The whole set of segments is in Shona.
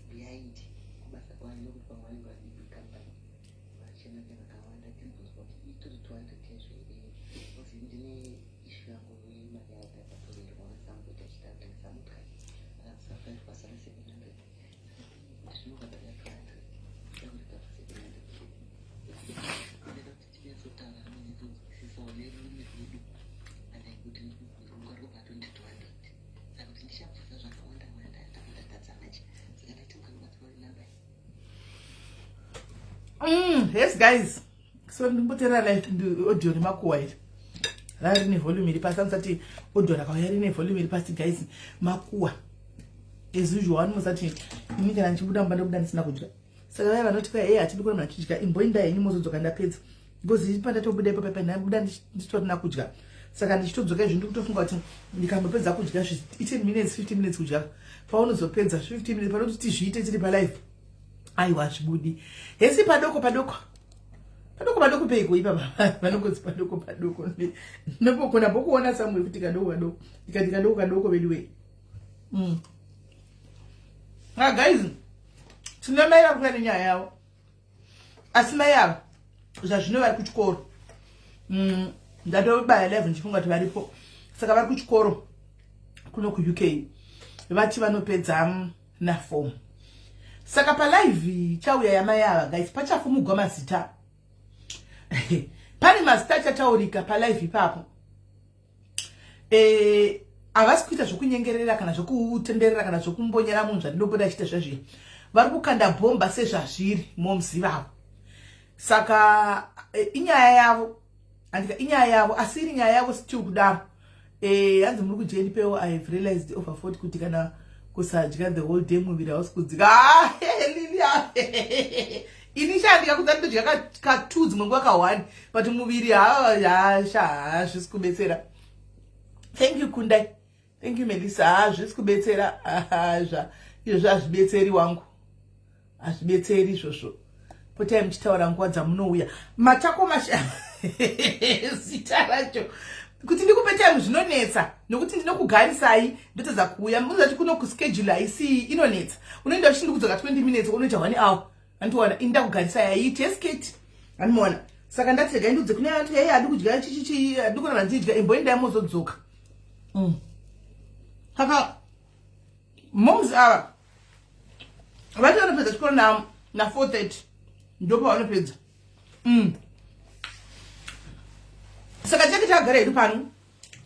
Behind kubasa kwavo, nekuti pamwe vanenge vari big company, vachena nevakawanda. Tinozwa kuti itori 200 yazvo here? Because ndine issue yangu yemari yandakatorerwa nasamboita achida kutengesa motokari, akakusa 5 kwasara 700. Saka tinobhadhara 200, takurikapa 700. Ndada kuti tinyatsotaura nemunzwisisa nerurimi rwedu, like kuti murungu ari kubva 2200. Saka kuti ndichabvunza zvakawanda wanda ndakandatadza manje, saka ndati mukanobatsirwa nenamba. Yes guys, so ndimbotera live audio remakuhwa iri, rari rine volume iri pasi. Amusati audio rakauya rine volume iri pasi guys, makuhwa as usual. Anomosati ini kana ndichibuda mumba ndobuda ndisina kudya, saka vaya vanoti kwa e hatidi kuramba ndichidya, imboindai henyu mozodzoka ndapedza, because pandatobuda ipapo pa ndabuda nditorina kudya. Saka ndichitodzoka izvo ndikutofunga kuti ndikambopedza kudya 10 minutes, 15 minutes kudya, paunozopedza 15 minutes panoti tizviite tiri palive, aiwa, hazvibudi. Hesi, padoko padoko padoko padoko peiko ipapa vanongozi padoko padoko, ndopokona bokuona samwe kuti kadoko kadoko, ndikati kadoko kadoko vedu wei. Ah guys, tine mai vakuya nenyaya yavo, asi mai ava zvazvino vari kuchikoro. Ndatobaya live ndichifunga kuti varipo, saka vari kuchikoro kuno kuUK. Vati vanopedza na4, saka palive chauya yamai ava guys pachafumugwa mazita. Pane mazita achataurika palive ipapo. Havasi kuita zvokunyengerera kana zvokutenderera kana zvokumbonyera munhu zvandinobuda achiita zvezvi. Vari kukanda bhomba sezvazviri momuzivavo. Saka inyaya yavo, andika inyaya yavo, asi iri nyaya yavo still kudaro. Hanzi muri kujeni pewo. I have realized over 40 kuti kana kusadya the whole day muviri hausi kudzika. Ah, Lilia, ini sha ndikakudza ndodya ka2, dzimwe nguva ka1, but muviri hasha hazvisi kubetsera. Thank you Kundai, thank you Melissa. Hazvisi kubetsera zva izvozvo, hazvibetseri wangu, hazvibetseri izvozvo. Potai muchitaura nguva dzamunouya matako masha zita racho kuti ndikupe time zvinonetsa, nokuti ndinokugarisai ndotadza kuuya. Muzati kuno kuschedule haisi inonetsa, unoenda uchiti ndikudzoka 20 minutes, unoita 1 hour. Andiwana ini ndakugarisai, haiiti eskate, andimuona. Saka ndati regai ndiudze kune vantu, ei hadi kudya chichichi, hadi kuramba ndichidya, imboendai mozodzoka. Saka moms ava vati vanopedza chikoro na 4:30, ndopavanopedza. Saka tinenge takagara hedu pano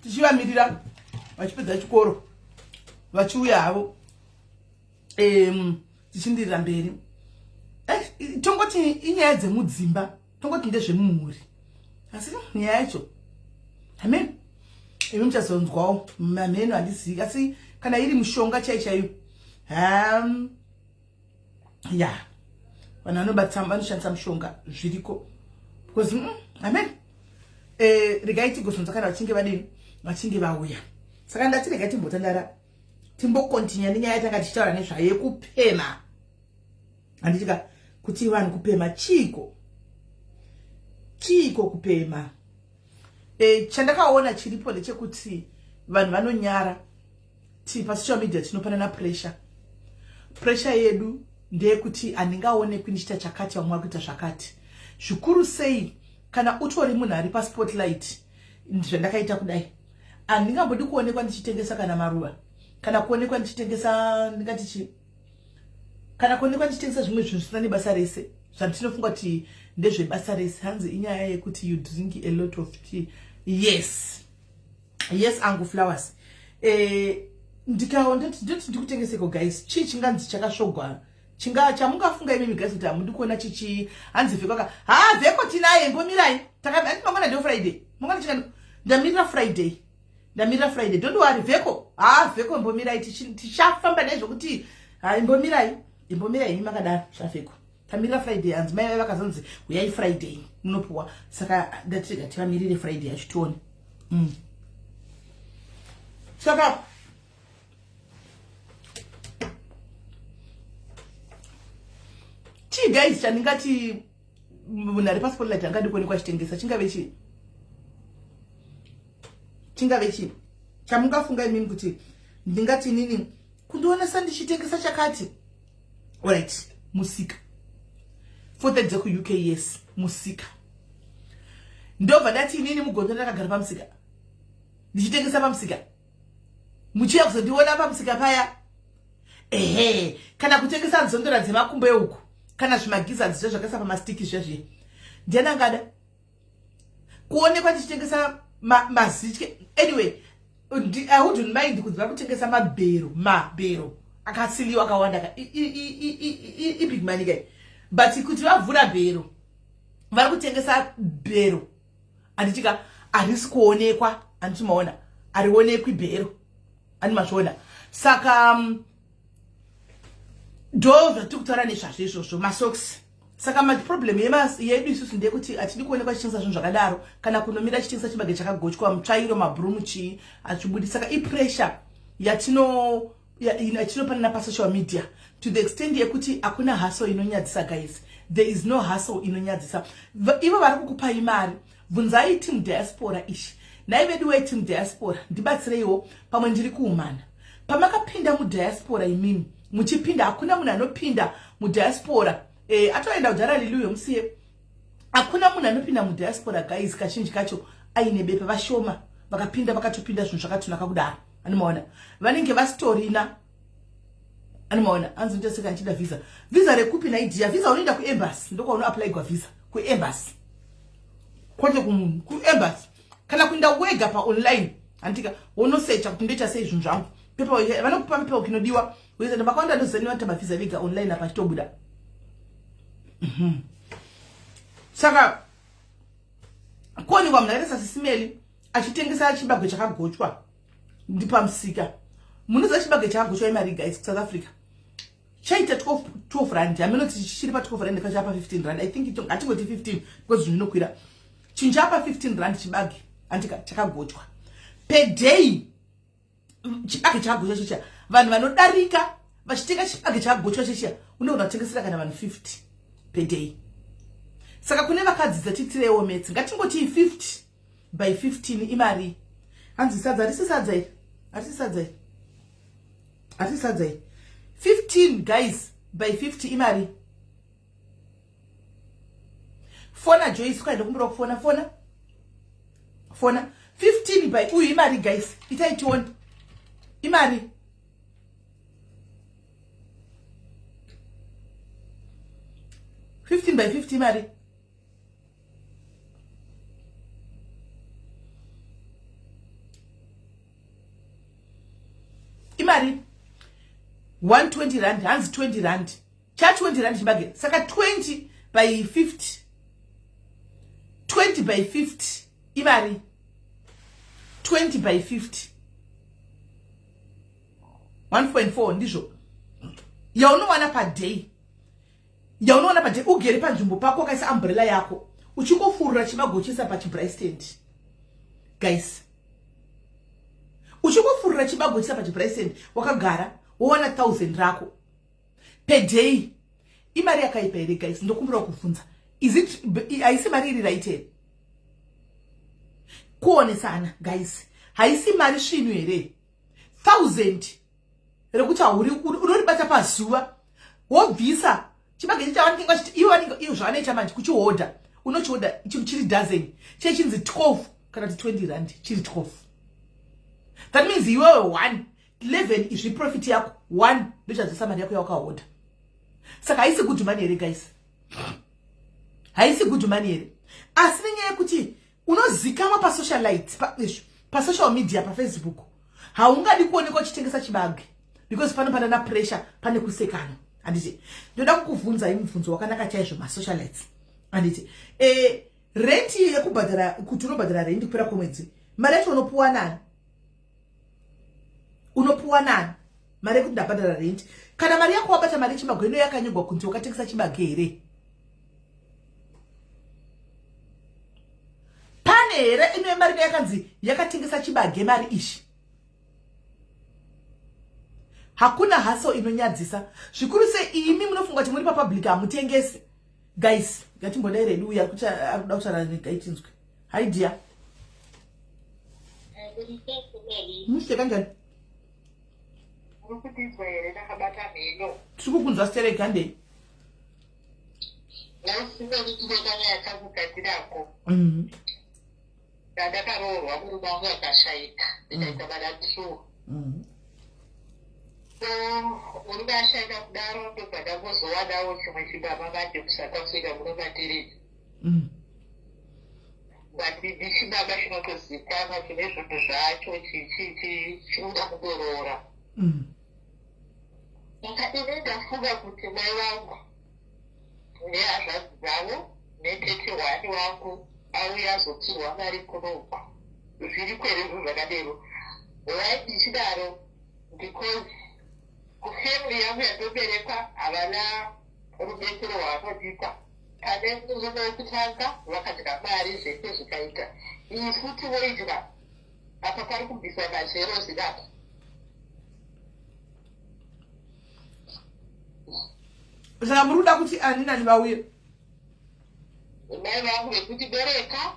tichivamirira vachipedza chikoro vachiuya havo, tichindirira mberi. Tongoti inyaya dzemudzimba, tongoti ndezvemumhuri, asi nyaya yacho amen imi muchazonzwawo mamheno, handizivi. Asi kana iri mushonga chai chaiyo, ya vanhu vanobatsa vanoshandisa mushonga zviriko, because amen regai tigozonzwa kana vachinge vadini, vachinge vauya. Saka ndati regai timbotandara, timbokontinya nenyaya yatanga tichitaura nezvayo yekupema, handitika kuti vanhu kupema chiiko, chiiko kupema? Chandakaona chiripo ndechekuti vanhu vanonyara ti pasocial media tinopanana pressure. Pressure yedu ndeyekuti handingaonekwi ndichiita chakati, vamwe vari kuita zvakati. Zvikuru sei kana utori munhu ari paspotlight, zvandakaita kudai, handingambodi kuonekwa ndichitengesa kana maruva, kana kuonekwa ndichitengesa, ndingati chii, kana kuonekwa ndichitengesa zvimwe zvinhu zvisina nebasa rese zvandinofunga kuti ndezvebasa rese. Hanzi inyaya yekuti you drink a lot of tea. Yes, angu flowers. Ndikaona ndoti ndikutengeseko guys, chii chinganzi chakasvogwa chinga chamungafunga imimi guys kuti hamudi kuona chichi? Hanzi vheko aka ha vheko tinaye, mbomirai. Takati mangwana ndio Friday, mangwana chingani, ndamirira Friday. Ndamirira Friday. Don't worry, Veko. Ah, Veko imbomirai, tichafamba nezvekuti ha imbomirai. Imbomirai imi makadaro zvavheko. Tamirira Friday, hanzi mai vaiva vakazonzi huyai Friday munopuwa. Saka ndatirega tivamirire Friday yacho tione. Saka chii guys chandingati munhu ari paspotlight angadi kuonekwa achitengesa chingave chii? Chingave chii chamungafunga imimi kuti ndingati inini kundionesa ndichitengesa chakati? Alright, musika 4:30 dzekuUK, yes, musika. Ndobva ndati inini mugondo ndakagara pamusika ndichitengesa pamusika, muchiya kuzondiona pamusika paya, ehe, kana kutengesa nzondora dzemakumbo euku kana zvimagizadzi zve zvakaisa pamastiki zviya zviya, ndiani angada kuonekwa tichitengesa mazitye? Anyway, I wouldn't mind kunzi vari kutengesa mabhero, mabhero akasiliwa akawanda ka ibig money kai, but kuti vavhura bhero vari kutengesa bhero, handitika harisi kuonekwa, handiti maona, harionekwi bhero, andi mazviona. Saka ndo zvatiri kutaura nezvazvo izvozvo, masocks. Saka maproblem yedu isusu ndeyekuti hatidi kuonekwa tichitengesa zvinhu zvakadaro, kana kunomira chitengesa chibage chakagochwa, mutsvairo, mabhurumu, chii achibudi. Saka ipressure yatino yatinopanana pasocial media to the extent yekuti hakuna hustle inonyadzisa. Guys, there is no hustle inonyadzisa. Ivo vari kukupai mari, bvunzai team diaspora ishi. Nhai vedu weteam diaspora, ndibatsireiwo, pamwe ndiri kuumana. Pamakapinda mudiaspora imimi muchipinda, hakuna munhu anopinda mudiaspora atoenda kudhara Liluyo, musiye. Hakuna munhu anopinda mudiaspora, guys, kazhinji kacho aine bepa. Vashoma vakapinda vakatopinda zvinhu zvakatonaka kudaro, anomaona vanenge vasitorina, anomaona. Anzi ndoseka ndichida visa. Visa rekupi naidia? Visa unoenda kuembassy, ndokwaunoapplyigwa visa, kuembassy, kwete kumunhu, kuembassy, kana kuenda wega paonline, handika, wonosecha kuti ndoita sei zvinhu zvangu, paperwork vanokupa, paperwork inodiwa uiza. Vakawanda ndozani vanoita mavhisa vega online apa achitobuda. Saka kuonekwa munhu akaita saSisimeli achitengesa chibagwe chakagochwa ndipamusika, munoziva chibage chakagochwa imari, guys? KuSouth Africa chaita 12 rand, haminoti chiri pa12 rand kachapa 15 rand, I think. Ngatingoti 15 because zvinhu zvinokwira. Chinhu chapa 15 rand, chibage, andika, chakagochwa. Per day chibage chakagochwa chicha, vanhu vanodarika vachitenga chibage chakagochwa chicha, unogona kutengesera kana vanhu 50 per day. Saka kune vakadzidza, tiitirewo maths. Ngatingoti 50 by 15 imari. Hanzi sadza, harisi sadza iri, harisi sadza iri, harisi sadza iri. 15, guys, by 50 imari. Fona Joyce, kwaenda kumbira kufona, fona, fona. 15 by uyu imari, guys, itai tione imari. 15 by 50 imari. Imari 120 rand, hanzi 20 rand, cha 20 rand chibage. Saka 20 by 50, 20 by 50 imari. 20 by 50, 1.4, ndizvo yaunowana paday, yaunowana paday ugere panzvimbo pako wakaisa umbrella yako uchingofurura chibagochisa pachibraai stand. Guys, uchingofurura chibagochisa pachibraai stand wakagara, wowana 1000 rako per day. Imari yakaipa here, guys? Ndokumbira kubvunza, is it, haisi mari iri right here? Kuonesana, guys, haisi mari svinu here? 1000 rekuti hauri unoribata pazuva, wobvisa chibage chavanenge vachiti ivo vanenge ivo zvavanoita manje kuchihodha, unochihodha chinhu chiri dozen, chechinzi 12 kana kuti 20 rand, chiri 12. That means iwewe 1 11 izvi profit yako, 1 ndochadzisa mari yako yawakahodha. Saka haisi good money here, guys? Haisi good money here? Asi nenyaya yekuti unozikamwa pasocialite, izvo pasocial media, paFacebook, haungadi kuonekwa uchitengesa chibage because pano panana pressure, pane kusekana, handiti? Ndoda kukubvunzai mubvunzo wakanaka chaizvo, masocialites, handiti? Renti yekubhadhara, kuti unobhadhara rendi kupera kwemwedzi, mari yacho unopuwa nani? Unopuwa nani mari yekuti ndabhadhara rent? Kana mari yako wabata mari yechibage ino yakanyogwa kunzi wakatengesa chibage here? Pane here ino mari yakanzi yakatengesa chibage mari ishi? Hakuna haso inonyadzisa zvikuru sei imi munofunga kuti muri papublic hamutengesi. Guys, ngatimbodai redu uyu ari kuda kutaura negaitinzwe. Hi dear. Mushe kanjani? Uri kundinzwa here ndakabata mhino? Tiri kukunzwa sterek handei. Nhasi ndine kanyaya kangu kandinako. Ndandakaroorwa murume wangu akashaika ndikaita vana two. So murume ashaika kudaro ndobva ndangozowanawo chimwe chibaba manje kuSouth Africa muno mandiri. But ndichibaba chinotozikanwa chine zvinhu zvacho chichichi chinoda kutoroora. Saka ini ndafunga kuti mai vangu nehazvanzi dzavo netete hwani wangu auya azopihwa mari kunoku. Zviriko here zvinhu zvakadero? Why ndichidaro? Because kufamily yangu yandoberekwa havana rubetsero rwavanodipa. Pane murume wekutanga vakadya mari zvese zvikaita. Iyi futi voidya. Apa pari kubviswa mazeros apa. Saka muri kuda kuti ani nani vauye? Mai vangu vekutibereka,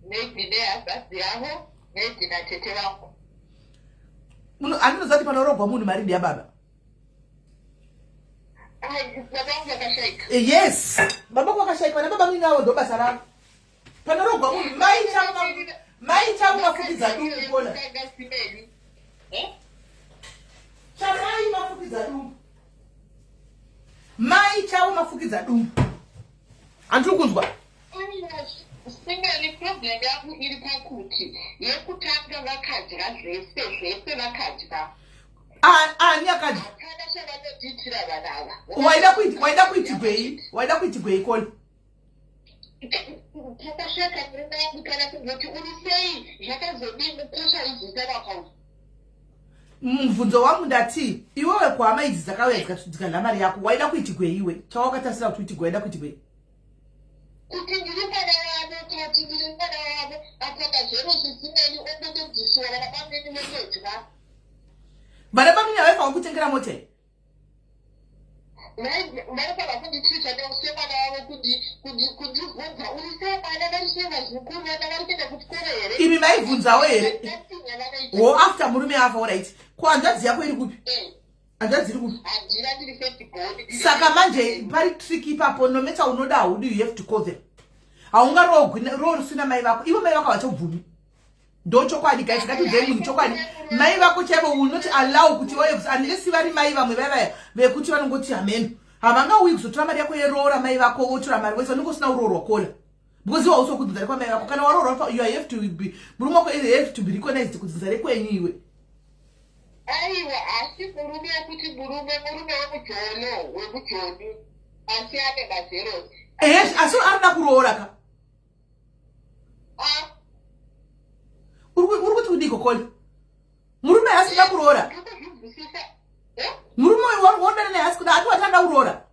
maybe nehazvanzi yavo, maybe natete vangu. Andinoziva kuti panorogwa munhu mari ndeyababa. Yes, baba kwakashaika vana baba minavo ndo basa ravo. Panorogwa munhu mai chavo mafukidza dumbu kona. Chamai mafukidza dumbu. Mai chavo mafukidza dumbu. Handiri kunzwa. Singeli problem yangu iri pakuti yekutanga vakadya zvese zvese vakadya. Ani akadya? Hapana chavanotiitira vana ava. Waida kuitigwei? Waida kuitigwei kona? Pakasheka murume wangu kana kungoti uri sei zvakazodii mukosha izvisa vakauya. Mubvunzo wangu ndati iwewe kuhama idzi dzakauya dzikadya mari yako waida kuitigwei iwe? Chawakatasira kuti uitigwe waida kuitigwei? Kuti ndiri mwana wavo, kuti ndiri mwana wavo, apa mazero zvisinei ondotobvisiwa vana bamnini votodya. Vana bamnini havaifanwa kutengera mota here? Vanofanira kunditreata semwana wavo, kundibvunza uri sei mwana, vari sei vazukuru, vana vari kuenda kuchikoro here? Imi maibvunzawo here? Wo after murume afa, alright. Ko hanzvadzi yako iri kupi? Hanzvadzi iri kupi? Handina, ndiri first born. Saka manje pari trick ipapo. No matter unoda haudi, you have to call them. Haungaroogwi roo risina mai vako. Ivo mai vako havachobvumi. Ndo chokwadi guys, ngatiudzei munhu chokwadi. Mai vako chaivo will not allow kuti vauye unless vari mai vamwe vaya vaya vekuti vanongoti hameno. Havangauyi kuzotora mari yako yeroora mai vako votora mari vose vanenge usina uroorwa kola. Because iwe hausi wekudzinza rekwamai vako. Kana waroorwa you have to be murume wako have to be recognized kudzinza rekwenyu iwe. Aiwa, asi murume wekuti murume wemujolo wemujoni asi ane mazeros. Ehe, asi arikuda kuroora ka? Ah. Uri kuti kudiko koli? Murume haasi kuda kuroora. Murume uyu wodana naye haasi kuda, ati wati anoda kuroora.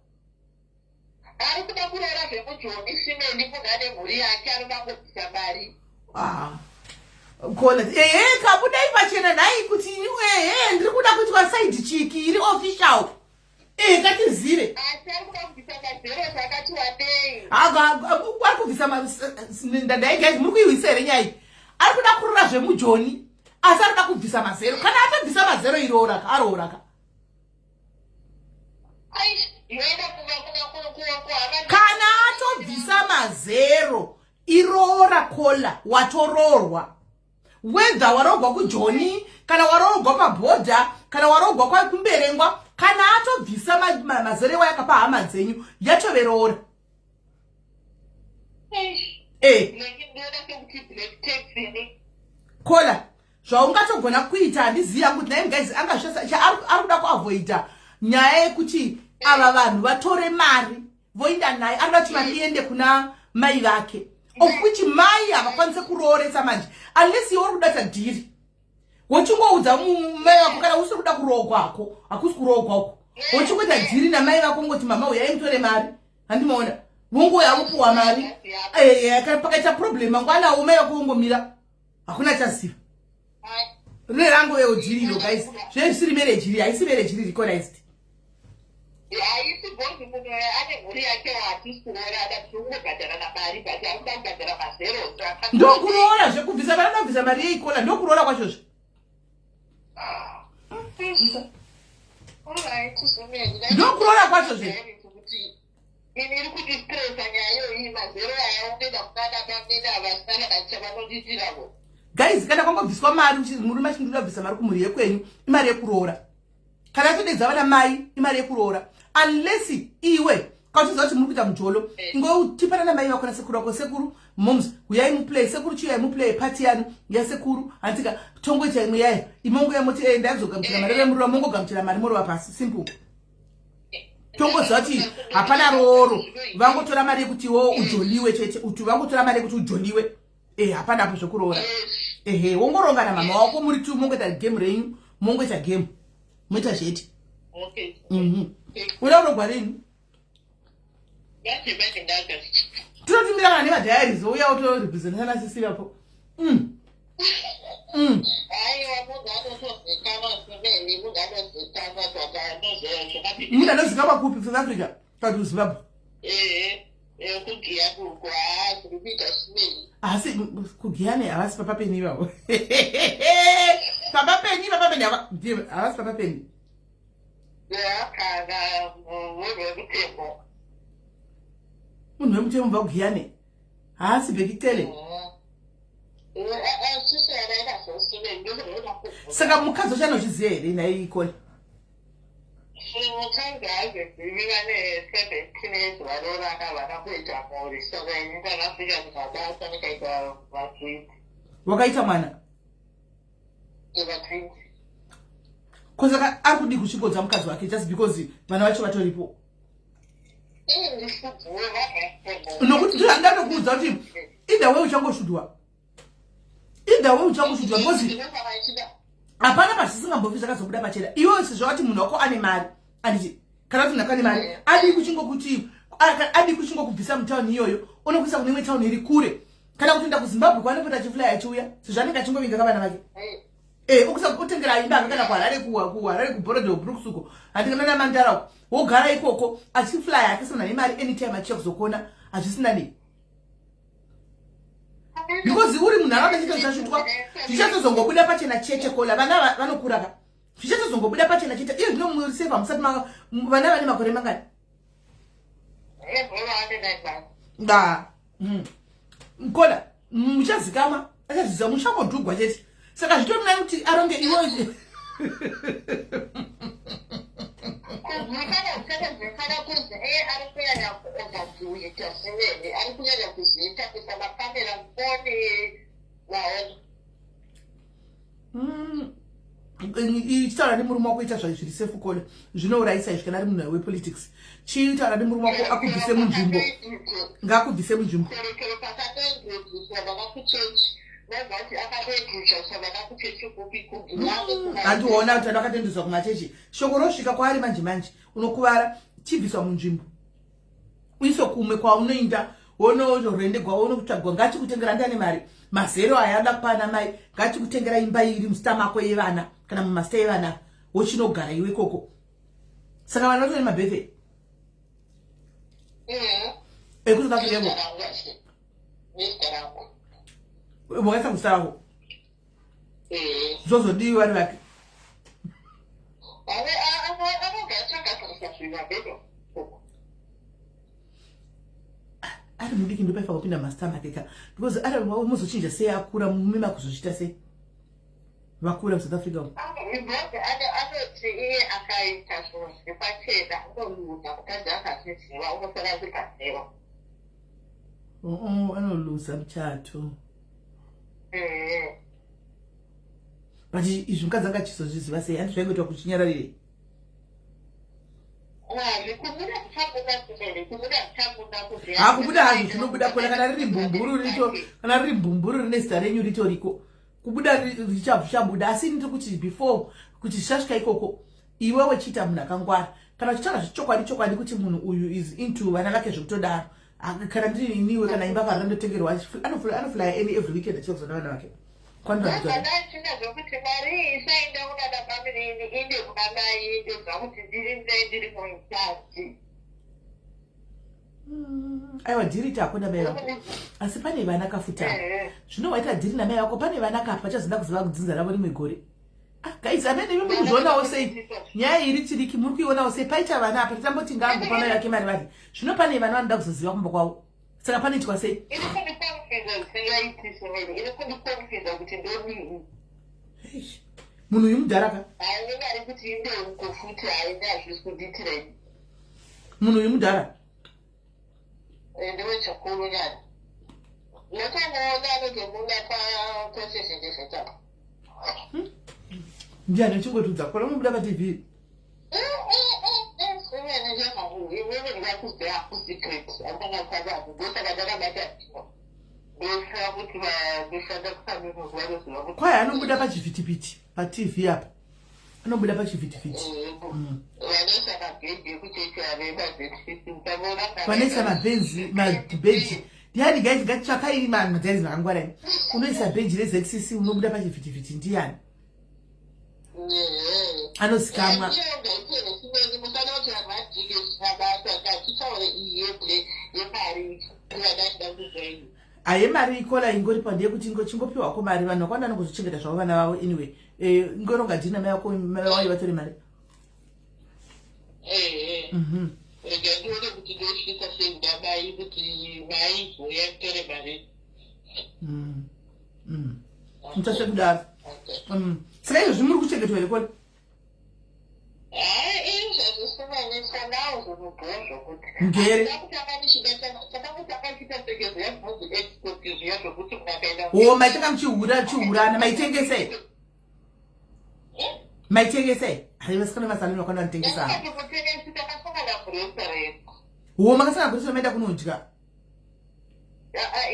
Ari kuda kuroora zvemujoni simeni, munhu ane mhuri yake anoda kungobvisa mari. Ah. Kona ehe, kabudai pachena nhai kuti ehe ndiri kuda kuitwa side chick iri official. Ehe, ngatizive. Asi ari kuda kubvisa mazeros akati wandei. Ari kubvisa ndandai guys, muri kuiwisa here nyaya iyi? Ari kuda kurora zvemujoni asi ari kuda kubvisa mazero. Kana atobvisa mazero iroora ka, aroora ka. Kana atobvisa mazero iroora kola, watoroorwa. Whether waroorwa kujoni kana waroorwa pabhodha kana waroorwa kwakumberengwa, kana atobvisa mazero iwayo akapa hama dzenyu, yatove roora. Kola, zvaungatogona kuita handizivi yangu kuti naye guys angazvisa. Ari kuda kuavoida nyaya yekuti ava vanhu vatore mari voenda naye. Ari kuda kuti mari iende kuna mai vake, of which mai havakwanise kurooresa manje unless iwe uri kuda deal. Wochingoudza mai vako kana usiri kuda kuroogwa hako, hakusi kuroogwa uko. Wochingoita dhiri namai vako ngoti mama uyai mutore mari. Handimaona. Vongouya vopuwa mari. Eh, eh, pakaita problem mangwana mai vako vongomira. Hakuna chaziva. Rine rangu wewo dhiri iro guys. Zvee zvisiri marriage iri, haisi marriage iri recognized. Haisi bhozi munhu ane mhuri yake hatisi kuroora ada tirikungobhadharana mari but ari kuda kubhadhara mazeros. Ndokuroora zvekubvisa mari anobvisa mari yeikola ndokuroora kwachozve. Ndokuroora kwacho zve. Ini iri kundistressa nyaya iyoyi mazero aya unoenda kunana bamnini ava vasina kana chavanondiitiravo. Guys, kana kwangobviswa mari murume achindoda kubvisa mari kumhuri yekwenyu imari yekuroora. Kana atodedza vana mai imari yekuroora. Unless iwe kauchiziva kuti muri kuita mujolo eh. ingotipana namai vako nasekuru vako sekuru moms huyai muplay sekuru chiyai muplay party yanu yasekuru hantika tongoita imwe yayo imongo yamoti eh, ndazogamuchira mari remurova mongogamuchira mari morova pasi simple tongoziva kuti hapana rooro vangotora mari yekuti wo ujoliwe chete uti vangotora mari yekuti ujoliwe e hapana apo zvekuroora ehe wongoronga namama wako muri two mongoita game renyu mongoita game moita zvete mhm. uda kurogwa rini tinotumira kana nemadiaries ouya otorepresenta nasisi vapo mm. Mm. Munhu anozikanwa kupi South Africa kana kuZimbabwe? Asi kugiyane havasi papa peni ivavo. Papa peni, papa peni havasi papa peni. Munhu wemutemo bva kugiyane. Haasi Bheki Cele. Saka mukadzi wacho anozviziva here nhai Ikola? Mukadzi haazizivi vane 17 years varoorana vana kuita mhuri saka ini ndakasvika ndikabata ndikaita vatwins. Wakaita mwana? Vatwins. Ko saka ari kudii kusvikodza mukadzi wake just because vana vacho vatoripo? Nokuti ndatokuudza kuti either way uchangoshudwa. Either way uchangoshudwa because hapana pazvisingambofi zvakazobuda pachena. Iwe sezvo wati munhu wako ane mari, anditi kana kuti munhu ane mari adii kuchingokuti adii kuchingokubvisa mutauni iyoyo onokuisa kune imwe tauni iri kure kana kutoenda kuZimbabwe kwaanopota achiflya achiuya sezvo anenge achingovinga kavana vake. Eh, okusa kutengera imba akagara kuHarare kuHarare kuBorrowdale Brooks uko handikana namandara uko wogara ikoko achiflya akisina nemari anytime achiya kuzokona hazvisina nei because uri munharaunda chete uchasvitwa zvichatozongobuda pachena chete kola vana vanokura ka zvichatozongobuda pachena chete iyo zvino muriseva musati vana vane makore mangani da kola muchazikama achaziza muchangodhugwa chete saka zvitori nani kuti aronge iwe Ichitaura nemurume wako ita zviri safe kola zvinourayisa izvi kana ari munhu wepolitics chiitaura nemurume wako akubvise munzvimbo ngaakubvise munzvimbo handiona kuti vanhu vakatendeswa kumachechi shoko rosvika kwaari manje manje unokuvara chibviswa munzvimbo uiswe kumwe kwaunoinda wonorendegwa wonokutsvagwa ngachikutengera ndane mari mazero aya anoda kupa ana mai ngachikutengera imba iri musita mako yevana kana mumasita evana wochinogara iwe ikoko saka vana vatori mabirthday ekuti kakurevo wakaisa kuzita rako zvozodii vari vake ari mudiki ndopaifa kupinda masita make ka because ari muzochinja sei akura mumima kuzozviita sei vakura muSouth Africa umu anoti iye akaita zvinhu zviri pachena unoluza mukadzi akazviziva unosara kukaziva anoluza muchato but izvi mukadzi anga achizozviziva sei handi zvaingoitwa kuchinyararire hakubuda hazvo zvinobuda kona kana riri mbumburu rito kana riri mbumburu rine zita renyu ritoriko. Kubuda richabuda, asi ndiri kuti before kuti zvichasvika ikoko, iwewe chiita munhu akangwara. Kana uchitaura zvechokwadi chokwadi kuti munhu uyu is into vana vake zvekutodaro, kana ndiri iniwe, kana imba farira ndotengerwa, anoflya any every weekend achiva kuzona vana vake. Kwandachina zvekuti mari iyi isaenda kunana family, inde kuna mai. Ndobva kuti ndiri ndai ndiri muichaji. Aiwa, deal tako namai vako, asi pane vana kafuta. Zvino waita deal namai vako, pane vana kapa vachazoda kuziva kudzinza ravo rimwe gore. Ah, guys, amene imi muri kuzvionawo sei nyaya iri tiriki? Muri kuionawo sei? Paita vana apa, titamboti ngangu pamai vake mari vari. Zvino pane vana vanoda kuzoziva kumba kwavo, saka panoitwa sei? Iri kundiconfusa zvisingaiti, Simeni. Iri kundiconfusa kuti ndodii. Eish, munhu uyu mudhara ka. Haine mari kuti inde uko futi, haine, hazvisi kundiitirei. Munhu uyu mudhara. Ndiwe chikuru nyani notomuona, anotobuda pachizhinji. Ndiani? Uchingotudza kola unobuda paTV. Simeni, inini ndikakuziva kusecret akanga kwavanhu, ndosaka ndakabata ndofa kuti vandoshanda kusamini vanoziva kuti Kwai anobuda pachivhitivhiti paTV apa, anobuda pachivhitivhiti. Vanoisa mabheji ekuchechi avemaZCC, mukamuona. Vanoisa mabhenzi, mabheji ndiani? Guys, ngatitsvakai madzaizi makangwara imi. Unoisa bheji reZCC unobuda pachivhitivhiti ndiani anozikamwa? Musada kuti vanhu vadhike zvisina basa. Ngatitaure iyi yemari yandandida kuzoini. Aye, mari ikola ingoripa ndeyekuti chingopiwako mari. Vanhu vakawanda vanongozochengeta zvavo vana vavo. Anyway, ingoronga deal namai vako, mai vayo vatore mari. Ehe. Rega ndione kuti ndosvika sei kuda mai, kuti mai zouya kutore mari. Muchasve kudaro. Saka izvozvi muri kuchengetwa here kole? Hai, izvozvo nawo zvinobhozvo kuti Ngere. Takutanga ndichida, takangotanga chiita seke zviya zvinonzi export zviya zvokuti munhu akaenda O, maitanga muchihura, chihurana, maitengesa here? Maitengesa here? Hai, vasikana masaloni vakawanda vanotengesa. Ndakatongotengesi, takasangana kurestaurant. O, makasangana kurestaurant, maenda kunodya?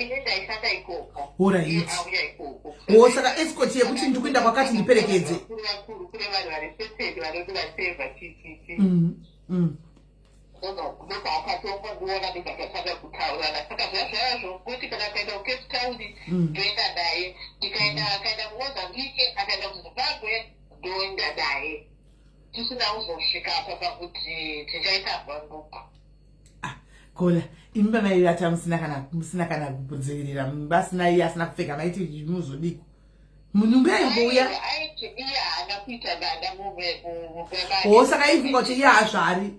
Ini ndaishanda ikoko. Alright. Iye auya ikoko. O, saka escort yekuti ndikuenda kwakati, ndiperekedze. Vakuru vakuru, kune vanhu vari settled vanoti vasevha chichichi. Ndobva akatongondiona, ndobva tatanga kutaurana. Saka zviya zvaya zvokuti kana akaenda kuCape Town, ndoenda naye. Ndikaenda, akaenda kuMozambique, akaenda kuZimbabwe, ndoenda naye, tisina kuzosvika apa pakuti tichaita bhanduko. Ah, kola imi pamai vata musina kana kudzivirira, vasina, iye asina kupfeka, maiti muzodiko munyumba yaingouya? Aiti iye haana kuita vana mumba. O, saka ifunga kuti iye hazvari.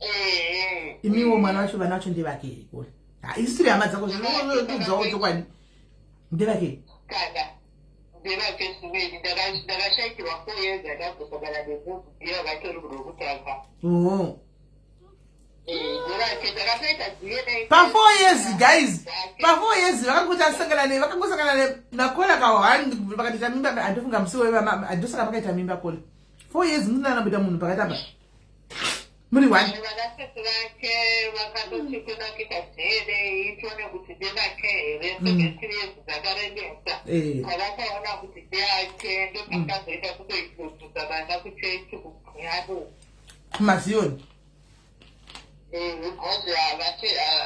Ehe. Imiwo mwana wacho, vana vacho ndevake here kola? Ha, isi tiri hama dzako, zvinotudzawo chokwadi, ndevake? Kana ndevake, Simeni. Ndakashaikirwa 4 years, andazosangana nemunhu, ndiye akatori munhu wekutanga. Oo. Ndevake, ndakatoita DNA. Pa4 years, guys, pa4 years vakangoti asangana ne vakangosangana nakola ka1, vakatoita mimba. Handifunga musi handosaka makaita mimba kola. 4 years musina namboita munhu pakati apa, muri one. Vanasisi vake vakatoti kuda kuita DNA tione kuti ndevake here. 7 years dzakaremesa. Pavakaona kuti ndeake, ndopakazoita kutointrodusa vana kuchechi kunyabo. Kumaziyoni. Because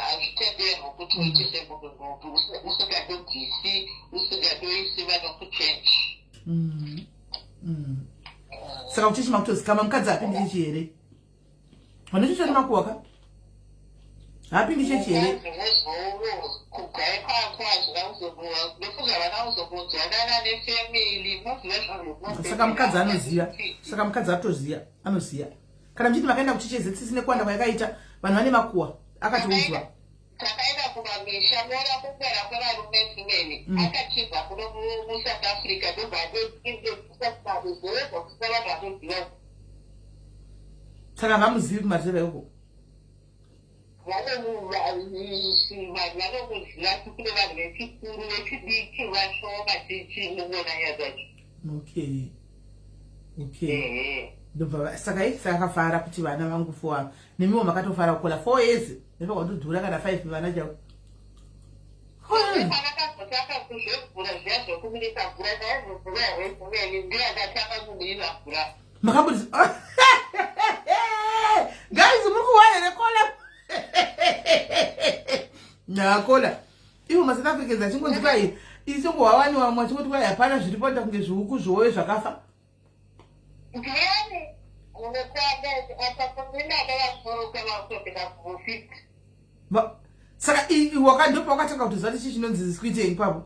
hazvitenderwi kuti uitise munhu nhumbi usingatobvisi, usingatoisi vana kuchechi. Saka kuchechi makutozikama mukadzi hapindi chechi here? Vanochicha nemakuwa ka, hapindi chechi here? Kubva ipapo hazvina kuzomboa, ndofunga havana kuzombonzwanana nefamily, moziva zvinhu. Saka mukadzi anoziva, saka mukadzi atoziva, anoziva. Kana muchiti makaenda kuchechi yeZCC, nekuwanda kwayakaita vanhu vane makuwa, akatoudzwa. Takaenda kumamisha, mora kungwara kwevarume, Simeni. Akachibva kuno muSouth Africa, ndobva atointrodusa kumaruzevha kusina vanhu vanoziva. Saka vamuzivi kumaruzevha ikoko? Vanhu vanomuziva, asi kune vanhu vechikuru, vechidiki vashoma chichimuona nyaya dzacho. Okay. Ndobva saka saka akafara kuti vana vangu four, nemiwo makatofara kukola. 4 years ndofa kwatodhura kana 5 vana chavo. Panakazotanga kuzvevhura zviya. kubudisa mvura ndaizoziva here kumeni ndiye akatanga kubudisa mvura. Makabudisa guys, muri kuwa here kola nakola ivo maSouth Africans achingonzi kwai isongohawani wamwe achingoti kwai hapana zviripo nda kunge zvihuku zviwoyo zvakafa. Ndiani unotanga apa kundinada vasoro kavasopinda kufiti. Saka wakandopa wakatanga kutoziva kuti chii chinonzi squitting ipapo?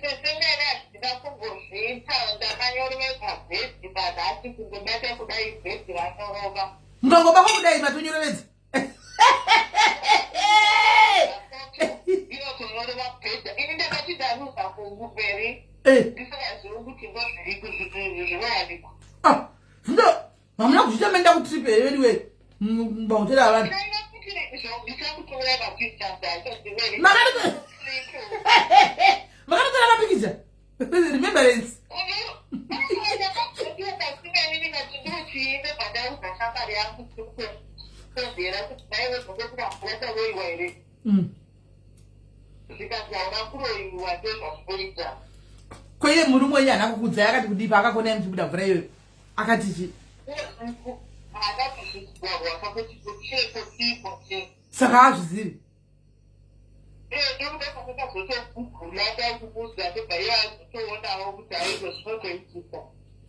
Sesingene handina kumbozviita, ndakanyorova bhedhi panhasi kungobata kudai bhedhi ranyorova. Mukangobakwa kudai matonyorovedzwa. Inotonyorova bhedhi. Ini ndakati ndaruza kumberi ndisingazivi kuti ndozviri zvinowanikwa. Ah, zvino hamuna kuzviita maenda kutrip here anyway mahotera avanhu? Makatotora mapikicha remembrance? Kweye murume wenyu haana kukudzai akati kudii paakakonai muchibuda mvura iyoyo? Akati chi? Saka haazvizivi.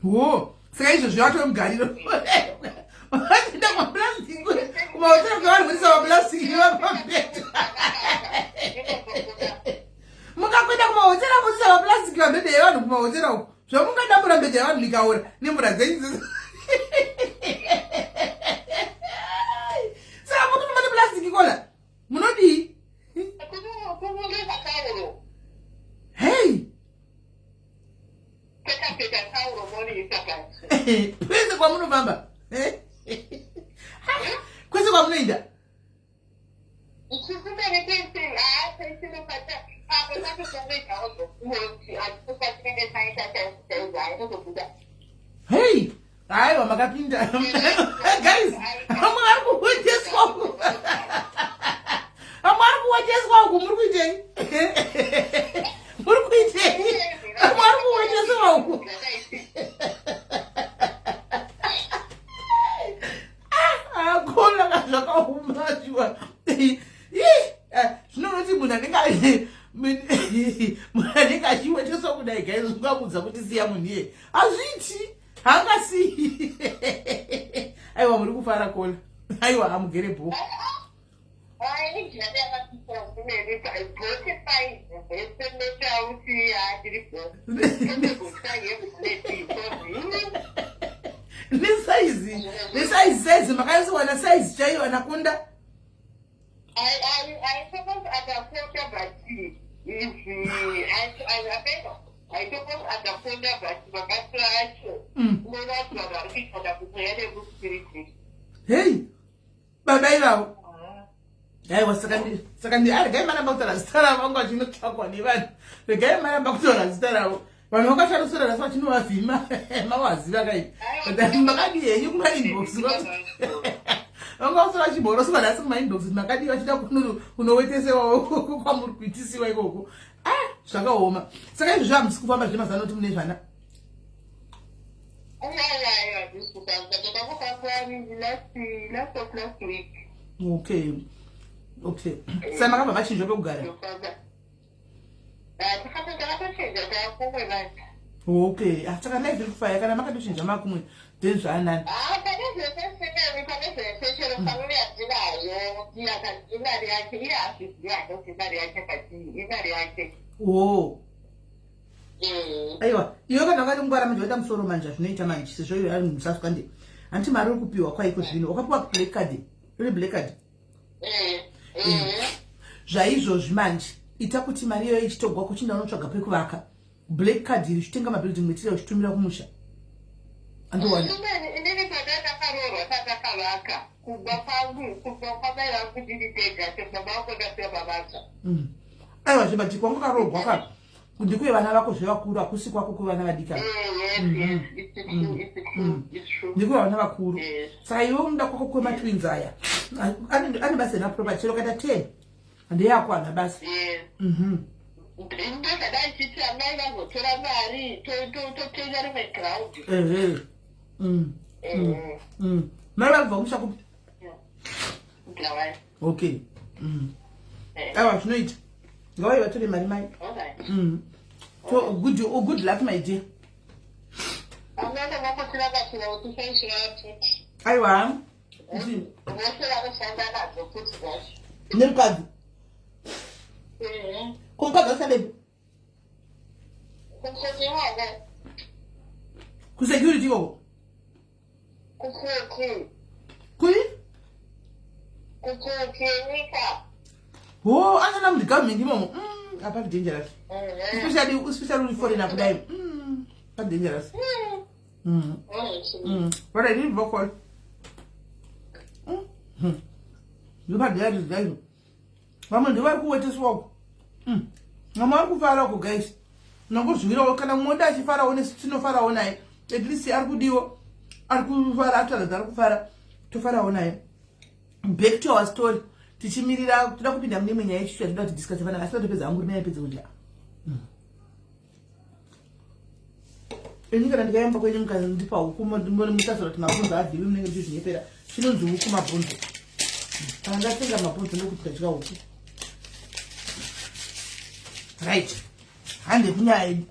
Wo, saka izvozvo watove mugariro vachienda kumaplastic kumahotera kuvanhu kuisa maplastic vapabhedha. Mukakuenda kumahotera kuisa maplastic pabhedha yevanhu kumahotera uko, zvamungadambura mbedha yevanhu mikaora nemvura dzenyu dzese. Saka mukufamba neplastic kola munodii? Hei, kwese kwamunofamba, kwese kwamunoenda. Hei, aiwa, makapinda guys. Vamwe vari kuweteswa uku, vamwe vari kuweteswa uku. Muri kuitei? Muri kuitei? Vamwe vari kuweteswa uku. Akona zvakaoma shuwa. Zvinonoti munhu anenge achiweteswa kudai, guys, ungamudza kuti siya munhu iye, hazviiti, haangasiyi. Aiwa, muri kufara kola. Aiwa, hamugere bho. Hayi, njani yakasisazimeni bhote size vese metauti handiri bho. Nesaizi, nesaizi, saizi makaisiwana saizi chaiyo anakonda. I suppose akakonda, but izvi apena I suppose akakonda, but mabatiro acho unoratidza vanhu vari kuitana kumweya nekuspiriti. Hei, baba ivavo. Aiwa, saka ndi regai maramba kutaura zita ravo, vanga vachinotsvakwa nevanhu. Regai maramba kutaura zita ravo, vanhu vakashandisira rasi vachinovavhima mavaziva kai. Makadii henyu kumainbox? Vanga vasora vachimhoroswa nhasi kumainbox kuti makadii, vachida kunowetesewawo kwamuri kuitisiwa ikoko. Ah, zvakaoma. Saka izvozvo hamusi kufamba zvemazano kuti mune zvana? Aiwa, handisi kufamba. Ndakangofamba last of last week. Okay, saka makabva machinjwa pekugara? Ndakatochinja takumwe manje. Okay. Ah, saka life iri kufaya kana makatochinja makumwe, then zvaanani. Pane zvese sinemi, pane zvese, chero family yandinayo imari yake. Iye hazvizivi handoti imari yake, but imari yake. O, aiwa, iwe kana wakati kungwara manje, waita musoro manje, hazvinoita manje sezvo iwe ari musaswa ndi handiti mari uri kupiwa kwaiko zvino wakapiwa black card, uri black card zvaizvozvi manje. Ita kuti mari iyoyo ichitogwa kuchinda unotsvaga pekuvaka, black card iri uchitenga mabuilding material uchitumira kumusha, andowana. Inini pandandakaroorwa, pandakavaka kumba kwangu, kumba kwamai vangu ndiri ndega, sebaba vangu ndasiya mabasa. Aiwa, zvebati kwangu karoorwa ka ndikuye vana vako zvevakuru, hakusi kwako kwevana vadika. Ndikuye vana vakuru. Saka iwe unoda kwako kwematwins aya ane basa ena property, chero kaita 10 ndeyako, hana basa. Ndozvadai chiti amai vazotora mari totenga rimwe ground. Ehe. Mai vakubva kumusha kupi? Bulawayo. Okay. Aiwa, zvinoita. Ngavai vatore mari mai. So good, oh, good luck, my dear. Amene vakotirakatura kuti saisvira. Aiwa. Vose vanoshanda nadzo kuti dzacho. Nemukadzi. Ko mukadzi ashandepi? Kufuti ikoko. Kusecurity ikoko? Kufuti. Kui? Kufuti yenyika. Ho, anoshanda mugovernment imomo. Apa dangerous. Especially uri foreigner kudai. Pa dangerous. But I didn't vocal. Ndopadhera zvaizvo. Vamwe ndovari kuweteswa uko. Vamwe vari kufara uko, guys. Nongozvirawo kana mumwe wedu achifarawo nesu tinofarawo naye. At least ari kudiwo. Ari kufara, ataura ari kufara. Tofarawo naye. Back to our story. Tichimirira toda kupinda mune imwe nyaya yechicho yatinoda kuti discuss panapa, asi tatopedza hangu rimene pedze kudya. Ini kana ndikaemba kwenyu mukandipa huku, mutaura kuti mabhonzo adyiwi, munenge muchizvinyepera. Chinonzi huku mabhonzo. Kana ndatenga mabhonzo ndokuti ndadya huku. Right, hande kunyaya yedu.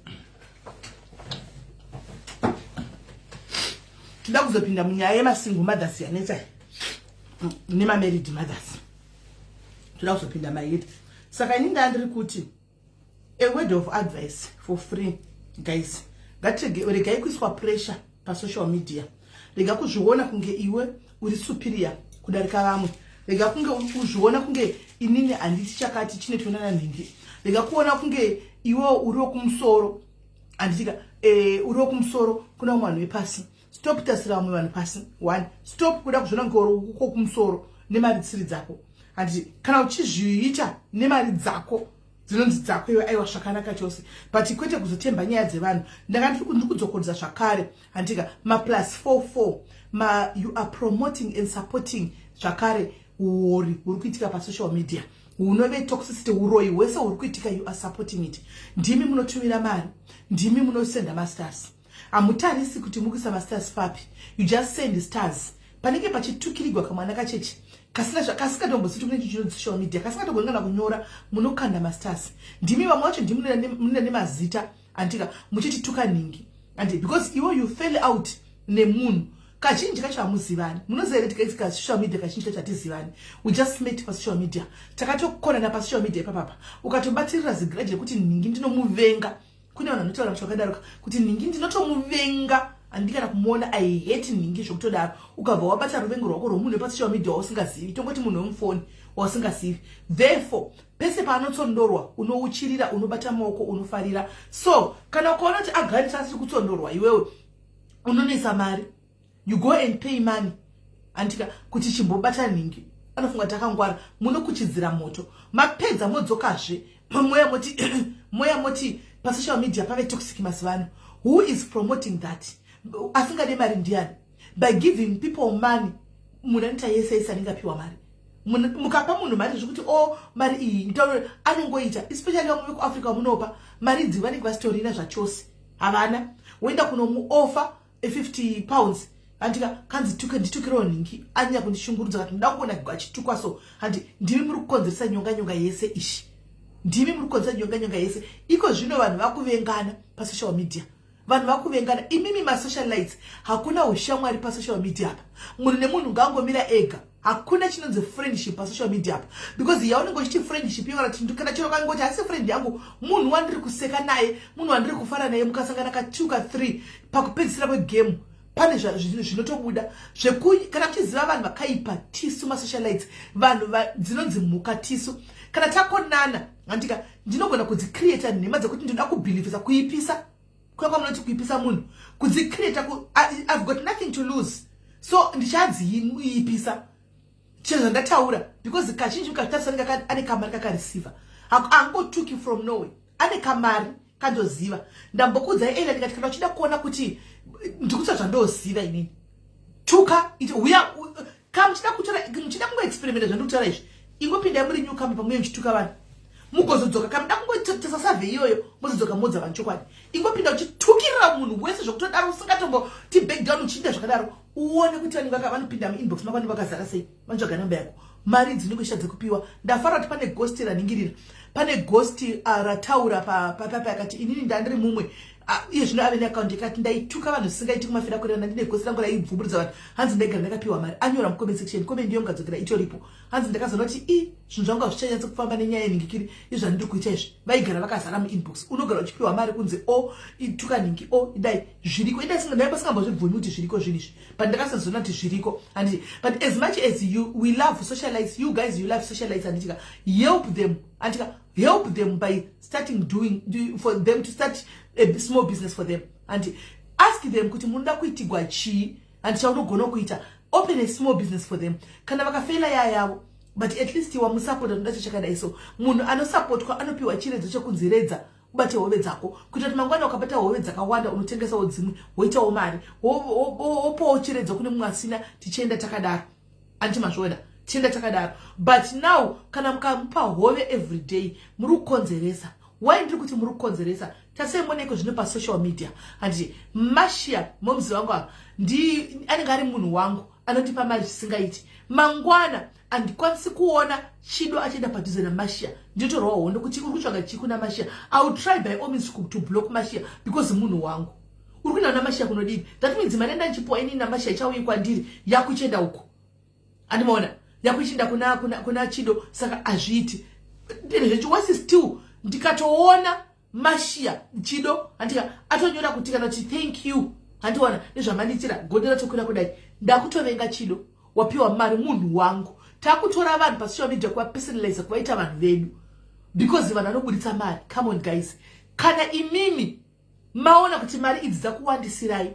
Tinoda kuzopinda munyaya yemasingle mothers yanetsa nemamarried mothers. Toda kuzopinda mairi. Saka ini ndaa ndiri kuti a word of advice for free, guys. Regai kuiswa pressure pasocial media. Rega kuzviona kunge iwe uri superior kudarika vamwe. Rega kunge kuzviona kunge inini handiti chakati chine tionana nhingi. Rega kuona kunge iwe uri wekumusoro, handitika uri wekumusoro kuna vamwe vanhu vepasi. Stop tasira vamwe vanhu pasi. One, stop kuda kuzviona kunge uri uko kumusoro nemari dzisiri dzako, handiti? Kana uchizviita nemari dzako dzinonzi dzako iwe, aiwa, zvakanaka chose, but kwete kuzotemba nyaya dzevanhu. Ndanga ndiri kudzokorodza zvakare, handika, maplus 44 ma you are promoting and supporting zvakare uori huri kuitika pasocial media, hunove toxicity, uroyi hwese huri kuitika. You are supporting it. Ndimi munotumira mari, ndimi munosenda mastars. Hamutarisi kuti muri kuisa mastars papi. You just send stars panenge pachitukirigwa kamwana kachechi kasina kasingatombositi kune chinhu social media, kasingatogoni kana kunyora. Munokanda mastars. Ndimi vamwe vacho, ndimi munina nemazita, andika, muchitituka nhingi, and because iwe you fell out nemunhu, kazhinji kacho hamuzivani. Munoziva here, tikaisika social media, kazhinji kacho hatizivani. We just met pasocial media, takatokonana pasocial media ipapapa. Ukatobatirira zigrudge rekuti nhingi ndinomuvenga. Kune vanhu vanotaura kuti vakadaroka kuti nhingi ndinotomuvenga, handidi kana kumuona, I hate nhingi zvokutodaro. Ukabva wabata ruvengo rwako rwomunhu wepasocial media wausingazivi, tongoti munhu wemufoni wausingazivi. Therefore pese paanotsondorwa unouchirira, unobata maoko, unofarira. So kana ukaona kuti agarisa asiri kutsondorwa, iwewe unonoisa mari. You go and pay money, andika, kuti chimbobata nhingi. Anofunga takangwara. Munokuchidzira moto. Mapedza modzokazve moya moti pasocial media pave toxic mazuva ano. Who is promoting that? Asingade mari ndiani? By giving people money, munhu anoita yese yese anenge apiwa mari. Mukapa munhu mari zvekuti o oh, mari iyi anongoita, especially vamwe vekuAfrica munopa mari idzi, vanenge vasitorina zvachose, havana. Woenda kunomuofa £50, andika, kanzi tuke, nditukirewo nhingi, anyanya kundishungurudza, kati ndoda kuona achitukwa. So handi ndimi muri kukonzeresa nyonga nyonga yese ishi. Ndimi muri kukonzeresa nyonga nyonga yese iko zvino. Vanhu vakuvengana pasocial media, vanhu vakuvengana. Imimi masocialites, hakuna ushamwari pasocial media apa. Munhu nemunhu ngaangomira ega. Hakuna chinonzi friendship pasocial media apa, because yaunenge uchiti friendship iyo, kana chero kangoti hasi friend yangu, munhu wandiri kuseka naye, munhu wandiri kufara naye, mukasangana ka2 ka3, pakupedzisira kwegame pane zvinotobuda. Kana muchiziva vanhu vakaipa, tisu masocialites, vanhu dzinonzi mhuka tisu. Kana takonana, handika, ndinogona kudzicreata nhema dzekuti ndinoda kubhilivhisa kuipisa kuya kwamunoti kuipisa munhu, kudzicreata. I've got nothing to lose, so ndichadziipisa chero zvandataura, because kazhinji mukazvitarisa anenge ane kamari kakareceiva. Angotuki from nowhere, ane kamari kandoziva. Ndambokuudzai earlier ndikati kana uchida kuona kuti ndikuita zvandoziva inini, tuka uya ka muchida kutora, muchida kungoexperimenta zvandikutaura izvi, ingopindai muri newcomer pamuye muchituka vanhu. Mugozodzoka kana muda kungoitesa survey iyoyo, mozodzoka modza vanhu chokwadi. Ingopinda uchitukirira munhu wese zvokutodaro, usingatomboti back down, uchiita zvakadaro, uone kuti vanenge vanopinda muinbox mako vanenge vakazara sei, vanotsvaga namba yako. Mari dzinenge chicha dzekupiwa. Ndafara kuti pane ghost raningirira, pane ghost rataura papapa yakati inini ndandiri mumwe, iye zvino ave neakaunti, ikati ndaituka vanhu zvisingaiti kumafira kurena, ndine ghost rangu raibvumburudza vanhu, hanzi ndaigara ndakapiwa mari. Anyora mucomment section, comment ndiyo mukadzokera itoripo. Hanzi ndakazoona kuti i zvinhu zvangu hazvichanyatso kufamba nenyaya yenhingikiri izvandiri kuita izvi. Vaigara vakazara muinbox, unogara uchipiwa mari kunzi o ituka nhingi, o idai. Zviriko, idai. Ndaiba singambozvibvumi kuti zviriko zvinhu izvi, but ndakasazoona kuti zviriko, handiti? But as much as you we love socialize, you guys, you love socialize, handitika? Help them, handitika? Help them by starting doing do, for them to start a small business for them, and ask them kuti munoda kuitigwa chii, and chaunogona kuita, open a small business for them. Kana vakafeila yaya yavo, but at least wamusapota toda chakadai. So munhu anosapotwa anopiwa chiredzo chekunzi redza ubate hove dzako, kuitira kuti mangwana ukabata hove dzakawanda unotengesawo dzimwe, woitawo mari, wopawo chiredzo kune mumwe asina. Tichienda takadaro, anti mazviona? Tichienda takadaro. But now kana mukamupa hove every day, muri kukonzeresa. Why ndiri kuti muri kukonzeresa? Tasemoneko zvino pasocial media, handiti? Mashia momuzi wangu ava ndi anenge ari munhu wangu anondipa mari zvisingaiti. Mangwana handikwanisi kuona Chido achienda padhuze naMashia, ndinotorwa hondo kuti uri kutsvaga chii kuna Mashia. I will try by all means to block Mashia because munhu wangu. Uri kuenda kuna Mashia kunodini? That means mari yandandichipiwa inini naMashia ichauyi kwandiri, yakuchienda uko, andimaona? Yakuchienda kuna Chido. Saka hazviiti zvechiwasi. Still ndikatoona Mashia Chido, handika, atonyora kuti kana kuti "Thank you," handiwana nezvamandiitira, godo ratokwira kudai, ndakutovenga Chido. Wapiwa mari munhu wangu. Takutora vanhu pasocial media kuvapersonalize, kuvaita vanhu vedu because vanhu vanobuditsa mari. Come on guys, kana imimi maona kuti mari idzi dzakuwandisirai,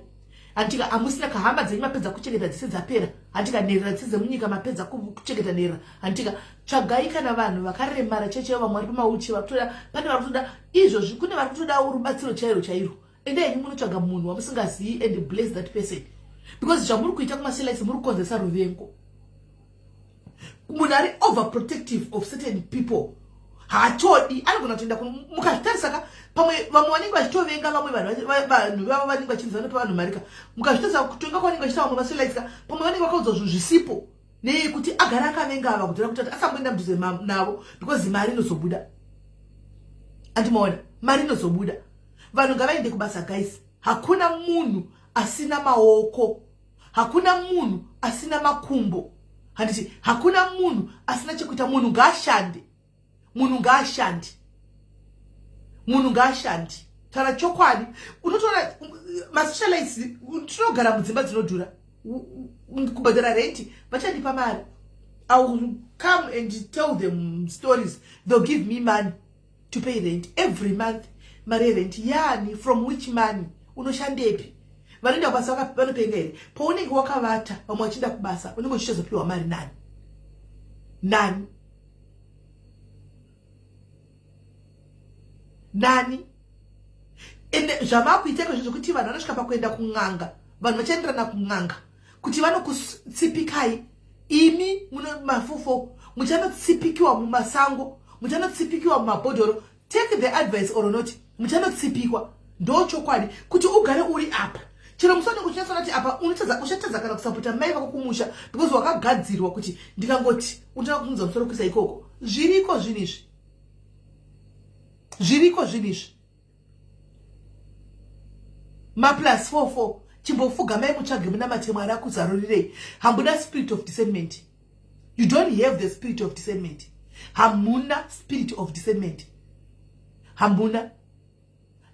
handika? Hamusina kahama dzenyu, mapedza kuchengeta dzese, dzapera, handika? Nherera dzese dzemunyika mapedza kuchengeta nherera, handika? Tsvagai kana vanhu vakaremara chaichaivo, vamwe vari pamauchi, vakutoda, pane vari kutoda izvozvi, kune vari kutoda rubatsiro chairo chairo. Endai henyu munotsvaga munhu wamusingazivi and bless that person, because zvamuri kuita kumasocialites, muri kukonzeresa ruvengo. Munhu ari overprotective of certain people haatodi, anogona kutoenda. Mukazvitarisa ka, pamwe vamwe vanenge vachitovenga vamwe vanhu. Vanhu vavo vanenge vachinzi vanopa vanhu mari ka, mukazvitarisa kutonga kwavanenge vachiita vamwe masocialites ka, pamwe vanenge vakaudzwa zvinhu zvisipo neyekuti agara akavenga ava kudhura kuti asamboenda mudhuze navo because mari inozobuda. Andimaona mari inozobuda. Vanhu ngavaende kubasa guys. Hakuna munhu asina maoko, hakuna munhu asina makumbo, handiti? Hakuna munhu asina chekuita. Munhu ngaashande, munhu ngaashande, munhu ngaashande. Taura chokwadi, unotoona masocialites tinogara mudzimba dzinodhura, kubhadhara renti vachandipa mari. I will come and tell them stories, they'll give me money to pay rent every month. Mari yerent yani? From which money? Unoshandepi? Vanoenda kubasa vanopenga here? Paunenge wakavata, vamwe vachienda kubasa, unenge uchichazopiwa mari nani nani nani? Ende zvavakuita izvozvo zvekuti vanhu vanosvika pakuenda kun'anga, vanhu vachaenderana kun'anga kuti vanokutsipikai imi muno mafufo, muchanotsipikiwa mumasango, muchanotsipikiwa mumabhodhoro. Take the advice or not, muchanotsikwa. Ndo chokwadi kuti ugare uri apa chero musi wanenge uchinyatsona kuti apa uchatadza kana kusapota mai vako kumusha because wakagadzirwa kuti ndikangoti unotoda kuunza musoro kuisa ikoko. Zviriko zvinhu izvi, zviriko zvinhu izvi. Maplus 44, chimbofugamai mutsvage munamate Mwari akuzarurirei. Hamuna spirit of discernment. You don't have the spirit of discernment. Hamuna spirit of discernment, hamuna.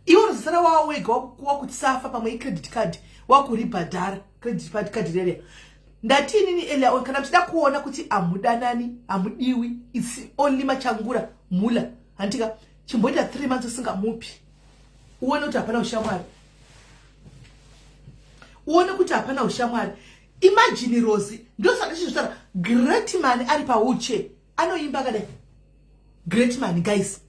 Iwe unozosara wava wega wakusafa. Pamwe icredit card wakuribhadhara, credit card reria. Ndati inini earlier on, kana muchida kuona kuti hamudanani, hamudiwi, it's only machangura mula, handika? Chimboita 3 months usingamupi, uone kuti hapana ushamwari, uone kuti hapana ushamwari. Imagine Rosi, ndosaka chizvitaura, great man ari pawheelchair anoimba akadai. Great man guys,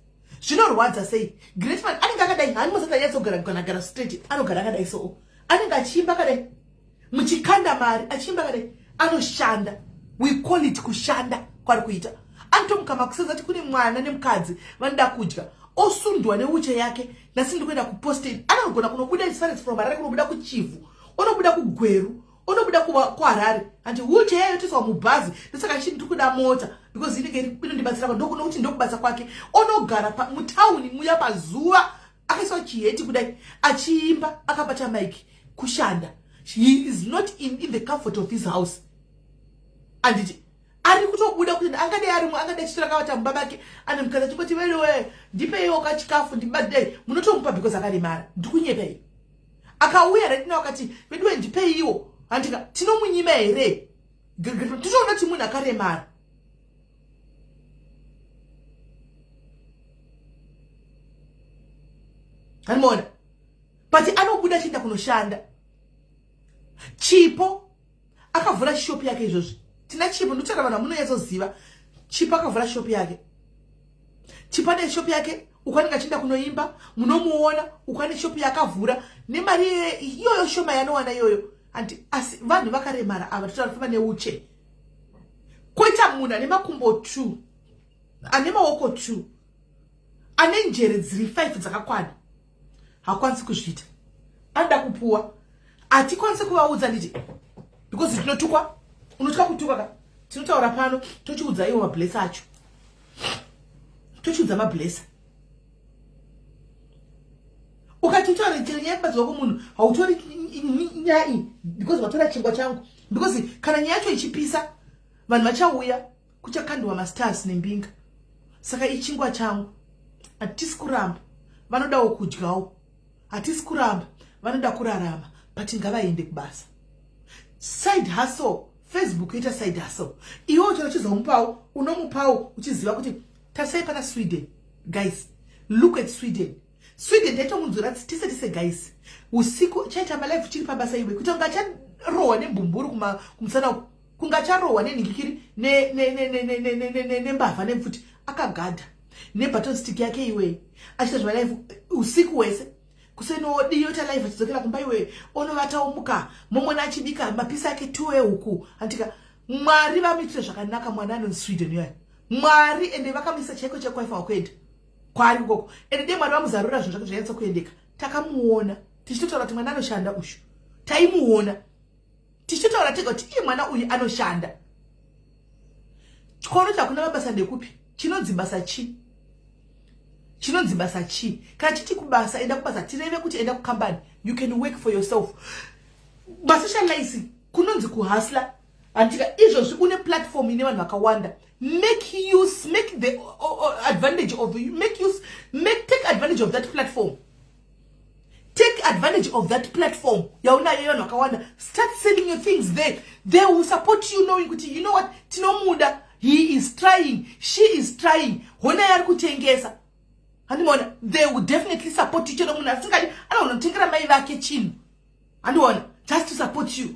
zvinorwadza sei? Great man anenge akadai, hani musati anyatsogara kana gara straight, anogara akadai. So anenge achiimba akadai, muchikanda mari achiimba akadai. Anoshanda, we call it kushanda kwari kuita. Anotomuka makuseni ati kune mwana nemukadzi vanoda kudya. Osundwa neuche yake. Nhasi ndiri kuenda kuposteni. Anogona kunobuda as far as from Harare kunobuda kuChivhu. Onobuda kuGweru. Onobuda kuHarare. Hanti wheelchair yayo yotoiswa mubhazi. Ndosaka achiti ndiri kuda mota because inenge inondibatsira ndokuti ndokubasa kwake. Onogara mutauni muya pazuva akaiswa chiheti kudai achiimba akabata mic kushanda. He is not in the comfort of his house. Anditi ari kutobuda kuti angadai arimo angadai achitora akavata mumba make ane mukadzi achingoti veduwe ndipeiwo kachikafu ndibadei munotomupa because akaremara ndikunyepa iyi akauya right now akati veduwe ndipeiwo handika tinomunyima here tinoona kuti munhu akaremara anoona but anobuda achienda kunoshanda Chipo akavhura shop yake izvozvi. Tina Chipo ndotaura vanhu vamunonyatsoziva. Chipo akavhura shop yake. Chipo ane shop yake uko anenge achienda kunoimba munomuona uko ane shop yaakavhura nemari iyoyo shoma yanowana iyoyo anti asi vanhu vakaremara ava totaura famba neuche koita munhu ane makumbo 2 ane maoko 2 ane njere dziri 5 dzakakwana hakwanisi kuzviita anoda kupuwa hatikwanisi kuvaudza nditi because tinotukwa unotya kutukwa ka tinotaura pano tochiudza iwo mablesa acho tochiudza mablesa ukati utaure chero nyaya yekubatsirwa kwemunhu hautori nyaya iyi because watora chingwa changu because kana nyaya yacho ichipisa vanhu vachauya kuchakandwa mastars nembinga saka ichingwa changu hatisi kuramba vanodawo kudyawo hatisi kuramba vanoda kurarama but ngavaende kubasa side hustle facebook yoita side hustle iwe uchero uchizomupawo unomupawo uchiziva kuti tarisai pana sweden guys look at sweden Sweden taitomunzwira tise tise guys. Usiku chaita malife chiri pabasa iwe kuita kunge acharohwa nembumburu kumusana uku kunge acharohwa nenhingikiri nembavha nemfuti akagadha nebaton stick yake iwe achiita zvemalife usiku wese kuseni odii oita life achidzokera kumba iwe onovata omuka momona achibika mapisi ake two ehuku antika mwari vamuitire zvakanaka mwana anonzi sweden uyayo mwari ende vakamuisa chaiko chaiko aifanwa kuenda kwaari ikoko ende dei mwari vamuzarurira zvinhu zvake zvainyatsa kuendeka takamuona tichitotaura kuti mwana anoshanda uyu taimuona tichitotaura tega kuti iye mwana uyu anoshanda chikoro chakuna mabasa ndekupi chinonzi basa chii chinonzi basa chii kana chiti kubasa enda kubasa tireve kuti enda kukambani you can work for yourself masocialize kunonzi kuhasla Andika izvozvi une platform ine vanhu vakawanda. Make use, make the advantage of make use, make take advantage of that platform. Take advantage of that platform. Yaunayo vanhu vakawanda. Start selling your things there. They will support you knowing kuti you know what tinomuda. He is trying, she is trying. Hona yari kutengesa. Handimaona they will definitely support you chero munhu asingadi anogona kutengera mai vake chinhu. Handiona just to support you.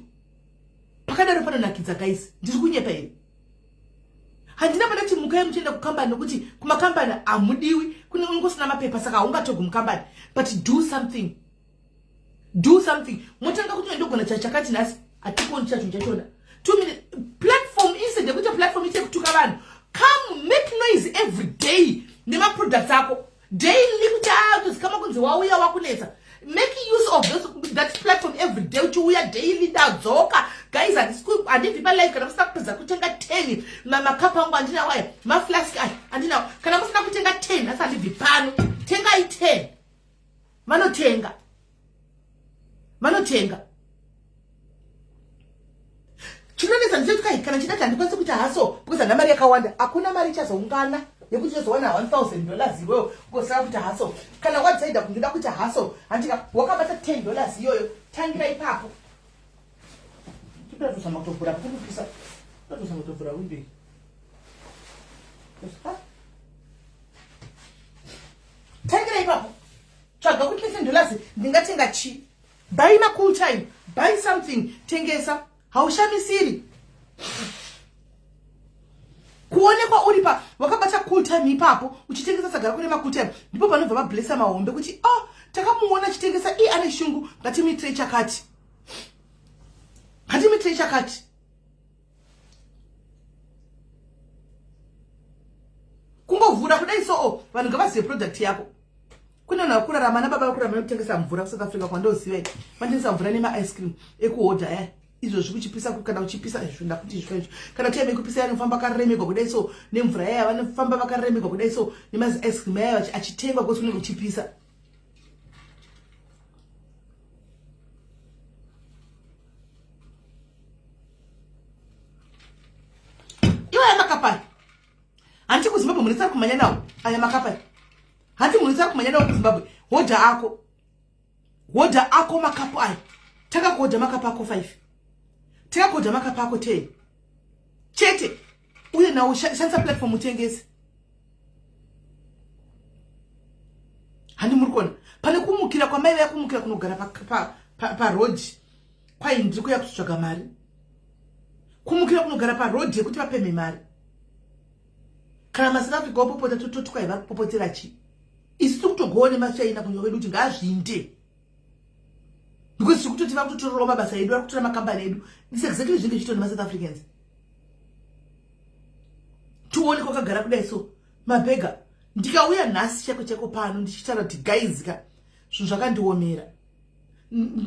Pakadaro panonakidza guys. Ndiri kunyepa here? Handina pandati mukai muchienda kukambani nokuti kumakambani hamudiwi kune ungosina mapepa saka haungatogwi mukambani but do something. Do something. Motanga kuti ndogona chakati nhasi hatikoni chacho chachona. 2 minutes platform instead yekuita platform ite kutuka vanhu. Come make noise every day nemaproducts ako. Daily kuti ah kuzikama kunzi wauya wakunetsa. Make use of this, that platform every day uchiuya daily ndadzoka. Guys handibvi pa live kana musina kupedza kutenga 10 makapu angu andinawo aya maflask aya andinawo kana musina kutenga 10 asi handibvi pano tengai 10 vanotenga vanotenga chinonetsa ndechekuti kana chidati handikwanisi kuita haso because handina mari yakawanda hakuna mari ichazoungana yekuti uchazowana 1000 dollars iwewo ugosara kuita haso kana wadecida kuti ndoda kuita haso handika wakabata 10 dollars iyoyo tangira ipapo totozama kutovhura kuripisa totozama kutovhura window iyi tangira ipapo tsvaga kuti 10 dollars ndingatenga chii buy macool time buy something tengesa haushamisiri kuonekwa uri pa wakabata cool time ipapo uchitengesa saga rako nemacool time ndipo panobva vablessa mahombe kuti oh takamuona achitengesa iye ane shungu ngatimuitirei chakati ngatimuitirei chakati. Kungovhura kudai so oh, vanhu ngavazive product yako. Kune vanhu vakurarama nababa vakurarama nekutengesa mvura kuSouth Africa kwandoziva vanotengesa mvura nemaice cream ekuhodha aya izvozvi kuchipisa kana kuchipisa izvo ndakuti izvo izvo kana time yekupisa yanofamba akaremegwa kudai so nemvura yaya vanofamba vakaremegwa kudai so nemazi ice cream yaya achitengwa kwese kunenge kuchipisa. Iwo aya makapa hanti kuZimbabwe munhu tsari kumhanya nawo aya makapa hanti munhu tsari kumhanya nawo kuZimbabwe hodha ako hodha ako makapu aya tanga kuhodha makapu ako 5 tanga kuhodha makapu ako 10 chete uye nawo shandisa platform utengese handi muri kuona pane kumukira kwamai vaya kumukira kunogara paroad kwai ndiri kuya kutsvaga mari kumukira kunogara paroad yekuti vapemhe mari kana masouth africa wapopota tototi kwai vari kupopotera chii isu tiri kutogowa nemachaina kunze kwedu kuti ngaazviinde because tiri kutoti vakutotorerawo mabasa edu vari kutora makambani edu this exactly zvinenge zvichiitwa nemasouth africans tione kwakagara kudai so mabhega ndikauya nhasi chako chako pano ndichitaura kuti guys ka zvinhu zvakandiomera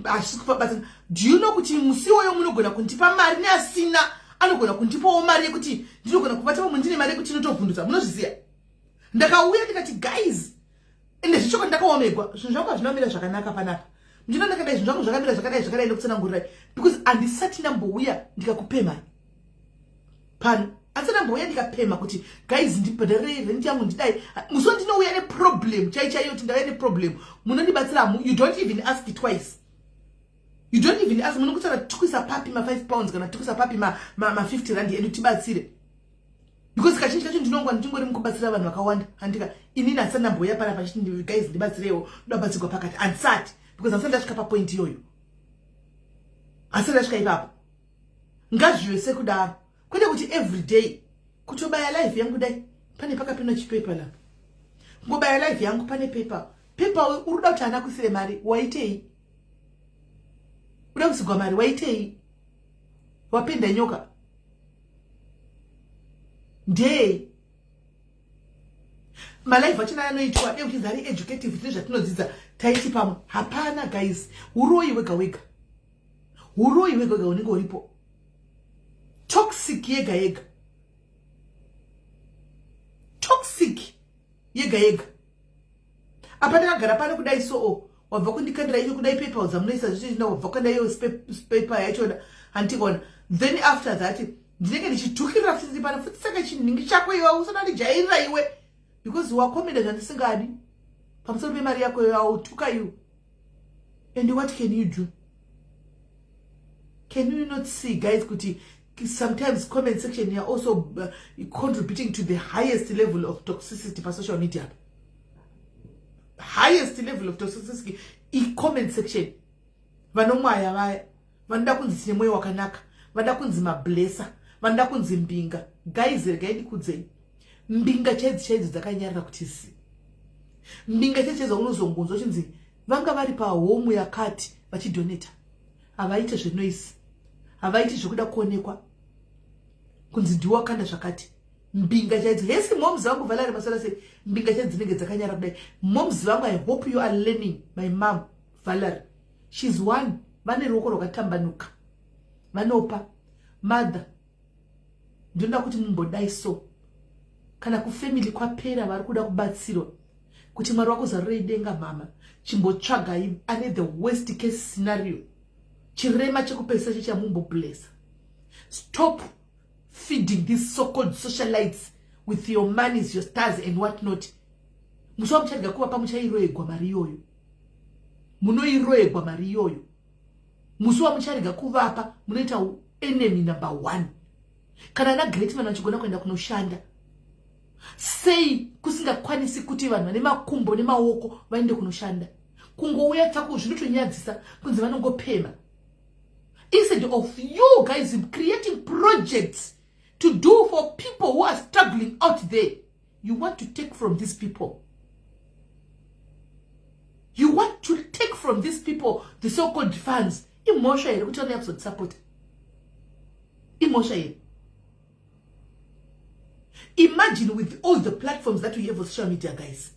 hazvisi kufabatana do you know kuti musi iwoyo munogona kundipa mari neasina anogona kundipawo mari yekuti ndinogona kubata pamwe ndine mari yekuti inotovhundutsa munozviziva ndakauya ndikati guys ende zvichoko ndakaomegwa zvinhu zvangu hazvina zvakanaka panapa ndino ndakadai zvinhu zvangu zvakamira zvakadai zvakadai ndokutsanangurirai because handisati ndambouya ndikakupemai pano asi ndambouya ndikapema kuti guys ndibhadharirei rent yangu ndidai musi wandinouya neproblem chai chaiyo kuti ndauya neproblem munondibatsira you don't even ask twice you don't even ask munongotara tikuisa papi ma5 pounds kana tikuisa papi ma50 rand edu tibatsire because kazhinji kacho ndinongwa ndingori mukubatsira vanhu vakawanda handika inini handisati ndambouya pana pachiti guys ndibatsireiwo ndobatsirwa pakati handisati because handisati ndasvika papoint iyoyo handisati ndasvika ipapo ngazvive sekudaro kwete kuti everyday kutobaya life yangu dai pane pakapinda chipepa lapa kungobaya life yangu pane pepa pepa uri kuda kuti ana kuisire mari waitei uda kusigwa mari waitei wapenda nyoka ndei malive achona anoitwa dei uchinzi ari educative tine zvatinodzidza taiti pamwe hapana guys uroyi wega wega uroyi wega wega unenge uripo toxic yega yega toxic yega yega apa ndakagara pano kudai so oh, wabva kundikandira iyo kudai paper dzamunoisa zvichina wabva kukanda iyo paper yachona handikuona then after that ndinenge ndichitukirira futi pano futi saka chinhingi chako iwe usana ndijairira iwe because wakomenda zvandisingadi pamusoro pemari yako iwe autuka iwe and what can you do can you not see guys kuti sometimes comment section youare also contributing to the highest level of toxicity pasocial media highest level of toxicity icomment section vanomwaya vaya vanoda kunzi tine mwoyo wakanaka vanoda kunzi mablesser vanoda kunzi mbinga guys regai ndikudzei mbinga chaidzo chaidzo dzakanyarira kuti zi mbinga chaidzo chaidzo unozongonzwa chinzi vanga vari pahomu yakati vachidoneta havaite zvenoise havaiti zvekuda kuonekwa kunzi ndiwo wakanda zvakati mbinga chaidzo hesi moms vangu valari maswera sei mbinga chaidzo dzinenge dzakanyara kudai moms vangu i hope you are learning my mom valery shes one vane ruoko rwakatambanuka vanopa mother ndinoda kuti mumbodai so kana kufamily kwapera vari kuda kubatsirwa kuti mwari wakuzarurei denga mama chimbotsvagai ane the worst case scenario chirema chekupedzisa chechamumboblessa stop feeding these so called socialites with your monies your stars and what not musi wamuchadya kuvapa muchairoegwa mari iyoyo munoiroegwa mari iyoyo musi wamucharega kuvapa munoita enemy number one kana ana great man vachigona kuenda kunoshanda sei kusingakwanisi kuti vanhu vane makumbo nemaoko vaende kunoshanda kungouya tsako zvinotonyadzisa kunzi vanongopema instead of you guys creating projects to do for people who are struggling out there you want to take from these people you want to take from these people the so called funds imhosva here kuti vanouya kuzondisapota imhosva here Imagine with all the platforms that we have on social media, guys,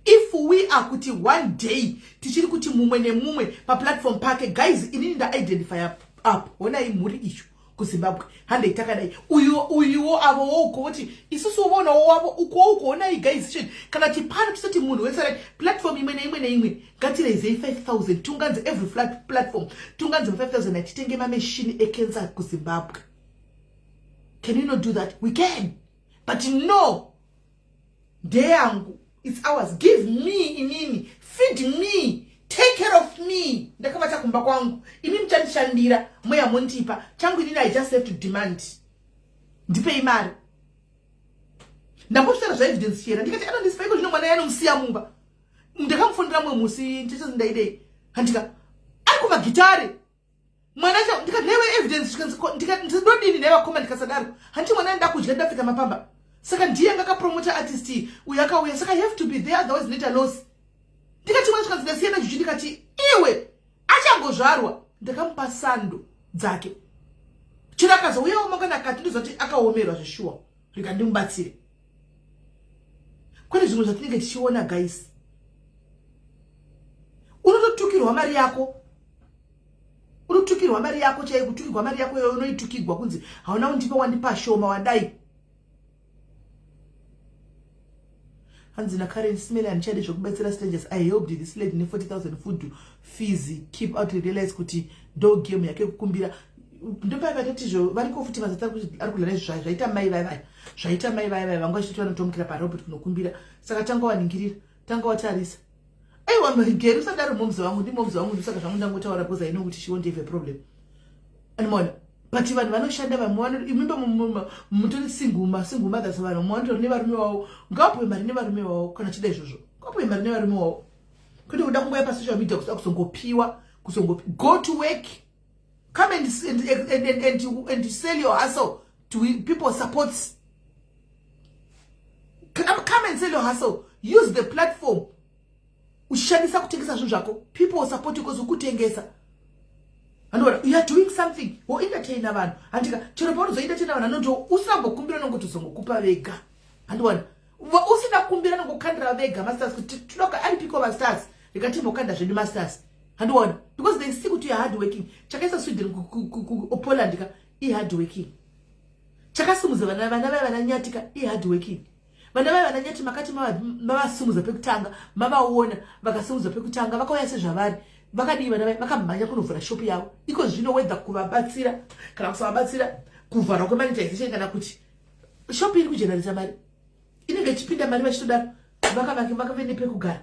if we are kuti one day tichiri kuti mumwe nemumwe paplatform pake. Guys, inini ndaidentify up, honai mhuri ishu kuZimbabwe, handei takadai, uyu uyuwo, avowo uko voti isusu vonawo wavo uko uko. Honai guys, chete kana tipano tisati munhu wese, right? Platform imwe neimwe neimwe, ngatireizei 5000, tunganze every flat platform, tunganze 5000, atitenge mameshini ecancer kuZimbabwe. Can you not do that? We can, but no, ndeyangu, it's ours. Give me inini, feed me, take care of me. Ndakavata kumba kwangu, imi muchandishandira, mweya mondipa changu. Inini I just have to demand, ndipei mari. Ndambosvitara zvaEvidence Chera, ndikati anondisipa iko zvino, mwana yanomusiya mumba. Ndakamufonera mumwe musi, ndichati ndaidei, handika ari kumagitare mwana. Ndikati, "Newe Evidence," ndinodini nevakoma? Ndikasadaro, handiti mwana nda kudya, ndapfeka mapamba. Saka ndiye ngakapromota artist uyo akauya, saka I have to be there, otherwise ndinoita loss. Ndikati mwana, zvikanzi ndasiyana juju. Ndikati iwe, achangozvarwa ndakamupa sando dzake. Chero akazouyawo mangwana akati ndozati akaomerwa zveshuwa, rega ndimubatsire. Kune zvimwe zvatinenge tichiona, guys, unototukirwa mari yako, unotukirwa mari yako chai, kutukirwa mari yako iyoyo unoitukigwa kunzi hauna kundipa, wandipa shoma, wadai. Hanzi naKaren Smell, handichadi zvekubetsera strangers. I helped this lady ne40 000 food fees, keep out, realize kuti ndo game yake kukumbira. Ndopavatotizvo variko futi mazati ari kudlala izvo zvaita mai vaivai, zvaita mai vaivai vanga vachitoti vanotomukira parobot kunokumbira. Saka tanga waningirira, tanga watarisa. Aiwa Geri, usadaro, momzi vangu, ndimomzi vangu, ndosaka zvangu ndangotaura because I know kuti she won't have a problem anymore. But vanhu vanoshanda, vamwe imimbe mutori single mothers, vanhu vamwe vanotori nevarume vavo, ngavapuwe mari nevarume vavo. Kana chida izvozvo, ngapuwe mari nevarume vavo, kwete kuda kungoya pasocial media kuda kuzongopiwa, kuzongo go to work. Come and sell your hustle to people, supports. Come and sell your hustle, use the platform uchishandisa kutengesa zvinhu zvako. People will support you because ukutengesa. Andoona you are doing something, woentertaina vanhu, handika? Chero paunozoentertaina vanhu, anonto usina kumbokumbira, nongotozongokupa vega, handiona? Usina kukumbira, nongokandira vega mastars kuti tinoka aripiko mastars, rega timbokanda zvedu mastars, handiona? Because they see kuti you are hard working. Chakaisa Sweden kuPoland ka ihard working. Chakasimudza vana vaya, vana Nyatika, ihard working. Vana vaya, vana Nyati, makati mavasimudza pekutanga, mavaona vakasimudza pekutanga, vakauya sezvavari, vakadii? Vana vaya vakamhanya kunovhura shopu yavo iko zvino, whether kuvabatsira kana kusavabatsira, kuvharwa kwemonetization kana kuti shopu iri kugenerata mari, inenge ichipinda mari, vachitodaro vakavake, vakave nepekugara,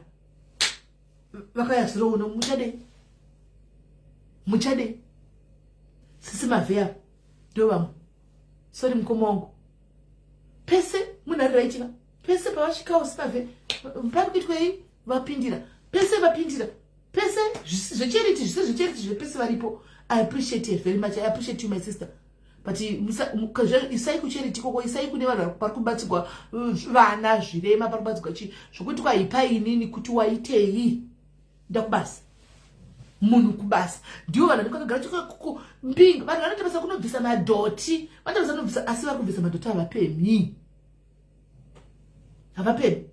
vakauya zuro uno. Muchadei? Muchadei? Sisi Mavheya ndo vamwe. Sorry, mukoma wangu, pese munhu ari raitika, pese pavasvikawo simavhe pari kuitwei, vapindira pese, vapindira pese, zvecharity, zvise zvecharity, zvepese varipo. I appreciate it very much. I appreciate you, my sister, but isai kucharity ikoko, isai kune vanhu pari kubatsirwa vana zvirema, pari kubatsirwa chii, zvokuti kwaipa inini kuti waitei ndakubasa munhu kubasa. Ndivo vanhu vanenge vakagara mbinga, vanhu vanoita basa kunobvisa madhoti, vanoita basa kunobvisa, asi vari kubvisa madhoti havapemi, havapemi.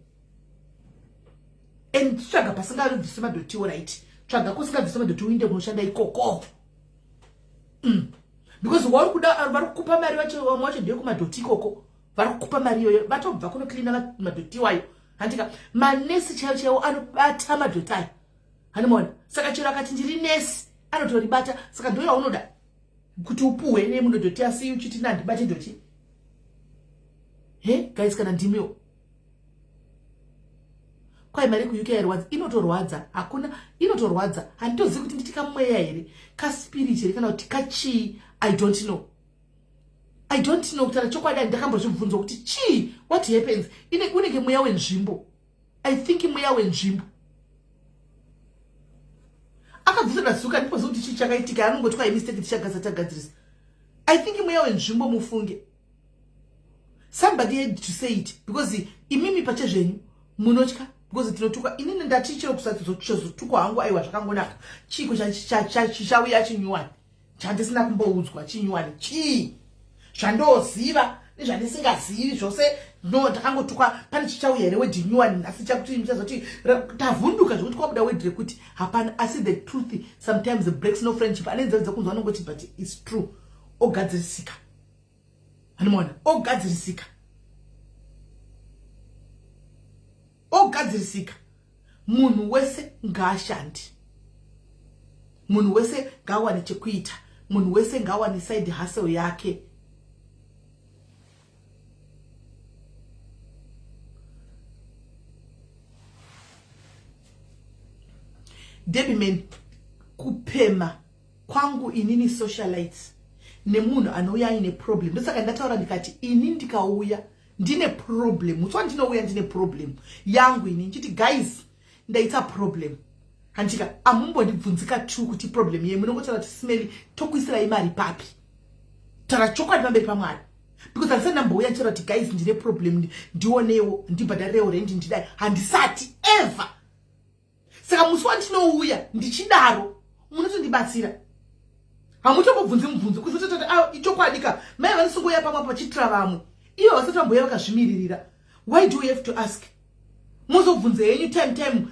And tsvaga pasingabvisi madhoti, right? Tsvaga kusingabvisi madhoti, uinde kunoshanda ikoko. Because vari kuda, vari kukupa mari vacho, vamwe vacho ndeyekumadhoti ikoko, vari kukupa mari iyoyo vatobva kunocleana madhoti iwayo, handika? Manesi chaiwo chaiwo anobata madhoti ayo, handimaona? Saka chero akati ndiri nesi, anotoribata. Saka ndo yaunoda kuti upuhwe nemunodhoti, asi uchiti nandibate dhoti. He guys, kana ndimiwo, kwai mari kuUK yairwadza, inotorwadza, hakuna inotorwadza. Handitozivi kuti nditi kamweya here, kaspirit here, kana kuti kachii. I don't know, I don't know. Kutaura chokwadi, ndakambozvibvunzwa kuti chii, what happens. Unenge mweya wenzvimbo, I think mweya wenzvimbo. Akabvisa ndazuka, ndipoziva kuti chii chakaitika. Anongoti kwai mistake, tichagasa tagadzirisa. I think mweya wenzvimbo, mufunge. Somebody had to say it because imimi pachezvenyu munotya, because tinotukwa. Inini ndati chero kusazotukwa hangu, aiwa, zvakangonaka. Chiiko chichauya chinyuwani chandisina kumboudzwa? Chinyuwani chii? Zvandoziva nezvandisingazivi zvose. No, ndakangotukwa. Pane chichauya here word nyuwani nhasi chakuti muchazoti tavhunduka zvekuti kwabuda word rekuti hapana? Asi the truth sometimes breaks no friendship. Ane nzeve dzekunzwa anongoti, but it's true, ogadzirisika. Anomaona ogadzirisika, ogadzirisika. Munhu wese ngaashandi, munhu wese ngaawane chekuita, munhu wese ngaawane side hustle yake. Debiman, kupema kwangu inini socialites nemunhu anouya aine problem. Ndosaka ndataura ndikati ini ndikauya ndine problem, musi wandinouya ndine problem yangu ini ndichiti, "Guys, ndaita problem," handika amumbondibvunzika tu kuti problem yei. Munongotaura kuti, "Simeli, tokuisirai mari papi?" Taura chokwadi pamberi paMwari, because handisati ndambouya ndichitaura kuti, "Guys, ndine problem, ndionewo, ndibhadharirewo rendi, ndidai." Handisati ever. Saka musi wandinouya ndichidaro, munotondibatsira, hamutombobvunzi mubvunzo kuzototati, "A, ichokwadi ka, mai vanosingouya pamwe pachiitira vamwe, ivo vasati vambouya vakazvimiririra." Why do we have to ask? Muzobvunza yenyu time time,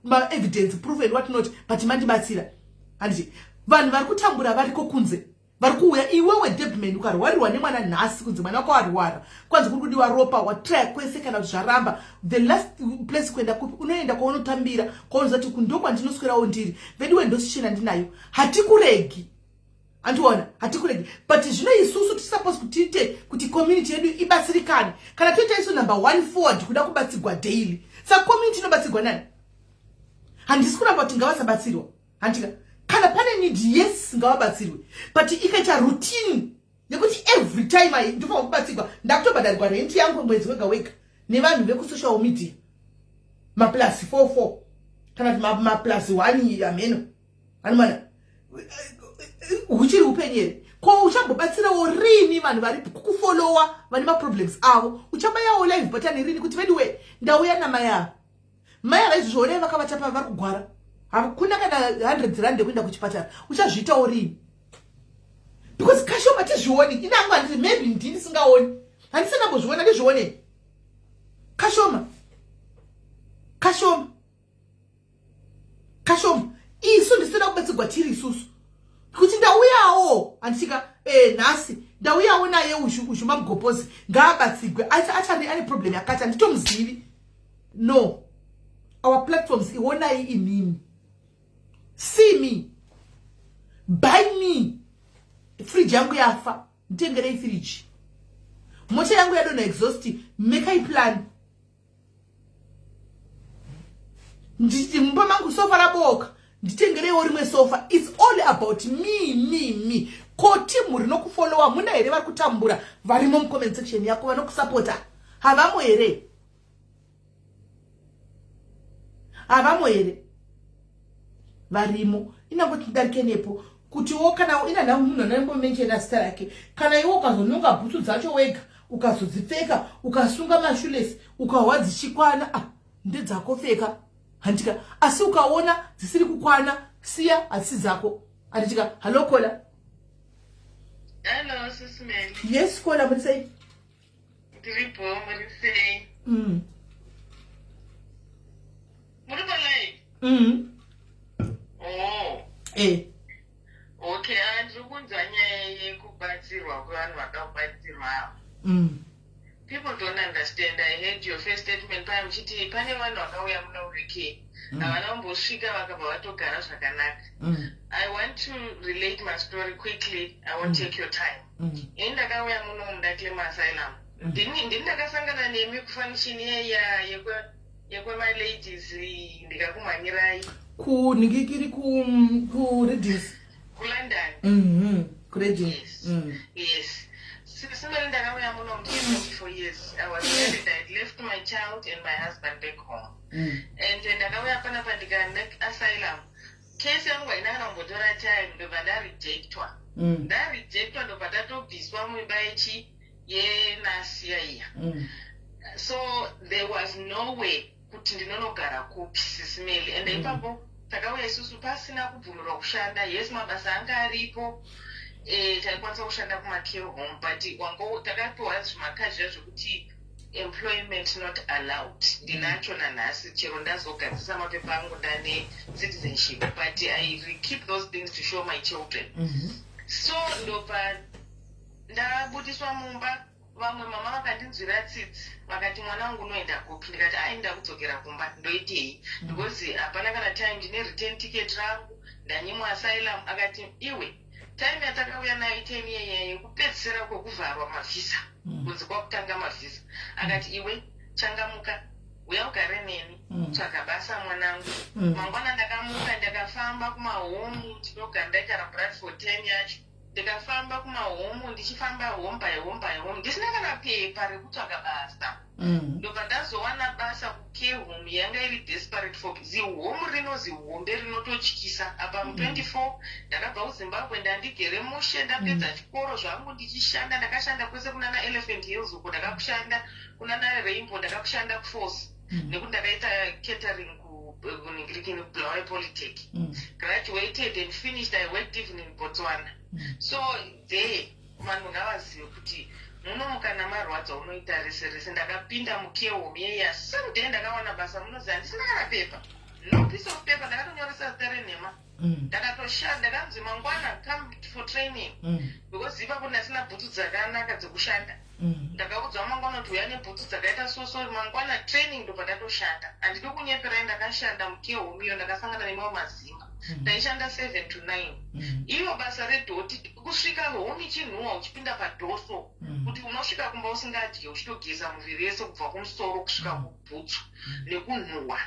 maevidence, ma proof and what not, but mandibatsira, handiti? Vanhu vari kutambura variko kunze, vari kuuya. Iwewe Debman, ukarwarirwa nemwana nhasi, kunzi mwana wako arwara, kwanzi kuri kudiwa ropa, watraya kwese, kana kuti zvaramba, the last place kuenda kupi? Unoenda kwaunotambira, kwaunozati kundo kwandinoswerawo ndiri. Veduwe, ndosichena ndinayo. Hatikuregi, andiona, hatikuregi. But zvino isusu tisuppose kuti tiite kuti community yedu ibatsirikane. Kana toita isu number one forward kuda kubatsigwa daily, saka community inobatsigwa nani? Handisi kuramba kuti ngavasabatsirwa, handika? Kana pane need, yes, ngavabatsirwe, but ikaita routine yekuti every time ai ndofanira kubatsigwa, ndakutobhadharigwa renti yangu mwedzi wega wega nevanhu vekusocial media, maplus 44 kana kuti maplus 1, ameno anomana, huchiri upenyu here? Ko uchambobatsirawo rini vanhu vari kufollowa vane maproblems avo? Uchabayawo live button rini kuti, "Veduwe, ndauya namai ava, mai ava izvozvo, onai vakavachapa, vari kugwara, hakuna kana 100 rand yekuenda kuchipatara"? Uchazviitawo rini? Because kashoma tizvioni. Inangu handiti, maybe ndini ndisingaoni, handisina mbozviona. Ndizvionei? Kashoma, kashoma, kashoma. Isu ndisina kubatsirwa tiri isusu kuti ndauyawo, handitika? Nhasi ndauyawo naye ushu, ushu mamugopozi, ngaabatsigwe, achari ane problem yakati, handitomuzivi. No, our platforms, ionai inini, see me, buy me fridge yangu yafa, nditengerei fridge. Mota yangu yadonha exhaust, mekai plan. Mumba mangu sofa raboka, nditengereiwo rimwe sofa. It's all about me, me, me. Ko timu rinokufollowa muna here vari kutambura varimo mucomment section yako vanokusapota? Havamo here? Havamo here? Varimo. Inangoti ndidarike nepo kutiwo kana ina munhu anambomenshena zita rake, kana iwe ukazononga bhutsu dzacho wega, ukazodzipfeka, ukasunga mashoelace, ukahwa dzichikwana, ah, ndedzako, pfeka, handitika? Asi ukaona dzisiri kukwana, siya, hadzisi dzako, handitika? Hallo, caller. Hello, Sis Mary. Yes, caller, muri sei? Ndiripo, muri sei? Mm. Muri palive? Mm. Oh, okay. Ah, ndiri kunzwa nyaya yekubatsirwa kwevanhu vakabatsirwa. People don't understand. I heard your first statement paya muchiti pane vanhu vakauya muno UK. Havana kumbosvika vakabva vatogara zvakanaka. I want to relate my story quickly. I won't take your time. Ini ndakauya muno ndaclaim asylum. Ndini ndakasangana nemi kufunction yeya yekwema-ladies, ndikakumhanyirai. Kunhingikiri kuReadings. KuLondon. Kureading. Yes. Yes. Similarly, ndakauya muno ndine 24 years. I was married. I had left my child and my husband back home. And ndakauya panapa ndikaenda asylum. Case yangu haina kana kumbotora time, ndobva ndarejectwa. Ndarejectwa, ndobva ndatobviswa muimba yechi yenasiya iya. So there was no way kuti ndinonogara kupi, Sis Meli. And ipapo takauya isusu pasina kubvumirwa kushanda. Yes, mabasa anga aripo, taikwanisa kushanda kumacare home, but wango takapiwa zvimakadhi zviya zvekuti Employment not allowed. Ndinacho nanhasi, chero ndazogadzisa mapepa angu, ndane citizenship, but I keep those things to show my children. So ndobva ndabudiswa mumba. Vamwe mama vakandinzwira tsitsi, vakati, "Mwana wangu, unoenda kupi?" Ndikati, "Ai, ndakudzokera kumba, ndoitei? Because hapana kana time, ndine return ticket rangu, ndanyimwa asylum." Akati, "Iwe, time yatakauya nayo itime iyeye yekupedzisira kwekuvharwa mavhisa, kunzi kwakutanga mavhisa." Akati, "Iwe, changamuka, uya ugare neni, tsvaga basa, mwanangu." Mangwana ndakamuka, ndakafamba kumahomes. Ndinogara, ndaigara Bradford time yacho. Ndikafamba kumahomes, ndichifamba home by home by home, ndisina kana pepa rekutsvaga basa. Ndobva ndazowana basa kucare home yanga iri desperate for zihome rino, zihombe rinototyisa apa. Mu24 ndakabva kuZimbabwe, ndandigere mushe, ndapedza chikoro zvangu, ndichishanda. Ndakashanda kwese kunana Elephant Hills uko, ndakakushanda kunana Rainbow, ndakakushanda kuForce, nekuti ndakaita catering kuningirikini, kuBulawayo Polytech. Graduated and finished. I worked even in Botswana. So there, vanhu ngavazive kuti muno kana marwadza unoita rese rese. Ndakapinda mucare home yeya same day ndakawana basa. Munoziva, ndisina kana pepa, no piece of paper. Ndakatonyoresa zita renhema. Ndakatoshanda. Ndakanzi, "Mangwana come for training," because ipapo ndasina bhutsu dzakanaka dzekushanda. Ndakaudzwa mangwana kuti uya nebhutsu dzakaita so so, mangwana training. Ndobva ndatoshanda. Handidi kunyeperai, ndakashanda mucare home iyo, ndakasangana nemamwe mazimba. Ndaishanda 7 to 9. Iyo basa redhoti, kusvika home ichinhuhwa, uchipinda padhoso, kuti unosvika kumba usingadye, uchitogeza muviri yese kubva kumusoro kusvika kubhutsu nekunhuhwa.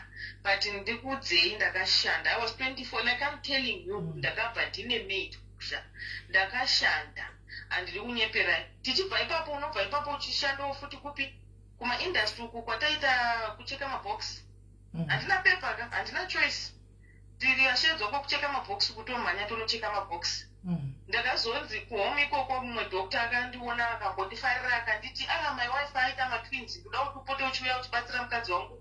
But ndikudzei, ndakashanda. I was 24, like I'm telling you. Ndakabva ndine maid kusha, ndakashanda, handiri kunyeperai. Tichibva ipapo, unobva ipapo uchishandawo futi kupi? Kumaindustry uku kwataita kucheka mabhokisi. Handina pepa ka, handina choice, tiri ashedzwa kwakucheka mabhokisi, kutomhanya tonocheka mabhokisi. Ndakazonzi kuhome ikoko, mumwe doctor akandiona, akangondifarira, akanditi, "Ah, my wife aita matwins, ndoda kuti upote uchiuya uchibatsira mukadzi wangu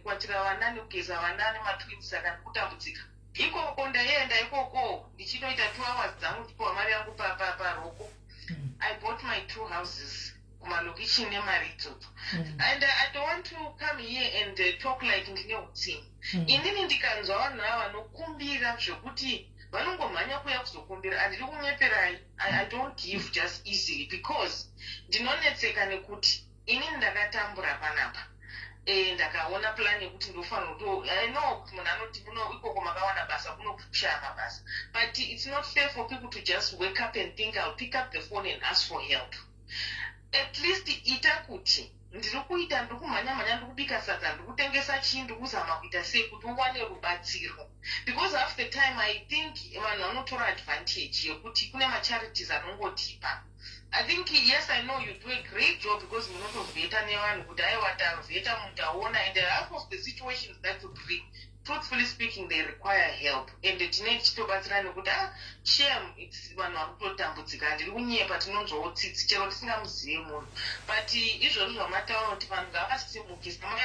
kuwachira vana nekugeza vana nematwins, saka ndikutambudzika ikoko." Ndaienda ikoko ndichinoita 2 hours dzangu, ndichipiwa mari yangu paroko. I bought my two houses kumalokishini nemari idzodzo. And I don't want to come here and talk like ndine utsinye. Inini ndikanzwa vanhu ava vanokumbira zvekuti vanongomhanya kuuya kuzokumbira, handiri kunyeperai, I don't give just easily, because ndinonetseka nekuti inini ndakatambura panapa. Ndakaona plan yekuti ndofanira kuto, I know kuti munhu anoti muno ikoko makawana basa, kuno kushaya mabasa, but it's not fair for people to just wake up and think, "I'll pick up the phone and ask for help." At least ita kuti ndiri kuita, ndiri kumhanya-mhanya, ndiri kubika sadza, ndiri kutengesa chii, ndiri kuzama kuita sei kuti uwane rubatsiro, because half the time I think vanhu vanotora advantage yekuti kune macharities anongotipa. I think, yes, I know you do a great job, because munotovheta nevanhu kuti aiwa, tavheta, mutaona. And half of the situations that you bring, truthfully speaking, they require help, and tinenge tichitobatsira nekuti, ah, shame, it's vanhu vari kutotambudzika. Handiri kunyepa, tinonzwawo tsitsi chero tisingamuzive munhu. But izvozvo zvamataura kuti vanhu ngavasimuke, samai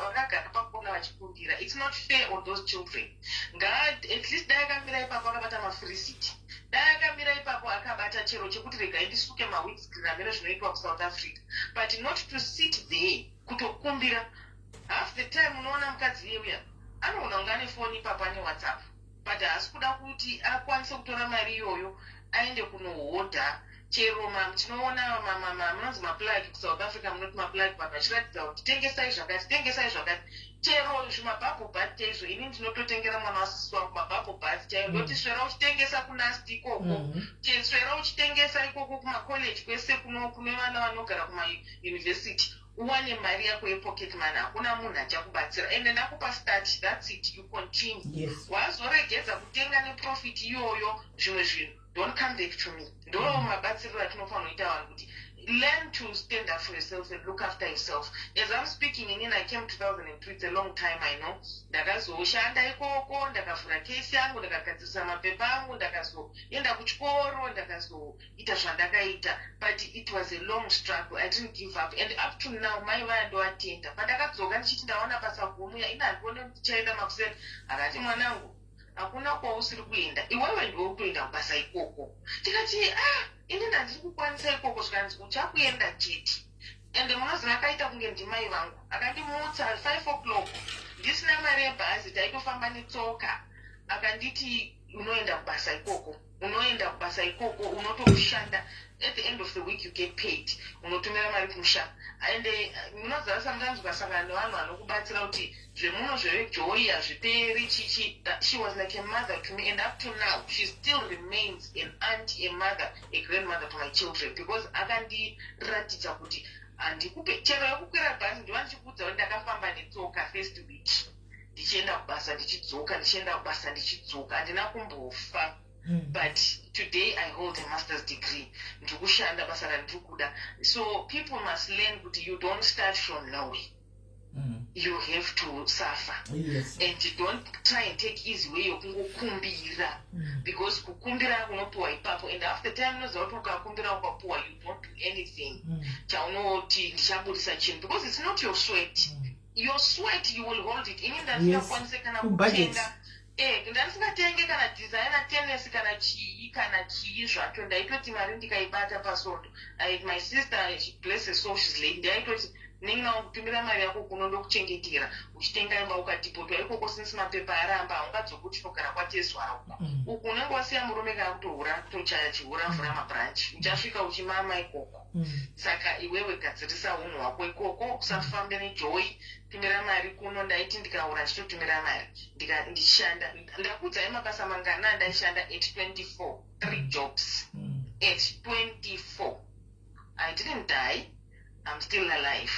vakagara pakona vachikumbira, it's not fair on those children. At least dai akamira ipapo akabata mafirisiti, dai akamira ipapo akabata chero chekuti regai ndisuke mawindscreen, amene zvinoitwa kuSouth Africa, but not to sit there kutokumbira. Half the time unoona mukadzi iyeuya anoona kunge ane foni ipapo, ane WhatsApp, but haasi kuda kuti akwanise kutora mari iyoyo aende kunohodha chero tinoona munonzi maplug kuSouth Africa, munoti maplug, vanhu vachiratidza kuti tengesai zvakati, tengesai zvakati, chero zvimabubble bath chaizvo. Ini ndinototengera mwana wasisi wangu mabubble bath chaivo. Ndoti, "Swera uchitengesa kuNUST ikoko, swera uchitengesa ikoko kumacollege kwese kune vana vanogara kumauniversity, uwane mari yako yepocket money. Hakuna munhu achakubatsira, ende ndakupa start, that's it, you continue." Wazoregedza kutenga neprofit iyoyo zvimwe zvinhu, don't come back to me. Ndo mabatsiriro atinofanira kuita vanhu, kuti learn to stand up for yourself and look after yourself. As I'm speaking, inini I came 2002. It's a long time, I know. Ndakazoshanda ikoko, ndakavhura kesi yangu, ndakagadzirisa mapepa angu, ndakazoenda kuchikoro, ndakazoita zvandakaita, but it was a long struggle. I didn't give up, and up to now mai vaya ndovatenda. Pandakadzoka ndichiti ndawana basa gomuya, ina handione ndichaenda makuseni. Akati, "Mwanangu, hakuna kwausiri kuenda, iwewe ndiwe kutoenda kubasa ikoko." Tikati, "Ah, ini ndandiri kukwanisa ikoko." Zvikanzi, "Uchakuenda chete." Ende munoziva, akaita kunge ndimai vangu. Akandimutsa 5 o'clock, ndisina mari yebhazi, taitofamba netsoka. Akanditi, "Unoenda kubasa ikoko, unoenda kubasa ikoko, unotokushanda. At the end of the week you get paid, unotumira mari kumusha." Ende munoziva, sometimes ukasangana nevanhu vanokubatsira kuti zvemuno zvejoy hazviperi chichi. She was like a mother to me, and up to now she still remains an aunt, a mother, a grandmother to my children, because akandiratidza kuti handikupe chero yekukwira bhazi. Ndiva ndichikuudza kuti ndakafamba netsoka first week, ndichienda kubasa, ndichidzoka, ndichienda kubasa, ndichidzoka. Handina kumbofa. But today I hold a master's degree, ndiri kushanda basa randiri kuda. So people must learn kuti you don't start from nowhere. You have to suffer. And you don't try and take easy way yokungokumbira, because kukumbira kunopiwa ipapo, and half the time unoziva kuti ukakumbira ukapiwa, you don't do anything chaunoti ndichabudisa chinhu, because it's not your sweat. Your sweat, you will hold it. Ini ndandisingakwanise kana Kubudget. kutenga, ndandisingatenge kana designer tennis, kana chii, kana chii zvacho. Ndaitoti mari ndikaibata pasondo, my sister, she bless her soul, she's late, ndaitoti, "Nin'ina wangu, tumira mari yako kuno, ndokuchengetera uchitenga imba." Ukadhipotwa ikoko, since mapepa aramba, haungadzoki uchinogara kwatezwara uku. Uku unenge wasiya murume kana kutohura, kutochaya chihura, vhura mabranch, uchasvika uchimama ikoko. Saka iwewe gadzirisa unhu hwako ikoko, usafambe nejoy, tumira mari kuno. Ndaiti ndikaura ndichitotumira mari, ndichishanda. Ndakuudzai mabasa mangana andaishanda at 24? Three jobs at 24. I didn't die, I'm still alive.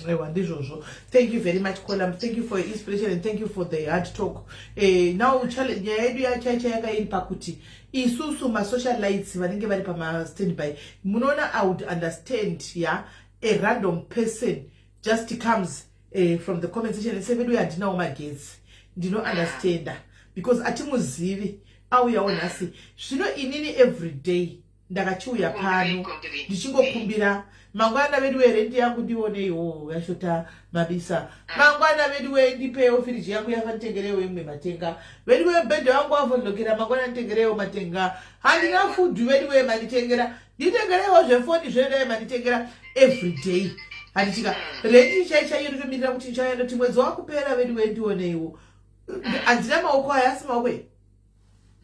Aiwa, ndizvozvo. Thank you very much, Colam. Thank you for your inspiration and thank you for the hard talk. Now nyaya yedu yachaicha yanga iri pakuti isusu masocialites vanenge vari pamastandby, munoona, I would understand, ya, a random person just comes from the comment section and say, "Vedu, handinawo magetsi." Ndinounderstanda because atimuzivi, auyawo nhasi. Zvino inini every day ndakachiuya pano Kumbiri. ndichingokumbira, "Mangwana vedu werendi yangu ndioneiwo yashota mabisa. Mangwana vedu we, ndipewo firiji yangu yafa, nditengerewo imwe matenga. Vedu we, bhedhe wangu wavhondokera, mangwana nditengerewo matenga. Handina food, vedu we, manditengera, nditengerewo zvefoni zvedu, manditengera." Every day, handitika rendi chai chaiyo, ndotomirira kuti ndichauya ndoti, "Mwedzi wakupera, vedu we, ndioneiwo, handina maoko." Aya asi maoko e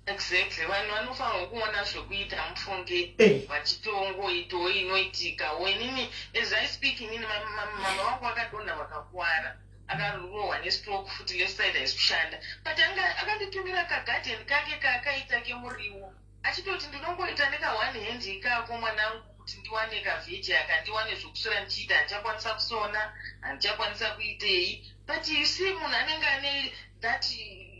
Exactly, vanhu vanofanirwa kuona zvekuita, mufunge. Vachitongoitawo inoitikawo. Inini, as I speak, inini mama vangu vakadonha, vakakuwara, akarohwa nestroke futi, left side haisi kushanda, but akanditumira kagadheni kake kaakaita kemuriwo, achitoti, "Ndinongoita neka one hand ikako, mwanangu, kuti ndiwane kaveggie aka, ndiwane zvokuswera ndichiita. Handichakwanisa kusona, handichakwanisa kuitei." But you see, munhu anenge ane that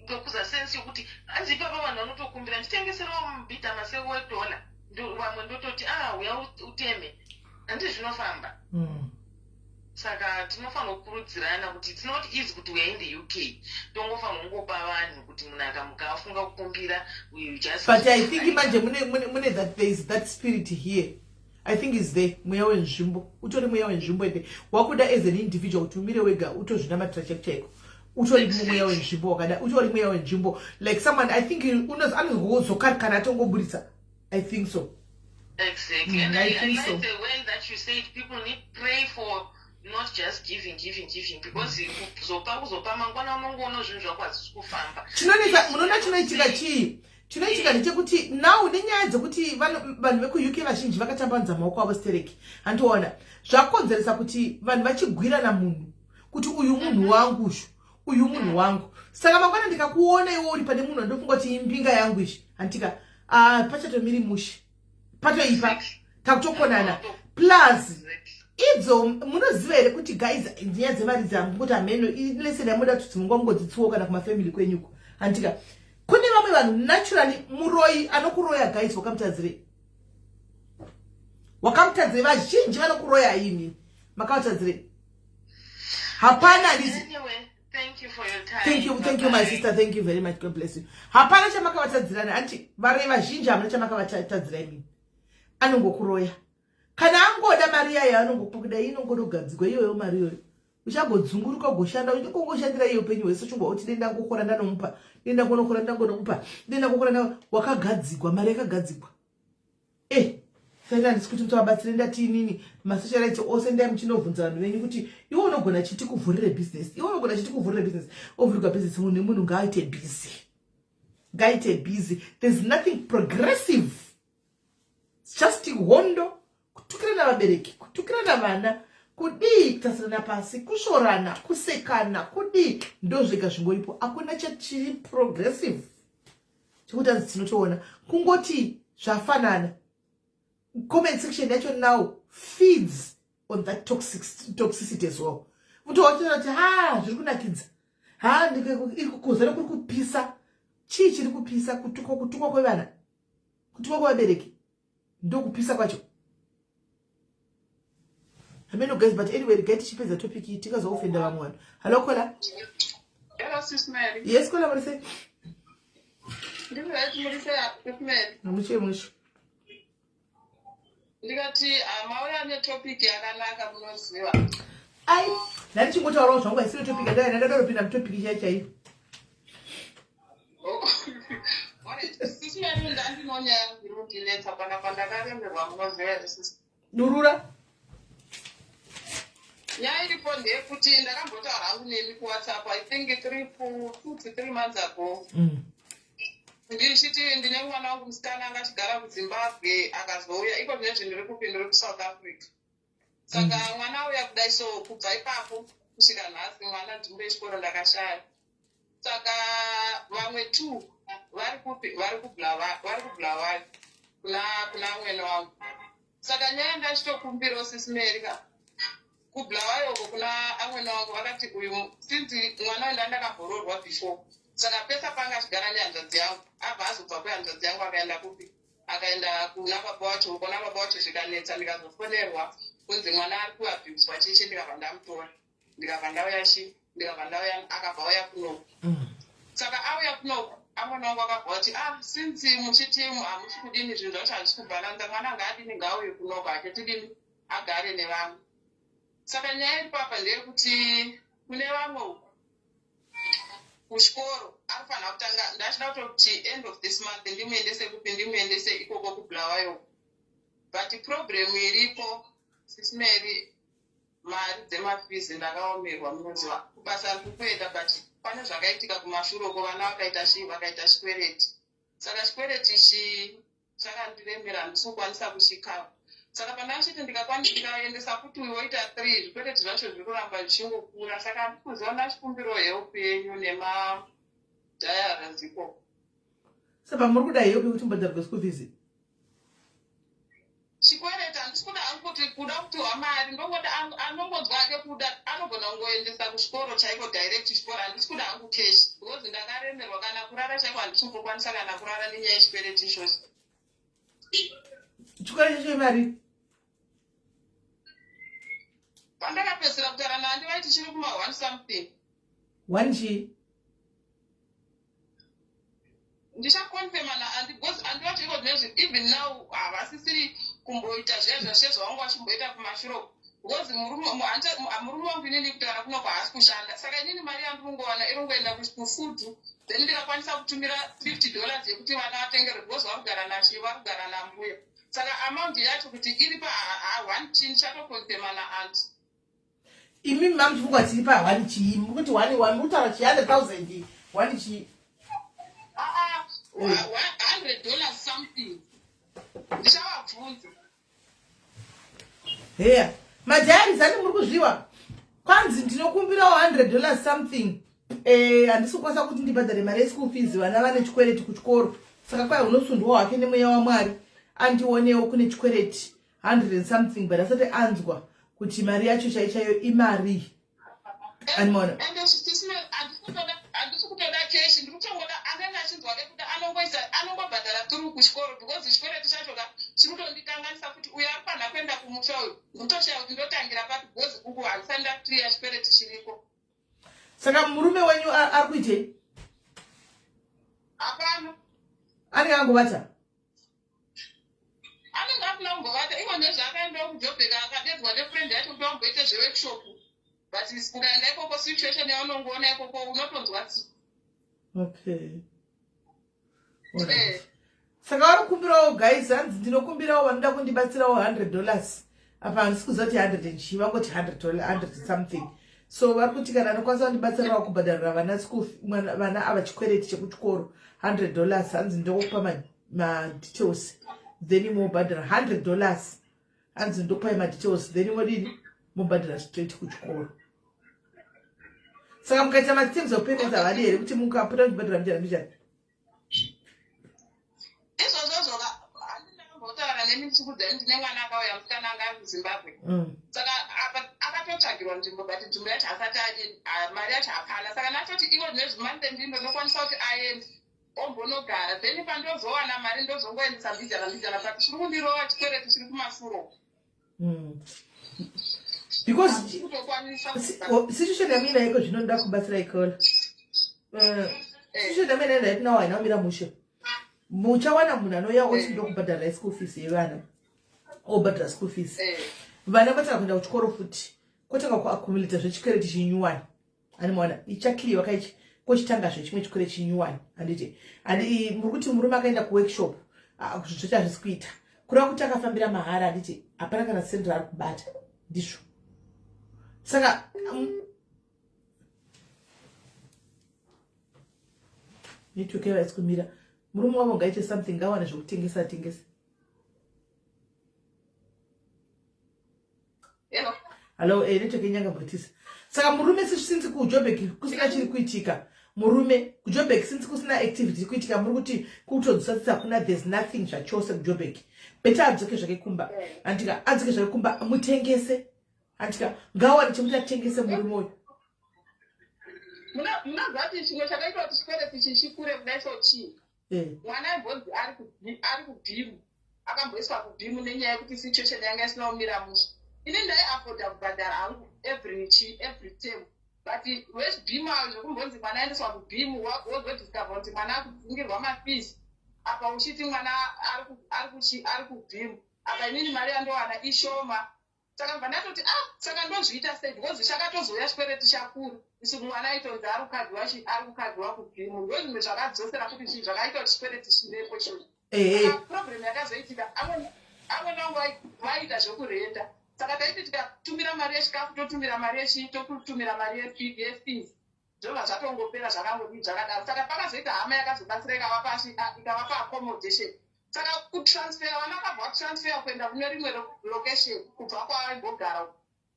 ndokuza sense yokuti hanzi ipapa vanhu vanotokumbira, "Nditengeserewo mubhidha maseko wedhola." Vamwe ndototi, "Ah, uya uteme." Handi zvinofamba. Saka tinofanira kukurudzirana kuti it's not easy kuti we are in the UK. Tongofanira kungopa vanhu kuti munhu akamuka afunga kukumbira, we just But I think manje mune that there is that spirit here, I think is there, mweya wenzvimbo. Utori mweya wenzvimbo, ende wakuda as an individual kuti umire wega, utozvinamatira chaiko chaiko. Utori mweya wenzvimbo wakada, utori mweya wenzvimbo like someone, I think anozozokari atongoburitsa, I think so. Exactly. And I I think like so. the way that you said people need pray for not just giving, giving, giving, because kuzopa, kuzopa, mangwana unongoona zvinhu zvako hazvisi kufamba. Chinonetsa, munoona chinoitika chii? Chinoitika ndechekuti now nenyaya dzekuti vanhu vekuUK vazhinji vakatambanudza maoko avo stereki, handiona zvakonzeresa kuti vanhu vachigwirana munhu kuti uyu munhu wangu, uyu munhu wangu. Saka mangwana ndikakuona iwe uri pane munhu andofunga kuti imbinga yangu izvi, handitika, ah, pachatomiri mushe, patoipa, takutokonana. Plus idzo, munoziva here kuti, guys, nyaya dzemari dzangu, kuti hameno lesson yamuda kuti dzimwe ngodzitsiwo kana kumafamily kwenyuko, handitika, kune vamwe vanhu naturally muroi anokuroya. Guys, wakamutadzirei? Wakamutadzirei? Vazhinji vanokuroya imi, makavatadzirei? Hapana, handisi. Anyway, thank you for your time. Thank you, thank you, my Bye-bye. sister. Thank you very much. God bless you. Hapana chamakavatadzirana, anti varoi vazhinji hamuna chamakavatadzira imini. Anongokuroya kana angoda mari yayo, anongopa kudai, inongodogadzigwa iyoyo mari iyoyo. Uchagodzunguruka, ugoshanda, uchingongoshandira iyo upenyu hwese, uchingwa kuti denda ngokora ndanomupa, denda ngonokora ndangonomupa, denda ngokora. Wakagadzigwa, mari yakagadzigwa. Saka handisi kuti mutovabatsire ndati inini masocialite ose ndai muchinobvunza vanhu venyu kuti iwe unogona chiti kuvhurire business iwe unogona chiti kuvhurire business ovhurigwa business munhu nemunhu ngaaite busy ngaaite busy there's nothing progressive It's just hondo kutukirana vabereki kutukirana vana kudii kutasirana pasi kusvorana kusekana kudii ndozvega zvingoripo hakuna chachiri progressive chekuti anzi tinotoona kungoti zvafanana comment section yacho now feeds on that toxic, toxicity as well mutowachiona kuti ha zviri kunakidza ha kuzana kuri kupisa chii chiri kupisa kutukwa kutukwa kwevana kutukwa kwevabereki ndokupisa kwacho hameno guys but anyway regai tichipedza topic iyi tingazoofenda vamwe vanhu hallo kola Hello, Sis Mary. Yes, kola muri sei? Ndiri right, muri sei, Sis Mary? Mushe mushe. Ndikati ah, mauya netopic yakanaka munoziva. Ai, ndandichingotaurawo zvangu haisiri topic yandaya ndadadopinda mutopic chai chaiyo. Durura. Nyaya iripo ndeyekuti ndakambotaura hangu nemi kuWhatsApp I think three, four, two to three months ago ndichiti ndine mwana wangu musikana anga achigara kuZimbabwe akazouya iko zvinezvi ndiri kupi ndiri kuSouth Africa saka mwana auya kudai so kubva ipapo kusvika nhasi mwana nzvimbo yechikoro ndakashaya saka vamwe two vari kupi vari kubulawayo kuna kuna amwene wangu saka nyaya ndachitokumbirawo sisi Mary ka kubulawayo uko kuna amwene wangu vakati uyu since mwana uyu ndandakamboroorwa before saka pese panga achigara nehanzvadzi yangu abva azobva kwehanzvadzi yangu akaenda kupi akaenda kuna baba wacho kuna baba wacho zvikanetsa ndikazofonerwa kunzi mwana ari kuabhuswa chichi ndikabva ndamutora ndikabva ndauya chi ndikabva ndauya akabva auya kunoku saka auya kunoku amwana wangu akabva ati ah since muchiti hamusi kudini zvinhu zvacho hazvisi kubhalanza mwana ngaadini ngaauye kunoku hake tidini agare nevamwe saka nyaya iri papa ndeyekuti kune vamwe uku kuchikoro anofanira kutanga ndachida kutoti end of this month ndimuendese kupi ndimuendese ikoko kubulawayo but problem iripo Sis Mary mari dzemafees ndakaomerwa munoziva kubasa ndiri kuenda but pane zvakaitika kumashure uko vana vakaita chii vakaita chikwereti saka chikwereti ichi chakandiremera handisi kukwanisa kuchikava saka pandachiti ndikakwanisa ndikaendesa futi uyu woita three zvikwereti zvacho zviri kuramba zvichingokura saka handisi kuziva ndachikumbirawo help yenyu nemadiaries ikoko saka muri kuda help yekuti mubhadharwe school fees chikwereti handisi kuda hangu kuti kuda kupiwa mari ndongoda anongonzwa ake kuda anogona kungoendesa kuchikoro chaiko direct chikoro handisi kuda hangu cash because ndakaremerwa kana kurara chaiko handisi kumbokwanisa kana kurara nenyaya yechikwereti ichocho chikwereti chemari pandakapedzisira kutaura nandi vaiti chiri kuma one something one chii ndichaconfirma naandi because andi vacho iko zvinezvi even now havasisiri kumboita zviya zvashe zvavanga vachimboita kumashure uku because murume wangu inini kutaura kunoko haasi kushanda saka inini mari yandiri kungowana iri kungoenda kufood then ndikakwanisa kutumira $50 yekuti vana vatengerwe because vari kugara nachi vari kugara nambuya saka amount yacho kuti iri pa one chii ndichatoconfirma naandi imi mamuchifunga tiri pa one chii muri kuti one one muri kutaura chii hundred thousand one chii ah, $100 something ndichavabvunza heya madiaries ati muri kuzviwa kwanzi ndinokumbirawo $100 something eh, handisi kukwanisa kuti ndibhadhare mari yeschool fees vana vane chikwereti kuchikoro saka kwai unosundwa hake nemweya wamwari andionewo kune chikwereti hundred and something but asati anzwa kuti mari yacho chai chaiyo imari animona ende handisi kutoda cash ndiri kutongoda anenge achinzwa nekuda anongoisa anongobhadhara through kuchikoro because chikwereti chacho ka chiri kutondikanganisa kuti uyo ari kufanira kuenda kumusha uyu ndikutoshaya kuti ndotangira papi because uku handisati ndakutiriya chikwereti chiriko saka murume wenyu ari kuitei hapana anenge angovata anenge asina kumbovata iko nezvaakaendawo kujobheka akadedzwa nefriend yacho kuti vamboite zveworkshop but ukaenda ikoko situation yaunongoona ikoko unotonzwa tsi okay Alright. Saka vari kukumbirawo guys, hanzi ndinokumbirawo vanoda kundibatsirawo $100. Apa handisi kuziva kuti 100 and chii, vangoti $100, 100 something. So vari kuti kana anokwanisa kundibatsirawo kubhadharira vana school, vana ava chikwereti chekuchikoro $100, hanzi ndokupa madetails then mobhadhara $100. Hanzi ndokupai madetails then modini, mobhadhara straight kuchikoro. Saka mukaita materms of payments havadi here kuti mukapota muchibhadhara mbichana mbichana? Izvozvozvo handinambotaura nemi ndichikudzai, ndine mwana akauya, musikana anga ari kuZimbabwe. Saka apa akatotsvagirwa nzvimbo, but nzvimbo yacho hasati mari yacho hapana. Saka natoti ivo nezvimonth end ndinokwanisa kuti aende ombonogara, then pandozowana mari ndozongoendesa mbijana mbijana, but chiri kundirova chikwereti chiri kumasuro. Because kutokwanisa. Situation yamina iko zvino ndoda kubatsira ikola. Situation yamina right now haina kumira mushe. Muchawana munhu anouya oti ndokubhadhara school fees yevana, obhadhara school fees, vana vatanga kuenda kuchikoro futi, kotanga kuaccumulata zvechikwereti chinyuwani. Animaona ichakliwa kaichi, kochitanga zvechimwe chikwereti chinyuwani, handiti? Handi muri kuti murume akaenda kuworkshop, zvinhu zvacho hazvisi kuita, kureva kuti akafambira mahara, handiti? Hapana kana sendi raari kubata, ndizvo? Saka network yava isi kumira. Murume wavo ngaite something, ngawane zvokutengesa, atengese. Hello? Hallo, network yenyangambotisa. Saka murume, since kuJobek kusina chiri kuitika, murume kuJobek since kusina activity iri kuitika, muri kuti kutodzisatisa hakuna, there's nothing zvachose kuJobek, better adzoke zvake kumba, andika? Adzoke zvake kumba, mutengese, andika? Ngawane chekuti atengese murume uyu. Munoziva kuti chimwe chakaita kuti chikwereti ichi chikure kudai so chii? Mwana aimbonzi ari kuBeam, akamboiswa kuBeam nenyaya yekuti situation yanga isina kumira mushe. Ini ndaiafforda kubhadhara hangu every chi every term, but veBeam avo, zvekumbonzi mwana aendeswa kuBeam, wozodiscover kuti mwana akudzingirwa mafees, apa uchiti mwana ari kuBeam, apa inini mari yandowana ishoma. Saka mbva ndatoti, ah, saka ndozviita sei? Because chakatozouya chikwereti chakuru isu, mwana aitonzi ari kukadhiwa kuBeam. Ndo zvimwe zvakadzosera futi zvinhu zvakaita kuti chikwereti chivepo chinhu. Problem yakazoitika, amwe vangu vaiita zvekurenda, saka taiti tikatumira mari yechikafu, totumira mari yechii, tokutumira mari yefees, zvobva zvatongopera zvakangodii zvakadaro. Saka pakazoita hama yakazobatsira, ikavapa accommodation. Saka kutransfer vana, vakabva vatransfer kuenda kune rimwe location kubva kwavaimbogara.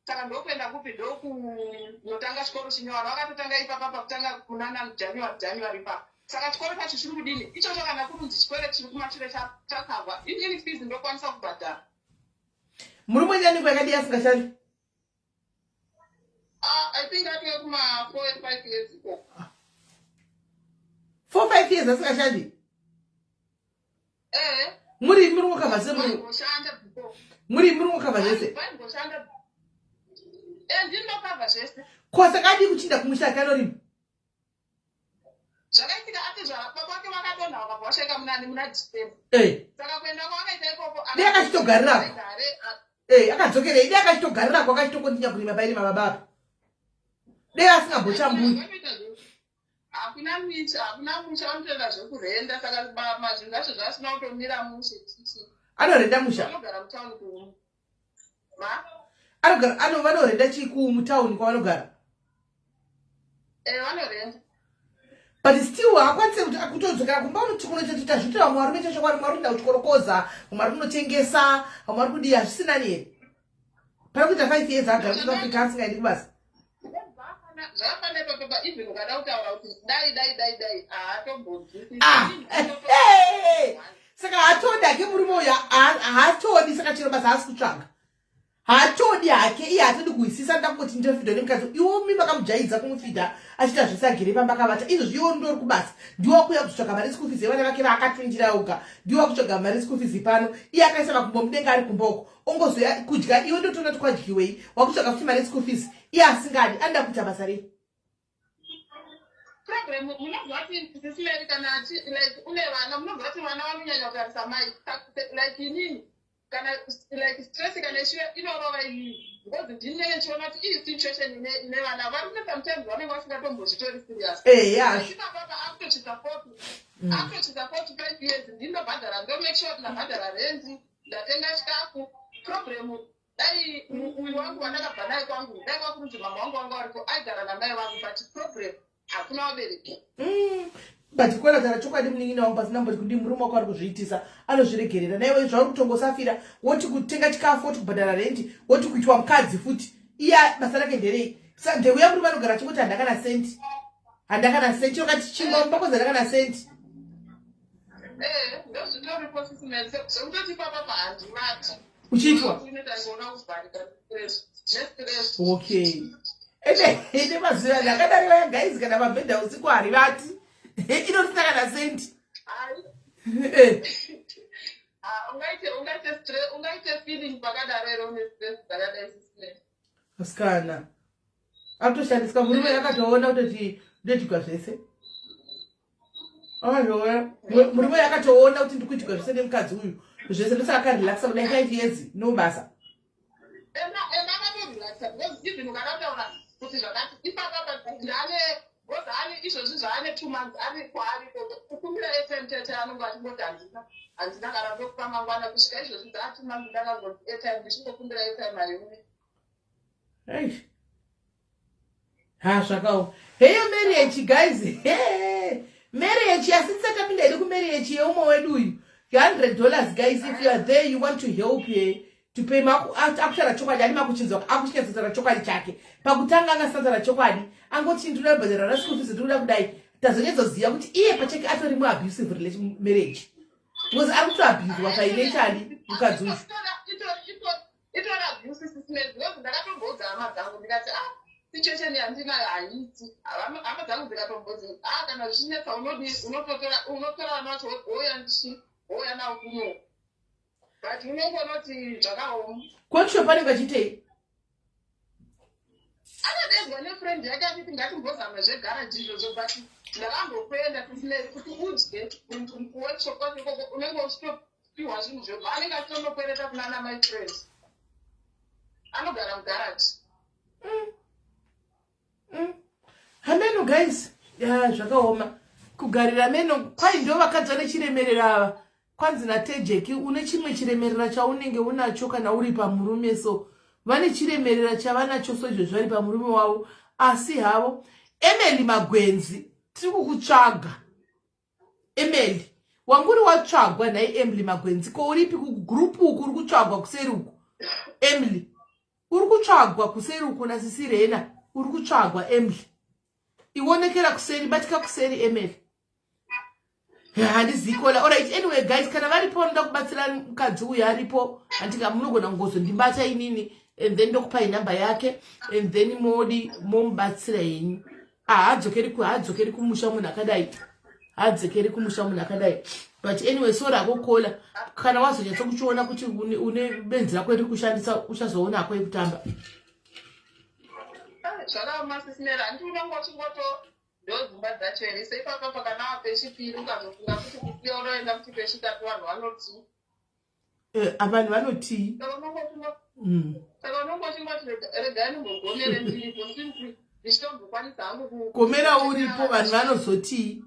Saka ndokuenda kupi? Ndokunotanga chikoro chinyowani. Vakatotanga ipapa pakutanga kunana January, January ipapa. Saka chikoro chacho chiri kudini ichocho? Kana kurunzi chikwereti chiri kumashure chakabva, inini fees ndokwanisa kubhadhara. Murume nyaniko yakadii asingashandi? Ah, I think atove kuma 4, 5 years ikoko. 4, 5 years asingashandi? Eh. Muri kukavha se muri? Vaimboshanda before. Muri kukavha zvese? Vaimboshanda. Eh, ndinokavha zvese. Ko saka adii kuchinda kumusha akanorima? Zvakaitika, atizvara baba vake vakadonha, vakabva vashaika munani, muna December. Saka kuenda kwavakaita ikoko Dai akachitogarirako. Gare. Akadzokerei? Dai akachitogarirako, akachitokontinya kurima pairima baba apa, dai asingambotamburi. Hakuna misha, hakuna musha, vanotoenda zvekurenda. Saka mazvinhu zvacho zvasina kutomira mushe chichi. Anorenda musha? Vanogara mutauni kumu ma Anogara ano vanorenda chii kumutauni kwavanogara? Eh, vanorenda. But still haakwanise kuti akutodzokera kumba unoti kunoita zvitira vamwe varume chacho, vamwe vari kuenda kuchikorokoza, vamwe vari kunotengesa, vamwe vari kudii. Hazvisinani here pane kuita 5 years agara kuSouth Africa asingaendi kubasa? Zvakafanira ipapo, even ukada kutaura kuti dai dai dai dai, haatombonzwisisi. Ah, saka haatodi hake murume uyu, haatodi. Saka chero basa haasi kutsvaga, haatodi hake iye, haatodi kuhwisisa. Nda kungoti ndinofidwa nemukadzi. Iwo mi makamujaidza kumufidha achiita zvese, agere pamba akavata. Izvozvi iwo ndori kubasa, ndiwo wakuuya kuzotsvaga mari school fees yevana vake vaakatundira oga, ndiwo wakutsvaga mari school fees pano. Iye akaisa makumbo mudenga ari kumba uko, ongozoya kudya, iwe ndotoona kuti kwadyiwei. Wakutsvaga futi mari school fees, iye asingadi. Anoda kuita basa rei? Problem, munoziva kuti Sis Mary, kana achi like une vana, munoziva kuti vana vanonyanya kutarisa mai. Like inini, kana like stress kana ichiuya, inorova inini, because ndinenge ndichiona kuti iyi situation ine vana. Varume sometimes vanenge vasingatombozvitori serious. Ipapapa akutosvika 40. Atosvika 45 years, ndinobhadhara, ndomake sure kuti ndabhadhara rent, ndatenga chikafu. Problem, dai uyu wangu wandakabva naye kwangu, dai kwakunzi mama wangu wanga wariko, aigara namai vangu, but problem, hakuna vabereki. But kwena chokwadi, munin'ina wangu, pasina mboti kudii, murume wako ari kuzviitisa, anozviregerera. Naiwe zvauri kutongosafira, woti kutenga chikafu, woti kubhadhara rent, woti kuitwa mukadzi futi. Iye basa rake nderei? Ndeuya murume anogara achingoti, "Handakana sendi, handakana sendi." Chokati chingwa mumbakozi, handakana sendi. Eh, ndozvitoripo, Sis Mel, zvekutoti ipapa handivati. Uchiitwa inotangoona kuvharika nestress. Okay, ende mazuva ndakadariwa yagaizi, kana mabhedha usiku harivati, inorisina kana sendi. Hai. Ah, ungaite stress, ungaite feeling pakadaro here une stress dzakadai, Sis Mel? Asikana, akutoshandiswa. Murume akatoona kutoti ndoitigwa zvese. Akatoona murume, akatoona kuti ndikuitigwa zvese nemukadzi uyu zvese, ndosaka akarelaxa kudai 5 years, no basa. Ena akatorelaxa because even ukada kuti zvakati ipapa ndane, because ane izvozvi zvaane 2 months ari kwaari ikoko, kukumbira airtime tete anonge achingoti, "Handina, handina, kana ndokupa mangwana." Kusvika izvozvi dzaa 2 months, ndakangonzi airtime, ndichingokumbira airtime, haiuyi. Eish. Ha, zvakaoma. Heyo marriage, guys. Marriage, asi tisati tapinda hedu kumarriage yeumwe wedu uyu, $100, guys, if you are there, you want to help here to pay. Akutaura chokwadi, ani makuchinzwa, akuchinyatsotaura chokwadi chake. Pakutanga angasataura chokwadi, angoti, "Ndinoda kubhadhara vana school fees, ndinoda kudai." Tazonyatsoziva kuti iye pachake atori muabusive relation marriage, because ari kutoabuswa financially mukadzi uyu. Itori abuse, Sis Mel, because ndakatomboudza hama dzangu, ndikati, "Ah, situation yandinayo haiiti." Hama dzangu dzikatombodzi, "Ah, kana zvichinetsa unodii? Unotora vana vacho, wouya ndichi wouya navo kuno." But unongoona kuti zvakaoma. Kuworkshop anenge achiitei? Akadedzwa nefriend yake, achiti, "Ngatimbozama zvegaraji izvozvo." But ndakambokuenda tisine kuti udye kuworkshop kwacho ikoko, unenge uchitopiwa zvinhu zvebva, anenge achitonokwereta kunana my friend anogara mugaraji. Hameno, guys. Ya, zvakaoma kugarira meno. Kwai ndo vakadzi vane chiremerera ava. Kwanzi natejeki, une chimwe chiremerera chaunenge unacho kana uri pamurume, so vane chiremerera chavanacho, so izvo zvari pamurume wavo. Asi havo, Emily Magwenzi, tiri kukutsvaga. Emily, wanguri watsvagwa nhai? Emily Magwenzi, ko uripi? Kugroup uku uri kutsvagwa kuseri uku. Emily, uri kutsvagwa kuseri uku nasisi Rena. Uri kutsvagwa, Emily. Ionekera kuseri, batika kuseri, Emily. Handizikola. Alright, anyway, guys, kana varipo vanoda kubatsira mukadzi uyu, aripo, handika? Munogona kungozondibata inini and then ndokupai nhamba yake and then modi momubatsira henyu. Haadzokeri kumusha munhu akadai, haadzokeri kumusha munhu akadai. But anyway, sorry akokola, kana wazonyatsokuchiona kuti une benzi rako riri kushandisa, uchazoona ako ekutamba. Zvakaoma, Sis Mel. Handi unenge uchingoto ndo dzimba dzacho here? So ipapa pakanawa pechipiri, ukazofunga kuti kusiya, unoenda kuti pechitatu, vanhu vanoti Vanhu vanotii? Saka unonge uchingoti, "Regai ndimbogomere ndiripo," since ndichitombokwanisa hangu Gomera uripo, vanhu vanozotii?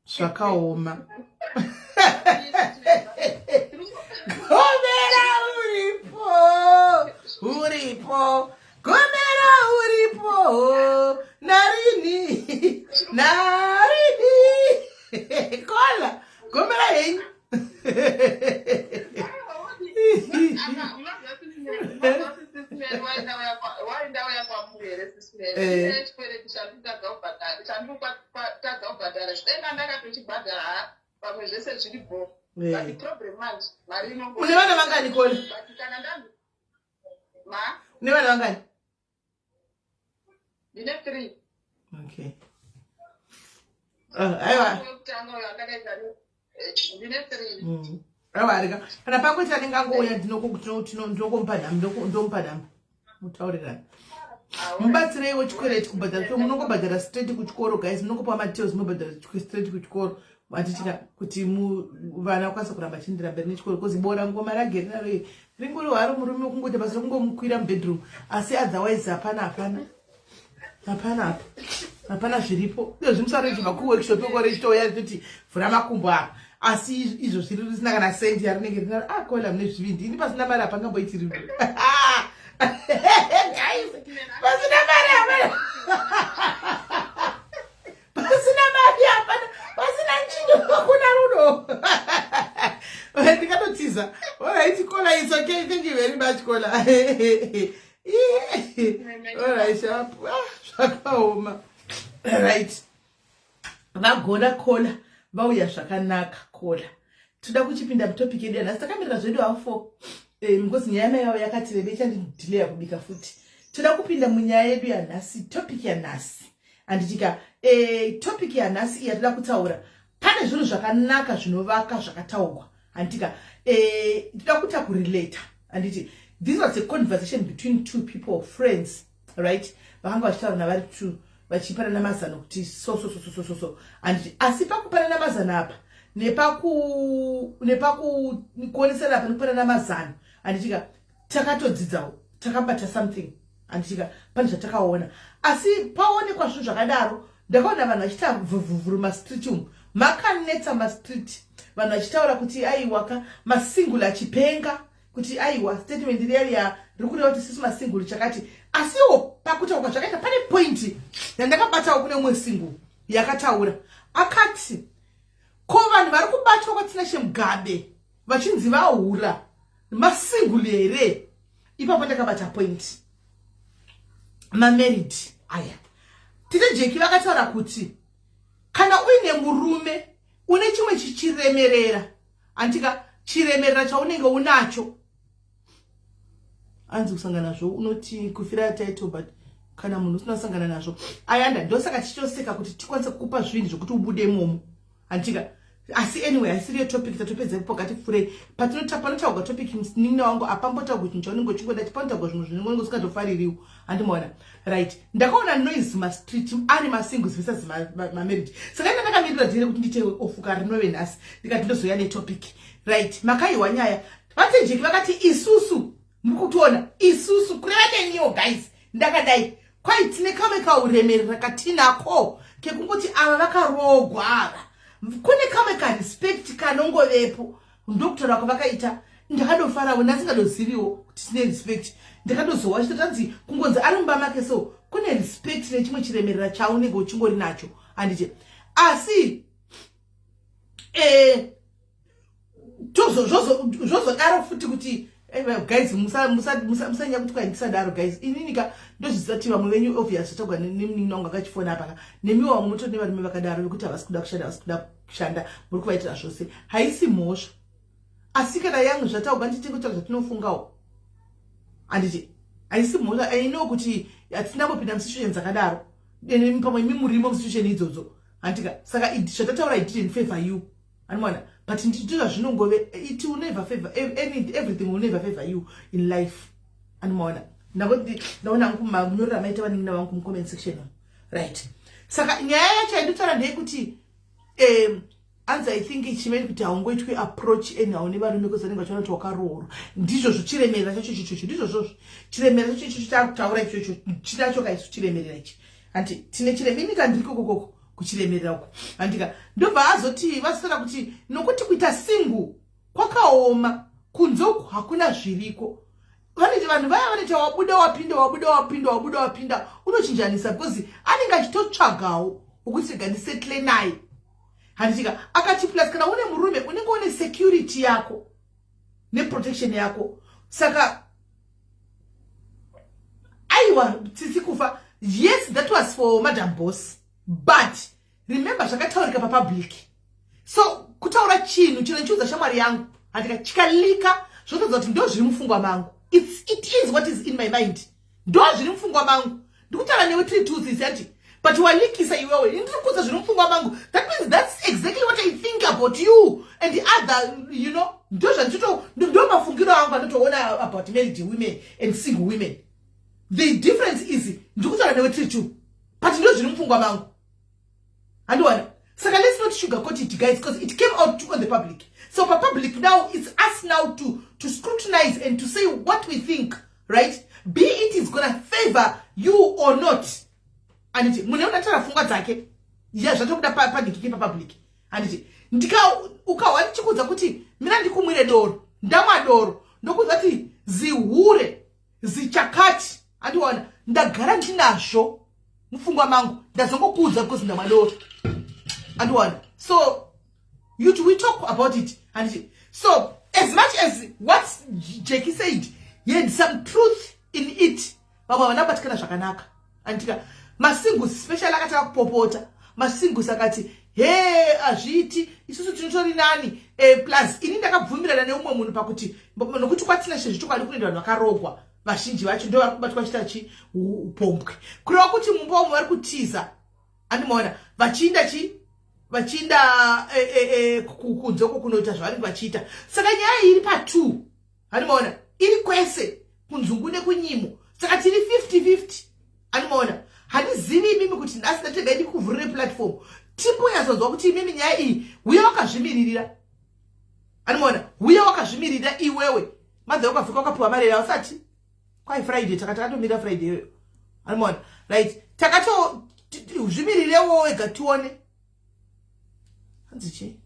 Zvakaoma. Gomera uripo, uripo, gomera uripo narini narini. Kola, gomera henyu. Waindauya kwamuri here, Sis Mel? Chikwereti chandikutadza kubhadhara, chidaina ndakatochibhadhara, ha, pamwe zvese zviri bo. But problem manje, mari inongo Une vana vangani, Kola? But kana ndanzi ma Une vana vangani? Ndine three. Okay. Ah, aiwa. Wekutanga uyo andakaita ndine three. Aiwa, rega kana pangoita anenge angouya, ndinokomupa nhamba, ndomupa nhamba, mutaurirana. Mubatsireiwo chikwereti kubhadhara. So munongobhadhara straight kuchikoro, guys. Munongopa madetails, munobhadhara straight kuchikoro, atichika kuti vana vakwanisa kuramba chiendera mberi nechikoro, because bora ngoma rageri naro iri ringori hwaro. Murume kungoita basa rekungomukwira mubedroom, asi otherwise hapana, hapana, hapana apa. Hapana zviripo. Iyo zvimusaro ichibva kuworkshop iko richitouya richiti vhura makumbo apa, asi izvo zviri risina kana sendi yarinenge rina. Ah, kola mune zvivindi. Ini pasina mari hapangamboiti rudo, guys. Pasina mari hapana, pasina mari hapana, pasina nchindo hakuna rudo. Ndikatotiza. Alright kola, it's okay. Thank you very much, kola. Alright, sharp. Ah, zvakaoma. Right, vagona kola, vauya zvakanaka kola. Toda kuchipinda mutopic yedu yanhasi. Takamirira zvedu hafo because nyaya yamai vavo yakati rebe, ichandidileya kubika futi. Toda kupinda munyaya yedu yanhasi, topic yanhasi, handitika? Topic yanhasi iya toda kutaura, pane zvinhu zvakanaka zvinovaka zvakataurwa, handitika? Toda kuita kurelata, handiti? This was a conversation between two people, friends, right? Vakanga vachitaura navari two, vachipanana mazano kuti so so so so so so so, handiti? Asi pakupanana mazano apa, nepakuonesana apa, nekupanana mazano, handitika, takatodzidzawo, takabata something, handitika? Pane zvatakaona. Asi paonekwa zvinhu zvakadaro, ndakaona vanhu vachiita vhuvhuvhuru mastreet umu, makanetsa mastreet, vanhu vachitaura kuti aiwaka, masingle achipenga kuti aiwa, statement riya riri kureva kuti sisi masingle chakati. Asiwo pakutaurwa zvakaita, pane point yandakabatawo kune umwe single yakataura, akati ko vanhu vari kubatwa kwaTinashe Mugabe vachinzi vahura masingle here? Ipapo ndakabata point. Mamarried aya, tete Jeki vakataura kuti kana uine murume une chimwe chichiremerera, andika, chiremerera chaunenge unacho. Anzi kusangana nazvo unoti kufira title, but kana munhu usina kusangana nazvo, ayanda. Ndosaka tichitoseka kuti tikwanise kukupa zvinhu zvokuti ubude imomo, handitika? Asi anyway, haisiriyo topic, tatopedza ipo. Ngatifurei panotaurwa topic. Munin'ina wangu apambotaurwa chinhu chaunenge uchingoda, panotaurwa zvimwe zvinenge usingatofaririwo, handimaona? Right, ndakaona noise mastreet ari masingles versus mamarried. Saka ina ndakamirira dire kuti ndiite ofuka rinove nhasi, ndikati ndozoya netopic. Right, makaiwa nyaya. VaTejeki vakati isusu, muri kutiona isusu, kureva neniwo guys, ndakadai kwai tine kamwe kauremerera katinako kekungoti ava vakarogwa ava, kune kamwe karespect kanongovepo. Ndokutaura kwavakaita, ndakadofarawo. Ndasingadoziviwo kuti tine respect. Ndakadozowa chitotanzi kungonzi ari mumba make, so kune respect nechimwe chiremerera chaunenge uchingori nacho, handiti? Asi zvozodaro futi kuti guys, musanya kuti kwai ndisadaro guys. Ininika ndozviziva kuti vamwe venyu, obvious, tagwa nemunin'ina wangu akachifona apa, nemiwo vamwe mutori nevarume vakadaro vekuti havasi kuda kushanda, havasi kuda kushanda, muri kuvaitira zvose. Haisi mhosva, asi kana yangu zvataurwa, nditingotaura zvatinofungawo, handiti? Haisi mhosva. I know kuti hatina mbopinda musituation dzakadaro. Pamwe imi murimo musituation idzodzo, handitika? Saka zvatataura, it didn't favor you, animwana, but ndizvo zvinongove. It will never favor any, everything will never favor you in life, animaona? Ndaona hangu manyorero amaita vanin'ina vangu mucomment section. Right, saka nyaya yacho yanditaura ndeyekuti anzi I think chimeni kuti haungoitwi approach anyhow nevarume, kuzi vanenge vachiona kuti wakaroorwa. Ndizvozvo chiremerera chacho ichocho, ndizvozvozvo chiremerera chacho ichocho taakutaura ichocho, chinacho kaisu chiremerera ichi, handi? Tine chiremerera, ndiri kokokoko kuchiremerera uko, handika? Ndobva azoti vazotaura kuti nokuti kuita single kwakaoma, kunze uku hakuna zviriko. Vanoti vanhu vaya vanoita wabuda wapinda, wabuda wapinda, wabuda wapinda, unochinjanisa because anenge achitotsvagawo ukuti rega ndisettle naye, handitika? Akati plus kana une murume unenge une security yako neprotection yako. Saka aiwa, tsitsi kufa. Yes, that was for Madam Boss, but remember zvakataurika papublic. So kutaura chinhu chino ndichiudza shamwari yangu, handika, chikalika, zvotodza kuti ndo zviri mupfungwa mangu. It is what is in my mind, ndo zviri mupfungwa mangu. Ndikutaura newe tiri two sisi, ati but walikisa iwewe, ndiri kuudza zviri mupfungwa mangu. That means that's exactly what I think about you and the other. Ndo zvandito, ndo mafungiro angu andotoona about married women and single women. The difference is ndikutaura newe tiri two, but ndo zviri mupfungwa mangu, handiwana? Saka let's not sugarcoat it, guys, because it came out on the public. So papublic now, it's us now to scrutinize and to say what we think, right? Be it is gonna favor you or not. Handiti munhu unataura pfungwa dzake ya zvatokuda padikiki papublic. Handiti ndika ukahwa ndichikuudza kuti mira ndikumwire doro, ndamwa doro, ndokuudza kuti zihure zichakati, handiona ndagara ndinazvo mupfungwa mangu, ndazongokuudza because ndamwa doro. Andiona? So you, we talk about it. Handiti so as much as what Jackie said, he had some truth in it. Vamwe havana kubatikana zvakanaka. Anditika masingles special akatanga kupopota masingles akati he hazviiti, isusu tinotori nani. Plus ini ndakabvumirana neumwe munhu pakuti nokuti kwatina sezvichokwadi kunoenda vanhu vakarogwa, vazhinji vacho ndo vari kubatwa chita chi upombwe, kureva kuti mumba umu vari kutiza. Andimaona vachiinda chi vachiinda kunze uko kunoita zvavanenge vachiita. Saka nyaya iyi iri patwo. Andimaona iri kwese kunzungu nekunyimo, saka tiri 50-50. Andimaona handizivi imimi kuti nhasi ndatega ndikuvhurire platform timbonyatsonzwa kuti imimi nyaya iyi uye wakazvimiririra. Andimaona uye wakazvimirira iwewe madha wakafika wakapiwa mari ausati kwai Friday taka takatomirira Friday iyoyo. Andimaona right, takato zvimiririrewo wega tione hanzi chii.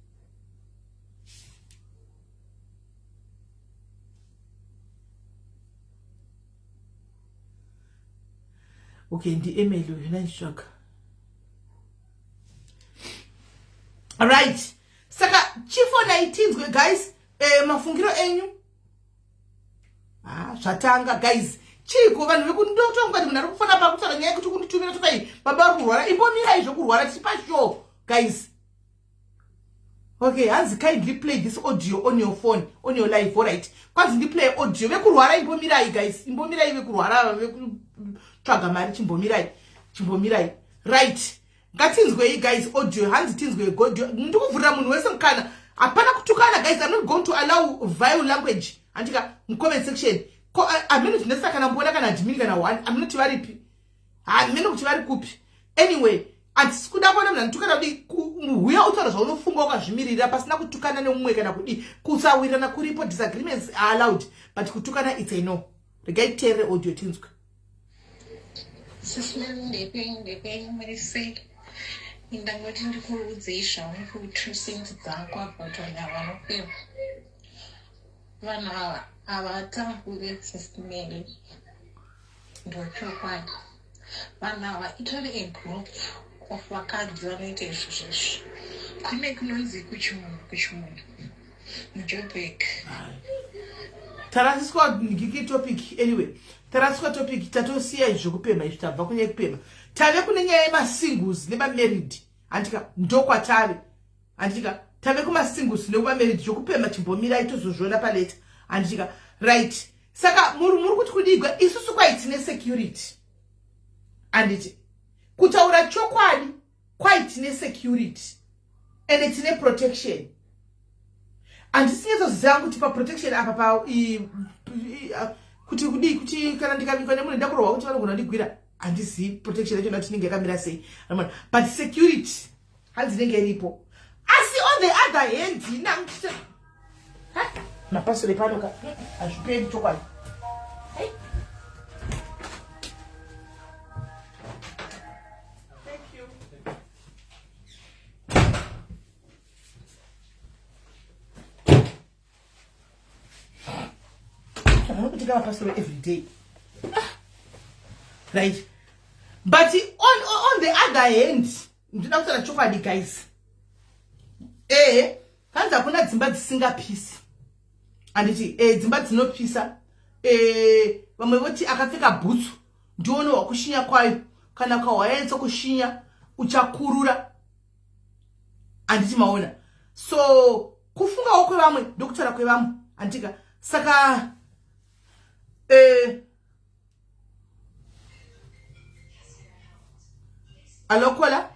Okay, ndi-Emily uyu nanditsvaga. Right, saka chifonai tinzwe guys, mafungiro enyu. Ah, zvatanga guys, chiiko vanhu vekundotongati munhu ari kufona pakutaura nyaya yekuti kunditumira tokai baba vari kurwara. Imbomirai zvokurwara, tiri pashow guys. Okay, hanzi kindly play this audio on your phone on your live. Alright, kwanzi ndiplay audio. Vekurwara imbomirai guys, imbomirai vekurwara ava vekutsvaga mari, chimbomirai, chimbomirai. Right, ngatinzwei guys audio. Hanzi tinzwei audio. Ndikuvhurira munhu wese mukana, hapana kutukana guys. I'm not going to allow vile language, handika, mucomment section. Hameno zvinesa kana mboona kana admin kana one, hameno kuti varipi, hameno kuti vari kupi. Anyway, handisi kuda kuona munhu anotukana kudi. Huya utaura zvaunofunga wakazvimirira pasina kutukana neumwe kana kudi. Kusawirirana kuripo, disagreements are allowed, but kutukana it's a no. Regai teerere audio tinzwe. Sisi Mary, ndepei ndepei, muri sei? Ndangoti ndikuudzei zvangu 2 cents dzangu about vanhu ava vanopemha. Vanhu ava havatambure, Sisi Mary, ndochokwadi. Vanhu ava itori a group of vakadzi vanoita izvo zvezvo. Kune kunonzi kuchimunhu kuchimunhu muJoburg. Tarasiswa ngiki topic. Anyway, tarasiswa topic, tatosiya izvi zvekupemha izvi, tabva kunyaya yekupemha, tave kune nyaya yemasingles nemamarried. Handika ndokwatave, handika tave kumasingles nekumamarried. Zvekupemha chimbomirai, tozozviona paleta, handika? Right, saka muri kuti kudigwa isusu kwai tine security, handiti? Kutaura chokwadi, kwai tine security ende tine protection. Handisi nyatsoziva kuti paprotection apa pa kuti kudii, kuti kana ndikavigwa nemunhu ndakurohwa kuti vanogona kundigwira. Handizivi protection yacho ndati inenge yakamira sei, but security hanzi inenge iripo. Asi on the other hand, inangu mapasoro epano ka hazviperi chokwadi. Thank you. Vanokutika mapasoro every day. Ah. Right, but on the other hand, ndinoda kutaura chokwadi guys. Ehe, hanzi hakuna dzimba dzisingapisi, handiti? Dzimba dzinopisa. Vamwe voti akapfeka bhutsu ndione wakushinya kwayo, kana ukahwayaitsa kushinya uchakurura, handiti? Maona, so kufungawo kwevamwe ndokutaura kwevamwe, handitika? Saka alo caller.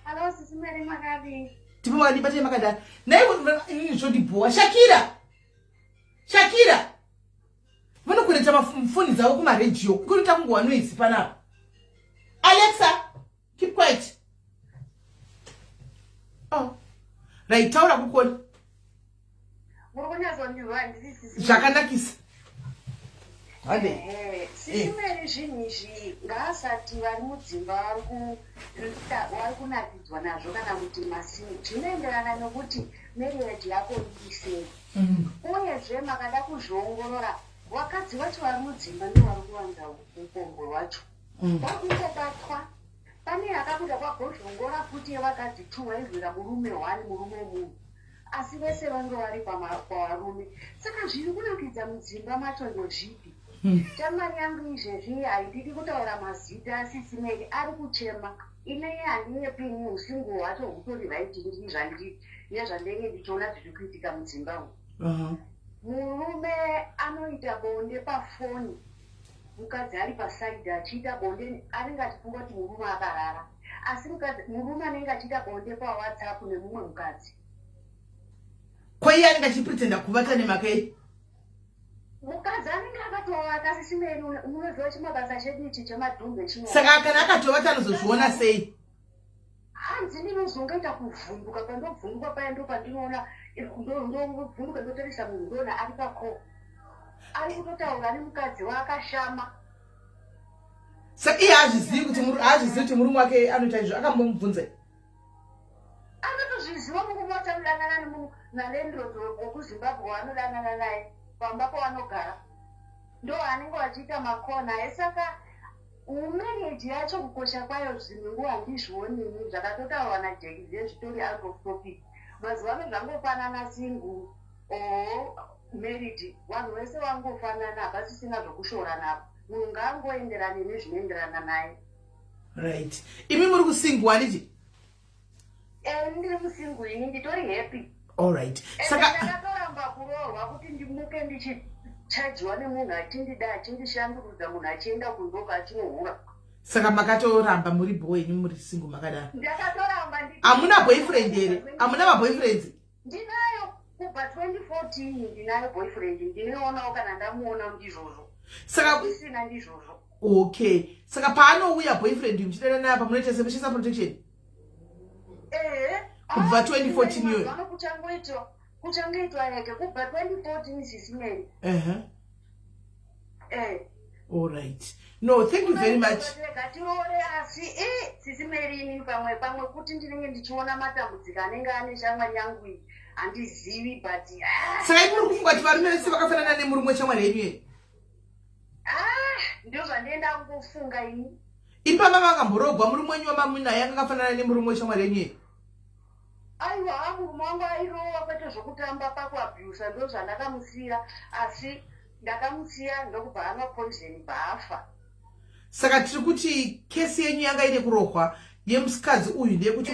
Hello, Sisi Mary, makadii? Tipo makadii, batei makadai nai zvondibhowa. Shakira, Shakira, vanokureta mafoni dzavo kumaredhiyo kunoita kungowa noise panapa. Alexa, keep quiet. Oh. Right, taura kukoni. Muri kunyatsondizwa handisi, Sisi? Zvakanakisa. Hande. Sisi Mary, zvinhu izvi ngaasati vari mudzimba vari kunakidzwa nazvo kana kuti masingle, zvinoenderana nekuti marriage yako iri sei. Uyezve makada kuzviongorora, vakadzi vacho vari mudzimba ndo vari kuwanza upombwe hwacho. Vakungobatwa pane yakabuda kwagozvongora futi yevakadzi two vairwira murume one, murume munhu, asi vese vange vari pavarume. Saka zviri kunakidza mudzimba macho ndozvipi? Shamwari yangu izvezvi, haindidi kutaura mazita, Sisi Mary, ari kuchema. Ineye handinyepini, usingle hwacho hutori right ndizvandi nezvandenge ndichiona zviri kuitika mudzimba umu. Murume anoita bonde pafoni, mukadzi ari paside achiita bonde, anenge achifunga kuti murume akarara, asi murume anenge achiita bonde paWhatsApp nemumwe mukadzi. Ko iye anenge achipretenda kuvata nemhaka yei? Mukadzi anenge akatovata. Sisi Mary, munoziva chimabasa chedu ichi chemadhumbe chino. Saka kana akatovata anozozviona sei? Hanzi ndinozongoita kuvhunduka, pandovhunduka paya ndo pandinoona, ndovhunduka, ndotarisa munhu, ndoona ari pacall, ari kutotaura nemukadzi waakashama. Saka iye haazvizivi kuti murume wake anoita izvo? Akambomubvunza? Anotozviziva. Murume wacho anodanana nalandlord wekuZimbabwe waanodanana naye pamba pavanogara, ndo anenge vachiita makona. Saka marriage yacho kukosha kwayo zvinhu nguva handizvionini. Zvakatotaurwa naJeki zvezvitori out of topic. Mazuva ano zvangofanana, single or married, vanhu vese vangofanana, hapasisina zvokushora napo. Munhu ngaangoenderane nezvinoenderana naye. Right. Imi muri kusingle, handiti? Eh, ndiri musingle ini, nditori happy. Allright. Saka ndakatoramba kuroorwa kuti ndimuke ndichichajiwa nemunhu achindida, achindishandurudza, munhu achienda kundoka achinohura. Saka makatoramba muri bho yenyu, muri single makadaro? Ndakatoramba. Hamuna boyfriend here? Hamuna maboyfriends? Ndinayo kubva 2014, ndinayo boyfriend. Ndinoonawo kana ndamuona ndizvozvo. Saka isina ndizvozvo. Okay, saka paanouya boyfriend muchidana naye, pamunoita semuchisa protection? Ehe. Kubva 2014 iyoyo? Ano kuchangoitwa ege kubva 2014, Sisi Mary. Eh. Allright, no, thank you very much. Ngatiroore, asi i Sisi Mary, ini pamwe pamwe kuti ndinenge ndichiona matambudziko anenge ane shamwari yangu iyi, handizivi, but ah, Saka imi muri kufunga kuti varume vese vakafanana nemurume weshamwari yenyu ye? Ah, ndio zvandienda kungofunga ini. Ipapa vakamborogwa murume wenyu wamamunaye anga akafanana nemurume weshamwari yenyu ye? Aiwa, murume wangu airowa, kwete zvokutamba, pakuabhusa ndo zvandakamusiya, asi ndakamusiya ndokubva anwa poison, bvafa. Saka tiri kuti case yenyu yanga ine kurohwa, yemusikadzi uyu ndeyekuti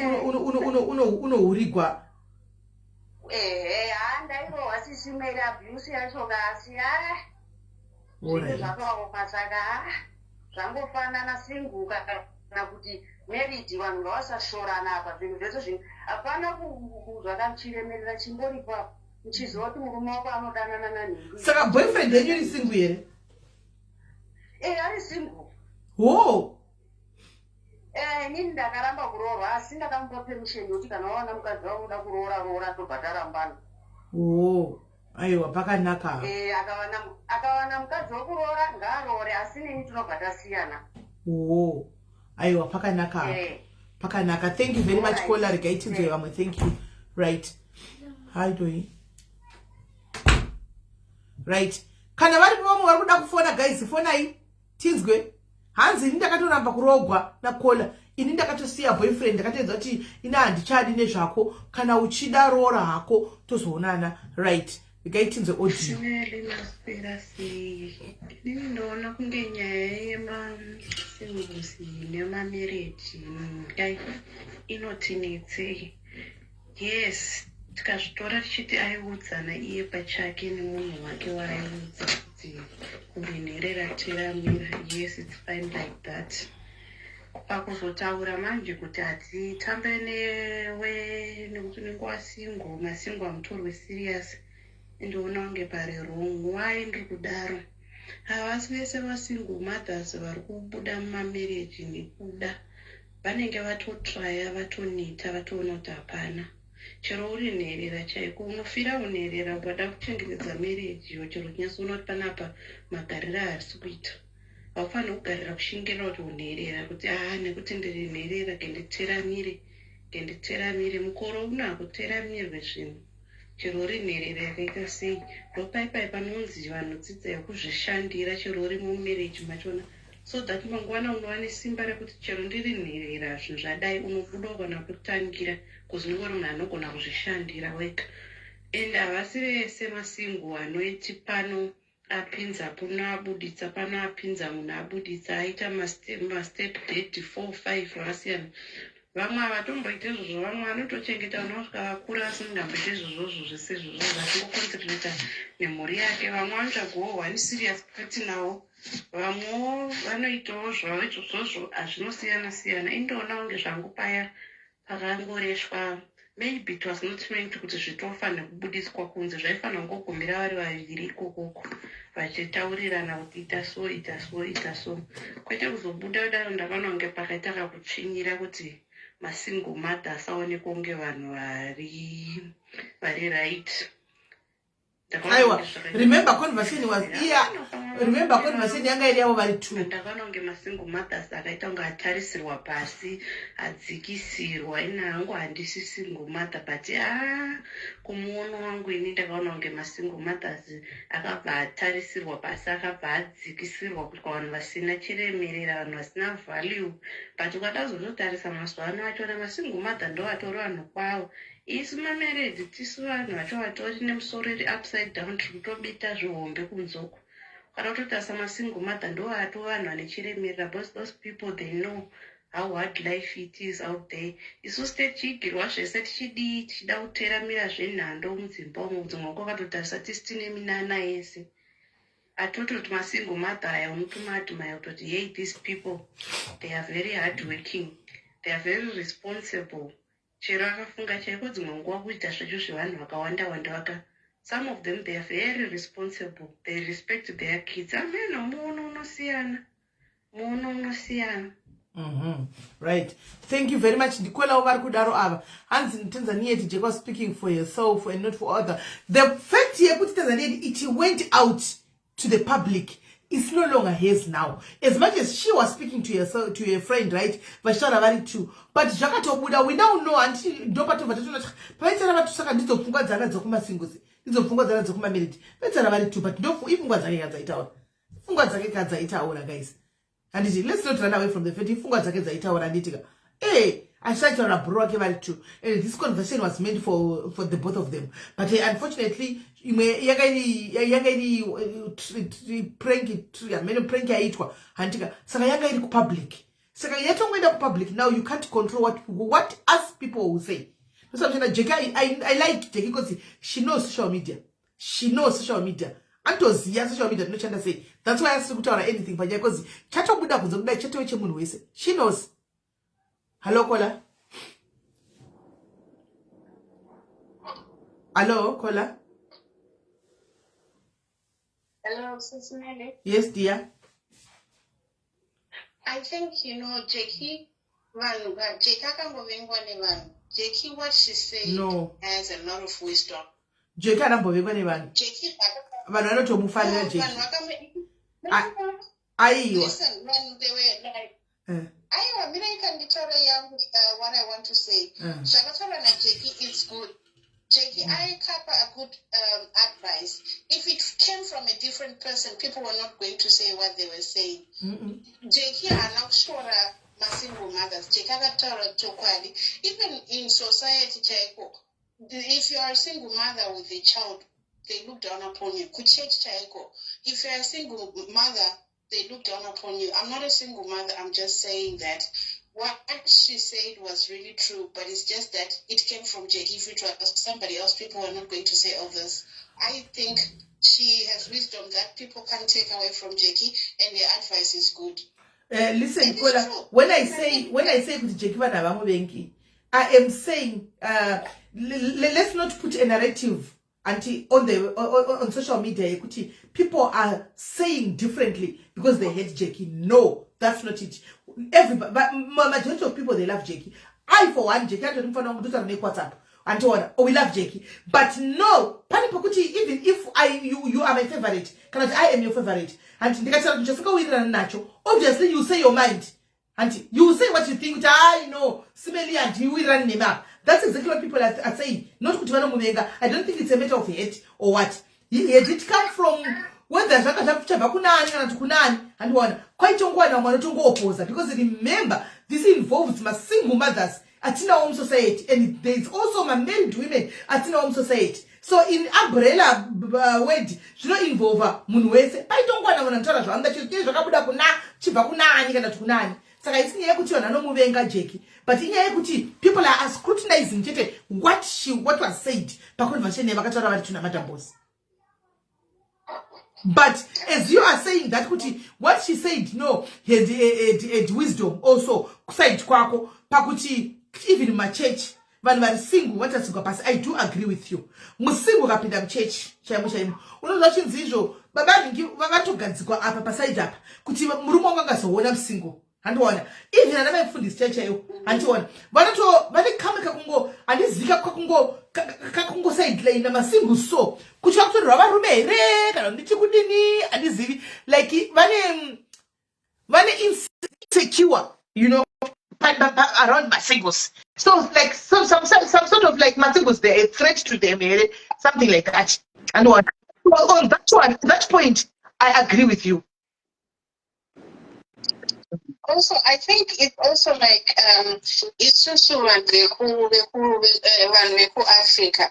unohurigwa. Ehe, ha, ndairohwa, Sisi Mary, abuse yacho kasi a zvinhu zvakaoma. Saka ha, zvangofanana, single kana kuti married, vanhu ngavasashorana apa. Zvinhu zvese zvinhu hapana zvakachiremerera chimboripo apa, muchiziva kuti murume wako anodanana nanhingi. Saka boyfriend yenyu iri single here? E, ari single. Ho. Eh, inini ndakaramba kuroorwa, asi ndakamupa permission yekuti kana wawana mukadzi waunoda kuroora, roora, tobva tarambana. O, aiwa, pakanaka. Eh, akawana mukadzi wekuroora ngaaroore, asi neni tinobva tasiyana. O, aiwa, pakanaka. Pakanaka. Thank you very much. Caller, regai tinzwe vamwe. Thank you. Right, hi doi. Right, kana varipo vamwe vari kuda kufona, guys, fonai tinzwe. Hanzi ini ndakatoramba kurogwa nacaller, ini ndakatosiya boyfriend, ndakatoedza kuti ini handichadi nezvako, kana uchida roora hako, tozoonana. Right, regai tinzwe audio. Sisi Mary, maswera sei? Inini ndoona kunge nyaya yemasingles nemamarriage dai inotinetsei. Yes, tikazvitora tichiti aiudzana iye pachake nemunhu wake waaiudza kuti uri nherera, teramira, yes, it's fine like that. Pakuzotaura manje kuti hatitambe newe nekuti unenge wasingle, masingle hamutorwe serious, ndoona kunge pari wrong. Why ndiri kudaro? Havasi vese vasingle mothers vari kubuda mumamarriage nekuda vanenge vatotraya, vatoneta, vatoona kuti hapana. Chero uri nherera chaiko unofira unherera ukada kuchengetedza marriage iyo chero uchinyatsoona kuti panapa magariro haasi kuita. Haufaniri kugarira kushingirira kuti unherera kuti aa nekuti ndiri nherera kenditeramire kenditeramire. Mukore uno hakuteramirwe zvinhu chero uri nherera yakaita sei. Ndopaipai panonzi vanhu dzidzai kuzvishandira chero uri mumarriage machona so that mangwana unova nesimba rekuti chero ndiri nherera zvinhu zvadai unobuda ugona kutangira bcause unenge uri munhu anogona kuzvishandira wega. And havasi vese masingle anoiti pano apinza pano abuditsa pano apinza munhu abuditsa aita mastep daddy 4 5 vakasiyana. Vamwe havatomboita izvozvo, vamwe vanotochengeta vana kusvika vakura vasingamboita izvozvozvo zvese izvozvo vachingoconcentrata nemhuri yake. Vamwe vanotsvagawo one serious partnerwo, vamwewo vanoitawo zvavo izvozvozvo, hazvinosiyana siyana. Indoona kunge zvangu paya pakangoreshwa maybe it was not meant kuti zvitofanira kubudiswa kunze, zvaifanira kungogumira vari vaviri ikokoko vachitaurirana kuti ita so ita so ita so, kwete kuzobuda kudaro. Ndakaona kunge pakaita kakutsvinyira kuti masingle mother asaonekwa kunge vanhu vari right. Aiwa, remember conversation was iya, remember conversation yanga iri yavo vari two. Ndakaona kunge masingle mothers akaita kunge atarisirwa pasi, adzikisirwa. Ini hangu handisi single mother, but a kumuono wangu ini ndakaona kunge masingle mothers akabva atarisirwa pasi, akabva adzikisirwa kuti vanhu vasina chiremerera, vanhu vasina value. But ukada kuzototarisa mazuva ano achona masingle mother ndo vatori vanhu kwavo. Isu mamarried tisu vanhu vacho vatori nemusoro iri upside down, tiri kutobita zvihombe kunzoko. Ukada kutotarisa masingle mother ndo vato vanhu vane chiremerera because those people, they know how hard life it is out there. Isusu tichiigirwa zvese, tichidii, tichida kuteramira zvenhando mudzimba umo, dzimwe nguva ukatotarisa tisi tine minana yese atototi masingle mother aya unotomaadmire kutoti hey, these people, they are very hard working, they are very responsible. Chero akafunga chaiko dzimwe nguva kuita zvacho zvevanhu vakawanda wanda vaka, some of them, they are very responsible, they respect their kids. Ameno, muono unosiyana, muono unosiyana. Right, thank you very much. Ndikwelawo vari kudaro ava, hanzi Tanzania Jackie was speaking for herself and not for other. The fact yekuti Tanzania it went out to the public, it's no longer hers now. As much as she was speaking to herself, to her friend, right, vachitaura vari two, but zvakatobuda, we now know. Handiti ndopatobva tatoona pavaitaura vatu? Saka ndidzo pfungwa dzana dzokumasingles, ndidzo pfungwa dzana dzokumamarried. Vaitaura vari two, but ndo ipfungwa dzake kadzaitaura, pfungwa dzake kadzaitaura, guys, handiti? Let's not run away from the fact ipfungwa dzake dzaitaura, handitika? E achisaitaura bhuru wake vari two, and this conversation was meant for the both of them, but unfortunately imwe yanga iri prank, hamene prank yaitwa, handitika? Saka yanga iri kupublic, saka yatongoenda kupublic. Now you can't control what us people will say. Ndosamuchana Jackie, I like Jackie because she knows social media, she knows social media, anotoziva social media tinoshanda sei. That's why asiri kutaura anything panyaya, because chatobuda kunze kudai chatove chemunhu wese. She knows. Hello caller, hello caller. Hello, Sis Melly. Yes, dear. I think, Jackie, vanhu, Jackie akangovengwa nevanhu. Jackie, what she said No. has a lot of wisdom. Jackie anambovengwa nevanhu? Jackie, Vanhu vanotomufarira. No, Jackie vanhu vakamu- Aiwa. Listen, vanhu, they were like, aiwa, mirai kanditaura yangu, what I want to say. Zvakataurwa naJackie is good. Jackie aikapa a good advice. If it came from a different person, people were not going to say what they were saying. Jackie haana kushora masingle mothers. Jackie akataura chokwadi. Even in society chaiko, if you are a single mother with a child, they look down upon you. Kuchurch chaiko, if you are a single mother, they look down upon you. I'm not a single mother. I'm just saying that what she said was really true, but it's just that it came from Jackie. If it was somebody else, people were not going to say all this. I think she has wisdom that people can't take away from Jackie, and the advice is good. Listen, It is Kola, true. when I say kuti Jackie vanhu havamuvengi, I am saying let's not put a narrative anti on the on social media yekuti people are saying differently because they hate Jackie. No, that's not it. Everybody, majority of people, they love Jackie. I for one, Jackie atoti mufana wangu, ndotaura nekuWhatsApp. Handiona, oh, we love Jackie, but no, pane pokuti even if you are my favorite, kana kuti I am your favorite, hanti ndikataura chinhu chasingawirirana nacho, obviously you say your mind, hanti you say what you think, kuti I know simeli handiwirirani nemi apa. That's exactly what people are saying, not kuti vanomuvenga. I don't think it's a matter of hate or what. Had it come from whether zvanga zvachabva kunani kana kuti kunani, handiona kwaitongowana vamwe vanotongoopposa, because remember, this involves masingle mothers atinawo musociety, and there is also mamarried women atinawo musociety. So in umbrella word zvinoinvolva munhu wese. Paitongowana vanhu vanotaura zvavanoda, chiro chii zvakabuda kuna chibva kunani kana kuti kunani. Saka isi nyaya yekuti vanhu vanomuvenga Jackie, but inyaya yekuti people are scrutinizing chete what was said paconversation yavakataura vari tuna madambosi. But as you are saying that kuti what she said, no, had wisdom also kuside kwako, pakuti even mumachechi vanhu vari single vatasigwa pasi, I do agree with you. Musingle ukapinda muchechi chaimo chaimo, unonzwa chinzi izvo baba ringi vatogadzikwa apa paside apa kuti murume wangu angazoona musingle. Handiona even ana maifundisi chai chaiwo, handiona vanoto vane kamwe kakungo handizika kakungo sideline masingle, so kuti vakutorerwa varume here kana nditi kudini, handizivi. Like vane insecure around masingles. So like some sort of like masingles, they're a threat to them here, something like that. And one on that one, that point I agree with you. Also, I think it's also like isusu vanhu vekuAfrica,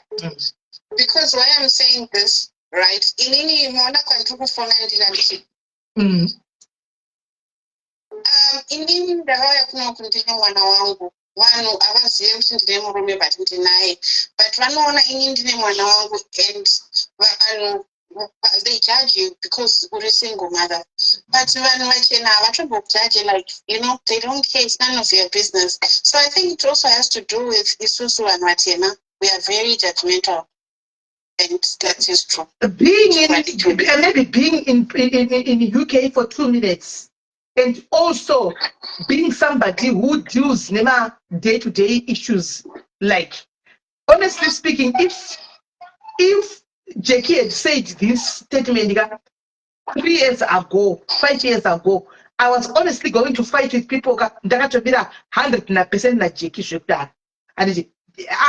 because why I'm saying this, right, inini maona kwandiri kufona ndira nditi inini ndakauya kunoku ndine mwana wangu. Vanhu havazive kuti ndine murume, but ndinaye, but vanoona ini ndine mwana wangu, and vanhu, they judge you because uri single mother. But vanhu vachena havatombokujaje, like they don't care. It's none of your business. So I think it also has to do with isusu vanhu vatema. We are very judgmental, and that is true. Being in maybe being in UK for 2 minutes and also being somebody who deals nema day-to-day issues, like, honestly speaking, if Jackie had said this statement 3 years ago, 5 years ago, I was honestly going to fight with people ka. Ndakatomira 100% naJackie zvekudaro, handiti?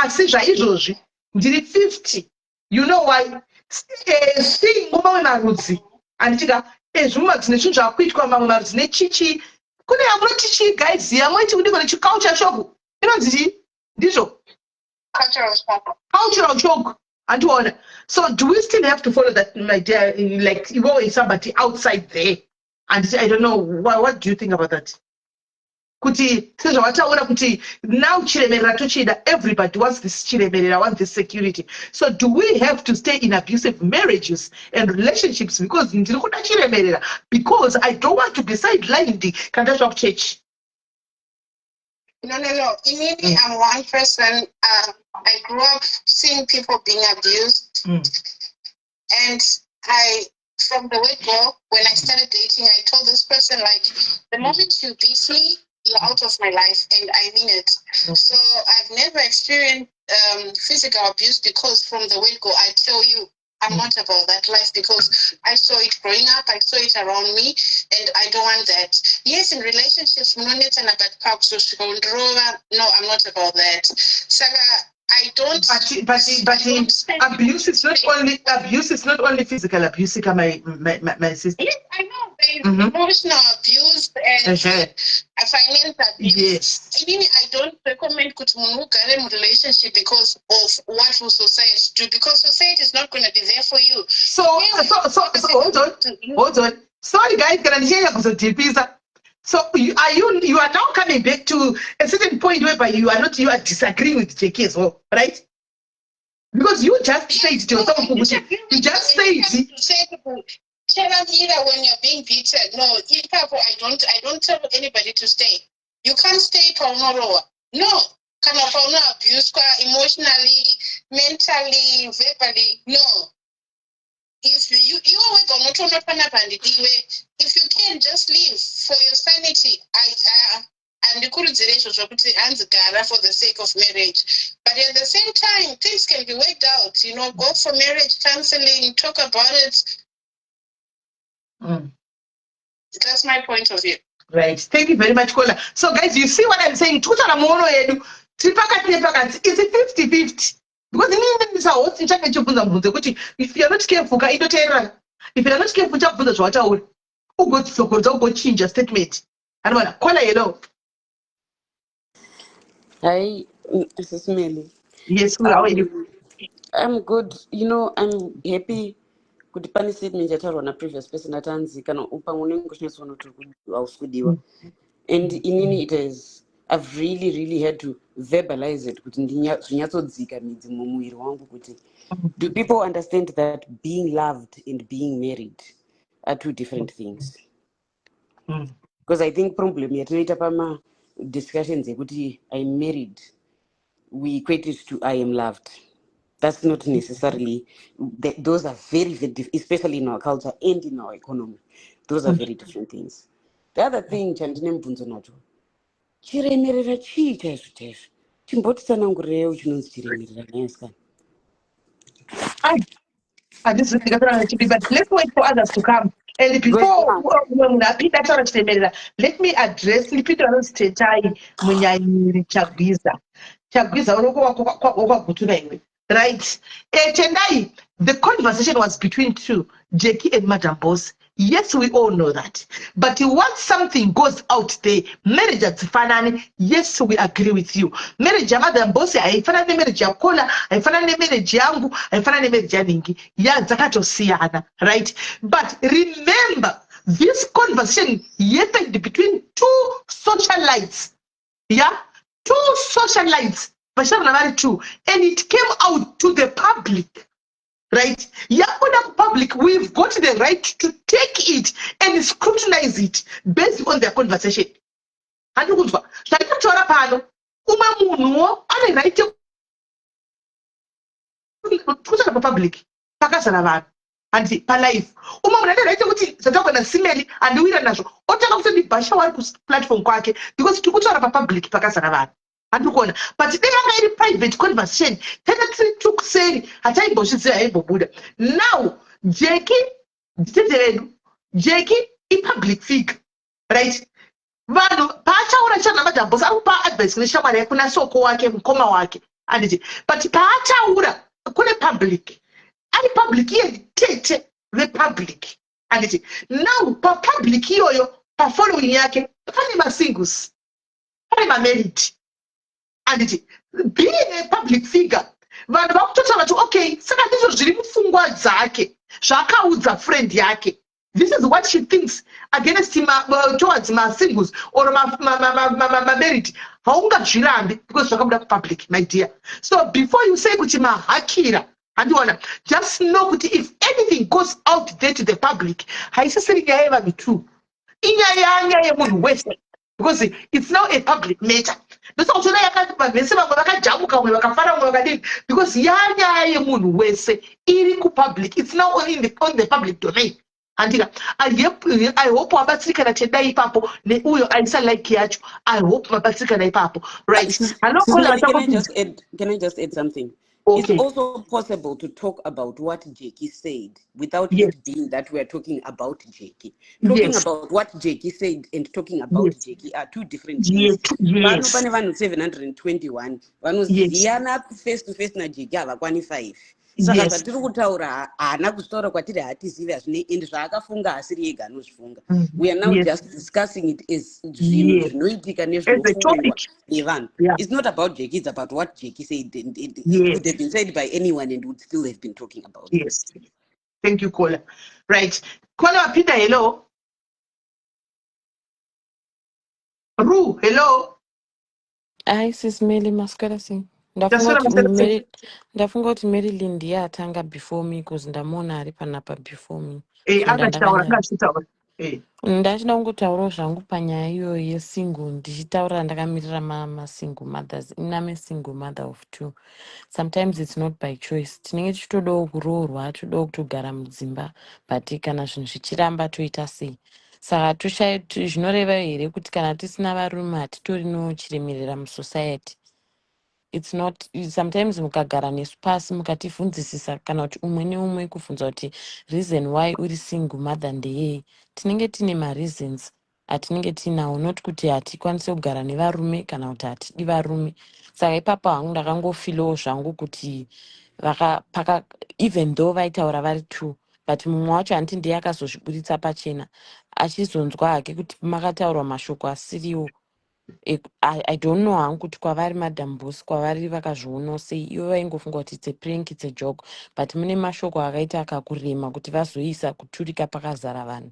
Asi zvaizvozvi ndiri 50. You know why? Seeing mamwe marudzi, handitika, ezvimwe marudzi nezvinhu zvakuitwa mamwe marudzi nechichi, kune yamunoti chii, guys, yamoiti kudiko nechiculture shock, inonzi chii ndizvo? Cultural shock. Cultural shock, andiona. So do we still have to follow that, my dear? Like, iwewe, somebody outside there, and I don't know, what do you think about that, kuti sezvawataura kuti now chiremerera tochida, everybody wants this chiremerera, wants this security. So do we have to stay in abusive marriages and relationships because ndiri kuda chiremerera, because I don't want to be sidelined kana ndasvika kuchechi? No. Inini, I'm one person. I grew up seeing people being abused. And I, from the word go, when I started dating, I told this person, like, the moment you beat me, you're out of my life, and I mean it. So I've never experienced physical abuse because from the word go, I tell you, I'm not about that life because I saw it growing up, I saw it around me, and I don't want that. Yes, in relationships, munonetsana, but pakuzosvika undirova, no, I'm not about that. Saka, I don't. But I don't spend- abuse is not only physical abuse, my sister. Yes, I know there is emotional abuse and finance abuse. Inini, I don't recommend kuti munhu ugare murelationship because of what will society do, because society is not going to be there for you. So hold on, hold on. Sorry guys, kana ndichienda kuzodhipisa. So you are now coming back to a certain point whereby you are not, you are disagreeing with Jackie as well, right? Because you just said to yourself kuti you just said Teramira when you're being beaten. No, ipapo I don't tell anybody to stay. You can't stay paunorohwa. No. Kana pauno abuswa emotionally, mentally, verbally. No. If you iwe wega unotoona panapa handidiwe. If you can just leave for your sanity, I Handikurudziri izvozvo kuti hanzi gara for the sake of marriage, but at the same time things can be worked out. Go for marriage counseling, talk about it. That's my point of view. Right, thank you very much, caller. So guys, you see what I'm saying? Tikutaura muono yedu, tiri pakati nepakati. It's 50-50, because inini ndisahost ndichange ndichibvunza mubvunzo yekuti if you are not careful ka, itoteerera, if you are not careful uchabvunza zvawataura, ugodzokorodza, ugochinja statement. Anoona. Caller, hello. Hi, Sis Melly. Yes, how are you? I'm good. I'm happy kuti pane statement yataurwa naprevious person atanzi kana pamwe unenge uchinyatsoona kuti hausi kudiwa. And inini it is, I've really, really had to verbalize it kuti zvinyatsodzika midzi mumuviri wangu kuti do people understand that being loved and being married are two different things? Because I think problem yatinoita pama discussions yekuti I'm married, we equate it to I am loved. That's not necessarily, those are very, very especially in our culture and in our economy, those are very different things. The other thing chandine mubvunzo nacho, chiremerera chii chaizvo chaizvo? Chimbotitsanangurirei chinonzi chiremerera nhayasikana. Handisi ndikataura chipi, but let's wait for others to come. And before umwe munhu apinda ataura chiremerera, let me address, ndipindura anonzi Tetai Munyanyiri Chagwiza. Chagwiza wokwaGutuna iwe, right? Tendai, the conversation was between two, Jackie and Madam Boss. Yes, we all know that. But once something goes out there, marriage hadzifanani. Yes, we agree with you. Marriage yaMadam Boss haifanani nemarriage yacaller, haifanani nemarriage yangu, haifanani nemarriage yaningi. Ya, dzakatosiyana, right? But remember, this conversation happened between two socialites. Yeah? Two socialites. Vachitaura vari two. And it came out to the public, right? Yabuda kupublic, we've got the right to take it and scrutinize it based on their conversation. Handi kunzwa zvandinotaura pano? Umwe munhuwo ane right kutaura papublic pakazara vanhu, handi palife. Umwe munhu ane right yekuti zvataurwa naSimeli handiwira nazvo, otanga kutondibhasha wari kuplatform kwake, because tiri kutaura papublic pakazara vanhu. Handiri kuona? But dai yanga iri private conversation, tanga tiri tukuseri, hataimbozviziva, haimbobuda. Now Jeki nditete vedu. Jeki ipublic figure, right? Vanhu paachaura chana Madam Boss, ari kupa advice kune shamwari yake, kuna soko wake, mukoma wake, handiti? But paachaura kune public, ari public iye tete vepublic, handiti? Now papublic iyoyo, pafollowing yake pane masingles, pane mamarried, handiti? Being a public figure, vanhu vakutotaura kuti okay, saka ndizvo zviri mupfungwa dzake zvaakaudza friend yake. This is what she thinks against towards masingles or mamarried. Haungazvirambi because zvakabuda kupublic, my dear. So before you say kuti mahakira, handiona, just know kuti if anything goes out there to the public, haisisiri nyaya yevanhu two, inyaya yanyaya yemunhu wese, because it's now a public matter. Ndosaka kutoona vanhu vese, vamwe vakajamuka, vamwe vakafara, vamwe vakadini, because yanyaya yemunhu wese iri kupublic. It's now on the public domain, handika? I hope wabatsirikana, Tendai, ipapo neuyo aisa like yacho. I hope mabatsirikana ipapo, right? Hello. Can I just add something? Okay. It's also possible to talk about what Jackie said without it being that we are talking about Jackie. Talking about what Jackie said and talking about Jackie are two different things. Pano pane vanhu 721 vanoziyana face to face naJackie, havakwani 5. Saka zvatiri kutaura, haana kuzvitaura kwatiri, hatizivi, hazvine, and zvaakafunga hasiri ega anozvifunga. We are now just discussing it as zvinhu zvinoitika nezvinofungwa nevanhu. It's not about Jackie, it's about what Jackie said, and it could have been said by anyone and would still have been talking about. Yes, thank you, caller. Right, caller wapinda, hello. Ru, hello. Hi, Sis Melly, maswera sei? Taswera, maswera sei? Ndafunga kuti Marilyn ndiye atanga before me, cause ndamuona ari panapa before me. So Angachitaura. ndandakanyara. Angachitaura. Ndachida kungotaurawo zvangu panyaya iyoyo yesingle, ndichitaura ndakamirira masingle mothers. Iname single mother of two. Sometimes it's not by choice. Tinenge tichitodawo kuroorwa, todawo kutogara mudzimba, but kana zvinhu zvichiramba, toita sei? Saka toshaya zvinoreva here kuti kana tisina varume hatitorino chiremerera musociety? It's not. Sometimes mukagara nesu pasi, mukativhunzisisa, kana kuti umwe neumwe kubvunza kuti reason why uri single mother ndeyei, tinenge tine mareasons atinenge tiinawo, not kuti hatikwanisi kugara nevarume kana kuti hatidi varume. Saka ipapo hangu ndakangofeelawo zvangu kuti paka, even though vaitaura vari two, but mumwe wacho handiti ndiye akazozviburitsa pachena, achizonzwa hake kuti makataurwa mashoko asiriwo. I don't know hangu kuti kwavari, Madam Boss, kwavari vakazvionawo sei. Ivo vaingofunga kuti it's a prank, it's a joke, but mune mashoko akaita akakurema kuti vazoisa kuturika pakazara vanhu,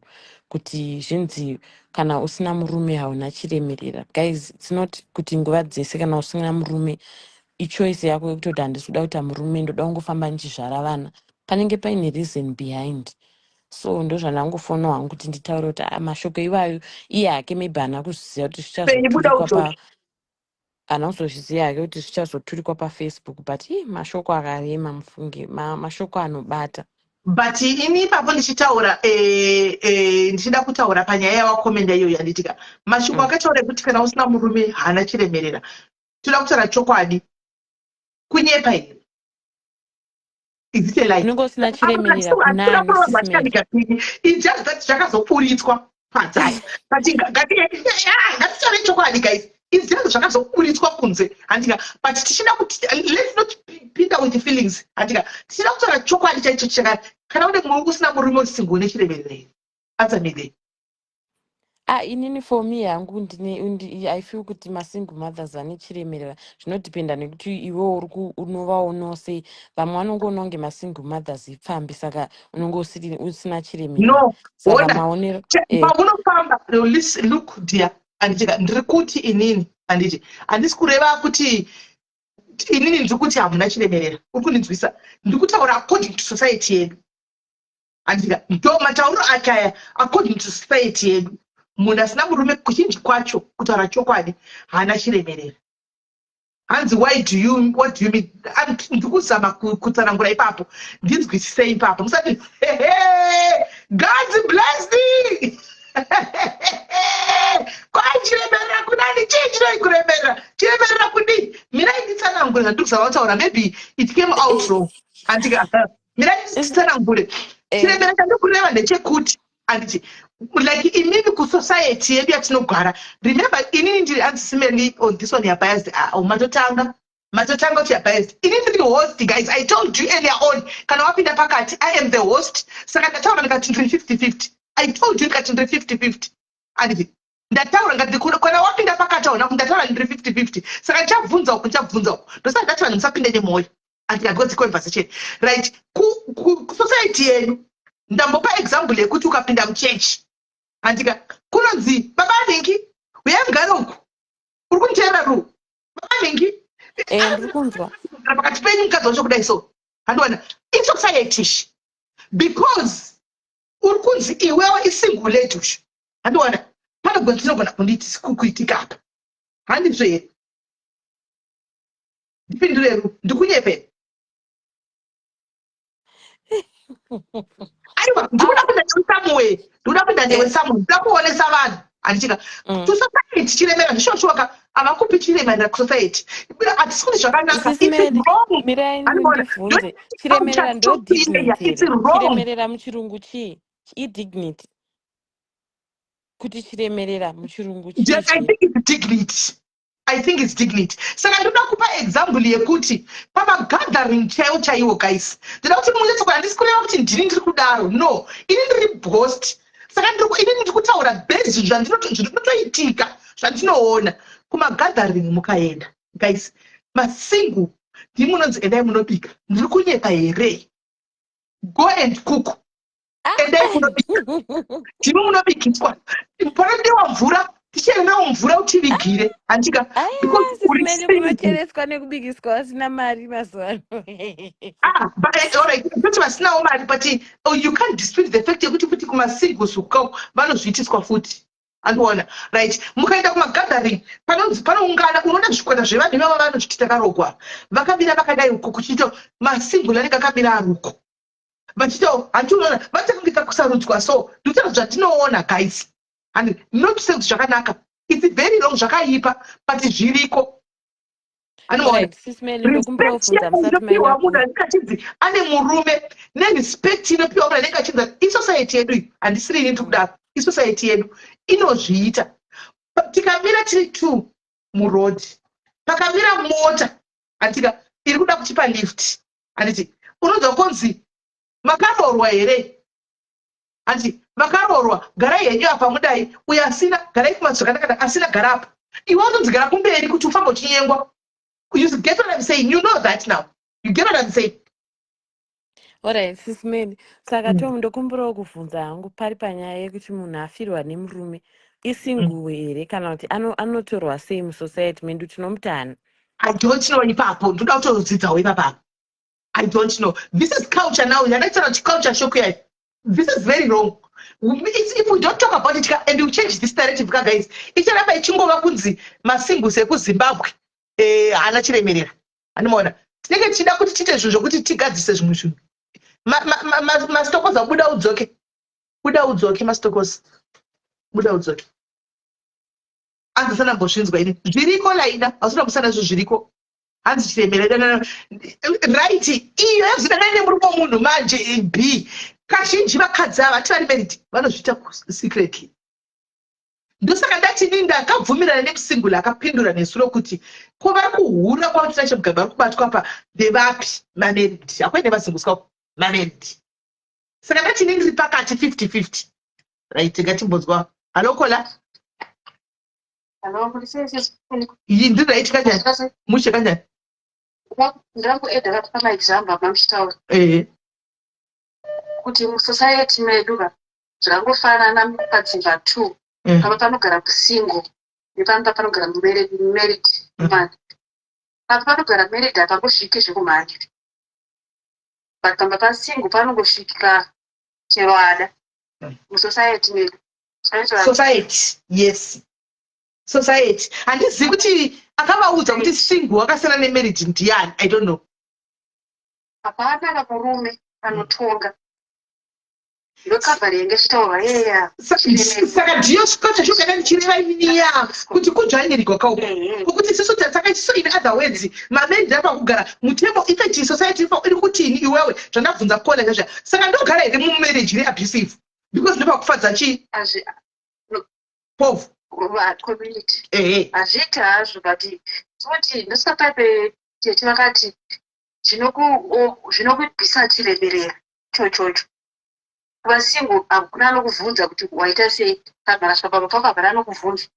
kuti zvinzi kana usina murume hauna chiremerera. Guys, it's not kuti nguva dzese kana usina murume ichoice yako yekutoti handisi kuda kuita murume, ndoda kungofamba ndichizvara vana. Panenge paine reason behind. So ndozvandangofonawo hangu kuti nditaure kuti, ah, mashoko iwayo, iye hake maybe haana kuzviziva kuti Peibuda zvichazoturikwa pa ujoki. Haana kuzozviziva hake kuti zvichazoturikwa paFacebook, but ii, mashoko akarema, mufunge. Mashoko anobata. But ini ipapo ndichitaura, ndichida kutaura panyaya yawacommenta iyoyo, yanditika mashoko akataura ekuti kana usina murume haana chiremerera, toda kutaura chokwadi, kunyepa here? Is it a lie? Unenge usina chiremerera Hatikuda kunani, kurorwa Sis Melly? chikabika pini. It's just that zvakazoburitswa panzai, but ngatitaure chokwadi, guys. It's just zvakazoburitswa kunze, handika? But tichida kuti, let's not pinda with the feelings, handika? Tichida kutaura chokwadi chaicho chaka, kana une usina murume, uri single, une chiremerera here? Answer me there. Ah, inini, for me hangu, I feel kuti masingle mothers ane chiremerera. Zvinodependa nekuti iwewo uri unovaonawo sei. Vamwe vanongoona kunge masingle mothers ipfambi, saka unonge usina chiremerera. No. Saka Ona maonero pamunofamba, listen, look dear, handiti? Ndiri kuti inini, handiti, handisi kureva kuti inini ndiri kuti hamuna chiremerera. Uri kundinzwisa? Ndiri kutaura according to society yedu, handika? Ndo matauriro ake aya. According to society yedu, munhu asina murume, kuzhinji kwacho, kutaura chokwadi, haana chiremerera. Hanzi why do you, what do you mean? Ndiri kuzama kutsanangura ipapo. Ndinzwisisei ipapo, musati God bless thee. Kwai chiremerera kunani? Chii chinoi kuremerera? Chiremerera kudii? Mirai nditsanangure zvandiri kuzama kutaura. Maybe it came out wrong, handika? Mirai nditsanangure. Chiremerera chandiri kureva ndechekuti, handiti, like imimi kusociety yedu yatinogara, remember, inini ndiri, hanzi Sis Melly, on this one yabiased. Ah, matotanga kuti yabiased. Inini ndiri host, guys. I told you earlier on, kana wapinda pakati, I am the host. Saka ndataura ndikati ndiri 50-50. I told you ndikati ndiri 50-50, handiti? Ndataura ngati kana wapinda pakati aona kuti ndataura ndiri 50-50. Saka ndichabvunza uku, ndichabvunza uku. Ndosaka ndati vanhu musapinde nemwoyo, handika? Because conversation, right, kusociety yedu, ndambopa example yekuti ukapinda muchechi, handika, kunonzi, "Baba nhingi, uyai mugare uku." Uri kunditeerera, Ru? Baba nhingi. Ndiri kunzwa. Pakati penyu mukadzi wacho kudai so, handiwana isociety ishi, because uri kunzi iwewe isingle lady usho, handiwana? Panogona, tinogona kunditi kuitika apa, handizvo here? Ndipindure, Ru, ndikunyepera? Aiwa, ndikuda kuenda newe somewhere, ndikuda kuenda newe somewhere, ndikuda kuonesa vanhu, handichika? Kusociety chiremera zvishoshoka, havakupi chiremerera kusociety. Hatisi kuti zvakanaka. Sis Melly, mirai ndibvunze. Chiremerera ndo dignity It's here? wrong. Chiremerera muchirungu chii? Idignity? Kuti chiremerera muchirungu chii? I think it's dignity. I think it's dignity. Saka ndoda kupa example yekuti pamagathering chaiwo chaiwo, guys, ndoda kuti munyatso, handisi kureva kuti ndini ndiri kudaro. No, ini ndiri host, saka inini ndiri kutaura base zvinotoitika, zvandinoona kumagathering. Mukaenda, guys, masingle ndimi munonzi endai munobika. Ndiri kunyepa here? Go and cook, endai munobika, ndimi munobikiswa. Panodiwa mvura, tichererewo mvura utivigire, handika? Because uri Sis Melly, single. Munochereswa nekubikiswa vasina mari mazuva ano. Ah, but alright, kuti vasinawo mari, but oh, you can't dispute the fact yekuti futi kumasingles uko vanozviitiswa futi, andiona? Right, mukaenda kumagathering, panonzi panoungana, unoona zvikwata zvevanhu ivava vanozviti takarogwa, vakamira vakadai uko, kuchiita masingle anenge akamira ari uko vachiitawo, hanti unoona vaita kunge kakusarudzwa. So ndikutaura zvatinoona, guys. And not to say kuti zvakanaka, it's very wrong, zvakaipa, but zviriko. Alright, Sis Melly, ndokumbira kubvunza musati maenda. Inopiwa munhu anenge achinzi ane murume, nerespect inopiwa munhu anenge achinzi, isociety yedu iyi, handisiri ini ndikudaro, isociety yedu inozviita. Tikamira tiri two muroad, pakamira mota, handika, iri kuda kutipa lift, handiti unonzwa kunzi, "Makaroorwa here?" Handiti vakaroorwa, "Garai henyu apa mudai, uyo asina, garai kumazvakanaka, asina gara apa." Iwe unonzi gara kumberi kuti ufambe uchinyengwa. You get what I'm saying? You know that now, you get what I'm saying? Alright, Sis Melly, saka Tom, ndokumbirawo kubvunza hangu pari panyaya yekuti munhu afirwa nemurume isingle here, kana kuti anotorwa sei musociety medu? Tinomutani? I don't know ipapo, ndoda kutodzidzawo ipapapo. I don't know. This is culture now. Yakaitira kuti culture shock yayo. This is very wrong. If we don't talk about it and we change this narrative ka, guys, icharamba ichingova kunzi masingles ekuZimbabwe haana chiremerera. Anomaona tinenge tichida kuti tiite zvinhu zvokuti tigadzise zvimwe zvinhu. Masitokoza, buda udzoke, buda udzoke, masitokoza, buda udzoke. Hanzi sanambozvinzwa ini, zviriko laina, hausina kusana zvo zviriko. Hanzi chiremerera, right, iyo yazodanai nemurume womunhu manje. B kazhinji vakadzi ava vati vari married vanozviita secretly. Ndosaka ndati ini ndakabvumirana nemusingle akapindura nesu rokuti ko vari kuhura kwakutina chemugabe, vari kubatwa pa ndevapi? Mamarried hakwaine masingles kako, mamarried. Saka ndati ini ndiri pakati, 50-50, right? Ngatimbonzwa. Hello, caller. Hello, muri sei, sis? Iyi ndiri right kanjani? Mushe kanjani? Ndirangoedha pamaexample amamuchitaura kuti musociety medu ka zvakangofanana padzimba two, pamba panogara kusingle nepamba panogara married woman. Pamba panogara married hapangosviki zvekumhanya, but pamba pasingle panongosvikika chero ada musociety medu. Society, yes, society. Handizivi kuti akavaudza kuti single wakasiyana nemarried ndiani, I don't know. Hapana kamurume anotonga, ndokavhari yenge ichitaurwa yeya. Saka ndiyo culture shock yanga ndichireva iniya, kuti kudzvanyirirwa kauko kokuti isusu saka so in other words, mamarried apa kugara mutemo effect society iri kutini? Iwewe zvandabvunza caller chazva, saka ndogara here mumarriage reabusive because ndopakufadza chii? Povhu. Community hazviiti hazvo, but tinoti ndosaka paipe tete vakati zvinokubvisa chiremerera chochocho. Kuva single hakuna anokubvunza kuti waita sei, kagaraswa pamba pako hapana anokubvunza.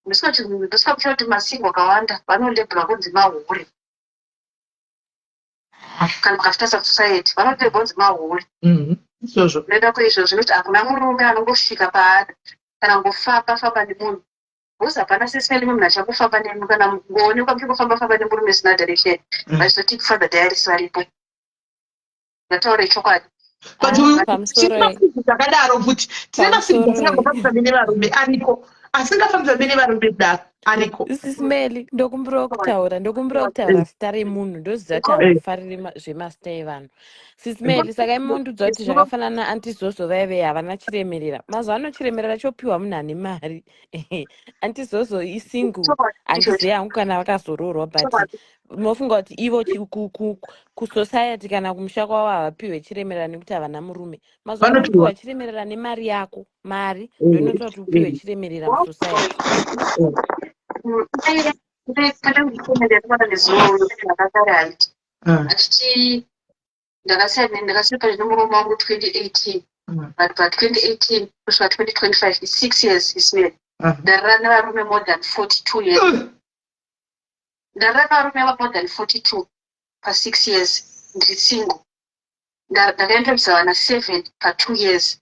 Ndosika kucha kuti masingle akawanda vanolabelwa kunzi mahure. Kana mukatarisa society, vanolabelwa kunzi mahure. Izvozvo. Noida kweizvozvo zvinoti hakuna murume anongosvika paada kana ngofamba famba nemunhu, because hapana sesifeli munhu achangofamba nemi kana ngoonekwa muchingofamba famba nemurume zvisina direction. Vachizoti father diaries varipo, ngataure chokwadi. But Pamusoro. Zvakadaro futi tine masingle asingangofambisane nevarume ariko, asingafambisane nevarume kudaro ariko. Sis Melly, ndokumbirawo kutaura, ndokumbirawo kutaura zita remunhu. Ndoziva kuti hamufariri zvemazita evanhu, Sis Melly. Saka imondudza kuti zvakafanana naAunty Zozo vaive havana chiremerera. Mazuva ano chiremerera chopiwa munhu ane mari. Aunty Zozo isingle, handizivi hangu kana vakazoroorwa, but mofunga kuti ivo kusociety kana kumusha kwavo havapiwe chiremerera nekuti havana murume? Mazuva ano Vanopiwa. unopiwa chiremerera nemari yako. Mari ndoinoita kuti upiwe chiremerera musociety. Pane nezuro akakare haiti achiti ndakasiyana nemurume wangu 2018, but pa2018 kusvika 2025 is 6 years ismel. Ndarara nevarume more than 42 years. Ndarara nevarume va more than 42 pa6 years ndiri single. Ndakaendesa vana 7 pa2 years.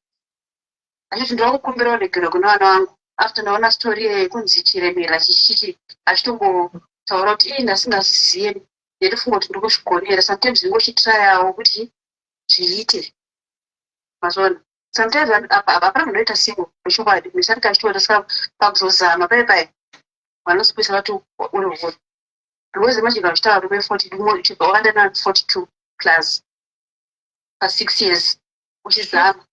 Achiti ndava kukumbira ruregerero kune vana vangu after ndaona story yekunzi chiremera chichichi, achitombotaura kuti ii ndasingaziziye, ndinofunga kuti ndiri kuzvigonera. Sometimes ndingochitrayawo kuti zviite, mazvona. Sometimes hapana munhu anoita single wechokwadi misati kachiona. Saka pakuzozama pai pai vanozopedzisa vati uri hure, because imagine vachita varume 40, wakanda na 42 plus pa6 years uchizama,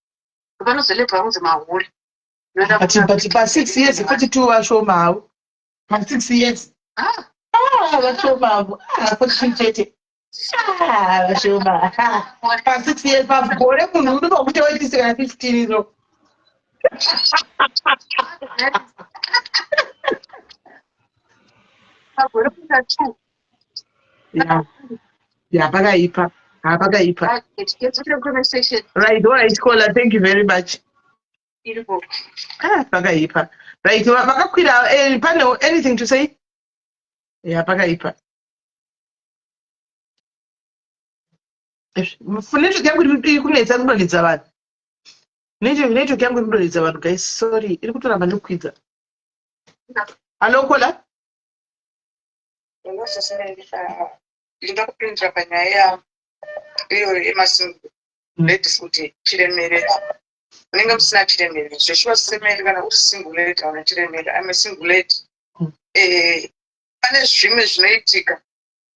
panozolabelwa kunzi mahure. But pa6 years, 42 vashoma havo. Pa6 years. Ah, Ah, vashoma havo. Ah, 42 chete. Ah, vashoma. Pa6 years, pagore munhu unoda kuti waitise kana 15 iro. Pagore kuita two. Yeah, pakaipa. Ha, pakaipa. Get to the conversation. Right, all right, caller, thank you very much. Beautiful. Ah, pakaipa. Right, vakakwira, pane anything to say? Yeah, pakaipa. Network yangu iri kunetsa, iri kudonhedza vanhu. Network yangu iri kudonhedza vanhu, guys. Sorry, iri kutoramba ndikukwidza. Hello, caller. Ndinoda kupindura panyaya iyo yemasingle ladies, kuti chiremerera, munenge musina chiremerera zveshuwa. Semeri, kana uri single lady, hauna chiremerera. I'm a single lady. Pane zvimwe zvinoitika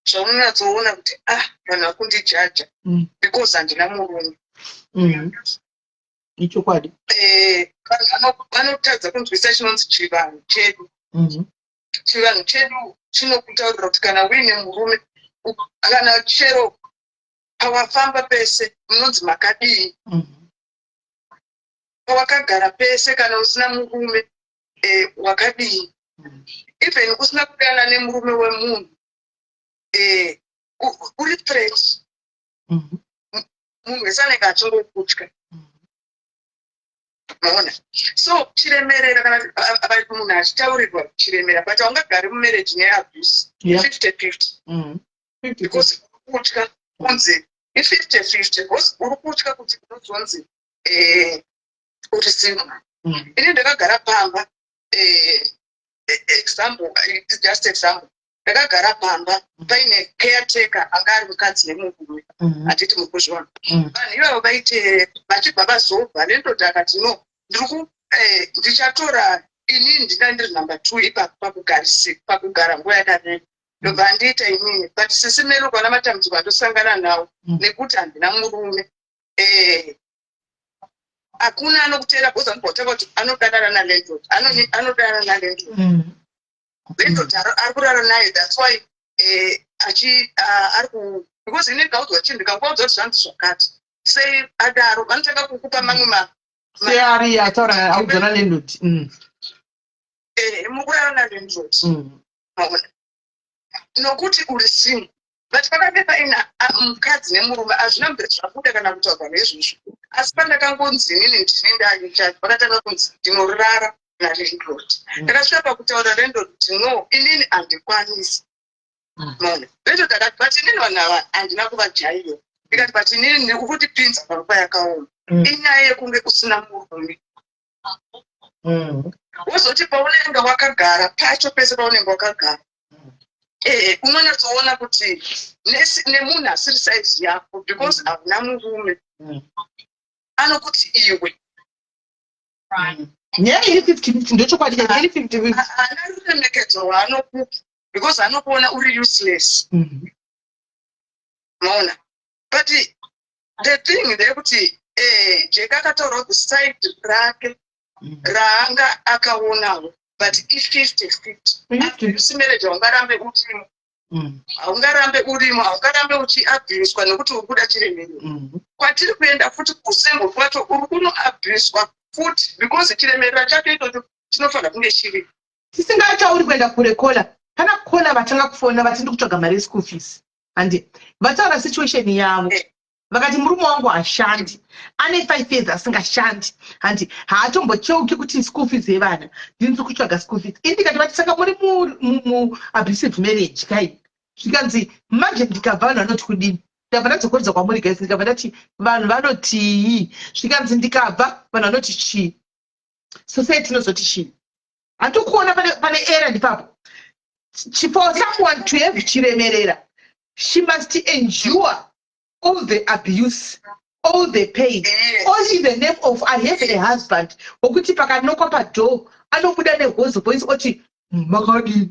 zvaunonyatsoona kuti, ah, vanhu vakundijaja because handina murume. Ichokwadi. Vanhu vanotadza kunzwisa chinonzi chivanhu chedu. Chivanhu chedu chinokutaurira kuti kana uine murume, kana chero pawafamba pese munonzi makadii. Pawakagara pese, kana usina murume, wakadii. Even usina kudana nemurume wemunhu, uri threat. Munhu wese anenge achingokutya, maona? So chiremerera, kana munhu achitaurirwa chiremera, but haungagari mumarriage neabuse. 50-50, because uri kutya kunzi i50-50, because uri kutya kuti unozonzi uri single. Ini ndakagara pamba, example, it's just example, ndakagara pamba paine caretaker anga ari mukadzi nemurume. Handiti muri kuzviona? Vanhu ivavo vaite vachibva vazobva, nendodha akati, "No, ndiri ku ndichatora inini, ndinga ndiri number two ipapo pakugara nguva yakareba, ndobva andiita inini." But sisi Meri, ukaona matambudziko andosangana nawo nekuti handina murume, hakuna anokuteera, because anobva kutanga kuti anodanana nalandlord, anodanana nalandlord. Landlord ari kurara naye, that's why achi ari ku, because ini ndikaudzwa chinhu, ndikakuudza kuti zvanzi zvakati, sei adaro, vanotanga kukupa mamwe ma Seari ataura audzana landlord. Muri kurara nalandlord, maona, nokuti uri single. But pakange paina mukadzi nemurume, hazvina mberi zvabuda kana kutaurwa nezvizvo, asi pandakangonzi inini ndini ndani chacho, pakatanga kunzi ndinorara nalandlord. Ndakasvika pakutaura landlord kuti, "No, inini handikwanisi." Maona, landlord akati, "But inini vanhu ava handina kuvajaira." Ndikati, "But inini ndiri kutipinza panguva yakaoma." Inyaya yekunge usina murume. Wozoti paunenge wakagara pacho, pese paunenge wakagara, unonyatsoona kuti nemunhu asiri saizi yako, because hauna murume, anokuti iwe. Nyaya iri 50-50, ndochokwadi chacho, iri 50-50. Haana ruremekedzo rwaanokupa because anokuona uri useless. Maona? But the thing ndeyekuti Jeka akataurawo the side rake raanga akaonawo, but i50-50. Abuse marriage, haungarambe urimo. Haungarambe urimo, haungarambe uchiabhuswa nekuti uri kuda chiremerero. Kwatiri kuenda futi kusingle kwacho, uri kunoabhuswa futi because chiremerero chacho ichocho chinofanira kunge chiri. Tisingatauri kuenda kure, caller, kana caller vatanga kufona vati, "Ndiri kutsvaga mari yeschool fees," handi vataura situation yavo. Vakati, "Murume wangu hashandi, ane 5 years asingashandi, handi haatombocheuki kuti school fees yevana, ndini kutsvaga school fees." Ini ndikati, "Vati saka muri muabusive marriage kai?" Zvikanzi, "Manje ndikabva, vanhu vanoti kudini?" Ndikabva ndadzokorodza kwamuri, guys, ndikabva ndati, "Vanhu vanotii?" Zvikanzi, "Ndikabva, vanhu vanoti chii? Society inozoti chii?" Handikuona pane era ndipapo. For someone to have chiremerera, she must endure all the abuse, all the pain, all in the name of "I have a husband," wokuti pakanokwa padoor anobuda nehoarse voice oti, "Makadini,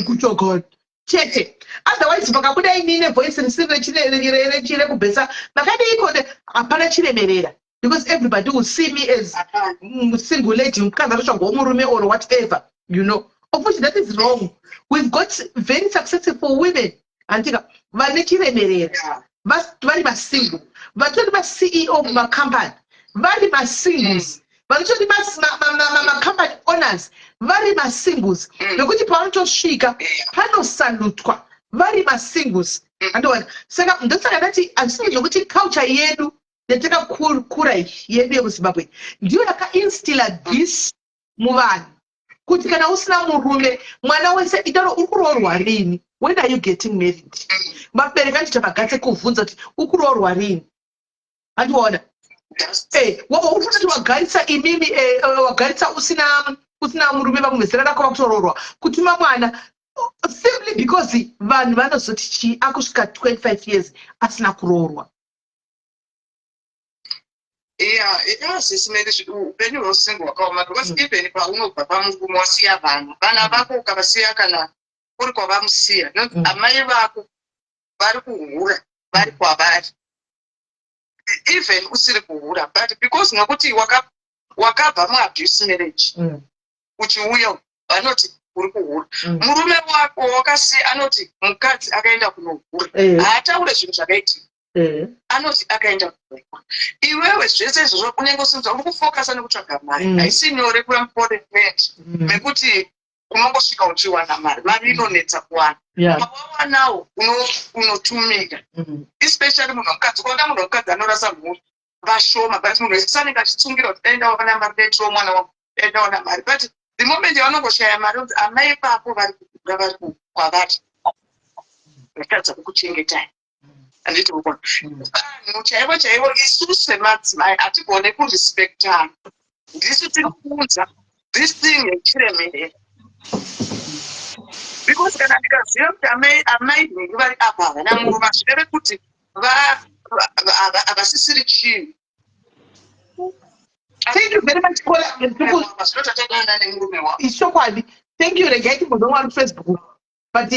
kutsvagani?" chete. Otherwise pakabuda inini nevoice risiri rekubhesa, "Makadiiko?" hapana chiremerera. Because everybody will see me as single lady, mukadzi anotsvagwawo murume or whatever, of which that is wrong. We've got very successful women, andika, vane chiremerera vari masingle, vatori maCEO mumacompany vari masingles, vanotori macompany owners vari masingles, nekuti pavanotosvika panosalutwa vari masingles. Andiona, saka ndosaka ndati hazvisiri zvokuti culture yedu yatakakura yedu yekuZimbabwe ndiyo yakainstilla this muvanhu, kuti kana usina murume, mwana wese itaro, "Uri kuroorwa rini? When are you getting married?" Vabereki anoita magatsi ekuvhunza kuti, "Uri kuroorwa rini?" Andiona, wabva uri kuti wagarisa imimi, wagarisa usina murume, vamwe vezera rako vakutoroorwa, kutuma mwana simply because vanhu vanozoti chii, akusvika 25 years asina kuroorwa. Yeah, sisi Mary, upenyu hweusingle hwakaoma, because even paunobva pamurume, wasiya vana, vana vako ukavasiya kana uri kwavamusiya, amai vako vari kuhura vari kwavari, even usiri kuhura, but because nokuti wakabva muabuse marriage uchiuya, vanoti uri kuhura. Murume wako wakasiya anoti mukadzi akaenda kunohura. Haataure zvinhu zvakaitika. Anoti akaenda kunohura. Iwewe zvese izvozvo unenge usinza, uri kufocusa nekutsvaga mari. Haisi nyore kuva muforeign nekuti unongosvika uchiwana mari. Mari inonetsa kuwana. Pawawanawo unotumika, especially munhu wemukadzi. Kuona munhu wemukadzi anorasa mhuri vashoma, but munhu wese anenge achitsungira kuti dai ndawana mari, daitirawo mwana wangu, dai ndawana mari. But the moment yavanongoshaya mari, unzi amai vako vari kuhura, vari kwavari, vatadza kukuchengetai. Handiti ukona vanhu chaivo chaivo, isusu semadzimai hatigone kurespectana. Ndisu tiri kuunza this thing yechiremerera, because kana ndikaziva kuti amai nhingi vari apa havana murume, hazvireve kuti havasisiri chinhu. Thank you very much, Kola. Zvinotatadana nemurume wavo. Ichokwadi, thank you. Regai timbozomwa kuFacebook, but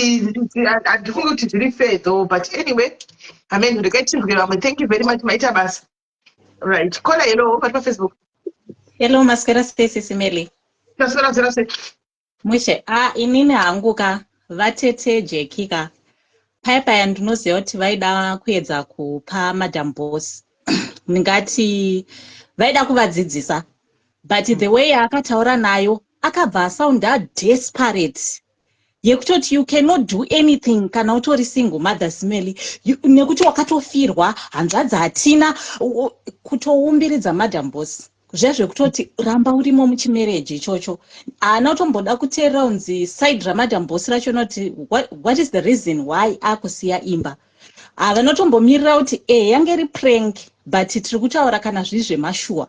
handifungi kuti zviri fair though. But anyway, amen, regai tinzwe vamwe. Thank you very much, maita basa. Right, Kola, hello, pati paFacebook. Hello, maswera sei, sisi Meli? Taswera, swera sei? Mushe. A, inini hangu ka, vatete Jeki ka, paya paya ndinoziva kuti vaida kuedza kupa Madam Boss, ndingati vaida kuvadzidzisa, but the way yaakataura nayo, akabva asounda desperate, yekutoti you cannot do anything kana utori single mother, Simeli, nekuti wakatofirwa hanzvadzi, hatina kutoumbiridza Madam Boss zviya zvekutoti ramba urimo muchimarriage ichocho. Haana kutomboda kuteerera unzi side raMadam Boss racho noti what is the reason why akusiya imba. Havanotombomirira kuti e yange iri prank, but tiri kutaura kana zviri zvemashuwa.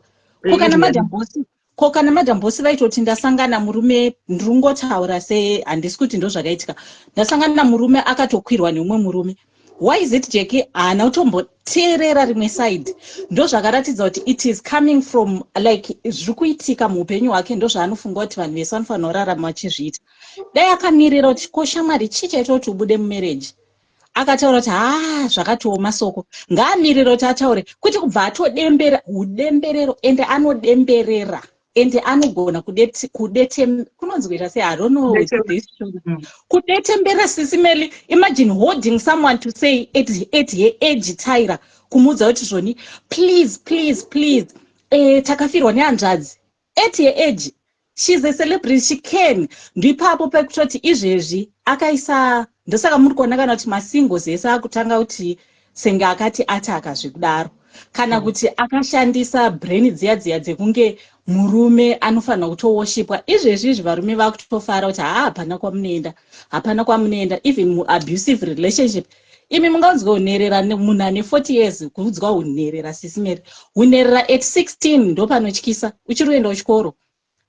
Ko kana Madam Boss, ko kana Madam Boss vaitoti ndasangana murume, ndiri kungotaura se handisi kuti ndo zvakaitika, ndasangana murume akatokwirwa neumwe murume, why is it Jeki haana kutomboteerera rimwe side? Ndo zvakaratidza kuti it is coming from like zviri kuitika muupenyu hwake, ndo zvaanofunga kuti vanhu vese vanofanira kurarama vachizviita. Dai akamirira kuti ko shamwari, chii chaita kuti ubude mumarriage? Akataura kuti ha, zvakatooma, soko ngaamirire kuti ataure, kwete kubva atodembera udemberero. Ende anodemberera, ende anogona kudete, kunonzi kuita sei? I don't know this. Kudetembera, sisi Meli. Imagine holding someone to say at her age, Tyra, kumuudza kuti zvoni, please, please, please, takafirwa nehanzvadzi. At her age, she's a celebrity, she can. Ndipapo pekutoti izvezvi akaisa, ndosaka muri kuona kana kuti masingles ese akutanga kuti senge akati ataka zvekudaro, kana kuti akashandisa brain dziya dziya dzekunge murume anofanira kutoworshipwa. Izvezvi izvi varume vakutofara kuti haa, hapana kwamunoenda, hapana kwamunoenda. Even muabusive relationship, imi munganzwa unherera, munhu ane 40 years kuudzwa unherera, sisi Mary, unherera at 16 ndo panotyisa, uchiri kuenda kuchikoro.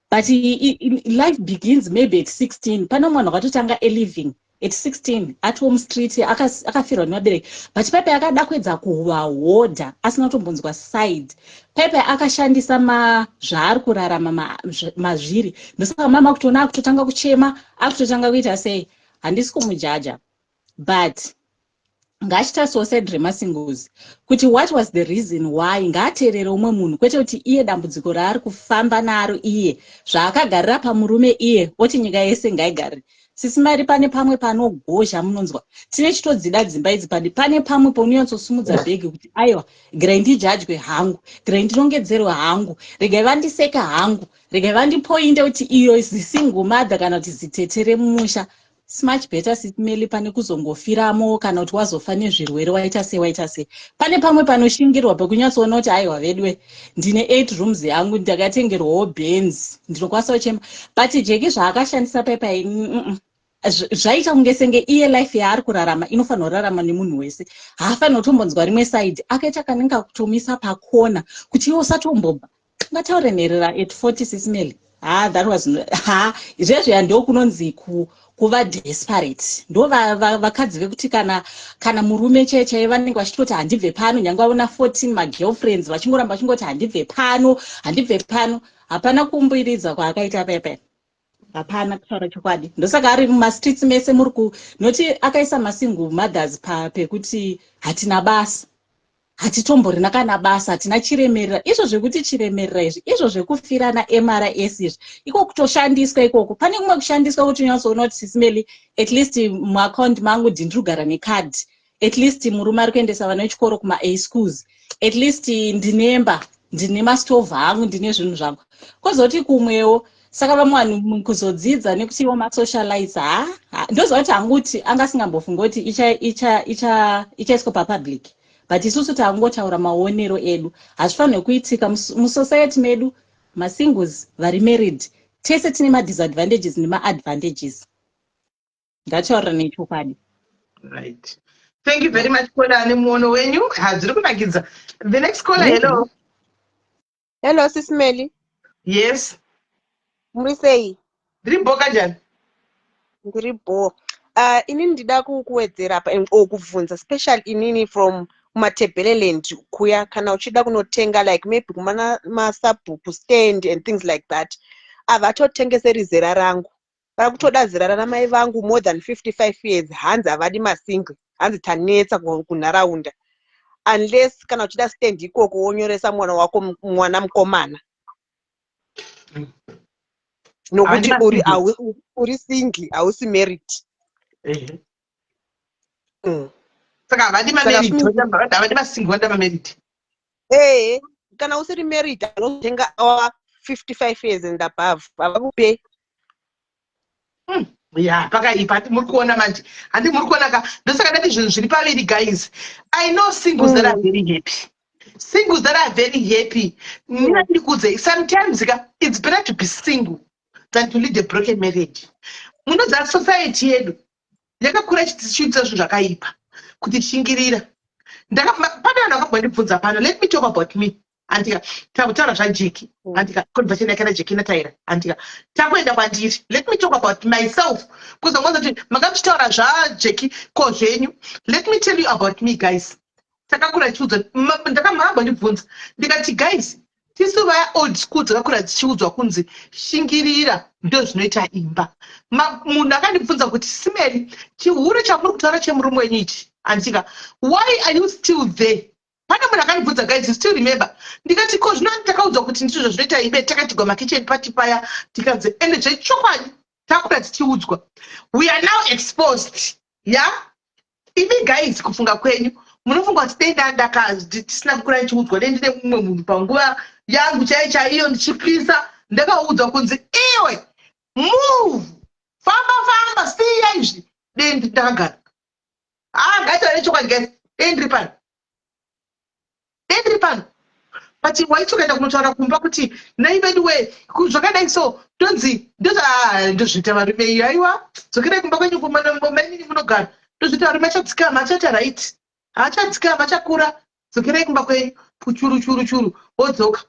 But life begins maybe at 16. Pane mwana wakatotanga aliving at 16, atiwo mustreet, akafirwa nevabereki, but paipai akada kuedza kuvahodha asina kutombonzwa side. Paipai akashandisa zvaari kurarama mazviri, ndosaka mama kutoona akutotanga kuchema, akutotanga kuita sei. Handisi kumujaja, but Ngaachitariswawo side remasingles kuti what was the reason why. Ngaateerere umwe munhu, kwete kuti iye dambudziko raari kufamba naro, iye zvaakagarira pamurume, iye oti nyika yese ngaigarire. Sisi Mari, pane pamwe panogozha, munonzwa tine chitodzida dzimba idzi. Pane pamwe paunonyatsosimudza bhegi kuti aiwa, regai ndijajwe hangu, regai ndinongedzerwe hangu, regai vandiseka hangu, regai vandipoinde kuti iyo zisingle mother kana kuti zitete remumusha. Much better, Sisi Meli, pane kuzongofiramo kana kuti wazofa nezvirwere, waita sei, waita sei. Pane pamwe panoshingirwa pekunyatsoona kuti aiwa vedwe, ndine eight rooms yangu, ndakatengerwawo Benz, ndinokwanisa kuchema. But Jeki zvaakashandisa paipai zvaita kunge senge iye life yaari kurarama inofanira kurarama nemunhu wese, haafanira kutombonzwa rimwe side. Akaita kanenge kutomisa pakona kuti iwe usatombobva. Ungataure nherera at 40, Sisi Meli? Ha, that was, ha, zvezveya ndo kunonzi kuva desperate. Ndo vakadzi vekuti kana murume chai chai vanenge vachitoti handibve pano, nyange vaona 14 magirlfriends, vachingoramba vachingoti handibve pano, handibve pano. Hapana kumbiridza kwaakaita paipai, hapana, kutaura chokwadi. Ndosaka ari mumastreets mese muri ku noti akaisa masingle mothers pekuti hatina basa, hatitomborina kana basa, hatina chiremerera. Izvo zvekuti chiremerera izvi, izvo zvekufirana mrs izvi, iko kutoshandiswa ikoko. Pane kumwe kushandiswa kuti unyatsoona kuti, Sisi Meli, at least muaccount mangu ndiri kugara nekadhi, at least murume ari kuendesa vana vechikoro kuma-A schools, at least ndinemba, ndine mastovhu angu, ndine zvinhu zvangu. Kwozoti kumwewo, saka vamwe vanhu kuzodzidza nekuti iwo masocialites, ha, ndoziva kuti hangu kuti angasingambofunga kuti ichaiswa papublic, but isusu tangotaura maonero edu. Hazvifanirwi kuitika musociety medu. Masingles, vari married, tese tine madisadvantages nemaadvantages. Ngataurira nechokwadi. Right, thank you very much, caller, nemuono wenyu. Hadziri kunakidza. The next caller, hello. Hello, Sisi Meli. Yes. Muri sei? Ndiri bho, kanjani? Ndiri bho. Inini ndida kuwedzera or kubvunza, special inini from kuMatebeleland kuya. Kana uchida kunotenga, like maybe kumana masabhuku stand and things like that, havatotengeseri zera rangu. Vari kutoda zera ranamai vangu, more than 55 years. Hanzi havadi masingle, hanzi tanetsa kunharaunda, unless kana uchida stand ikoko wonyoresa mwana wako, mwana mukomana, nokuti uri single, hausi married. Saka havadi mamarried, havadi masingle, vanoda mamarried. Ehe, kana usiri married anotenga awa 55 years and above, havakupe. Ya, pakaipa. Handi muri kuona manje? Handi muri kuona ka? Ndosaka ndati zvinhu zviri paviri, guys. I know singles that are very happy, singles that are very happy. Nina ndikuudzei, sometimes ka it's better to be single than to lead a broken marriage. Munoziva society yedu yakakura ichidzidzisa zvinhu zvakaipa, kuti shingirira. Pane vanhu vakambondibvunza pano. Let me talk about me, andika. Takutaura zvaJeki, andika, conversation yake naJeki naTaira, andika. Takuenda kwandiri. Let me talk about myself, because angonza kuti manga muchitaura zvaJeki, ko zvenyu? Let me tell you about me, guys. Takakura tichiudzwa, ndakamhambondibvunza, ndikati, guys, tisu vaya old school dzakakura dzichiudzwa kunzi shingirira, ndo zvinoita imba. Munhu akandibvunza kuti, Sisi Meli, chihure chamuri kutaura chemurume wenyu ichi, andika, why are you still there? Pane munhu akandibvunza, guys, you still remember? Ndikati, ko zvino takaudzwa kuti ndizvo zvinoita imbe. Takaitigwa makitchen party paya, tikanzi ende zvechokwadi takura tichiudzwa. We are now exposed. Ya, imi guys, kufunga kwenyu munofunga kuti dei ndandaka tisina kukura ndichiudzwa, dei ndine mumwe munhu panguva yangu chaiyo chaiyo ndichipisa, ndakaudzwa kunzi iwe move, famba famba, siya izvi, dei ndakagara. Ah, ngaitaure chokwadi, guys, dei ndiri pano, dei ndiri pano. But waiti ukaenda kunotaura kumba kuti nai vedu we zvakadai so, tonzi ndozviita varume iyo, aiwa, dzokerai kumba kwenyu mainini munogara. Ndozviita varume, achadzikama, achaita right, haachadzikama, achakura, dzokerai kumba kwenyu, churu churu churu, wodzoka.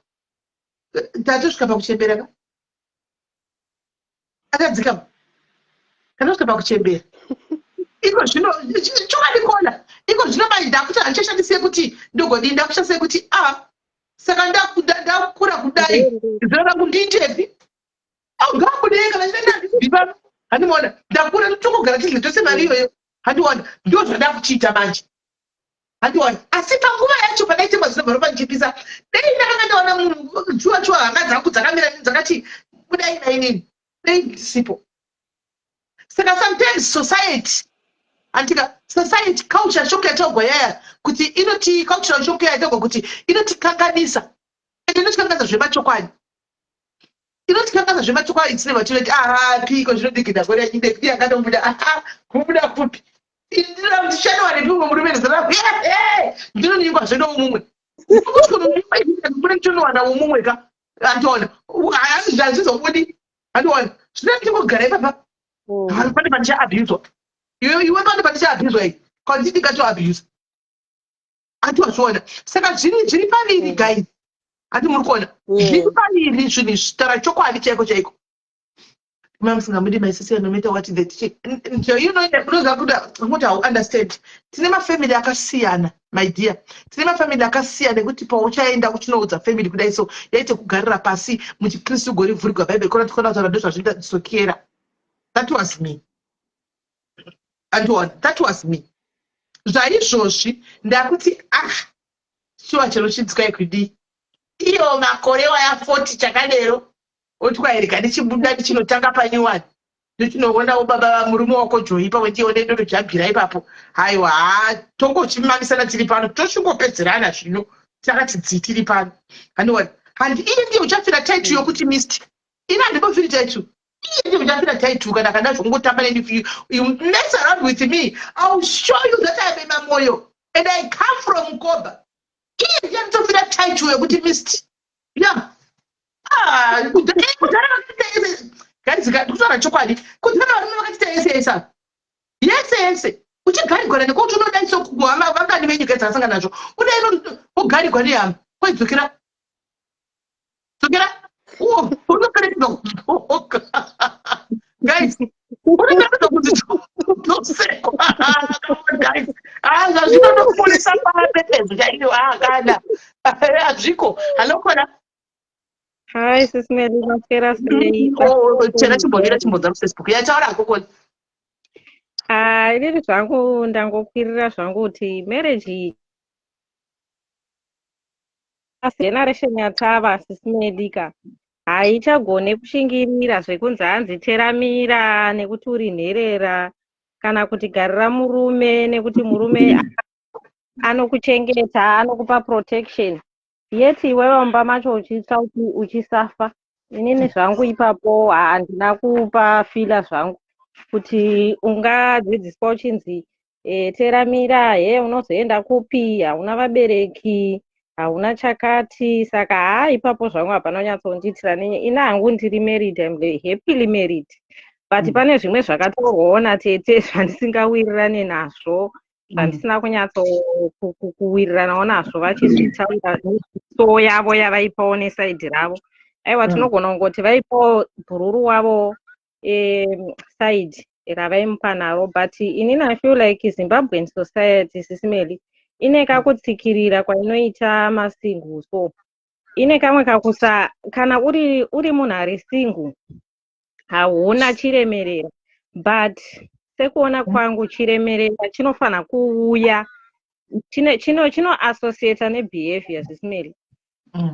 Tatosvika pakuchembera ka, akadzikama kana kusvika pakuchembera. Iko zvino, chokwadi kona, iko zvino mai ndakuti handichashandisi yekuti ndogodii, ndakushandisa yekuti a saka ndakura kudai, zera rangu ndiitepi? Ngabudei kana chida pano. Handimaona ndakura, tongogara tidle tose mari iyoyo. Handiona ndo zvandakuchiita manje. Handiwani, asi panguva yacho pandaitemwa zvinobva ropa ndichipisa, dei ndakanga ndaona chuwa chuwa hanga dzangu dzakamira dzakati budai nainini, dei ndisipo. Saka sometimes society, andika, society culture shock yataugwa yaya kuti inoti cultural shock yataugwa kuti inotikanganisa, ende inotikanganisa zvemachokwadi, inotikanganisa zvemachokwadi. Tine vatinoti, "Aha, piko zvinodikida kore yachideki yakatobuda, aha, kubuda kupi? Ndichanowanepi umwe murume nezera?" Ndinoningwa zveno mumwe ndinowana mumwe ka. Andiona, hazvizobudi. Andiona, zvinoita tingogara ipapa. Pane pandichaabhuzwa iwe, pane pandichaabhuzwa iyi, kwanditi ndingatoabhusa. Andiwazviona? Saka zviri paviri, guys. Handi muri kuona? Zviri paviri zvinhu izvi. Taura chokwadi chaiko chaiko. Mamusingamudi maisisi, no matter what the teaching, unoziva kuti hau understand. Tine mafamily akasiyana, my dear. Tine mafamily akasiyana ekuti pauchaenda uchinoudza family kudai, so yaite kugarira pasi muchikristu, gorivhurigwa Bhaibheri, kona tikona kutaura ndozvazvinoita dzokera. That was me. Andiona, that was me. Zvaizvozvi ndakuti, ah, shuwa, chero chinzwai kudii iyo makore waya 40 chakadero, otwairika ndichibuda ndichinotanga panyuwani, ndichinoonawo baba murume wako Joyi pamwe ndione ndodojambira ipapo. Haiwa, ha, tongochimamisana tiri pano, tochingopedzerana zvino takati dzii tiri pano. Handiona, handi iye ndiye uchafira title yokuti mist. Ini handimbofiri title. Iye ndiye uchafira title. Kana kana zvongotamba neni, you mess around with me, I will show you that I am mamoyo and I come from Koba. Iye ndiye anotofira title yekuti mist. Yeah. Ah, kudhara vakaita ese, guys. Ndikutaura chokwadi, kudhara varume vakaita ese ese yese yese, uchigarigwana nekuti unodai sokuhama vangani venyika dzakasangana nazvo, udai wogarigwa nehama, kwaidzokera dzokera, unoperekedza kudzoka. Guys, unoperekedza kuti dzosekwa. Guys, zvazvinotoponesa papepezo chaiyo. Kana hazviko. Hallo, kona. Hi, Sis Melly, maswera sei? Oh, chera chimbomira chimbodza muFacebook yataura hako, kona. Ah, inini zvangu ndangokwirira zvangu kuti marriage generation yatava, Sis Melly ka, haichagone kushingirira zvekunzi hanzi teramira nekuti uri nherera, kana kuti garira murume nekuti murume anokuchengeta, anokupa protection, yet iwewe mumba macho uchitsva, uchisafa. Inini zvangu ipapo handina kupa fila zvangu kuti ungadzidziswa uchinzi teramira he, unozoenda kupi, hauna vabereki, hauna chakati. Saka haa, ipapo zvangu hapana kunyatsondiitira nenye. Ini hangu ndiri married, I'm happily married, but pane zvimwe zvakatorwawo natete zvandisingawirirane nazvo, zvandisina kunyatsokuwiriranawo nazvo, vachizvitaura so yavo yavaipawo neside ravo. Aiwa, tinogona kungoti vaipawo bhururu wavo side ravaimupa naro, but inini I feel like Zimbabwean society, Sis Melly, ine kakutsikirira kwainoita masingle. So ine kamwe kakusa, kana uri munhu ari single hauna chiremerera, but sekuona kwangu chiremerera chinofanira kuuya chino associata nebehavior. Sis Melly,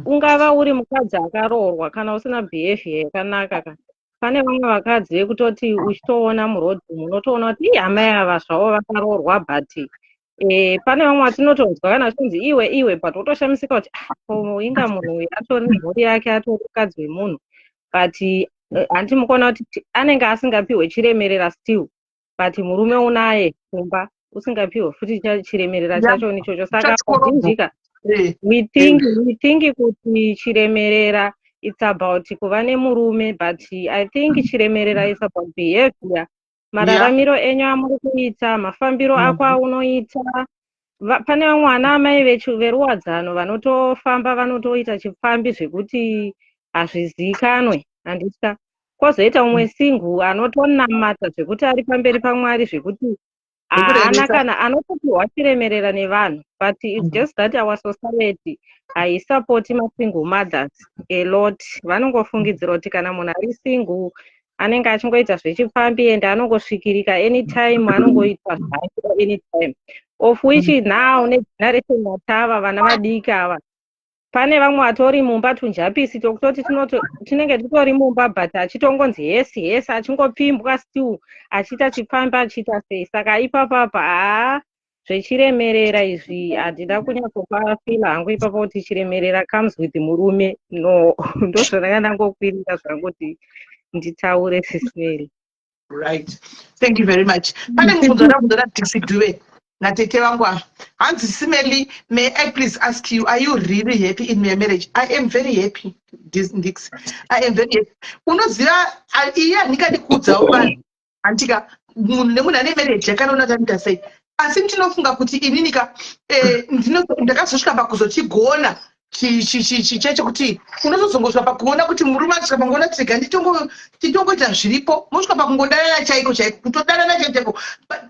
ungava uri mukadzi akaroorwa, kana usina behavior yakanaka ka, pane vamwe vakadzi vekutoti uchitoona murodhi unotoona kuti ii, amai ava zvavo vakaroorwa, but pane vamwe vatinotonzwa kana zvichinzi iwe iwe, but wotoshamisika kuti, "Ah, ko inga munhu uyu atori nemhuri yake, atori mukadzi wemunhu," but handiti mukuona kuti anenge asingapiwe chiremerera still, but murume unaye kumba usingapiwe futi chiremerera chacho nichocho. Saka kazhinji ka we think kuti chiremerera it's about kuva nemurume, but I think chiremerera is about behavior, mararamiro enyu amuri kuita, mafambiro ako aunoita. Pane vamwe vana amai veruwadzano vanotofamba vanotoita chipfambi zvekuti hazvizikanwe, handitya. Kwozoita umwe single anotonamata zvekuti ari pamberi paMwari, zvekuti haana kana anotopiwa chiremerera nevanhu, but it's just that our society haisapoti masingle mothers a lot. Vanongofungidzira kuti kana munhu ari single anenge achingoita zvechipfambi, ende anongosvikirika anytime, anongoitwa zvake anytime. Of which now negeneration yatava, vana vadiki ava, pane vamwe vatori mumba, tunjapisi tokutoti tinenge titori mumba, but achitongonzi hesi hesi, achingopimbwa still, achiita chipfambi, achiita sei. Saka ipapapa, haa, zvechiremerera izvi handina kunyatsopafila hangu ipapo kuti chiremerera comes with murume. No, ndozvandanga ndangokwirira zvangu kuti nditaure, Sis Melly. Right, thank you very much. Pane mubvunzo ndabvunza naDixi Duve natete vangu ava. Hanzi, "Sis Melly, may I please ask you, are you really happy in your marriage?" I am very happy, Dix. I am very happy. Unoziva, iye handingadi kuudzawo vanhu, handika munhu nemunhu ane marriage yakanoona kuti anoita sei, asi ndinofunga kuti ininika ndakazosvika pakuzochigona chechekuti unozozongosvika pakuona kuti murume akasvika pangoona kuti rega titongoita zviripo, mosvika pakungodanana chaiko chaiko, kutodanana chaiko chaiko.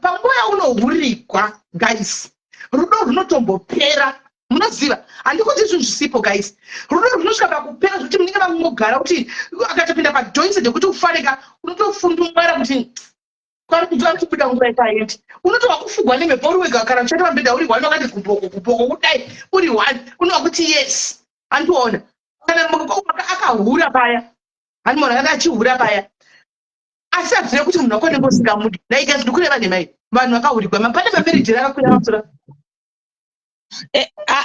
Panguva yaunohurigwa, guys, rudo runotombopera. Munoziva, handikuti zvinhu zvisipo, guys. Rudo runosvika pakupera zvekuti munenge mangogara kuti akatopinda padhoinse nekuti ufarika, unotofundumwara kuti kwari kubuda nguva yakaendi, unotova kufugwa nemhepo uri wega. Kana uchaita pambedha uri one, wakati gupoko gupoko kudai, uri one, unova kuti yes. Handiona kana akahura paya, handiona kana achihura paya, asi hazvive kuti munhu wako unenge usingamudi. Naika zviri kureva nhemai, vanhu vakahurigwa pane mamarriage rakakwira masura.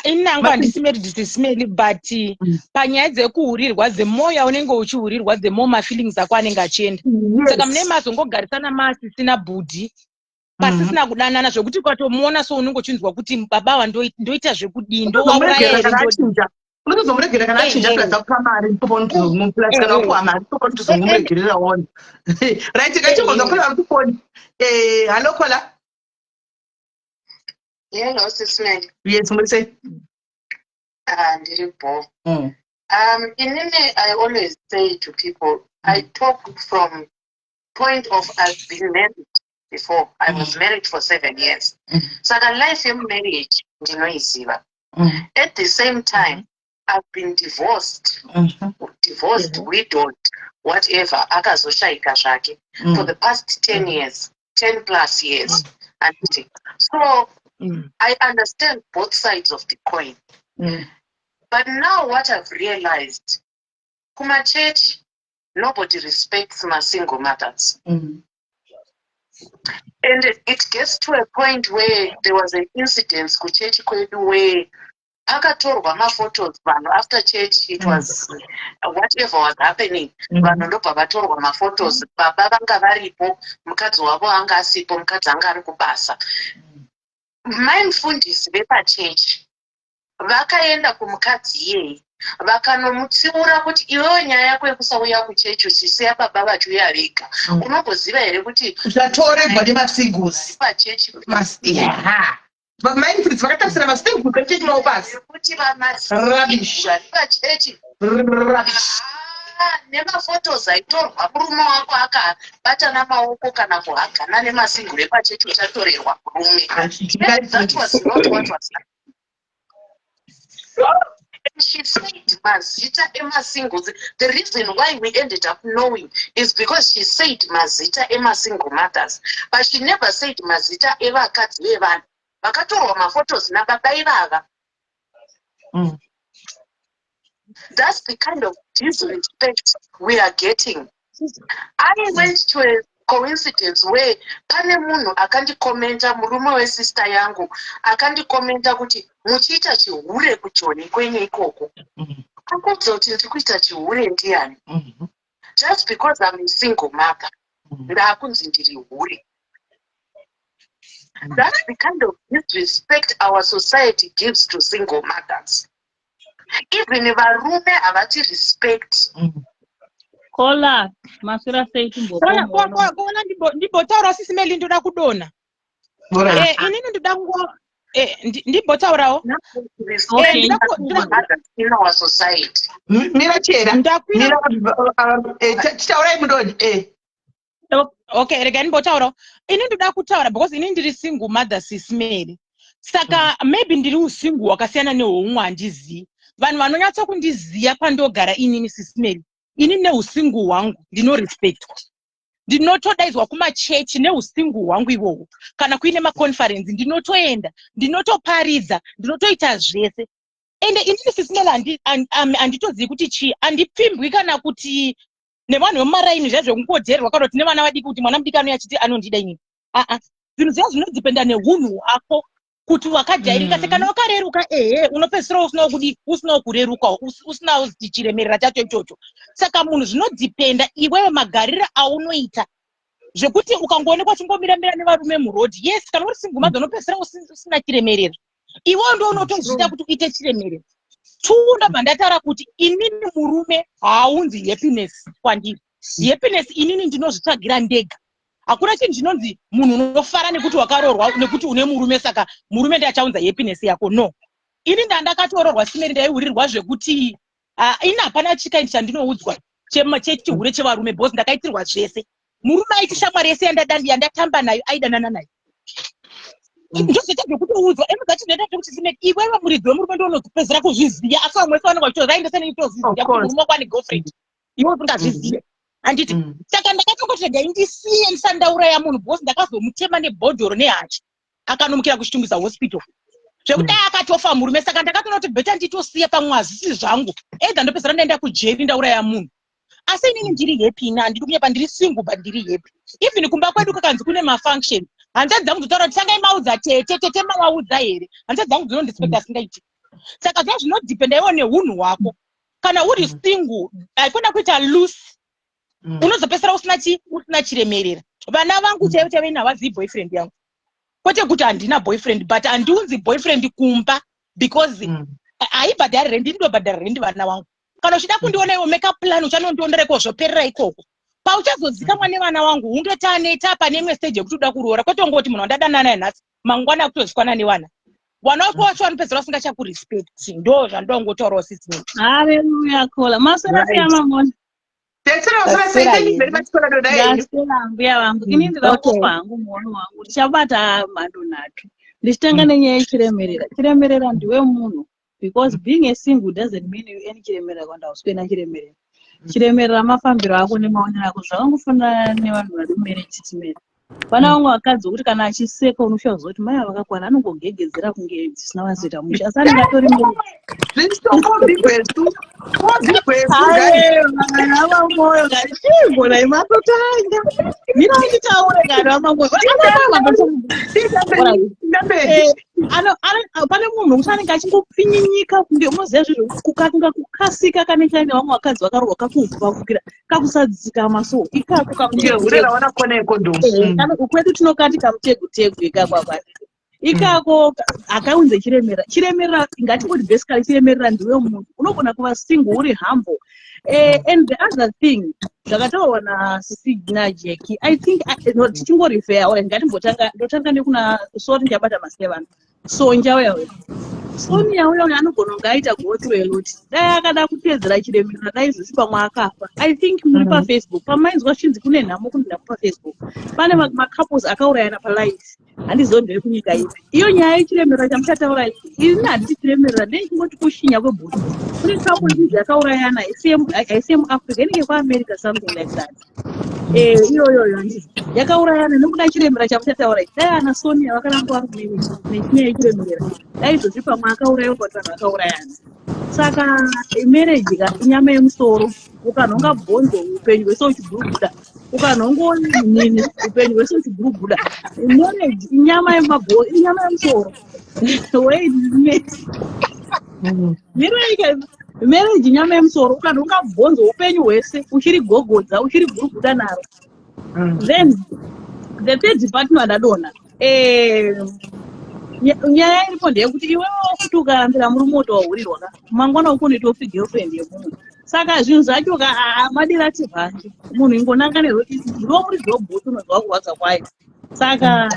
Ini nangu handisi married, Sis Melly, but panyaya dzekuhurirwa, the more yaunenge uchihurirwa, the more mafeelings ako anenge achienda. Saka mune mazongogarisana masisina bhudhi, pasisina kudanana, zvekuti ukatomuona so unenge uchinzwa kuti baba ava ndoita zvekudii, ndowauraya here, ndodii? Unotozomuregera kana achinja, plus akupa mari, plus kana wapuwa mari tozomuregerera wona. Right, kachimboza caller uri kufoni. Hallo, caller. Hello, Sis Melly. Yes, muri sei? Ah, ndiri bo. Inini, I always say to people, I talk from point of I've been married before. I was married for 7 years. Saka life yemumarriage ndinoiziva. At the same time, I've been divorced, divorced, widowed, whatever, akazoshaika zvake for the past 10 years, 10 plus years. Anditi. So I understand both sides of the coin. But now what I've realized, kumachurch, nobody respects my single mothers. And it gets to a point where there was an incident kuchechi kwedu where pakatorwa maphotos vanhu after church, it was whatever was happening, vanhu ndobva vatorwa maphotos. Baba vanga varipo, mukadzi wavo anga asipo, mukadzi anga ari kubasa. Mai mufundisi vepachechi vakaenda kumukadzi iyeye, vakanomutsiura kuti, "Iwewe, nyaya yako yekusauya kuchechi uchisiya baba vachiuya vega, unomboziva here kuti Zvatoregwa nemasingles pachechi?" Mai mufundisi vakatarisira masingles echechi mavo pasi. Kuti Rubbish. vari pachechi. Rubbish. Ah, nemaphotos aitorwa murume wako akabatana maoko kana kuhagana nemasingle epachechi, uchatorerwa murume. That was not what was happening. And she said mazita emasingles. The reason why we ended up knowing is because she said mazita emasingle mothers, but she never said mazita evakadzi vevanhu vakatorwa maphotos nababa ivava. That's the kind of disrespect we are getting. I went to a coincidence where pane munhu akandikomenta, murume wesister yangu akandikomenta kuti, "Muchiita chihure kuJoni kwenyu ikoko." Akuudza kuti ndiri kuita chihure ndiani? Just because I'm a single mother, ndaakunzi ndiri hure. That's the kind of disrespect our society gives to single mothers. Even varume havati respect. Caller, maswera sei? Timbokomono. Caller, ndimbotaura, Sis Melly, ndoda kudonha. Inini ndoda kungo ndimbotaurawo. In our society. Mira chera. Ndakwira. Mira, titaurai mudoni. Okay, rega ndimbotaurawo. Ini ndoda kutaura because ini ndiri single mother, Sis Melly, saka maybe ndiri usingle hwakasiyana nehwoumwe, handizivi. Vanhu vanonyatsa kundiziva pandogara inini, Sis Melly, ini neusingle hwangu ndinorespectwa. Ndinotodaidzwa kumachechi neusingu hwangu iwowo. Kana kuine maconference ndinotoenda, ndinotoparidza, ndinotoita zvese. Ende inini sisimela handitozivi kuti chii, handipfimbwi kana kuti nevanhu vemumaraini zviya zvekungodhererwa kana kuti nevana vadiki kuti mwana mudiki anouya achiti anondida inini. Aa, zvinhu zviya zvinodhipenda nehunhu hwako kuti wakajairika se kana wakareruka ehe unopedzisira usinawo kudi usinawo kureruka usinawo chiremerera chacho ichocho. Saka munhu zvinodhipenda iwewe magariro aunoita zvekuti ukangoonekwa uchingomira mira nevarume muroad, yes, kana uri single mother unopedzisira usina chiremerera. Iwewe ndo unotozviita kuti uite chiremerera. Two, ndobva ndataura kuti inini murume haaunzi happiness kwandiri. Happiness inini ndinozvitsvagira ndega. Hakuna chinhu chinonzi munhu unofara nekuti wakaroorwa nekuti une murume, saka murume ndiye achaunza happiness yako. No, ini ndandakatoroorwa simeri ndaihurirwa zvekuti ini hapana chikaindi chandinoudzwa chechihure chevarume because ndakaitirwa zvese. Murume aiti shamwari yese yandatamba nayo aidanana nayo. Ndozoita zvekutoudzwa ende zvachinoita zvekuti simeri iwewe muridzi wemurume ndo unozopedzera kuzviziva, asi vamwe vese vanenge vachitoziva vaendese nechitoziziva kuti murume wako ane girlfriend, iwe usingazvizive. Handiti? Saka ndakatongoti regai ndisiye ndisati ndauraya munhu because ndakazomutema nebhodhoro nehachi akanomukira kuChitungwiza hospital zvekuti dai akatofa murume. Saka ndakatoona kuti better nditosiya, pamwe hazvisi zvangu, either ndopedzera ndaenda kujeri ndauraya munhu. Asi inini ndiri happy, ini handidi kunyepa, ndiri single but ndiri happy. Even kumba kwedu kakanzi kune mafunction, hanzvadzi dzangu dzotaura kuti tangai maudza tete, tete mawaudza here? Hanzvadzi dzangu dzinondispecta asingaiti. Saka zviya zvinodhipenda iwo nehunhu hwako. Kana uri single haikona kuita loose, unozopedzisira usina chi usina chiremerera. Vana vangu chaivo chaivo ini havazivi boyfriend yangu, kwete kuti handina boyfriend, but handiunzi boyfriend kumba because haibhadhari rendi, ndinobhadhara rendi vana vangu. Kana uchida kundiona iwo make plan, uchanondionera ikoko, zvoperera ikoko. Pauchazozikamwa nevana wangu hunge tane tapa neimwe stage yekuti uda kuroora, kwete ungoti munhu wandadanana naye nhasi mangwana akutozikanwa nevana. Vana vako vacho vanopedzisira vasingachakurespect. Ndo zvandongotaurawo sisi. Haleluya kola. Maswera sei amamona? Tetsera usina sei, thank you very much kola doda yenyu. Ndaswera mbuya vangu. Ini ndinoda kupa hangu muono wangu. Ndichabata mhando nhatu. Ndichitanga nenyaya yechiremerera. Chiremerera ndiwe munhu. Because being a single doesn't mean you any chiremerera kana uswena chiremerera. Chiremerera mafambiro ako nemaonero ako zvakangofanana nevanhu vari mumarriage chisimeri. Pana vamwe vakadzi vokuti kana achiseka unoshuwa kuziva kuti mai ava vakakwana, anongogegedzera kunge dzisina vazoita mushe, asi anenge atori muri. Zvichitongobigwesu. Kobigwesu guys. Vamamoyo ngatichigona imatotanga. Mira nditaure kana vamamoyo. Pane munhu wekuti anenge achingopfinyinyika kunge unoziva zvezvo kunga kukasika kane vamwe vakadzi vakarohwa kakuvhukira kakusadzikama so ikako Kunge hure rawana kona yekondomu. Kwedu tinokati kamutegutegu ikako apa ikako hakaunze chiremerera. Chiremerera ngatingoti basically chiremerera ndiwe munhu unogona kuva single uri humble. And the other thing zvakataurwa nasisi naJackie, I think no, tichingorifeya or ngatimbotanga ndotanga nekuna sorry ndichabata mazita evanhu. Sonja uya uya, Sonia uya uya anogona kunge aita go through a lot. Dai akada kuteedzera chiremerera dai izvozvi pamwe akafa. I think muri paFacebook pamainzwa zvichinzi kune nhamo, kune nhamo paFacebook, pane macouples akaurayana palive, handizivo ndeve kunyika ipi. Iyo nyaya yechiremerera chamuchataura iyi, ini handiti chiremerera, ndeichingoti kushinya kwebhutsu. Kune couple idzi yakaurayana haisi yemuAfrica, inenge kuAmerica, something like that. Iyoyoyo handiti yakaurayana nekuda chiremera chamuchataura iyi. Dai ana Sonia vakaramba vari kumene nechinyaya yechiremerera, dai izvozvi pamwe akaurayiwa kuti vanhu vakaurayana. Saka marriage ka inyama yemusoro, ukanhonga bhonzo upenyu hwese uchiguruguda, ukanhonga nini upenyu hwese uchiguruguda. Marriage inyama yemabho, inyama yemusoro. Wait, marriage, marriage inyama yemusoro, ukanhonga bhonzo upenyu hwese uchiri gogodza uchiri guruguda naro. Then the third partner adadona, nyaya iripo ndeyekuti iwewe futi ukarambira murume wotowahurirwa ka mangwana ukonoitawo fi girlfriend yemumwe. Saka zvinhu zvacho ka madira tivhange munhu ingonanga neroti ndiwo muridzi webhutsu unonzwa kurwadza kwayo. Saka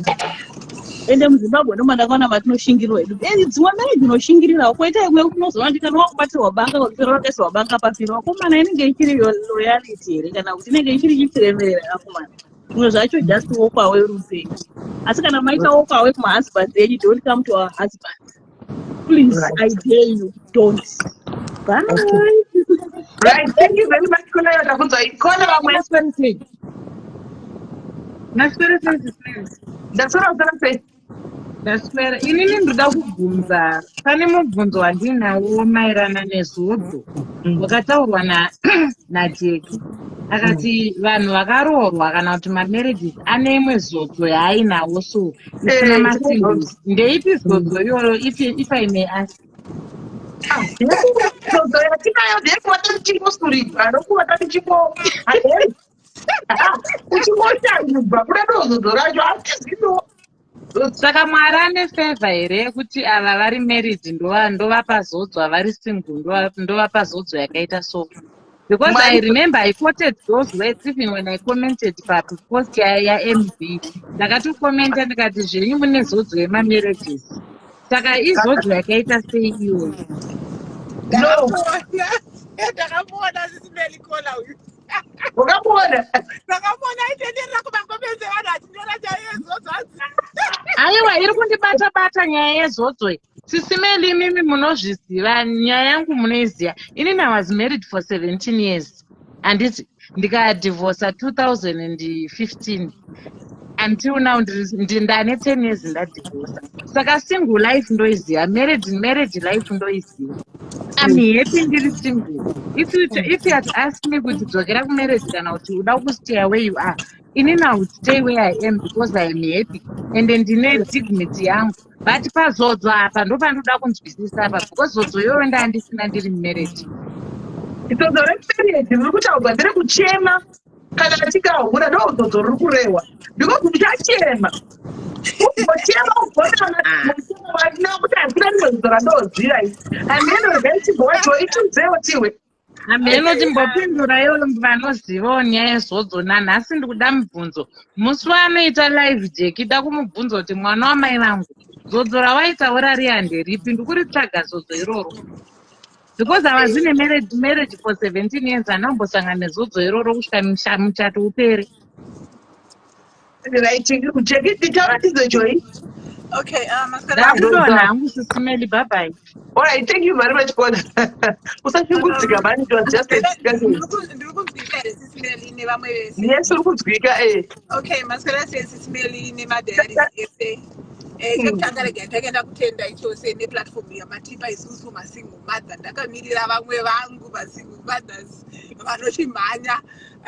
ende muZimbabwe ndoma ndakaona matinoshingirwa hedu. Dzimwe mari dzinoshingirirawo koita imwe unozoona kuti kana wakubatirwa banga kupera wakaisirwa banga papiro vakomana inenge ichiri loyalty here kana kuti inenge ichiri chichiremerera vakomana. Zvimwe zvacho just walk away rupenyu. Asi kana maita walk away kumahusbands enyu, don't come to our husbands please. Right. I dare you, don't. Bye. Okay. Right, thank you very much. Kola takunzwa. Kola vamwe. Maswera sei, Sis? Ndaswera, usara sei? Ndaswera. Inini ndoda kubvunza, pane mubvunzo wandinawo maererano nezodzo wakataurwa naJeki. Akati vanhu vakaroorwa kana kuti mamarriages ane imwe zodzo yaainawo, so isina masingles. Ndeipi zodzo iyoyo, if I may ask? Zodzo yatinayo ndeyekuvata tichingosuridzwa nokuvata tichingo uchingoshanyugwa kuda, ndozodzo racho hatizino. Saka Mwari ane favour here yekuti ava vari married ndovapa zodzo, vari single ndovapa zodzo yakaita so? Because I remember I quoted those words even when I commented papost yaMB. Ndakatokomenta ndikati, "Zvenyu mune zodzo yemamarriages." Saka izodzo yakaita sei iyoyo? Ndakamuona Sis Meli Kola uyu. Wakamuona? Ndakamuona aitenderera kumacomments evanhu achinyora nyaya yezodzo anzi. Aiwa, iri kundibata bata nyaya yezodzo iyi. Sis Meli, imimi munozviziva, nyaya yangu munoiziva. Inini I was married for 17 years, handiti? Ndikadhivhosa 2015. Until now ndane 10 years ndadhivhosa. Saka single life ndoiziva, marriage life ndoiziva. I'm happy ndiri single. If you had asked me kuti dzokera kumarriage kana kuti uda kustay where you are, inini I would stay where I am because I am happy and ndine dignity yangu. But pazodzo apa ndopanoda kunzwisisa apa, because zodzo iyoyo ndandisina ndiri mumarriage. Zodzo remarriage riri kutaurwa nderekuchema kana tikahura, ndo zodzo riri kurehwa, because uchachema, ugochema, ugonana kuti handina rimwe zodzo randoziva ii. Hameno, regai chibva itiudzewo tiwe. Hameno, timbopinduraiwo vanozivawo nyaya yezodzo. Nanhasi ndikuda mubvunzo. Musi waanoita live Jeki, da kumubvunza kuti, "Mwana wamai vangu, zodzo rawaitaura riya nderipi? Ndikuritsvaga zodzo iroro," because I was in a marriage for 17 years, handambosangana nezodzo iroro kusvika muchato upere. Right, Jeki, tauratidzo Joy. Okay, Ndakudonha hangu, Sis Meli. Bye bye. All right, thank you very much, Kona. Usashungudzika mani, it was just a discussion. Ndiri kunzwika here, Sis Meli nevamwe vese? Yes, uri kunzwika, eh. Okay, maswera sei, Sis Meli nemadiaries ese? Chekutanga regai takaenda kutenda chose neplatform yamatipa isusu masingle mother. Ndakamirira vamwe vangu masingle mothers vanochimhanya,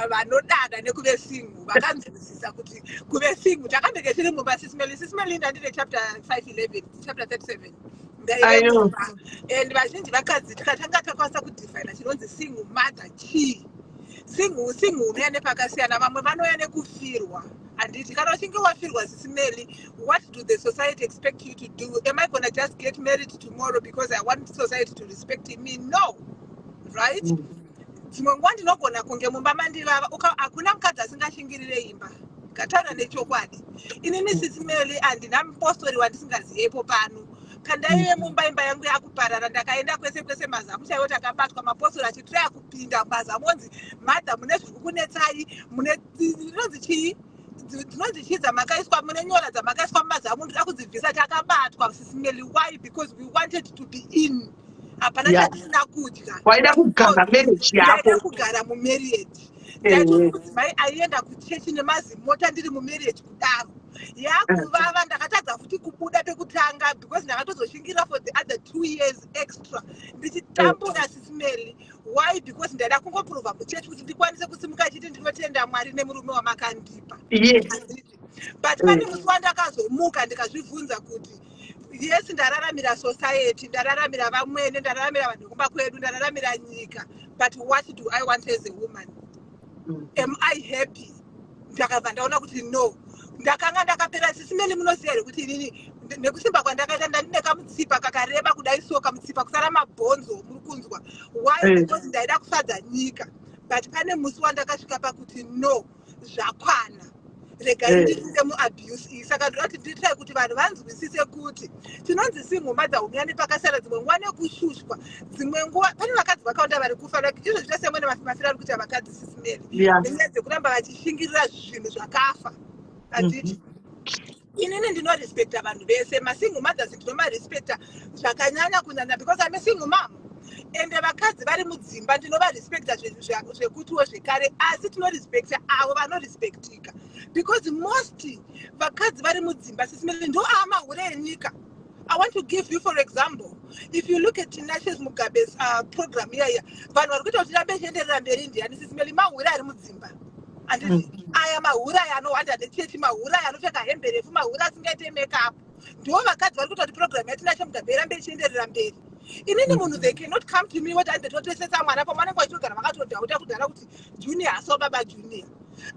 vanodada nekuve single, vakanzwisisa kuti kuve single takambenge tiri mumba. Sis Meli, Sis Meli, ndandine chapter 511, chapter 37 ndaive mumba, and vazhinji vakadzi tikatanga takwanisa kudefina chinonzi single mother chii. Single unouya nepakasiyana. Vamwe vanouya nekufirwa, handiti? Kana uchinge wafirwa, Sis Meli, what do the society expect you to do? Am I gonna just get married tomorrow because I want society to respect me? No, right? Dzimwe nguva ndinogona kunge mumba mandivava. Hakuna mukadzi asingashingirire imba, ngataura nechokwadi. Inini, Sis Meli, handina mupostori wandisingaziyepo pano. Kandaive mumba, imba yangu yakuparara, ndakaenda kwese kwese, mazamu chaiwo takabatwa, mapostori achitraya kupinda mazamu, onzi, "Mother, mune zviri kukunetsai, mune inonzi chii, dzinonzi chii dzamakaiswa, mune nyora dzamakaiswa mumazamu, ndoda kudzibvisa." Takabatwa, Sis Meli. Why? Because we wanted to be in. Hapana chatisina kudya. Waida kugara marriage Ndaida yako. Kugara mumarriage. Ndaitoti mudzimai aienda kuchechi nemazimota ndiri mumarriage kudaro. Yakuvava, ndakatadza futi kubuda pekutanga because ndakatozoshingirira for the other 2 years extra ndichitambura, Sis Meli. Why? Because ndaida kungoprova muchechi kuti ndikwanise kusimuka chiti, "Ndinotenda Mwari nemurume wamakandipa." Handiti? But pane musi wandakazomuka ndikazvibvunza kuti, yes, ndararamira society, ndararamira vamwene, ndararamira vanhu vekumba kwedu, ndararamira nyika, but what do I want as a woman? Am I happy? Ndakabva ndaona kuti no, ndakanga ndakapera. Sis Meli, munoziva here kuti inini nekusimba kwandakaita, ndandine kamutsipa kakareba kudai so, kamutsipa kusara mabhonzo, muri kunzwa? Why? Because ndaida kufadza nyika. But pane musi wandakasvika pakuti no, zvakwana, regai ndibude muabuse iyi. Saka ndoda kuti nditrai kuti vanhu vanzwisise kuti chinonzi single mother unouya nepakasiyana. Dzimwe nguva nekushushwa, dzimwe nguva pane vakadzi vakawanda vari kufa, like izvo zvita semwene mafiro ari kuita vakadzi, Sis Meli, nenyaya dzekuramba vachishingirira zvinhu zvakafa, handiti? Inini ndinorespekta vanhu vese, masingle mothers ndinomarespekta zvakanyanya kunyanya because I'm a single mom. Ende vakadzi vari mudzimba ndinovarespecta zvekutiwo zvekare, asi tinorespecta avo vanorespectika, because most vakadzi vari mudzimba, Sis Melly, ndo amahure enyika. I want to give you, for example, if you look at Tinashe Mugabe's program iyaiya, vanhu vari kuita kuti rambe ichienderera mberi ndiani, Sis Melly? Mahure ari mudzimba, handiti? Aya mahure aya anowanda nechechi, mahure aya anopfeka hembe refu, mahure asingaite makeup, ndo vakadzi vari kuita kuti program yaTinashe Mugabe irambe ichienderera mberi. Inini munhu, they cannot come to me woti andetotesesa mwana pamwanenge vachitogara vakatodhauta kudhara kuti Junior asiwo baba Junior.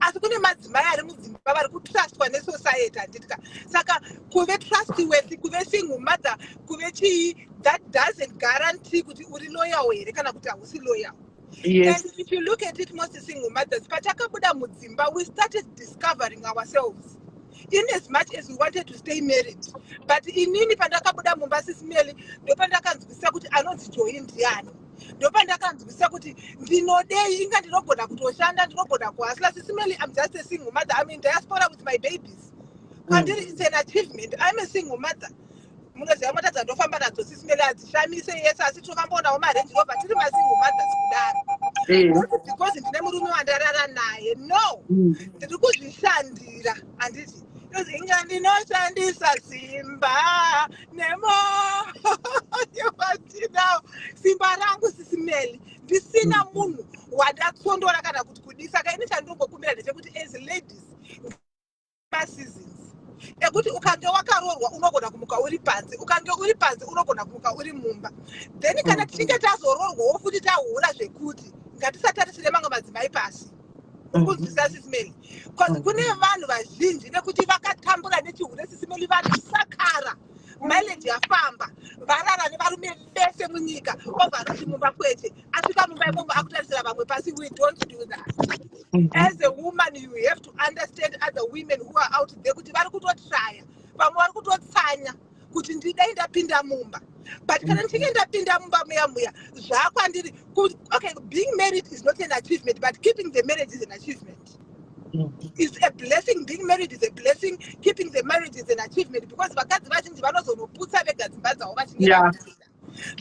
Asi kune madzimai ari mudzimba vari kutrustwa nesociety, handitika? Saka kuve trustworthy, kuve single mother, kuve chii, that doesn't guarantee kuti uri loyal here kana kuti hausi loyal. And if you look at it, most single mothers, patakabuda mudzimba, we started discovering ourselves, in as much as we wanted to stay married. But inini pandakabuda mumba, Sis Melly, ndopandakanzwisisa kuti anonzi Joy ndiani, ndopandakanzwisisa kuti ndinodei. Inga ndinogona kutoshanda, ndinogona kuhustla. Sis Melly, I'm just a single mother. I'm in diaspora with my babies. Kwandiri it's an achievement. I'm a single mother. Munoziva mota dzandofamba nadzo, Sis Melly, hadzishamise yese, asi tinofambawo maRange Rover tiri masingle mothers kudaro. Not because ndine murume wandarara naye, no. Ndiri kuzvishandira, handiti? Inga ndinoshandisa simba nemoyo wandinawo, simba rangu, Sis Melly, ndisina munhu wandatsondora kana kuti kudii. Saka ini chandinongokumbira ndechekuti as ladies, maseasons ekuti ukange wakaroorwa unogona kumuka uri panze, ukange uri panze unogona kumuka uri mumba. Then kana tichinge tazoroorwawo futi tahura zvekuti, ngatisatarisire mamwe madzimai pasi. Uri kunzwisisa, Sis Melly? Because kune vanhu vazhinji nekuti vakatambura nechihure, Sis Melly, vanosakara mileage yafamba, varara nevarume vese munyika, obva anoti mumba kwete. Asvika mumba imomo akutarisira vamwe pasi. We don't do that. As a woman, you have to understand other women who are out there, kuti vari kutotraya, vamwe vari kutotsanya kuti ndidai ndapinda mumba. But kana ndichinge ndapinda mumba muya muya, zvakwandiri. Okay, being married is not an achievement, but keeping the marriage is an achievement, is a blessing. Being married is a blessing. Keeping the marriage is an achievement, because vakadzi vazhinji vanozonoputsa vega dzimba dzavo vachinge vapinda.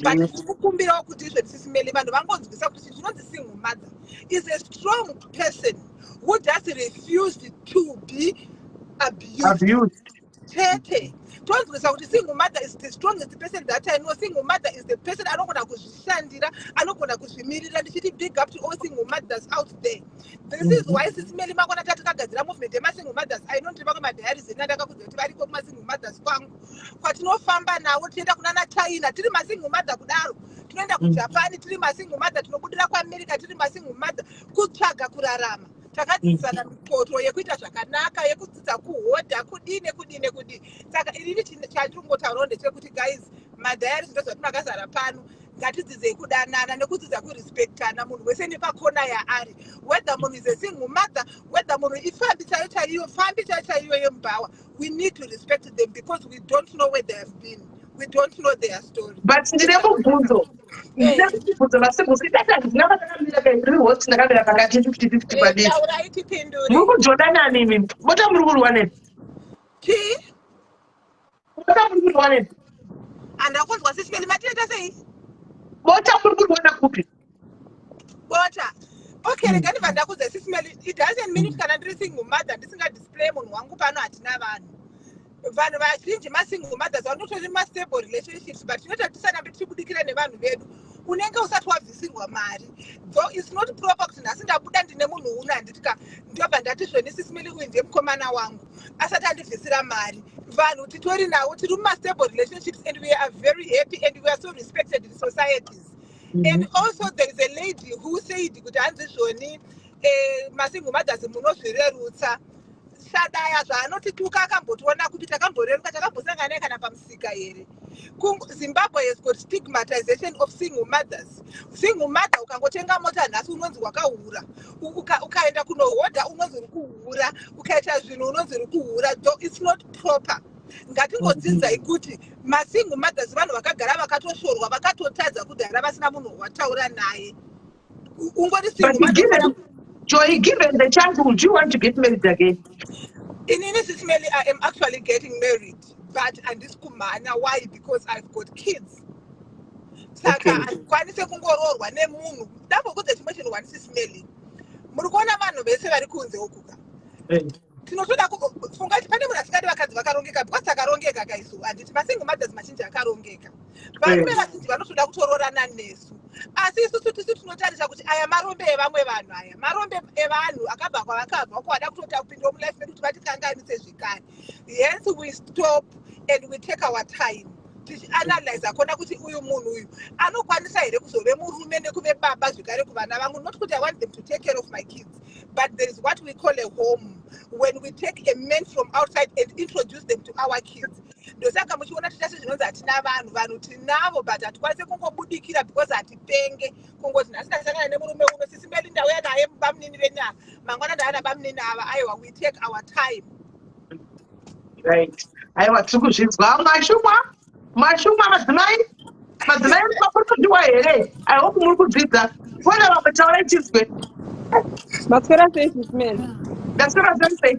But tiri kukumbirawo kuti izvo, Sis Melly, vanhu vangonzwisa kuti chinhu chinonzi single mother is a strong person who just refused to be abused. Abused. Chete. Tonzwisa kuti single mother is the strongest person that I know. Single mother is the person anogona kuzvishandira, anogona kuzvimirira. Ndichiti big up to all single mothers out there. This is why, Sis Melly, mangwana tatikagadzira movement yemasingle mothers. I know ndiri vamwe madiaries ena ndakakudza kuti variko kumasingle mothers kwangu kwatinofamba navo. Tienda kunana China tiri masingle mother kudaro, tinoenda kuJapan tiri masingle mother, tinobudira kuAmerica tiri masingle mother, kutsvaga kurarama. Takadzidzisana mikoto yekuita zvakanaka, yekudzidza kuhodha, kudii nekudii nekudii. Saka inini chandiri kungotaurawo ndechekuti, guys, madiaries ndozvati makazara pano. Ngatidzidzei kudanana nekudzidza kurespectana, munhu wese nepakona yaari, whether munhu is a single mother, whether munhu ifambi chaiyo chaiyo, fambi chaiyo chaiyo yemubhawa. We need to respect them because we don't know where they have been. We don't know their story. But ndine mubvunzo, ndine mubvunzo. Masingles, idata handina pandakamira kai, ndiri host, ndakamira pakati 50-50 padiki. Taurai tipindure. Muri kujoda nani imi? Bota muri kurwa nepi? Chii? Bota muri kurwa nepi? Handakunzwa, Sis Melly, matiita sei? Bota muri kurwana kupi? Bota? Okay, rega ndibva ndakudza, Sis Melly. It doesn't mean kuti kana ndiri single mother ndisingadisplay munhu wangu pano hatina vanhu. Vanhu vazhinji masingle mothers vanotori mastable relationships, but tinoita tisarambe tichibudikira nevanhu vedu. Unenge usati wabvisirwa mari, though it's not proper kuti nhasi ndabuda ndine munhu uno, handitika? Ndobva ndati zvoni, Sis Melly, uyu ndiye mukomana wangu, asati andibvisira mari. Vanhu titori navo, tiri mumastable relationships, and we are very happy and we are so respected in societies. And also there is a lady who said kuti hanzi zvoni, masingle mothers munozvirerutsa. Shadaya zvaanotituka akambotiona kuti takamboreruka, takambosangana naye kana pamusika here? Zimbabwe has got stigmatization of single mothers. Single mother, ukangotenga mota nhasi unonzi wakahura. Ukaenda kunohodha unonzi uri kuhura, ukaita zvinhu unonzi uri kuhura, though it's not proper. Ngatingodzidzai kuti masingle mothers vanhu vakagara vakatoshorwa, vakatotadza kudhara vasina munhu wataura naye. Ungori single But mother. given, Joy, given the chance, would you want to get married again? Inini, Sis Melly, I am actually getting married, but handisi kumhanya. Why? Because I've got kids. Saka handikwanise kungoroorwa nemunhu. Ndambokudze chimwe chinhu one, Sis Melly. Muri kuona vanhu vese vari kunze ukuka, tinotoda funga kuti pane munhu asingadi vakadzi vakarongeka, because takarongeka kaisu. Handiti masingle mothers mazhinji akarongeka? Varume vazhinji vanotoda kutoroorana nesu, asi isusu tisu tinotarisa kuti aya marombe evamwe vanhu, aya marombe evanhu akabva kwavakabva, kwavada kutota kupindawo mulife medu kuti vatikanganise zvekare. Hence we stop and we take our time tichianalyza kuona kuti uyu munhu uyu anokwanisa here kuzove murume nekuve baba zvekare kuvana vangu. Not kuti I want them to take care of my kids, but there is what we call a home when we take a man from outside and introduce them to our kids. Ndosaka muchiona tiita sezvinonzi hatina vanhu. Vanhu tinavo, but hatikwanisi kungobudikira because hatipenge kungoti nhasi ndasangana nemurume uno, Sis Melly, ndauya naye bamunini venyama, mangwana ndauya nabamunini ava. Aiwa, we take our time. Right, aiwa, tiri kuzvinzwa. Mashumwa, mashumwa, madzimai, madzimai, makuri kudiwa here? I hope muri kudzidza. Kona vamwe, taurai tizwe. Maswera sei, Sis Melly? Ndaswera sei sei?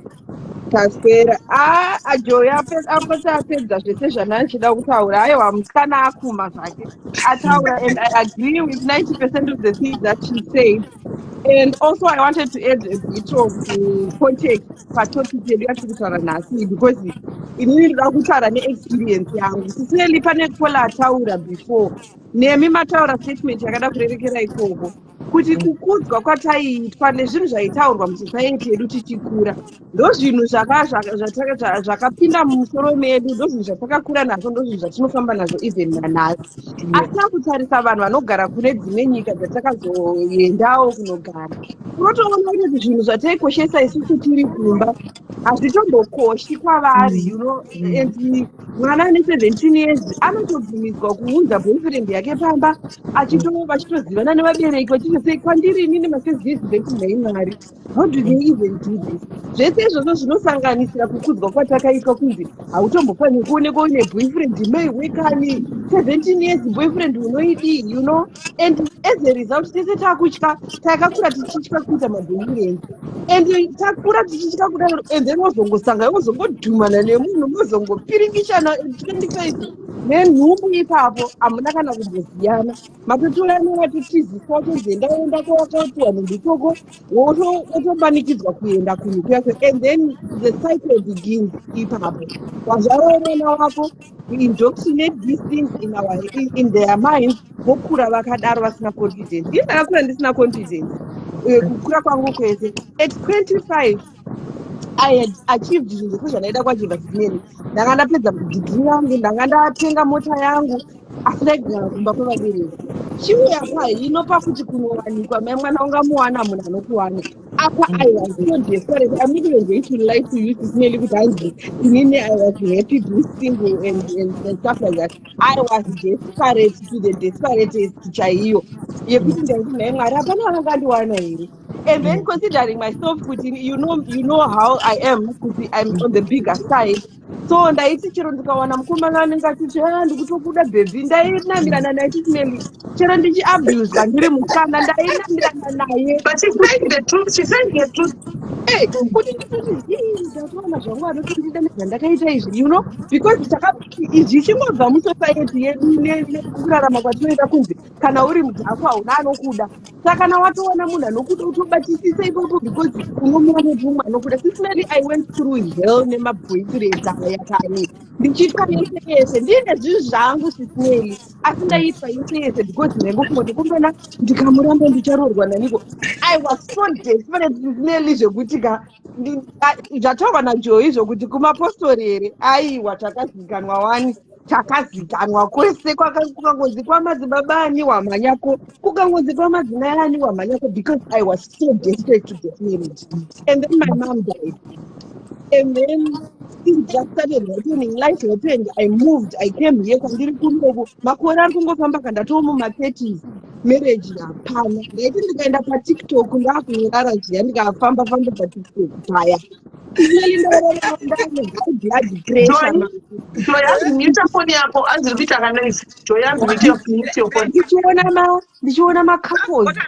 Taswera. A aJoy apota apedza zvese zvandanga kutaura. Aiwa, musikana akuma zvake ataura, and I agree with 90% of the things that she said. And also I wanted to add a bit of context patopic yedu yatiri kutaura nhasi, because inini ndoda kutaura neexperience yangu. Sis Melly, pane caller ataura before nemi, mataura statement yakada kurerekera ikoko kuti kukudzwa kwataiitwa nezvinhu zvaitaurwa musociety yedu tichikura, ndo zvinhu zvakapinda mumusoro medu, ndo zvinhu zvatakakura nazvo, ndo zvinhu zvatinofamba nazvo even nanhasi. Asi takutarisa vanhu vanogara kune dzimwe nyika dzatakazoendawo kunogara, unotoona kuti zvinhu zvataikoshesa isusu tiri kumba hazvitombokoshi kwavari. And mwana ane 17 years anotobvumidzwa kuunza boyfriend yake pamba, vachitozivana nevabereki, vachitosei. Kwandiri inini mafirst days ndeti, "Nhai Mwari, how do they even do this?" Zvese izvozvo zvinosanganisira kukudzwa kwatakaitwa kunzi hautombofaniri kuonekwa uine boyfriend, maiwekani, 17 years, boyfriend unoidii? And as a result tese takutya, takakura tichitya kuita maboyfriend, and takura tichitya kudaro, and then wozongosanga, wozongodhumana nemunhu, mozongopiringishana 25 nenhumbu ipapo, hamuna kana kumboziyana, matotorana, watotiziswa, watonzi enda, enda kwawakapiwa nhumbu ikoko, wotomanikidzwa kuenda kunhu kuyako, and then the cycle begins ipapo. Wazvarawo mwana wako, we indoctrinate these things in their minds, vokura vakadaro vasina confidence. Ini ndakakura ndisina confidence kukura kwangu kwese. At 25 I had achieved zvinhu zvese zvandaida kuachieva zvineni. Ndanga ndapedza dhigiri yangu, ndanga ndatenga mota yangu, asi ndaigara kumba kwevabereki. Chiuya pahino pakuti kunowanikwa mai mwana, ungamuwana munhu anokuwana apa. I was so desperate. I'm not even going to lie to you, Sis Melly, kuti hanzi inini I was happy being single and stuff like that. I was desperate to the desperatest chaiyo yekuti ndaiti, "Nhai Mwari, hapana vangandiwana here?" And then considering myself kuti you know how I am, kuti I'm on the bigger side, so ndaiti chero ndikawana mukomana anenge achiti, "Ah, ndikutokuda baby," ndainamirana naye. Sis Melly, chero ndichiabuswa ndiri musikana, ndainamirana naye. But she's saying the truth. She's saying the truth. Hey, kuti nditoti, "Ii, ndatowana zvangu anotondida nezvandakaita izvi," because zvichingobva musociety yedu nekurarama kwatinoita, kunzi kana uri mudhako hauna anokuda. Saka kana watowana munhu anokuda, utobatisisa ipapo because unomuona kuti umwe anokuda. Sis Melly, I went through hell nemaboyfriends aya kani, ndichiitwa yese yese, ndine zvinhu zvangu, Sis Melly, asi ndaiitwa yese yese because ndaingofunga kuti kumbena ndikamuramba ndicharoorwa naniko? I was so desperate, Sis Melly, zvekuti ka zvataurwa naJoy zvokuti kumapostori here, aiwa, takazikanwa wani, takazikanwa kwese. Kukangonzi kwamadzibaba ani, wamhanyako, kukangonzi kwamadzimai ani, wamhanyako, because I was so desperate to get married. And then my mom died, and then things just started happening. Life happened. I moved, I came here kwandiri kunoku. Makore ari kungofamba, kandatoo muma30s, marriage hapana. Ndaiti ndikaenda paTikTok ndakunyarara zviya, ndikafamba famba paTikTok paya, ndane high blood pressure. Joy, hanzi mute foni yako, hanzi iri kuita kanoise. Joy, hanzi mute your phone. Ndichiona macouples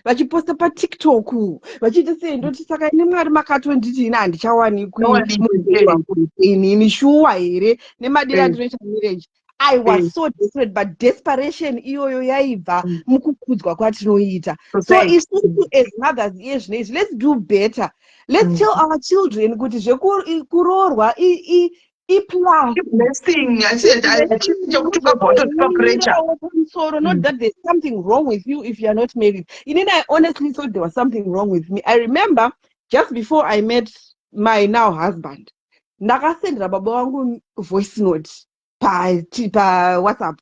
vachiposta paTikTok vachiita sei, ndoti, "Saka ini Mwari makatonditi ini handichawanikwi Hawanikwi, inini shuwa here nemadiro andinoita marriage?" I was so desperate, but desperation iyoyo yaibva mukukudzwa kwatinoita. So isusu as mothers iye zvino izvi, let's do better. Let's tell our children kuti zvekuroorwa iplus. Blessing, hachisi chekuti ungabva watozipa pressure. Pamusoro, not that there's something wrong with you if you are not married. Inini, I honestly thought there was something wrong with me. I remember just before I met my now husband, ndakasendera baba vangu voice note paWhatsApp,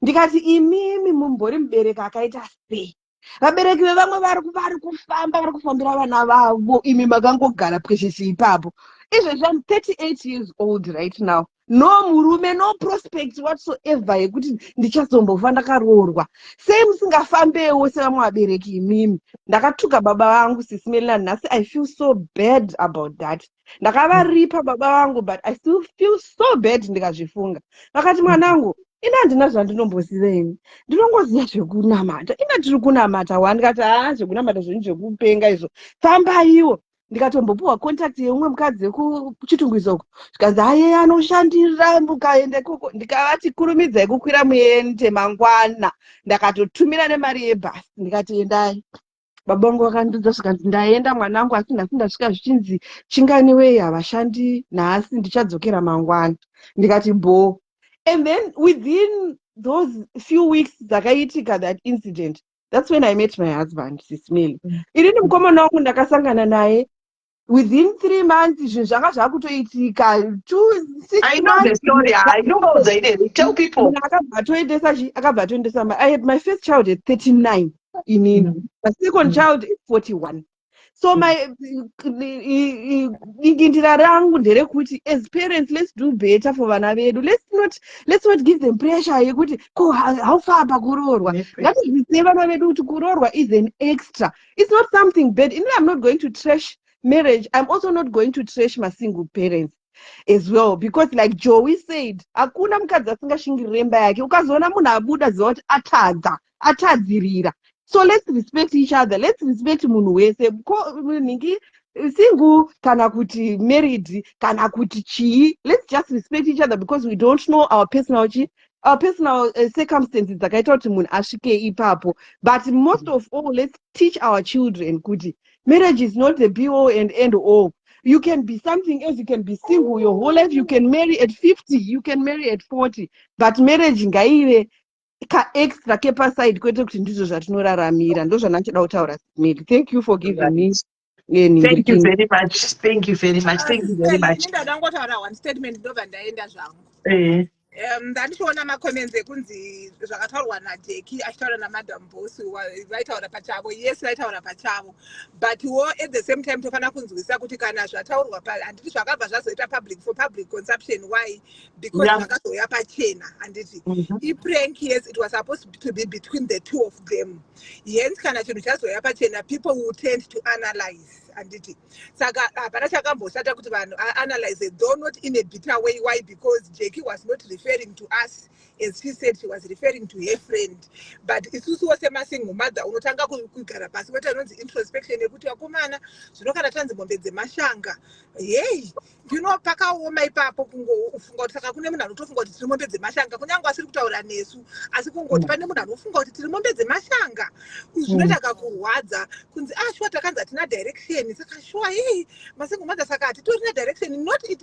ndikati, "Imimi mumbori mubereki akaita sei? Vabereki vevamwe vari kufamba, vari kufambira vana vavo, imi makangogara pwesheshe ipapo." Izvezvi I'm 38 years old right now, no murume, no prospect whatsoever yekuti ndichazombofa ndakaroorwa. Sei musingafambewo sevamwe vabereki imimi? Ndakatuka baba vangu, Sis Melina. Nhasi I feel so bad about that. Ndakavaripa baba vangu, but I still feel so bad ndikazvifunga. Vakati, "Mwanangu, ina handina zvandinombosiva ini, ndinongoziva zvekunamata. Ina tiri kunamata wa." Ndikati, "Haa, zvekunamata zvenyu zvekupenga izvo, fambaiwo." Ndikatombopiwa contact yeumwe mukadzi wekuChitungwiza uko, zvikanzi, "Aye, anoshandira, mukaenda ikoko." Ndikavati, "Kurumidzai kukwira muende mangwana." Ndakatotumira nemari yebhasi, ndikati, "Endai." Baba vangu vakandiudza, zvikanzi, "Ndaenda mwanangu, asi nhasi ndasvika zvichinzi chinganiwei havashandi nhasi, ndichadzokera mangwana." Ndikati, "Bo." And then within those few weeks dzakaitika that incident, that's when I met my husband, Sis Melly. Inini mukomana wangu ndakasangana naye within 3 months, zvinhu zvanga zvakutoitika. Two six I know the story. I know the tell people. Munhu akabva atoendesa chi, akabva atoendesa I had my first child at 39 inini, my second child at 41. So my dingindira rangu nderekuti as parents, let's do better for vana vedu. Let's not give them pressure yekuti ko how far pakuroorwa. Ngatidzidzisei vana vedu kuti kuroorwa is an extra, it's not something bad. Inini, I'm not going to trash marriage. I'm also not going to trash my single parents as well, because like Joey said, hakuna mukadzi asingashingirire imba yake. Ukazoona munhu abuda, ziva kuti atadza, atadzirira. So let's respect each other, let's respect munhu wese, nhingi single kana kuti married kana kuti chii. Let's just respect each other, because we don't know our personal circumstances dzakaita kuti munhu asvike ipapo. But most of all, let's teach our children kuti marriage is not the be all and end all. You can be something else. You can be single your whole life, you can marry at 50, you can marry at 40, but marriage ngaive kaextra kepaside, kwete kuti ndizvo zvatinoraramira. Ndo zvandachida kutaura, Smith. Thank you for giving me. Thank you very much, thank you very much, thank you very much. Ndada ngotaura one statement, ndobva ndaenda zvangu. Ndandichiona macomments ekunzi zvakataurwa naJackie achitaura naMadam Boss, vaitaura pachavo. Yes, vaitaura pachavo, but wo at the same time tofanira kunzwisa kuti kana zvataurwa, handiti zvakabva zvazoita public for public consumption? Why? Because zvakazouya pachena, handiti? Iprank, yes, it was supposed to be between the two of them. Hence kana chinhu chazouya pachena, people will tend to analyze, handiti? Saka hapana chakamboshata kuti vanhu analyze, though not in a bitter way. Why? Because Jackie was not referring to us. As she said, she was referring to her friend. But isusuwo semasingle mother, unotanga kugara pasi woita inonzi introspection yekuti, vakomana, zvino kana tanzi mombe dzemashanga, hei, pakaoma ipapo kungofunga kuti saka kune munhu anotofunga kuti tiri mombe dzemashanga, kunyange asiri kutaura nesu, asi kungoti pane munhu anofunga kuti tiri mombe dzemashanga, zvinoita kakurwadza kunzi, ah, sure, takanzi hatina direction. Saka sure, hei, masingle mother, saka hatitorina direction. Not it,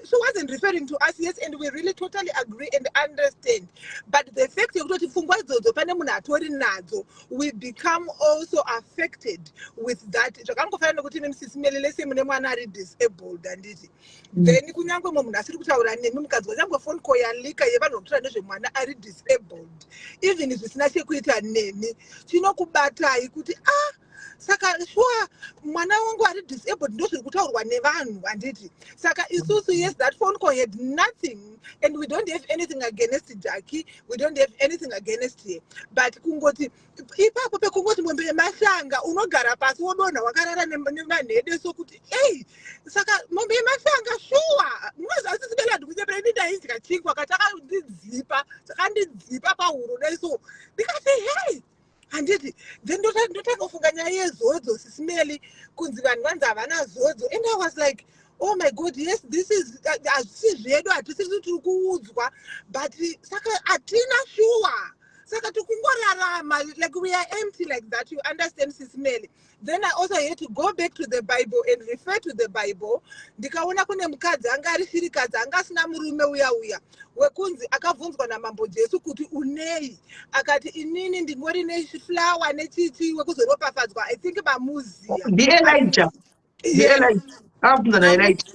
she wasn't referring to us, yes, and we really totally agree and understand, but the fact yekutoti pfungwa idzodzo pane munhu atori nadzo, we become also affected with that. Zvakangofanana nekuti Sis Melly, lese mune mwana ari disabled, handiti? Then kunyange mumwe munhu asiri kutaura nemi, mukadzi, kunyange phone call yalika yevanhu vanotaura nezvemwana ari disabled, even zvisina chekuita nemi, chinokubatai kuti, ah, saka sure mwana wangu ari disabled, ndo zviri kutaurwa nevanhu, handiti? Saka isusu, yes, that phone call had nothing, and we don't have anything against Jackie, we don't have anything against her, but kungoti ipapo pekungoti mombe yemashanga, unogara pasi wodonha wakarara nemanhede, sokuti ei, saka mombe yemashanga, shuwa. Munozasisibela ndikunyepera, ini ndaidya chingwa kachakandidzipa, chakandidzipa pahuro dai so, ndikati, hei, handiti? Then ndotanga kufunga nyaya yezodzo, Sis Melly, kunzi vanhu vanzi havana zodzo, and I was like, Oh my God, yes, this is hazvisi zvedu, hatisisi tiri kuudzwa, but saka hatina shuwa, saka tikungorarama like we are empty like that, you understand, Sis Melly? Then I also had to go back to the Bible and refer to the Bible. Ndikaona kune mukadzi anga ari shirikadzi, anga asina murume uya uya wekunzi akabvunzwa naMambo Jesu kuti unei, akati inini ndingori neflour nechichi wekuzoropafadzwa. I think mamuziya. NdiElijah, ndiElijah akabvunza naElijah.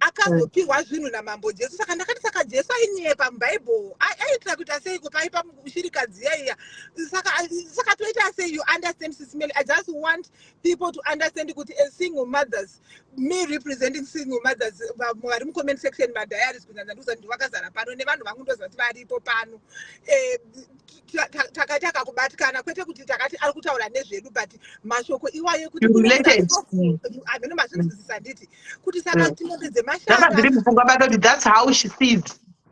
Akazopiwa zvinhu naMambo Jesu. Saka ndakati, saka Jesu ainyepa mubhaibheri? Aiitira kuita seiko paipa shirikadzi iya? Saka toita sei? You understand, Sis Melly? I just want people to understand kuti as single mothers, me representing single mothers vari mucomment section, madiaries kunyanya, ndikuziva kuti vakazara pano nevanhu vangu, ndoziva kuti varipo pano. Takaita kakubatikana, kwete kuti takati ari kutaura nezvedu, but mashoko iwayo ekuti You related. Hameno mazvinzwisisa, nditi kuti saka timombe Zvanga dzemashanga zviri mupfungwa make kuti that's how she sees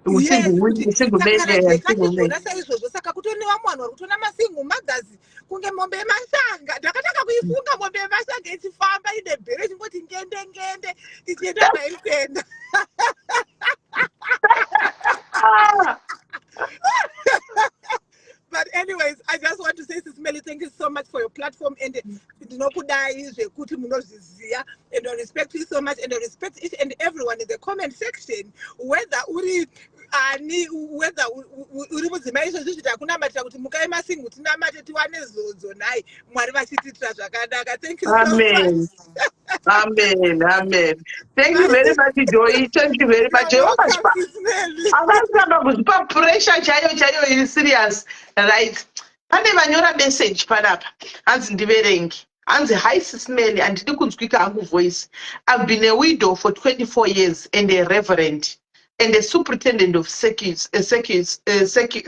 single women, single men, single men. Zvona saizvozvo, saka kutone vamwe vanhu vari kutoona masingle mothers kunge mombe yemashanga. Ndakatanga kuifunga mombe yemashanga ichifamba ine bhere, ichingoti ngende ngende ichienda kwairi kuenda. But anyways, I just want to say, Sis Melly, thank you so much for your platform, and ndinokudai zvekuti munozviziva, and I respect you so much, and I respect each and everyone in the comment section, whether uri ani, whether uri mudzimai. Izvozvi zviti hakunamatira kuti mukai masingle tinamate tiwane zodzo nhai, Mwari vachitiitira zvakanaka. Thank you so Amen. much. Amen, amen. Thank you very much, Joy. Thank you very much. Joy. You're welcome, Sis Melly. Akasamba kuzvipa pressure chaiyo chaiyo iri serious, right? Pane vanyora message panapa, hanzi ndiverenge. Hanzi, "Hi Sis Melly, handidi kunzwika hangu voice. I've been a widow for 24 years and a reverend and a superintendent of circuits,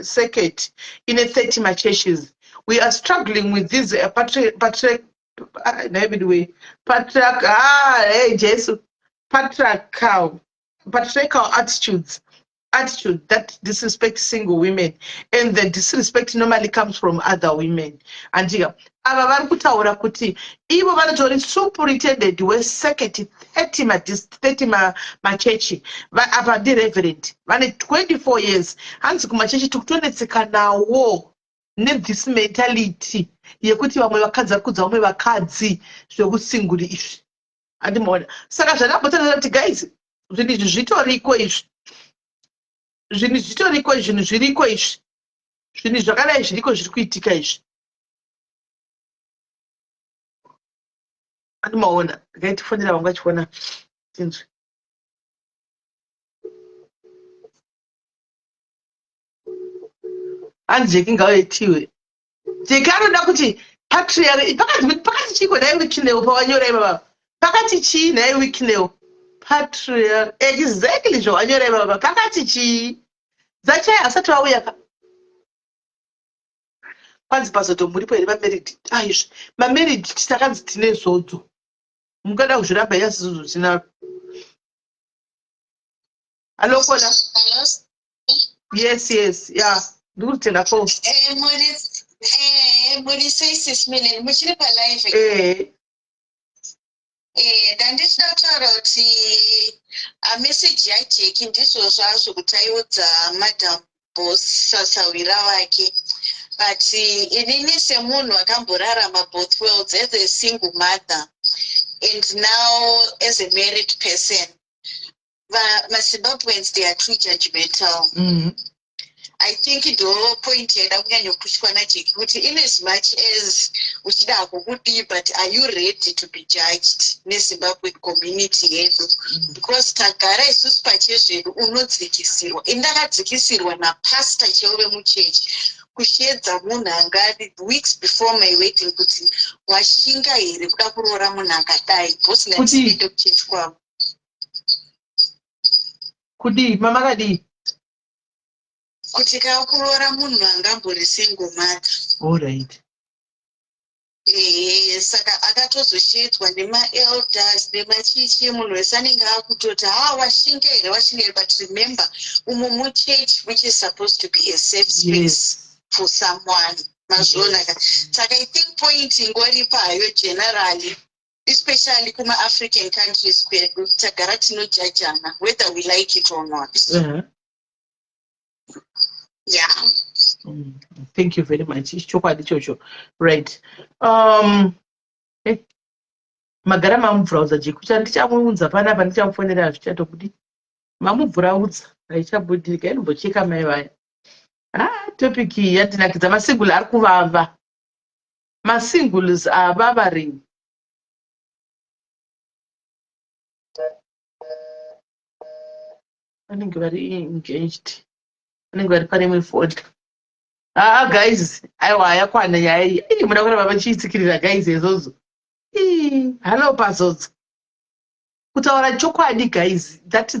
circuit in a 30 machurches. We are struggling with these anyway, patriarch, ah, hey Jesu, patriarchal attitude that disrespect single women, and the disrespect normally comes from other women." Andika ava vari kutaura kuti ivo vanotori superintendent wecircuit 30 30 machechi. Apa ndireverend, vane 24 years. Hanzi kumachechi tikutonetseka nawo nethis mentality yekuti vamwe vakadzi vari kudza vamwe vakadzi zvekusinguri izvi, handimaona? Saka zvandambotaura kuti guys, zvinhu izvi zvitoriko, izvi zvinhu zvitoriko, zvinhu zviriko izvi, zvinhu zvakadai zviriko, zviri kuitika izvi, andimaona? Ngaitifonera vangu vachiona tinzwe. Hanzi Jeki ngauitiwe. Jeki anoda kuti patriarch pakati chiko nhai Wikineo? Pawanyora ipapa pakati chii nhai Wikineo? Patriarch, exactly zvawanyora ipapa pakati chii? Dzachai asati vauya ka. Kwanzi pazoto muripo here mamarried? Aizvi mamarried takanzi tine zodzo, mungada kuzviramba yasizodzo tinaro. Hallo caller. Hello. Yes, ya, ndiri kutenda ko. Muri sei, Sis Melly? Muchiri palive? Eh. Ndandichida kutaura kuti ameseji yaJeki ndizvo zvazvo kuti aiudza Madam Boss sasawira vake, but inini semunhu akamborarama both worlds as a single mother and now as a married person, maZimbabweans, they are too judgmental. I think ndo point yaida kunyanyopushwa naJeki kuti in as much as uchida hako kudii, but are you ready to be judged neZimbabwe community yedu? Because tagara isusu pachezvedu unodzikisirwa. Indakadzikisirwa napastor chaivo vemuchechi kushedza munhu angari weeks before my wedding kuti washinga here kuda kuroora munhu akadai, because ngatiende kuchechi kwavo. Kudii mama kadii? Kuti kakuroora munhu angambori single mother. Allright. Ehe, saka akatozoshedzwa nemaelders nemachichi, munhu wese anenge akutoti, "Ha, washinga here, washinga here?" But remember, umu muchurch, which is supposed to be a safe space for someone, mazviona ka? Saka I think point ingoripo hayo generally. Especially kuma-African countries kwedu, tagara tinojajana whether we like it or not. Yeah. Thank you very much. Ichokwadi ichocho. Right. Magara mamubvuraudza Jekucha, ndichamuunza panapa, ndichamufonera, hazvichatobudi. Mamubvuraudza, haichabudika, inombocheka mai vaya. Ah, topic iyi yandinakidza. Masingle ari kuvava. Masingles avavaring. Vanenge vari engaged. Vanenge vari pane imwe foni. Ah, guys, aiwa, yakwana nyaya iyi. Ii, muda kuramba vachiitsikirira guys izvozvo. Ii, hello pazodzo. Kutaura chokwadi guys, that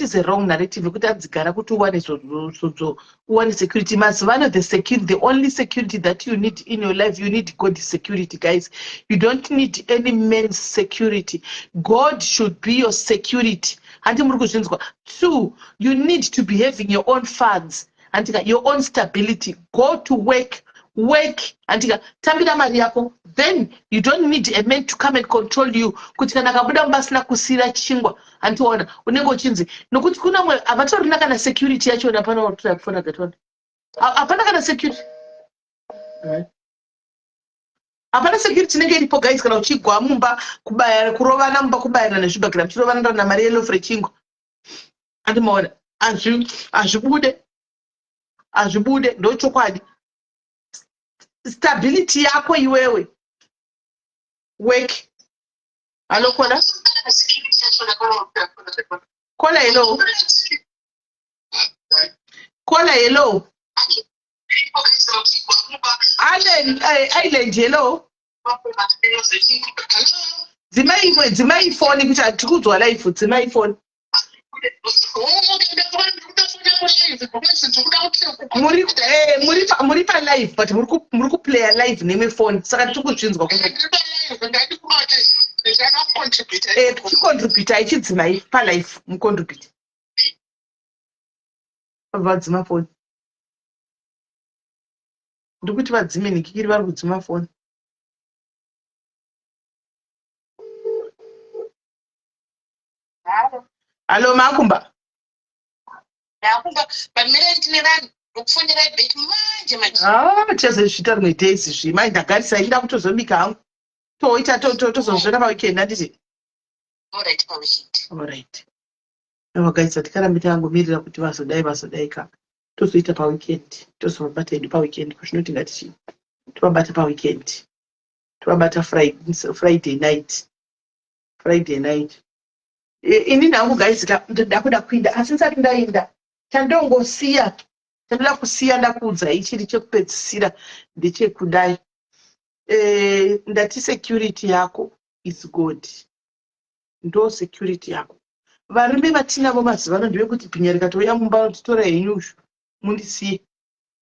is a wrong narrative yekuti adzigara kuti uwane zodzo, uwane security. Mazuva ano the only security that you need in your life, you need God's security, guys. You don't need any man's security. God should be your security. Handi muri kuzvinzwa? Two, you need to be having your own funds. Handika, your own stability. Go to work, work, handika, tambira mari yako. Then you don't need a man to come and control you kuti kana akabuda mumba asina kusiyira chingwa, handiona unenge uchinzi nokuti kuna mwe havatorina kana security yachona. Pana wakutora kufona gatona, hapana kana security, hapana security inenge iripo guys. Kana uchigwa mumba, kubaya, kurovana mumba, kubayana nezvibhakira, muchirovana namari yeloaf rechingwa, andimaona, hazvibude, hazvibude. Ndochokwadi. Stability yako iwewe, work. Hallo caller, caller, hello caller, hello Island, Island, hello. Dzimai imwe, dzimai foni kuti hatiri kunzwa live. Dzimai foni. Muri palive, but muri kuplaya live nemwe foni, saka tiri kuzvinzwa. Chicontributa, ichidzimai palive, mucontribute. Vadzima foni. Ndikuti vadzime nikikiri, vari kudzima foni. Hallo, makumba. Ndakumba pamire, ndine vanhu ndokufonerai back manje manje. Ah, tichazozviita rimwe days zvi mai. Ndagarisa, ida kutozobika hangu, toita tozozviona paweekend, handiti? Alright, paweekend. Alright. Vagaisa tikarambe tangomirira kuti vazodai, vazodai ka. Tozoita paweekend, tozovabata hedu paweekend. Kuzvinoti ngatichi tovabata paweekend, tovabata Friday night, Friday night. Inini hangu guys, ndakuda kuinda, asi ndisati ndainda, chandongosiya, chandoda kusiya ndakuudzai chiri chekupedzisira ndechekudai. Ndati security yako is God, ndo security yako. Varume vatinavo mazuva ano ndevekuti bhinya rikatouya mumba, notitora henyu ushu mundisiye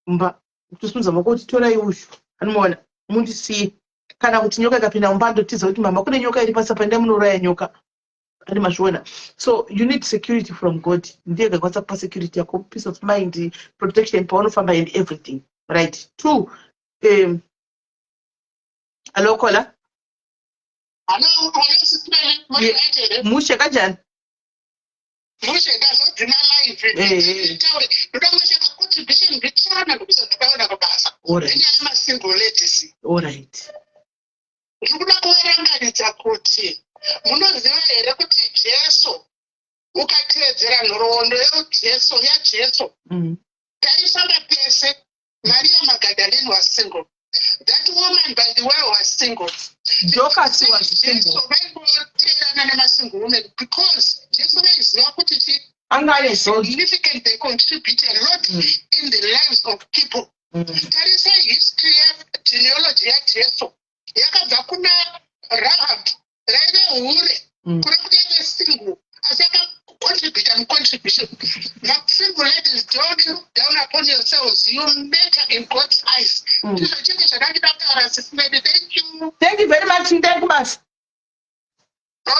mumba, kutosimudza maoko kuti torai ushu, anomaona, mundisiye. Kana kuti nyoka ikapinda mumba, ndotiza kuti mama, kune nyoka iri pasi apa, endai munouraya nyoka. Andi mazviona? So you need security from God. Ndiye akakwanisa kupa security yako, peace of mind, protection paunofamba and everything, right? Two, hello caller. Mushe kanjani? Mushe, ndazodzima live. Taure, ndoda kungoshaka contribution ndichana ndokusati tikaona kubasa nenyaya yemasingle ladies. Alright. Ndiri kuda kuvarangaridza kuti munoziva here kuti Jesu, ukateedzera nhoroondo yeJesu, yaJesu, taifamba pese. Maria Magdalene was single. That woman by the well was single. Dorcas was single. Jesu vaingoteerana nemasingle women because Jesu vaiziva kuti chi Anga ane zodzo. Significant, they contribute a lot in the lives of people. Tarisai history yegenealogy yaJesu, yakabva kuna Rahab, raive hure, kuna kuti yaive single, asi yakacontributa mucontribution. Masingle ladies, don't look down upon yourselves. You matter in God's eyes. Ndizvo chete zvakandida kutaura, Sis Melly. Thank you. Thank you very much. Ndai kubasa.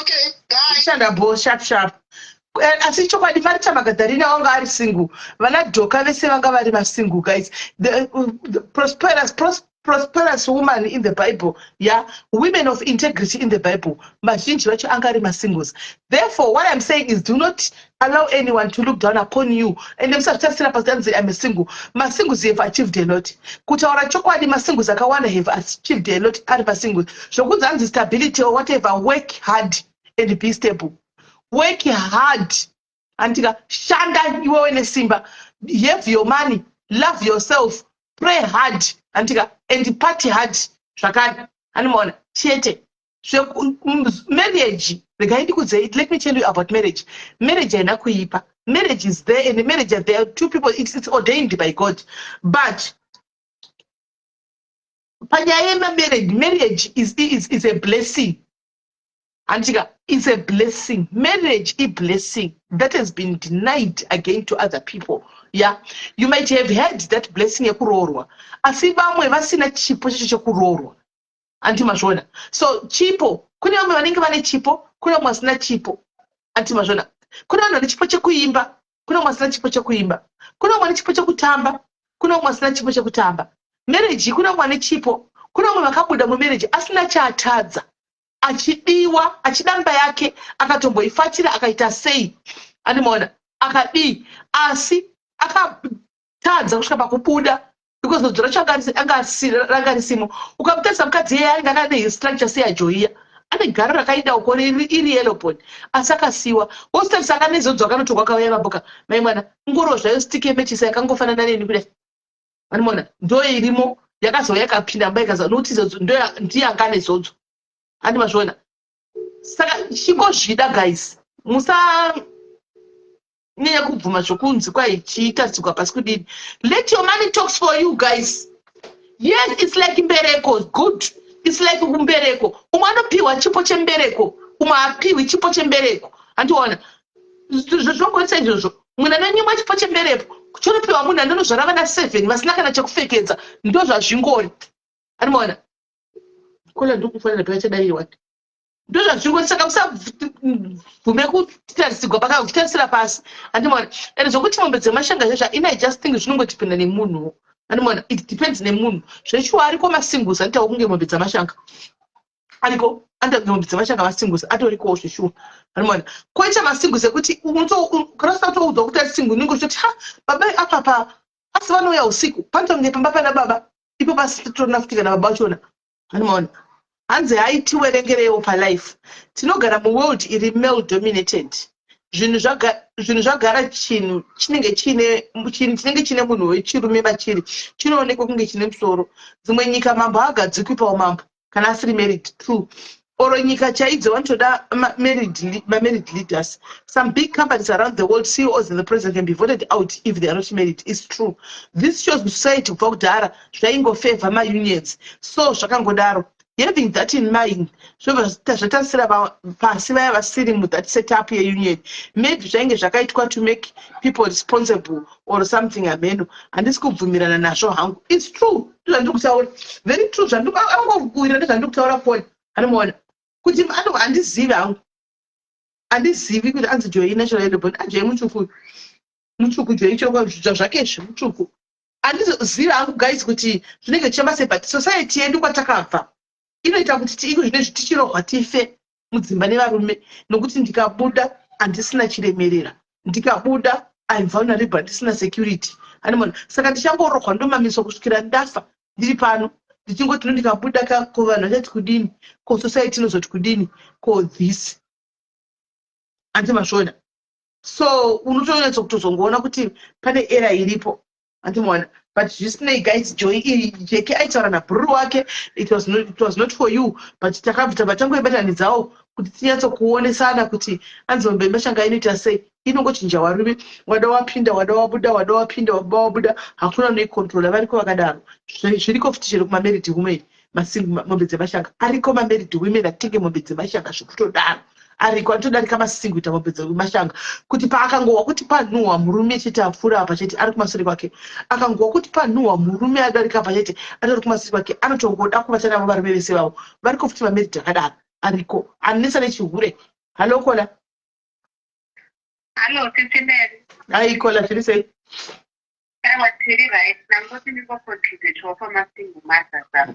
Okay, bye. Shanda bo, sharp sharp. Asi chokwadi, Marita Magadharina wanga ari single, vana Dhoka vese vanga vari masingle guys. The prosperous prosperous woman in the Bible, yeah, women of integrity in the Bible, mazhinji vacho anga ari masingles. Therefore, what I'm saying is, do not allow anyone to look down upon you, and musazvitarisira pasi, anzi I'm a single. Masingles have achieved a lot. Kutaura chokwadi, masingles akawanda have achieved a lot ari masingles. Zvokunzi anzi stability or whatever, work hard and be stable. Work hard, andika shanda iwewe nesimba, have your money, love yourself, pray hard, andika, and party hard zvakare. Animaona chete marriage. Regai ndikudzei, let me tell you about marriage. Marriage haina kuipa. Marriage is there, and marriage, there are two people, it's ordained by God. But panyaya yemamarriage, marriage is a blessing, andika. Is a blessing. Marriage a blessing that has been denied again to other people. Yeah, you might have had that blessing yekuroorwa, asi vamwe vasina chipo chacho chekuroorwa, anti mazviona? So chipo, kune vamwe vanenge vane chipo, kune vamwe vasina chipo, anti mazviona? Kune vanhu vane chipo chekuimba, kune vamwe vasina chipo chekuimba. Kune vamwe vane chipo chekutamba, kune vamwe vasina chipo chekutamba. Marriage, kune vamwe vane chipo, kune vamwe vakabuda mumarriage asina chaatadza, achidiwa, achida mba yake, akatomboifatira, akaita sei, animaona, akadii, asi akatadza kusvika pakubuda because zodzo racho ranga risimo. Ukamutarisa mukadzi iyeye, anenge akane structure seyaJoiya, ane garo rakaida uko iri yellowbone, asi akasiwa. Wozitarisa akanezodzo, akanotorwa, akauya maboka mai mwana, ngoro zvayo, stick yemechisa yakangofanana neni kudai, animaona? Ndo irimo, yakazouya, yakapinda mba, ikaza nokuti zodzo ndiye anga ane zodzo, handi mazviona? Saka chingozvida, guys, musanyanya kubvuma zvokunzi kwaichiitarisirwa pasi kudini. Let your money talks for you, guys. Yes, it's like mbereko. Good, it's like kumbereko. Umwe anopiwa chipo chembereko, umwe apiwi chipo chembereko, handiona? Zvinongoita izvozvo. Munhu anonyimwa chipo chembereko, chinopiwa munhu anonozvara vana 7 vasina kana chekupfekedza. Ndo zvazvingori, andimaona? Kola ndikufanira pachadaiwa. Ndo zvazvingori. Saka musabvume kutarisirwa pakutarisira pasi, andimaona? And zvokuti mombe dzemashanga zvezva ina, I just think zvinongodependa nemunhu, andimaona? It depends nemunhu zvechiwa. Ariko masingles anoitawo kunge mombe dzamashanga, ariko anoita kunge mombe dzamashanga. Masingles atorikowo zveshuwa, andimaona? Koita masingles ekuti kana usina kutoudzwa kuti ari single, unenge uchitoti, "Ha, baba apapa, asi vanouya usiku, panoita pamba pana baba ipo pasitorina futi kana baba vachona." Andimaona? Hanzi haitiwerengereiwo palife. Tinogara muworld iri male dominated. Zvinhu zvagara, chinhu chinenge chiine chinhu chinenge chine munhu wechirume machiri chinoonekwa kunge chine musoro. Dzimwe nyika mambo haagadzikwi paumambo kana asiri married. True. Oro nyika chaidzo vanotoda ma-married leaders. Some big companies around the world, CEOs and the president can be voted out if they are not married. Is true. This shows society kubva kudhara zvaingofavor maunions, so zvakangodaro. Having that in mind, zvobva zvatarisira pasi vaya vasiri muthat setup yeunion. Maybe zvainge zvakaitwa to make people responsible or something, ameno. Handisi kubvumirana nazvo hangu. It's true, ndozvandiri kutaura. Very true, angokuwira ndozvandiri kutaura foni, anomaona kuti handizivi hangu, handizivi kuti anzi Joyi natural yellowbone. AJoyi mutsvuku, mutsvuku Joyi, chokwa zvake izvi mutsvuku. Handizivi hangu, guys, kuti zvinenge zvichamba sei, but society yedu kwatakabva inoita kuti iko zvinezvi tichirohwa tife mudzimba nevarume, nokuti ndikabuda handisina chiremerera, ndikabuda I'm vulnerable, handisina security, animona? Saka ndichangorohwa, ndomamiswa kusvikira ndafa ndiri pano, ndichingoti no, ndikabuda ko vanhu vachati kudini? Ko society inozoti kudini? Ko this, handi mazviona? So unotonyatsa kutozongoona kuti pane era iripo, handimaona? But zvisinei, guys, Joy Jeke aitaura nabhururu wake. It was not for you, but takabva tabva tangoibatanidzawo kuti tinyatsokuonesana kuti anzi mombe mashanga inoita sei. Inongochinja varume, wada wapinda, wada wabuda, wada wapinda, wada wabuda, hakuna unoicontrola. Variko vakadaro, zviriko futi chero kumamarried women. Mombe dzemashanga ariko, mamarried women atenge mombe dzemashanga zvekutodaro ariko, anotodarika masingle kuita mombe dzemashanga, kuti paakangohwa kuti panhuhwa murume chete apfuura apa chete, ari kumasure kwake. Akangohwa kuti panhuhwa murume adarika apa chete, atori kumasure kwake, anotongoda kuvata navo varume vese vavo. Variko futi mamarried akadaro, ariko anonetsa nechihure. Hallo, caller. Hallo, Sisi Mary. Ai, caller, zviri sei? Aiwa, tiri right. Ndangoti ndingocontributawo pamasingle mothers apa.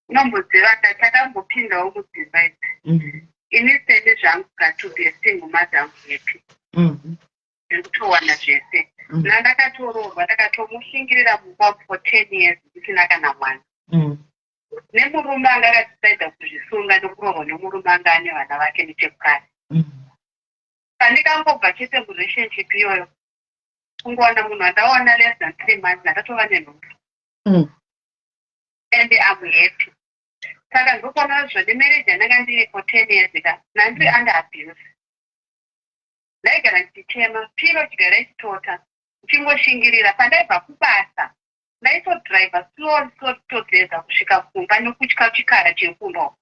Unomboziva ka, takambopindawo mudzimba idzi. Ini seni zvangu ka, to be a single mother, I'm happy. Ndiri kutowana zvese. Nandakatoroorwa, ndakatomushingirira mumba for 10 years ndisina kana mwana. Nemurume anga akadecida kuzvisunga nekuroorwa nemurume anga ane vana vake nechekukare. Pandikangobva chete murelationship iyoyo, kungowana munhu andawana less than 3 months, ndakatova nenhumbu. And I'm happy. Saka ndokuona zvone marriage yandanga ndiri for 10 years ka, nandiri under abuse, ndaigara ndichichema, piro chigara ichitota, ndichingoshingirira. Pandaibva kubasa, ndaitodhiraivha slow slow, kutogeza kusvika kumba nekutya chikara chekumba.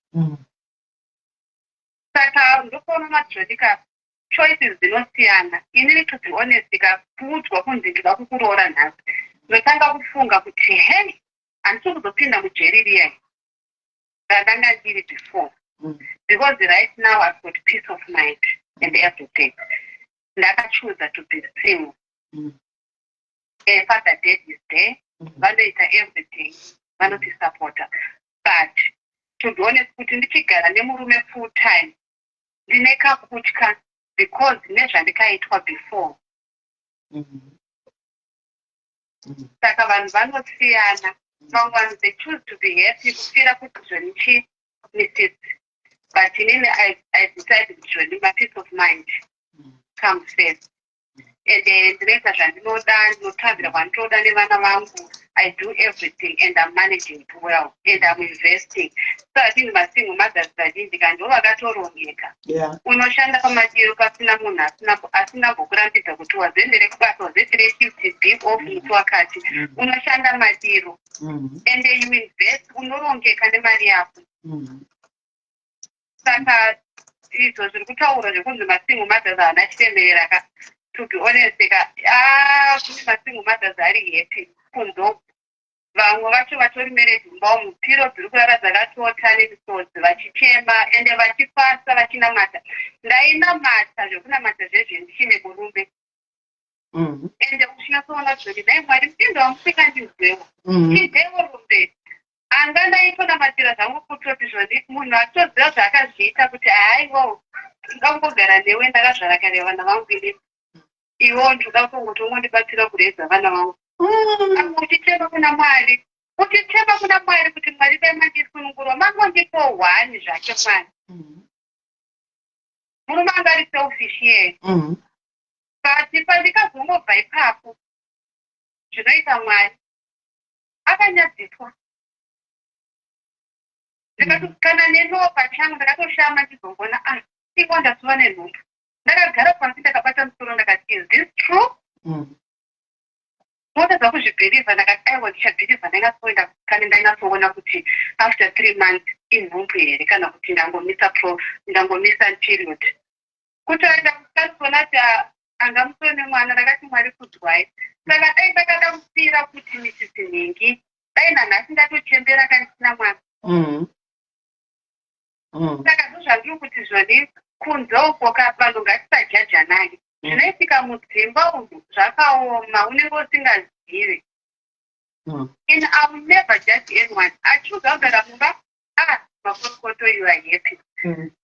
Saka ndokuona matizvoni ka, choices dzinosiyana. Inini, to be honest ka, kuudzwa kunzi ndida kukuroora nhasi, ndotanga kufunga kuti, "Hei, handisi kuzopinda mujeri riyai randanga ndiri before," because right now I've got peace of mind and everything. Ndakachuza to be single. Father Dad is there. Vanoita everything, vanotisapota. But to be honest, kuti ndichigara nemurume full time, ndine kakutya because nezvandikaitwa before. Saka vanhu vanosiyana. Vamwe vanhu, they choose to be happy kufira kuti zvonichi Mrs, but inini I decided kuti zvoni my peace of mind comes first, and ndinoita zvandinoda, ndinotambira kwandinoda nevana vangu. I do everything and I'm managing it well and I'm investing. So I think masingle mothers vazhinji ka ndo vakatorongeka. Unoshanda pamadiro pasina munhu asingambokurambidza kuti wazoendere kubasa, wazoitire shift b off musi wakati. Unoshanda madiro and you invest, unorongeka nemari yako. Saka izvo zviri kutaura zvekunzi masingle mothers haana chiremerera ka, to be honest ka, ah, kune masingle mothers ari happy kunzo. Vamwe vacho vatori married mumba umu, piro dziri kurara dzakatota nemisodzi, vachichema ende vachifasta, vachinamata. Ndainamata zvekunamata zvezve ndichine murume, ende uchinatsoona zvoni, "Nhai Mwari, mupindo wamusingandinzwewo, chidzewo rumberi." Anga ndaitonamatira zvangu kutoti zvoni munhu atoziva zvaakazviita kuti, "Haiwo, ndingangogara newe, ndakazvara kare vana vangu inini, iwo ndinoda kutongoti ungondibatsira kureza vana vangu." Apa uchichema kuna Mwari, uchichema kuna Mwari kuti, "Mwari, dai mandisunungurwa, mangondipo hwani zvake mwana." Murume anga ari selfish iyeye. But pandikazongobva ipapo, zvinoita Mwari akanyadziswa. Ndikati kana neniwo pachangu ndakatoshama ndizongoona, ah, iko ndasuva nenhumbu. Ndakagara pasi, ndakabata musoro, ndakati, "Is this true?" Motadza kuzvibhilivha. Ndakati, "Aiwa, ndichabhilivha ndainatsoenda kane ndainatsoona kuti after 3 months inhumbu here kana kuti ndangomisa pro, ndangomisa period." Kutoenda kukanzona kuti anga musoro nemwana. Ndakati, "Mwari kudzwai." Saka dai ndakada kusiyira kuti Mrs Nhingi, dai nanhasi ndatochembera kandisina mwana. Saka ndozvandiri kuti zvoni kunze uko ka, vanhu ngatisajajanai. Zvinoitika mudzimba umu zvakaoma, unenge usingazivi. And I will never judge anyone. Achuza kugara mumba, ah, makorokoto, you are happy.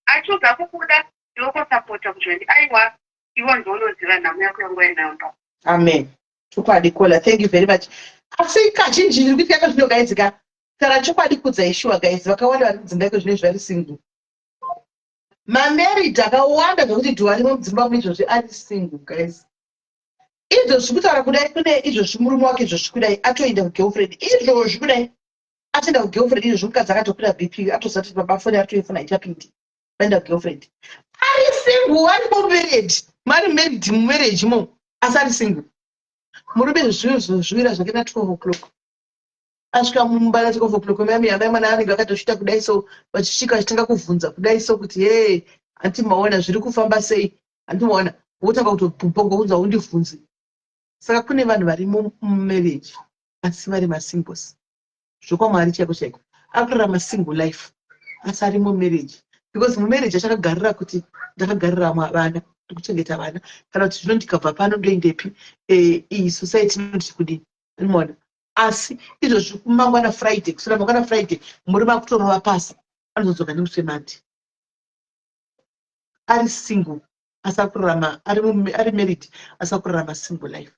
Achuza kukuda, ndokosapota kuzvoni, aiwa, iwo ndounoziva nhamo yako yanguva inamba. Amen. Chokwadi, Kola, thank you very much. Asi kazhinji zviri kuitika zvino, guys ka, kana chokwadi kudzai sure, guys, vakawanda vari mudzimba iko zvino izvi vari single. Mamarried akawanda zvokuti dhuwa rimwe mudzimba umu izvozvi ari single, guys. Izvozvi kutaura kudai, kune izvozvi murume wake izvozvi kudai atoenda kugirlfriend, izvozvi kudai atoenda kugirlfriend izvozvi. Mukadzi akatokwira BP, atozati baba foni atoifona ichapindi, vaenda kugirlfriend. Ari single, ari mumarriage, mari married, mumarriage mo, asi ari single. Murume zvizvozvivira zvake na12 o'clock asvika mumba. Na12 o'clock mami, amai, mwana vanenge vakatosvita kudai so, vachisvika vachitanga kubvunza kudai so kuti, "He, hanti maona zviri kufamba sei? Hanti maona?" Wotanga kutobhubha kunza, undibvunze. Saka kune vanhu vari mumarriage asi vari masingles. ZvokwaMwari chaiko chaiko, akurarama single life asi ari mumarriage, because mumarriage achakagarira kuti ndakagarira vana. ndikuchengeta vana kana kuti zvino ndikabva pano ndoendepi eh, iyi society inoti kudini anoona asi izvozvi kumangwana friday kusura mangwana friday murume akutorova pasi anozodzoka nemusi wemandi ari single asi akurarama ari married asi akurarama single life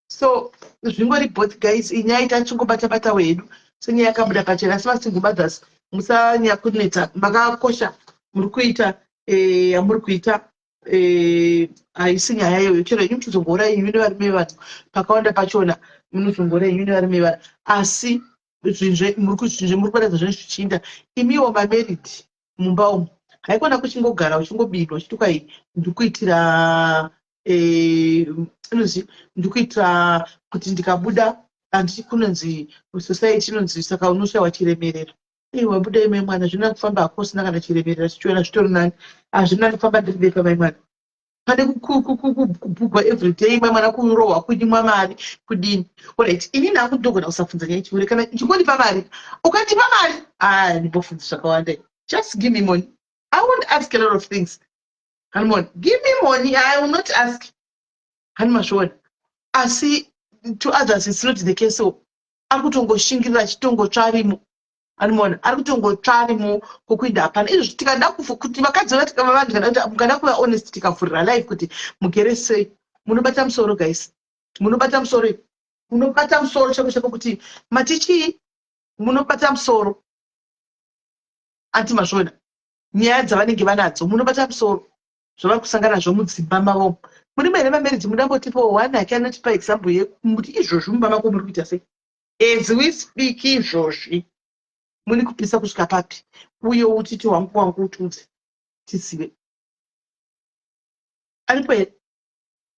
so zvingori both guys inyaya itachingobata batawo hedu senyaya yakabuda pachena asi masingle mothers musanyanya kunetsa makakosha muri kuita eh, yamuri kuita eh, haisi nyaya iyoyo chero henyu muchizongoura inyu nevarume vevanhu pakawanda pachona munozongoura inyu nevarume vevanhu asi zvinzve muri kuzvinzve muri kuratidza zvinhu zvichiinda imiwo mamarried mumba umu haikona kuchingogara uchingobidwa uchiti kwai ndikuitira eh, inonzi ndikuitira kuti ndikabuda handiti kunonzi society inonzi saka unoshaiwa chiremerero ei wabuda imai mwana zvina kufamba hako usina kana chiremerero chichiona zvitori nani hazvina kufamba ndiri bepa mai mwana pane kubhugwa everyday mai mwana kurohwa kunyimwa mari kudini orit inini hangu ndogona kusafunza nyaya chihure kana chingondipa mari ukandipa mari ah ndimbofunzi zvakawanda just give me money i won't ask a lot of things hanimona give me money i will not ask hani mazviona asi to others it's not the case so ari kutongoshingirira achitongotsvarimo animona ari kutongotsvarimo kwokuinda hapana izvozvi tikada kuti vakadzi vanhu mukada kuva honest tikavhurira life kuti mugere sei munobata musoro guys munobata musoro munobata musoro chako chako kuti matichii munobata musoro anti mazviona nyaya dzavanenge vanadzo munobata musoro zvavari kusangana nazvo mudzimba mavo muri mene mamarriage mudambotipawo one ake anotipa example yekuti izvozvi mumba mako muri kuita sei as we speak izvozvi muri kupisa kusvika papi uye utiti wangu wangu utiudze tizive aripo here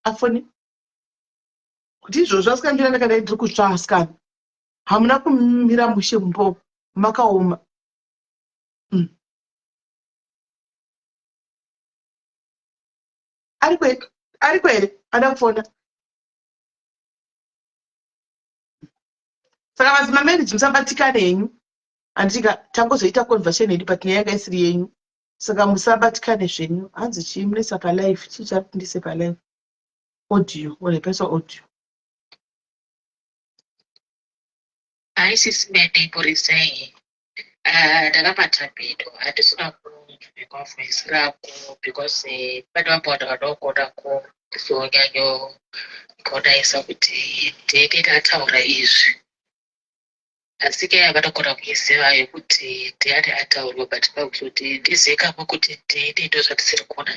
afoni kuti izvozvi asikana ndira ndakadai ndiri kutsva asikana hamuna kumira mushe mumba makaoma mm. Ariko here ada kufona? Saka mazima marriage musabatikane henyu handika tangozoita conversation yedu but nyaya yanga isiri yenyu saka musabatikane zvenyu hanzi chii munoisa palife chii chari kundise palife audio ore paiswa audio Haisi simende murisei Ah, ndakabata mhino handisina kunzwikwa voice rako because eh, pane vamwe vanhu vanogona kuzonyanyogonaisa kuti ndini ndataura izvi asi nyaya vanogona kuiziva yekuti ndiani ataurwa but pakuzoti ndizikamwe kuti ndini ndozvatisiri kuona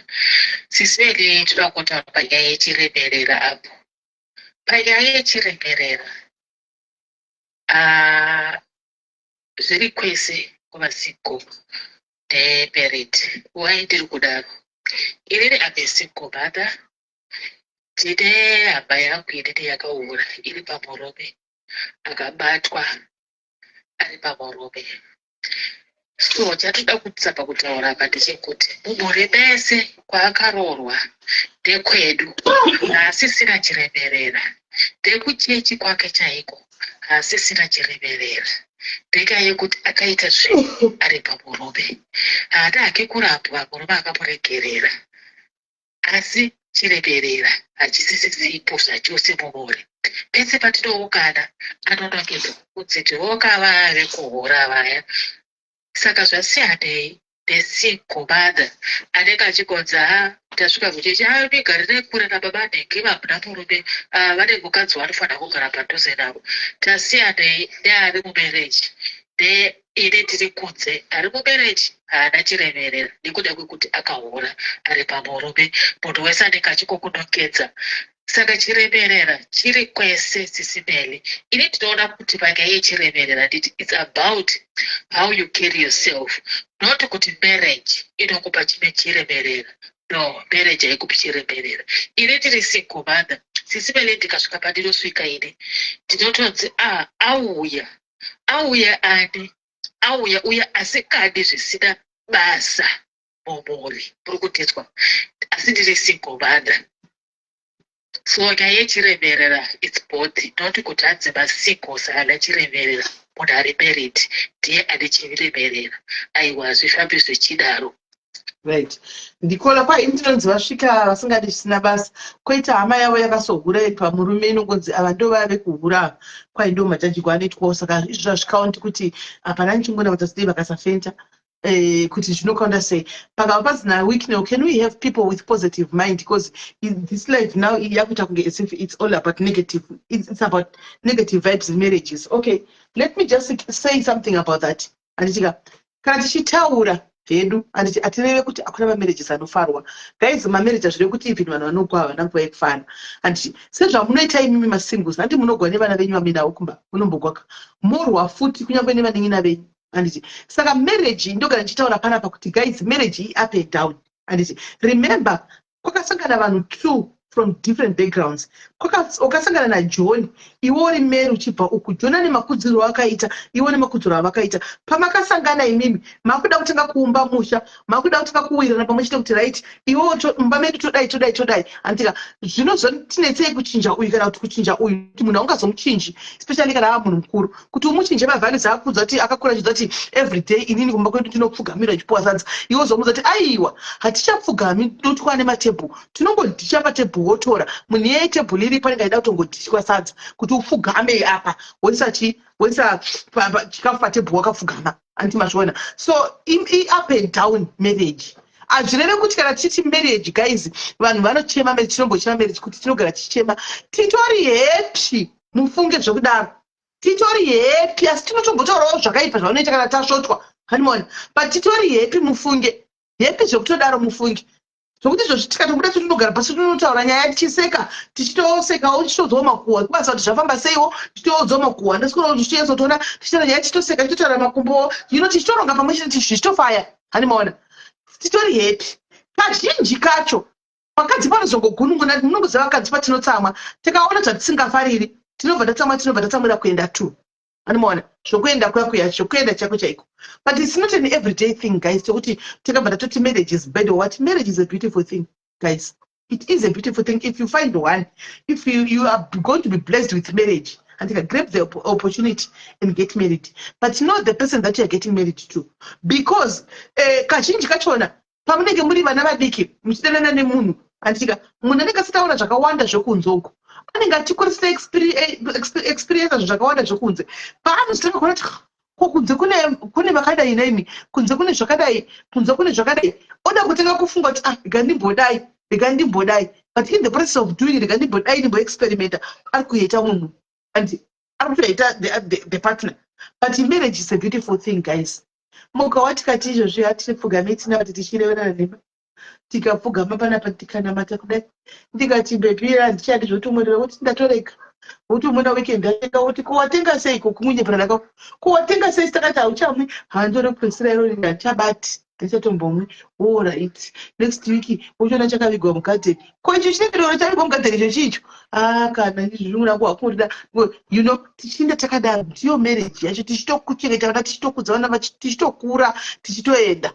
sisiveli toda kutaura panyaya yechiremerera apo panyaya yechiremerera ah, Zviri kwese kuvasingle nemarried why ndiri kudaro inini am a single mother ndine hama yangu inini yakaura iri pamurume akabatwa ari pamurume so chatoda kutsapa kutaura apa ndechekuti mumhuri mese kwaakaroorwa ndekwedu haasisina chiremerera ndekuchechi kwake chaiko haasisina chiremerera ndenyaya yekuti akaita zvinhu ari pamurume haana hake kurambwa murume akamuregerera asi chiremerera hachisisisipo zvachose mumhuri pese patinoungana anonakirwa kunzi tinoka vaya vekuhura vaya Saka zvasiyanei nesingle mother anenge achingonzi haa tasvika kuchechi haa migarirai kure nababa nhingi vamuna murume ah, vane mukadzi wanofanira kugara padhuze navo. Tasiyanei neari mumarriage neini ndiri kunze ari mumarriage haana chiremerera nekuda kwekuti akahura ari pamurume munhu wese anenge achingokunongedza Saka chiremerera chiri kwese sisi Melly. Ini ndinoona kuti panyaya yechiremerera nditi it's about how you carry yourself not kuti marriage inokupa chime chiremerera. No, marriage haikupi chiremerera. Ini ndiri single mother. Sisi Melly ndikasvika pandinosvika ini ndinotonzi ah auya. Auya ani? Auya uya asikadi zvisina basa mumhuri. Muri kundinzwa? Asi ndiri single mother. So nyaya yechiremerera its both not kuti hanzi masingles haana chiremerera munhu ari married ndiye ane chiremerera aiwa hazvifambi zvichidaro. Right, ndikola kwa ini ndinonzi vasvika vasingadi zvisina basa, koita hama yavo yakasohura iri pamurume, inongonzi ava ndo vave kuhura ava. Kwai ndo majajigwa anoitwawo. Saka izvo zvazvikaunti kuti hapana nichingona kuti asidei vakasafenta kuti zvinokaunda sei pakava pasina Wicknell. Can we have people with positive mind? Because this life now yakuita kunge as if it's all about negative, it's about negative vibes in marriages. Okay, let me just say something about that. Handitika kana tichitaura hedu, handiti hatireve kuti hakuna mamarriages anofarwa. Guys, mamarriage hazvireve kuti even vanhu vanogwa havana nguva yekufara, handiti? Sezvamunoita imimi masingles, handi munogwa nevana venyu vaminawo kumba, munombogwaka morwa futi kunyange nevanin'ina venyu, handiti? Saka marriage, ndogara ndichitaura panapa kuti guys, marriage i-up and down, handiti? Remember, kwakasangana vanhu two from different backgrounds. Wakasangana naJohn, iwe uri Mary uchibva uku. John ane makudziro akaita, iwe nemakudziro avakaita. Pamakasangana imimi, makuda kutanga kuumba musha, makuda kutanga kuwirirana pamwe chete kuti right, iwe mumba medu todai, todai, todai, handitika? Zvinozotinetsei kuchinja uyu kana kuti kuchinja uyu, kuti munhu haungazomuchinji, especially kana ava munhu mukuru, kuti umuchinje mavalues akudza kuti akakura achidza kuti every day inini kumba kwedu tinopfugamira chipuwa sadza. Iwe uzomuudza kuti aiwa, hatichapfugami, dotwa nematebhuru, tinongodhicha patebhuru, wotora munhu iyeye tebhuru iripo anenge aida kutongodhichwa sadza, kuti upfugame apa woisa chi woisa chikafu patebhuru wakapfugama, anti mazviona? So i-up and down marriage. Hazvireve kuti kana tichiti marriage, guys, vanhu vanochema marriage, tinombochema marriage, kuti tinogara tichichema. Titori happy, mufunge zvekudaro, titori happy, asi tinotombotaurawo zvakaipa zvavanoita kana tasvotwa, hanimona? But titori happy, mufunge, happy zvekutodaro, mufunge, zvokuti izvozvi tikatobuda tinogara pasi, tinotaura nyaya tichiseka, tichitosekawo, tichitodzawo makuhwa kubasa kuti zvafamba seiwo, tichitoudzawo makuhwa ndasikuona, tichitotoona, tichitaura nyaya, tichitoseka, tichitotaura makumbo, tichitoronga pamwe chete, zvichitofaya, hanimaona? Titori happy kazhinji kacho. Vakadzi panozongogununguna, munongoziva vakadzi patinotsamwa, tikaona zvatisingafariri tinobva tatsamwa, tinobva tatsamwira kuenda to, anomaona, zvokuenda kuya kuya, zvokuenda chaiko chaiko. But it's not an everyday thing, guys, chokuti tikabva tatoti marriage is bad or what. Marriage is a beautiful thing, guys. It is a beautiful thing if you find one. If you are going to be blessed with marriage and you can grab the opportunity and get married, but not the person that you are getting married to, because kazhinji kachona pamunenge muri vana vadiki muchidanana nemunhu, anditika, munhu anenge asati aona zvakawanda zvekunze uku, anenge achikurisa experience zvinhu zvakawanda zvekunze. Paanozotanga kuona kuti ko kunze kune vakadai naimi, kunze kune zvakadai, kunze kune zvakadai, oda kutanga kufunga kuti ah, rega ndimbodai, rega ndimbodai. But in the process of doing rega ndimbodai, ndimboexperimenta, ari kuita munhu and ari kutoita the partner. But marriage is a beautiful thing, guys. Mukawa tikati izvozvi hatiripfugame tinamati tichireverana nhema, tikapfugama panapa, tikanamata kudai, ndikati baby, handichadi zvotomwerera, kuti ndatorega, wotomona weekend atenga, woti ko watenga seiko? Kumunyeperana kako, ko watenga sei? Takati hauchamwi, handore kupedzisira irori, handichabati, handichatombomwi. Alright, next week wochiona chakavigwa mugadheni. Ko icho chinenge doro chavigwa mugadheni, icho chicho? Ah, kana izvi zvingu hakurida, tichienda takadaro. Ndiyo marriage yacho, tichitokuchengeta vana, tichitokudza vana, tichitokura, tichitoenda,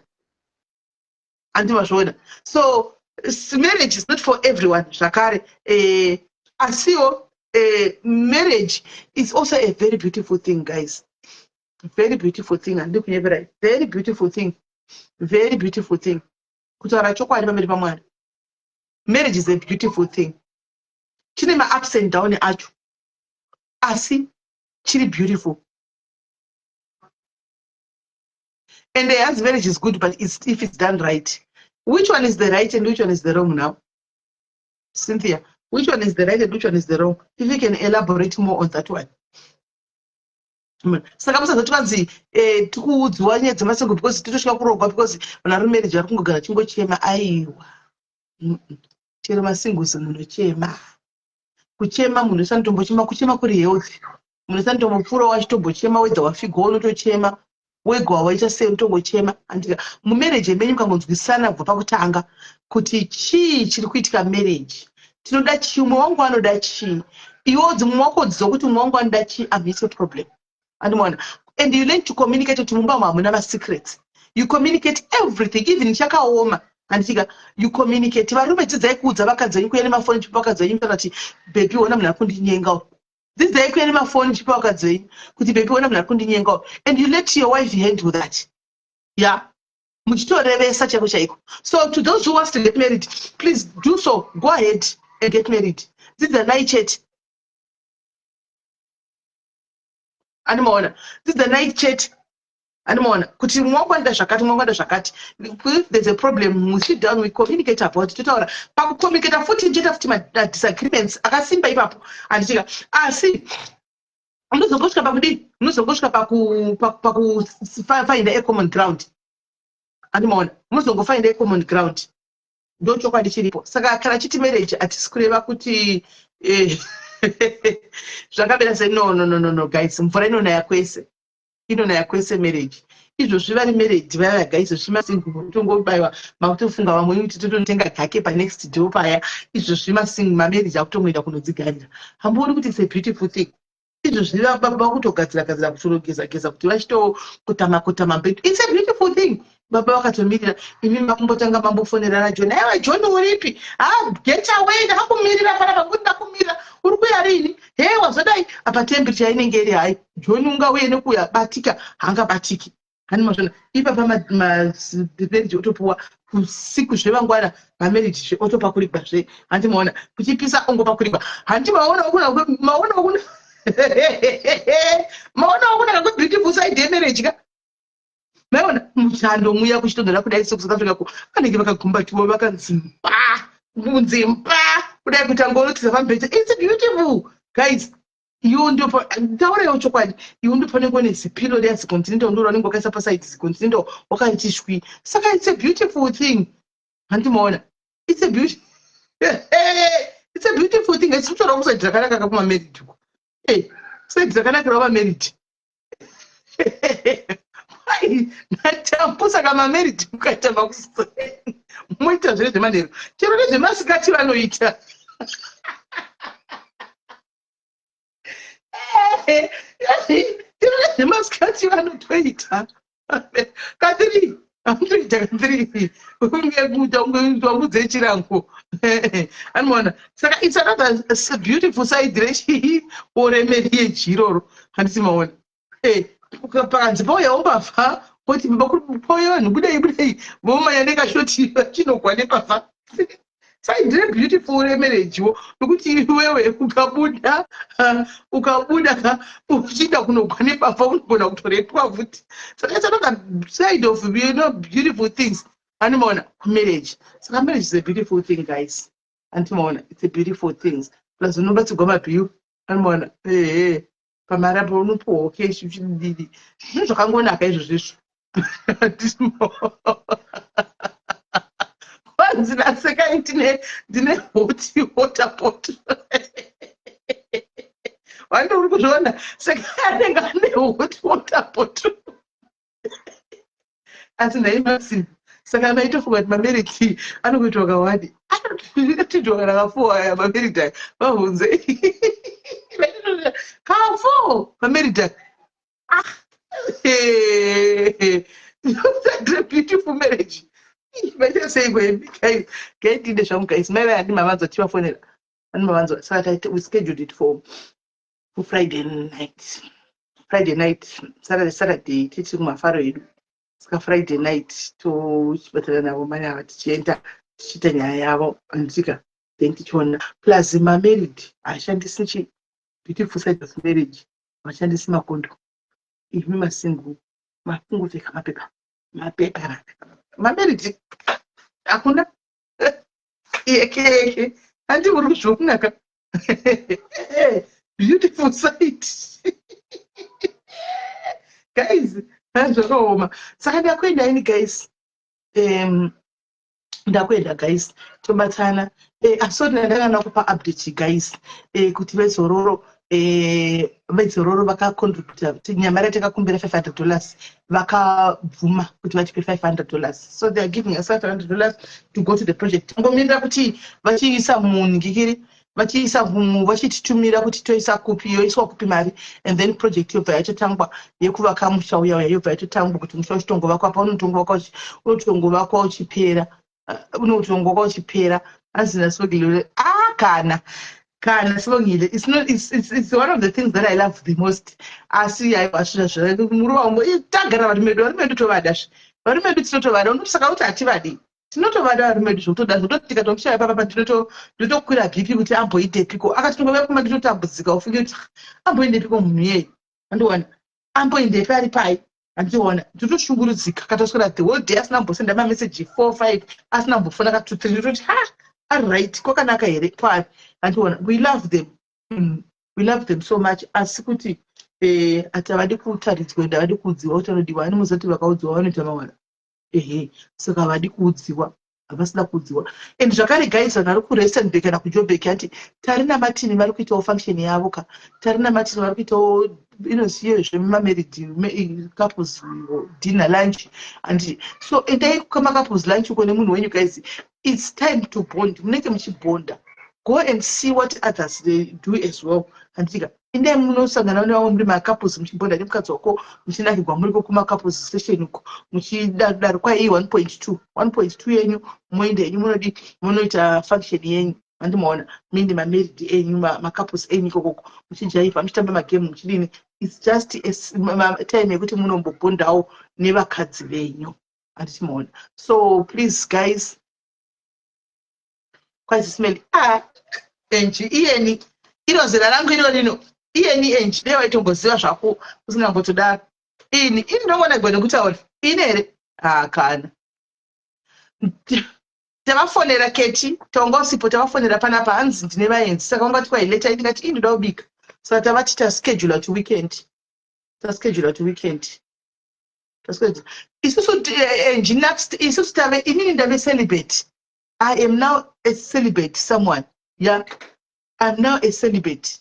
handimazviona? So marriage is not for everyone zvakare, asiwo marriage is also a very beautiful thing, guys, very beautiful thing. Handidi kunyeperai, very beautiful thing, very beautiful thing. Kutaura chokwadi pamberi paMwari, marriage is a beautiful thing. Chine maups and down acho, asi chiri beautiful. And as marriage is good, but if it's done right. Which one is the right and which one is the wrong now, Cynthia? Which one is the right and which one is the wrong? If you can elaborate more on that one. Saka musazoti vanzi tikuudziwa nyaya dzemasingle because titosvika kurogwa, because vanhu vari marriage vari kungogara chingochema. Aiwa, chero masingles munochema. Kuchema munhu usanotombochema, kuchema kuri healthy. Munhu usanotombopfuurawo achitombochema, wedza wafigwa unotochema, wega wawaita sei unotongochema, andika? Mumarriage menyu mukangonzwisana kubva pakutanga kuti chii chiri kuitika marriage, tinoda chii, umwe wangu anoda chii, iwe mumwe wako udzidzo kuti umwe wangu anoda chii, amhise problem, andimaona? And you learn to communicate kuti mumba umu hamuna masecrets. You communicate everything, even chakaoma, handitika? You communicate. Varume, dzidzai kuudza vakadzi venyu, kuya nemafoni chipa vakadzi venyu, kana kuti baby, ona munhu ari kundinyenga. Dzidzai kuya nemafoni chipa vakadzi venyu kuti baby, ona munhu ari kundinyenga, and you let your wife handle that. Yeah. Muchitorevesa chaiko chaiko. So to those who wants to get married, please do so. Go ahead and get married. Dzidzanai chete. Animaona, dzidzanai chete. Animaona kuti mwakwanda zvakati, mwakwanda zvakati. If there's a problem, we sit down, we communicate about it. Totaura. Pakucommunicata futi ndichoita futi madisagreements akasimba ipapo. Handitika. Asi unozongosvika pakudii? Unozongosvika pakufinda a common ground. Animaona, unozongofinda a common ground. Ndochokwadi chiripo. Saka kana chiti marriage hatisi kureva kuti eh, zvakamira sei. No, no, no, no, no, guys, mvura inonaya kwese, inonaya kwese marriage. Izvozvi vari married vaya guys, izvozvi masingle mutongobaiwa makutofunga vamwe kuti tototenga gake panext door paya. Izvozvi masingle mamarriage akutongoenda kunodzigarira. Hambooni kuti it's a beautiful thing? Izvozvi baba vakutogadzira gadzira, kutorogeza geza kuti vachitokotama kotama mbedu. It's a beautiful thing. Baba vakatomirira imi makumbotanga mambofonerana John. Aiwa John, uripi? Ha, get away, ndakakumirira panapa kuti ndakumirira. Uri kuya rini? He, wazodai apa temperature inenge iri hai. John ungauye nekuuya batika, haangabatiki. Hani mazvona ipapa mamarriage otopuwa usiku zvevangwana, mamarriage zve otopakurirwa zve. Handi maona kuchipisa ongopakurirwa. Handi maona kuna maona kuna maona kuna ka beautiful side yemarriage ka. Maiona muchando muya kuchitonhora kudai sekuSouth Africa ko vanenge vakagumbatiwa vakanzimba kunzimba kudai kuti angorotisa pamubhedha. It's beautiful, guys. Iwo ndipo tauraiwo chokwadi. Iwo ndipo panenge une zipilo riya zicontinental, ndoro vanenge wakaisa paside zicontinental wakaiti shwi. Saka it's a beautiful thing. Handimaona, it's a beauty, it's a beautiful thing. It's kutorawo kuside rakanaka kakumamarried uko. Hey, side rakanakirawo mamarried natambu. Saka mamarried mukaita makuseni moita zvere zvemanheru chero nezvemasikati vanoita. Chero nezvemasikati vanotoita katiri, anotoita katiri kunge kuita kunge wambudze chirango. Anoona saka it's another beautiful side rechii oremarriage iroro. Handisi maona? Pakanzi pauyawo mbavha kuti pauya vanhu, budai budai, vomanya nekashoti vachinogwa nepavha. Side rebeautiful remarriagewo nokuti iwewe ukabuda uchienda kunogwa nepavha unogona kutorepwa futi. Saka it's another side of beautiful things. Animaona kumarriage. Saka marriage is a beautiful thing, guys. Andimaona, it's a beautiful things. Plus unobatsirwa mabhiu. Animaona, ehe, pamari apo unopuwawo keshi uchididi. Zvinhu zvakangonaka izvozvo izvo. Kwanzi nasekai ndine hot water pot. Wandi uri kuzviona, sekai anenge ane hot water pot. Asi nhai Maxim, saka maitofunga kuti mamarriage anokuitwa kawadi? Anotoitwa kana kafour aya mamarriage aya. Vabvunze kafour mamarriage aya. Ah, a beautiful marriage. Vaita sei kwemi guys? Gaitide zvangu guys, mai vaya ndimavanzwa tichivafonera. Andimavanzwa. Saka we scheduled it for Friday night. Friday night, Saturday tiri kumafaro edu. Saka Friday night tochibatana navo mai ava, tichienda tichiita nyaya yavo. Andika then tichiona. Plus mamarried haashandisi chi beautiful side of marriage, havashandisi makondo. Imi masingle makungopfeka mapepa mapepa. Mamarried hakuna yeke yeke. Handi uri kuzvionaka beautiful side, guys? Zvakaoma. Saka ndakuenda ini guys, ndakuenda guys, tobatana. Asori ndandakana kupa update guys, kuti vezororo vakacontributa nyama ratakakumbira $500. Vakabvuma kuti vatipe $500, so they are giving us $500 to go to the project. Tangomirira kuti vachiisa munhingikiri, vachiisa, vachititumira kuti toisa kupi, yoiswa kupi mari, and then project yobva yatotangwa yekuvaka musha uya uya, yobva yatotangwa kuti musha uchitongovakwa pa unotongovakwa uchipera, unotongovakwa uchipera. Azina Sibongile, ah, kana Sibongile, it's not it's one of the things that I love the most. Asi aiwa, svira zvira muri wangu, tagara vari medu, vari medu tovada zve. Varume vedu tinotovada, unoti saka kuti hativadi. Tinotovada varume vedu zvokutoda, zvokutoti tikatomushaya papa ndinotokwira BP kuti amboindepiko. Akati tongouya kumba ndinotambudzika ufunge kuti amboindepiko munhu iyeye. Andiona. Amboindepi ari pai. Andiona. Ndinotoshungurudzika. Akatoswera the whole day asina kumbosenda mameseji 4 5 asina kumbofona ka 2 3 ndinototi ha ari right kwakanaka here kwaari. Andiona. We love them. We love them so much asi kuti eh, ati havadi kutaridzwa ende havadi kuudziwa kuti vanodiwa. Ani muzoti vakaudziwa vanoita mawara. Ehe, saka havadi kuudziwa, havasina kuudziwa. And zvakare guys, vanhu vari kuRustenburg kana kuJoburg, hanti Tari naMartin vari kuitawo function yavo ka. Tari naMartin vari kuitawo inoziyo zvemamarried couples dinner lunch, and so endai kumacouples lunch uko nemunhu wenyu guys. It's time to bond, munenge muchibonda. Go and see what others they do as well, handitika? Indai munosangana nevamwe muri macouples, muchibonda nemukadzi wako, muchinakirwa muriko kumacouples session uko, muchidaro kwai 1.2 1.2 yenyu, moenda yenyu munodi munoita function yenyu, handimaona? Muende mamarried enyu, macouples enyu ikokoko, muchijaivha, muchitamba magame, muchidini. It's just a time yekuti munombobondawo nevakadzi venyu, handichimaona? So please guys, kwazi ah enji iyeni iro zera rangu iro rino iyeni enji dai waitomboziva zvako usingambotodaro. Ini ndongona gone kutaura ini here? Ah, kana tavafonera Keti, taunga usipo, tavafonera panapa, hanzi ndine vaenzi, saka ungati kwaileta, ndikati ii ndoda kubika, saka tavati taschedula to weekend, taschedula to weekend, taschedula isusu enji next. Isusu tave, inini ndave celibate. I am now a celibate someone. Yeah, I'm now a celibate.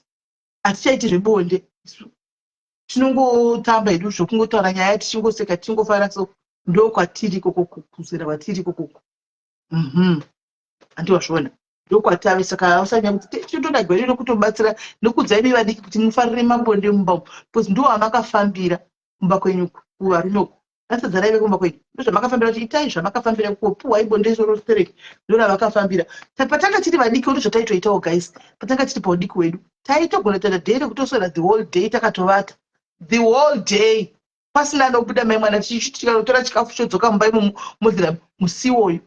Hatichaiti zvebonde isu, tinongotamba hedu zvokungotaura nyaya, tichingoseka, tichingofara. So ndo kwatiri ikoko, kuzera kwatiri ikokoko. Handiwazviona, ndokwatave. Saka usanya kuti tinotoda gwere nokutobatsira nokudzai imi vadiki kuti mufarire mabonde mumba umu, because ndo amakafambira kumba kwenyu, kuvarume uku asadza raive kumba kwenyu, ndo zvamakafambira kuti itai zvamakafambira kupuhwai bonde isoro stereki, ndo ravakafambira. Patanga tiri vadiki ndo zvataitoitawo guys. Patanga tiri paudiki hwedu taitogona kutoita day rekutoswera the whole day takatovata, the whole day pasina anobuda. Mai mwana tikanotora chikafu chodzoka mumba imomo, mozira musiwoyo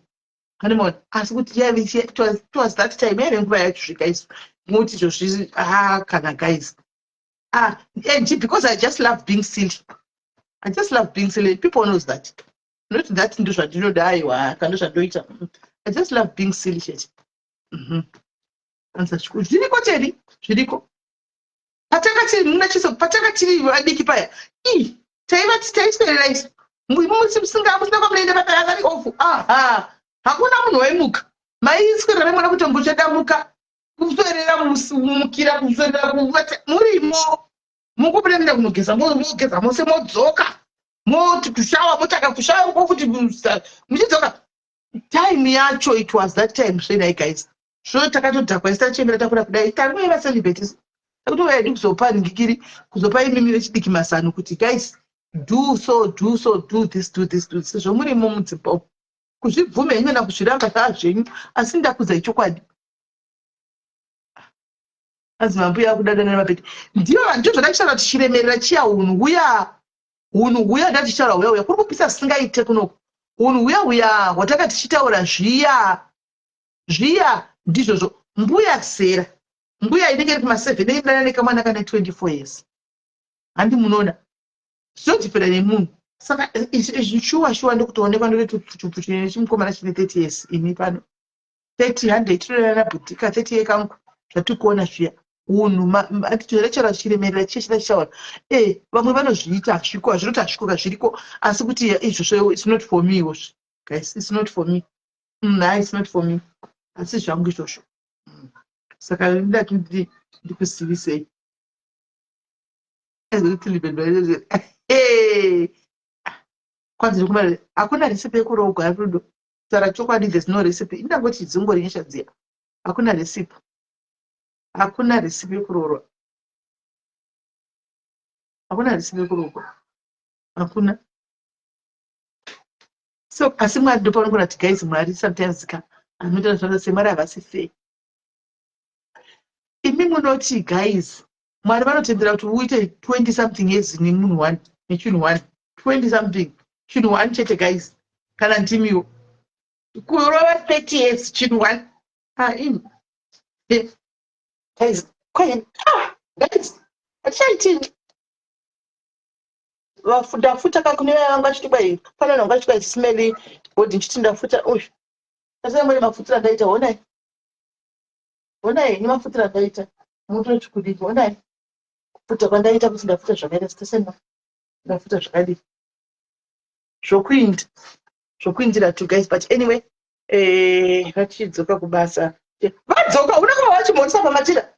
kanemaona. Asi kuti yaive it was that time, yaive nguva yacho svika isu muti izvozvi. Ah, kana guys, ah, and because I just love being silly, I just love being silly. People knows that, not that ndo zvandinoda, aiwa, kana ndo zvandoita. I just love being silly chete. Zviriko teri, zviriko. Patanga tiri muna chiso, patanga tiri vadiki paya, ii taiva taiswerera isu musina kwamunoenda, papaya vari off, aha, hakuna munhu waimuka. Maiswerera maimona kuti mbuchadamuka kuswerera mumukira kuswerera kuvata murimo, mukubuda muenda kunogeza, mogeza mose, modzoka, moti kushawa, motanga kushawa uko futi muchidzoka. Time yacho it was that time zvenai guys. Svo takatodhakwa isi, tachembera, takura kudai, tangova celebrities, takutouya hedu kuzopa ngikiri, kuzopa imimi vechidiki mazano kuti guys, do so, do so, do this, do this, do this, sezvo murimo mudzimba umu. Kuzvibvume henyu kana kuzviramba zvaa zvenyu, asi ndakudzai chokwadi. Anzi mambuya akudadana nemabhedhi, ndiyo ndo zvandachitaura kuti chiremerera chiya, unhu huya, hunhu huya ndatichitaura huya huya kuri kupisa zvisingaite kunoku. Hunhu huya huya hwatanga tichitaura zviya zviya, ndizvozvo. Mbuya sera, mbuya inenge iri kuma7 inodana nekamwana kane 24 years, handi munoona zvinodhipera nemunhu? Saka izvi shuwa shuwa ndikutoonekwa ndoti pfuchupfuchu nechimukomana chine 30 years. Ini pano 30 100 tinodanana bhutika 30 yekangu, zvatiri kuona zviya, unhu atitoerechera chiremerera chiye chida chichaona. E vamwe vanozviita, hazviko, hazvinoti hazviko kazviriko, asi kuti izvozvo it's not for me wozvo guys, it's not for me. Ha, it's not for me, asi zvangu izvozvo. Saka ndati ndikuzivisei. Kwanzi hakuna recipe yekuroogwa, rudo taura chokwadi, there's no recipe. Indangoti dzingori nyasha dziya, hakuna recipe, hakuna recipe yekuroorwa, hakuna recipe yekuroorwa, hakuna. So asi Mwari ndopaunogona kuti guys, Mwari sometimes ka anoita zvanoda semwari, havasi fair. Imi munoti guys, Mwari vanotendera kuti uite 20 something years nemunhu one, nechinhu one, 20 something. Chinhu one chete, guys, kana ndimiwo, kurova 30 years, chinhu one. Ah, imi. Guys, kwai, ah, guys, hatichaitini. Ndafuta ka kune vaya vanga vachiti kwai pane vanhu vanga vachiti kwai smelly body, ndichiti ndafuta uyu asai mafutiro andaita. Honai, honai nemafutiro andaita, mutoti kudii? Honai kufuta kwandaita, kuti ndafuta zvakaita sitesema, ndafuta zvakadii, zvokuinda zvokuindira tu, guys. But anyway, vachidzoka kubasa, vadzoka, unenge vachimhoresa pamatira,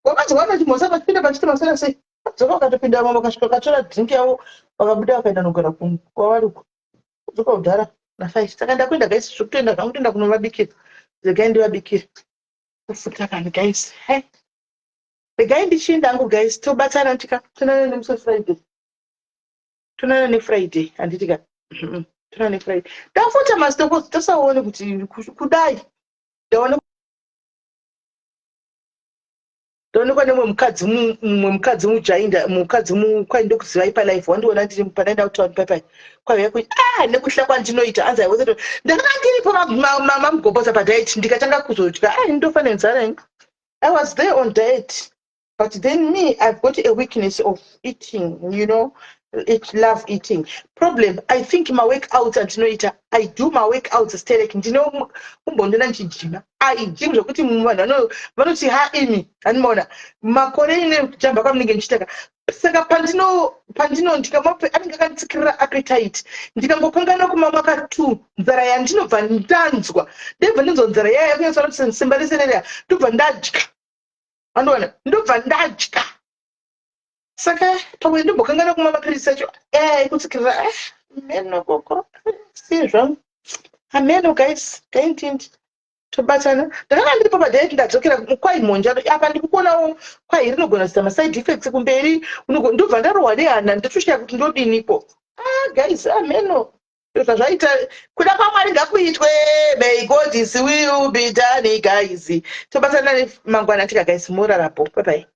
wakadzoka vachimhoresa pachipinda pachiti masera sei. Vadzoka, vakatopinda vamwe, vakasvika vakatora drink yavo, vakabuda, vakaenda nogara kwavari uko. Kudzoka kudhara na5. Saka ndakuenda, guys, zvekutoenda zvangu, toenda kunovabikira. Regai ndivabikire. Kufuta kani, guys. Hey. Regai ndichienda hangu, guys. Tobatana tika tonana nemusi weFriday, tonana neFriday, handiti ka? Tonana neFriday. Ndafuta masitoko, tosaone kuti kudai ndaona ndaonekwa nemumwe mukadzi, mumwe mukadzi mujainda, mukadzi kwai ndokuzivai palife, wandiona ndiri pandaenda kutauni papai, kwaiuya kuti, ah, nekuhla kwandinoita, anzi aiwose ndakanga ndiripo mamugombosa padiet, ndikatanga kuzodya. Ah, ndofa nenzara ini. I was there on diet, but then me, I've got a weakness of eating. It love eating problem. I think maworkouts andinoita, I do maworkouts sterek. Ndino kumbondona ndichijima, I gym zvokuti vanhu vanoti, "Ha, imi handimaona makore ine kujamba kwamunenge ndichiitaka." Saka pandino ndikamape anenge akanditsikirira appetite, ndikangokanganwa kumamwa ka2, nzara yandinobva ndanzwa, ndobva ndinzwa nzara yaya kunyatsoona kuti simba rese rereya, ndobva ndadya, andiona, ndobva ndadya. Saka pamwe ndimbokanganwa kumwa mapiritsi acho ekutsikirira meno koko siye zvangu, ameno, guys. Gaintindi tobatana. Ndakanga ndiripo padiet, ndadzokera kwai mhonja apa, ndikukuonawo kwai rinogona kuita maside effects kumberi, ndobva ndarohwa nehana, ndatoshaya kuti ndodiniko. Ah, guys, ameno zvazvaita. Kuda kwaMwari ngakuitwe. May God's will be done, guys. Tobatana mangwana tika, guys. Murarapo. Bye bye.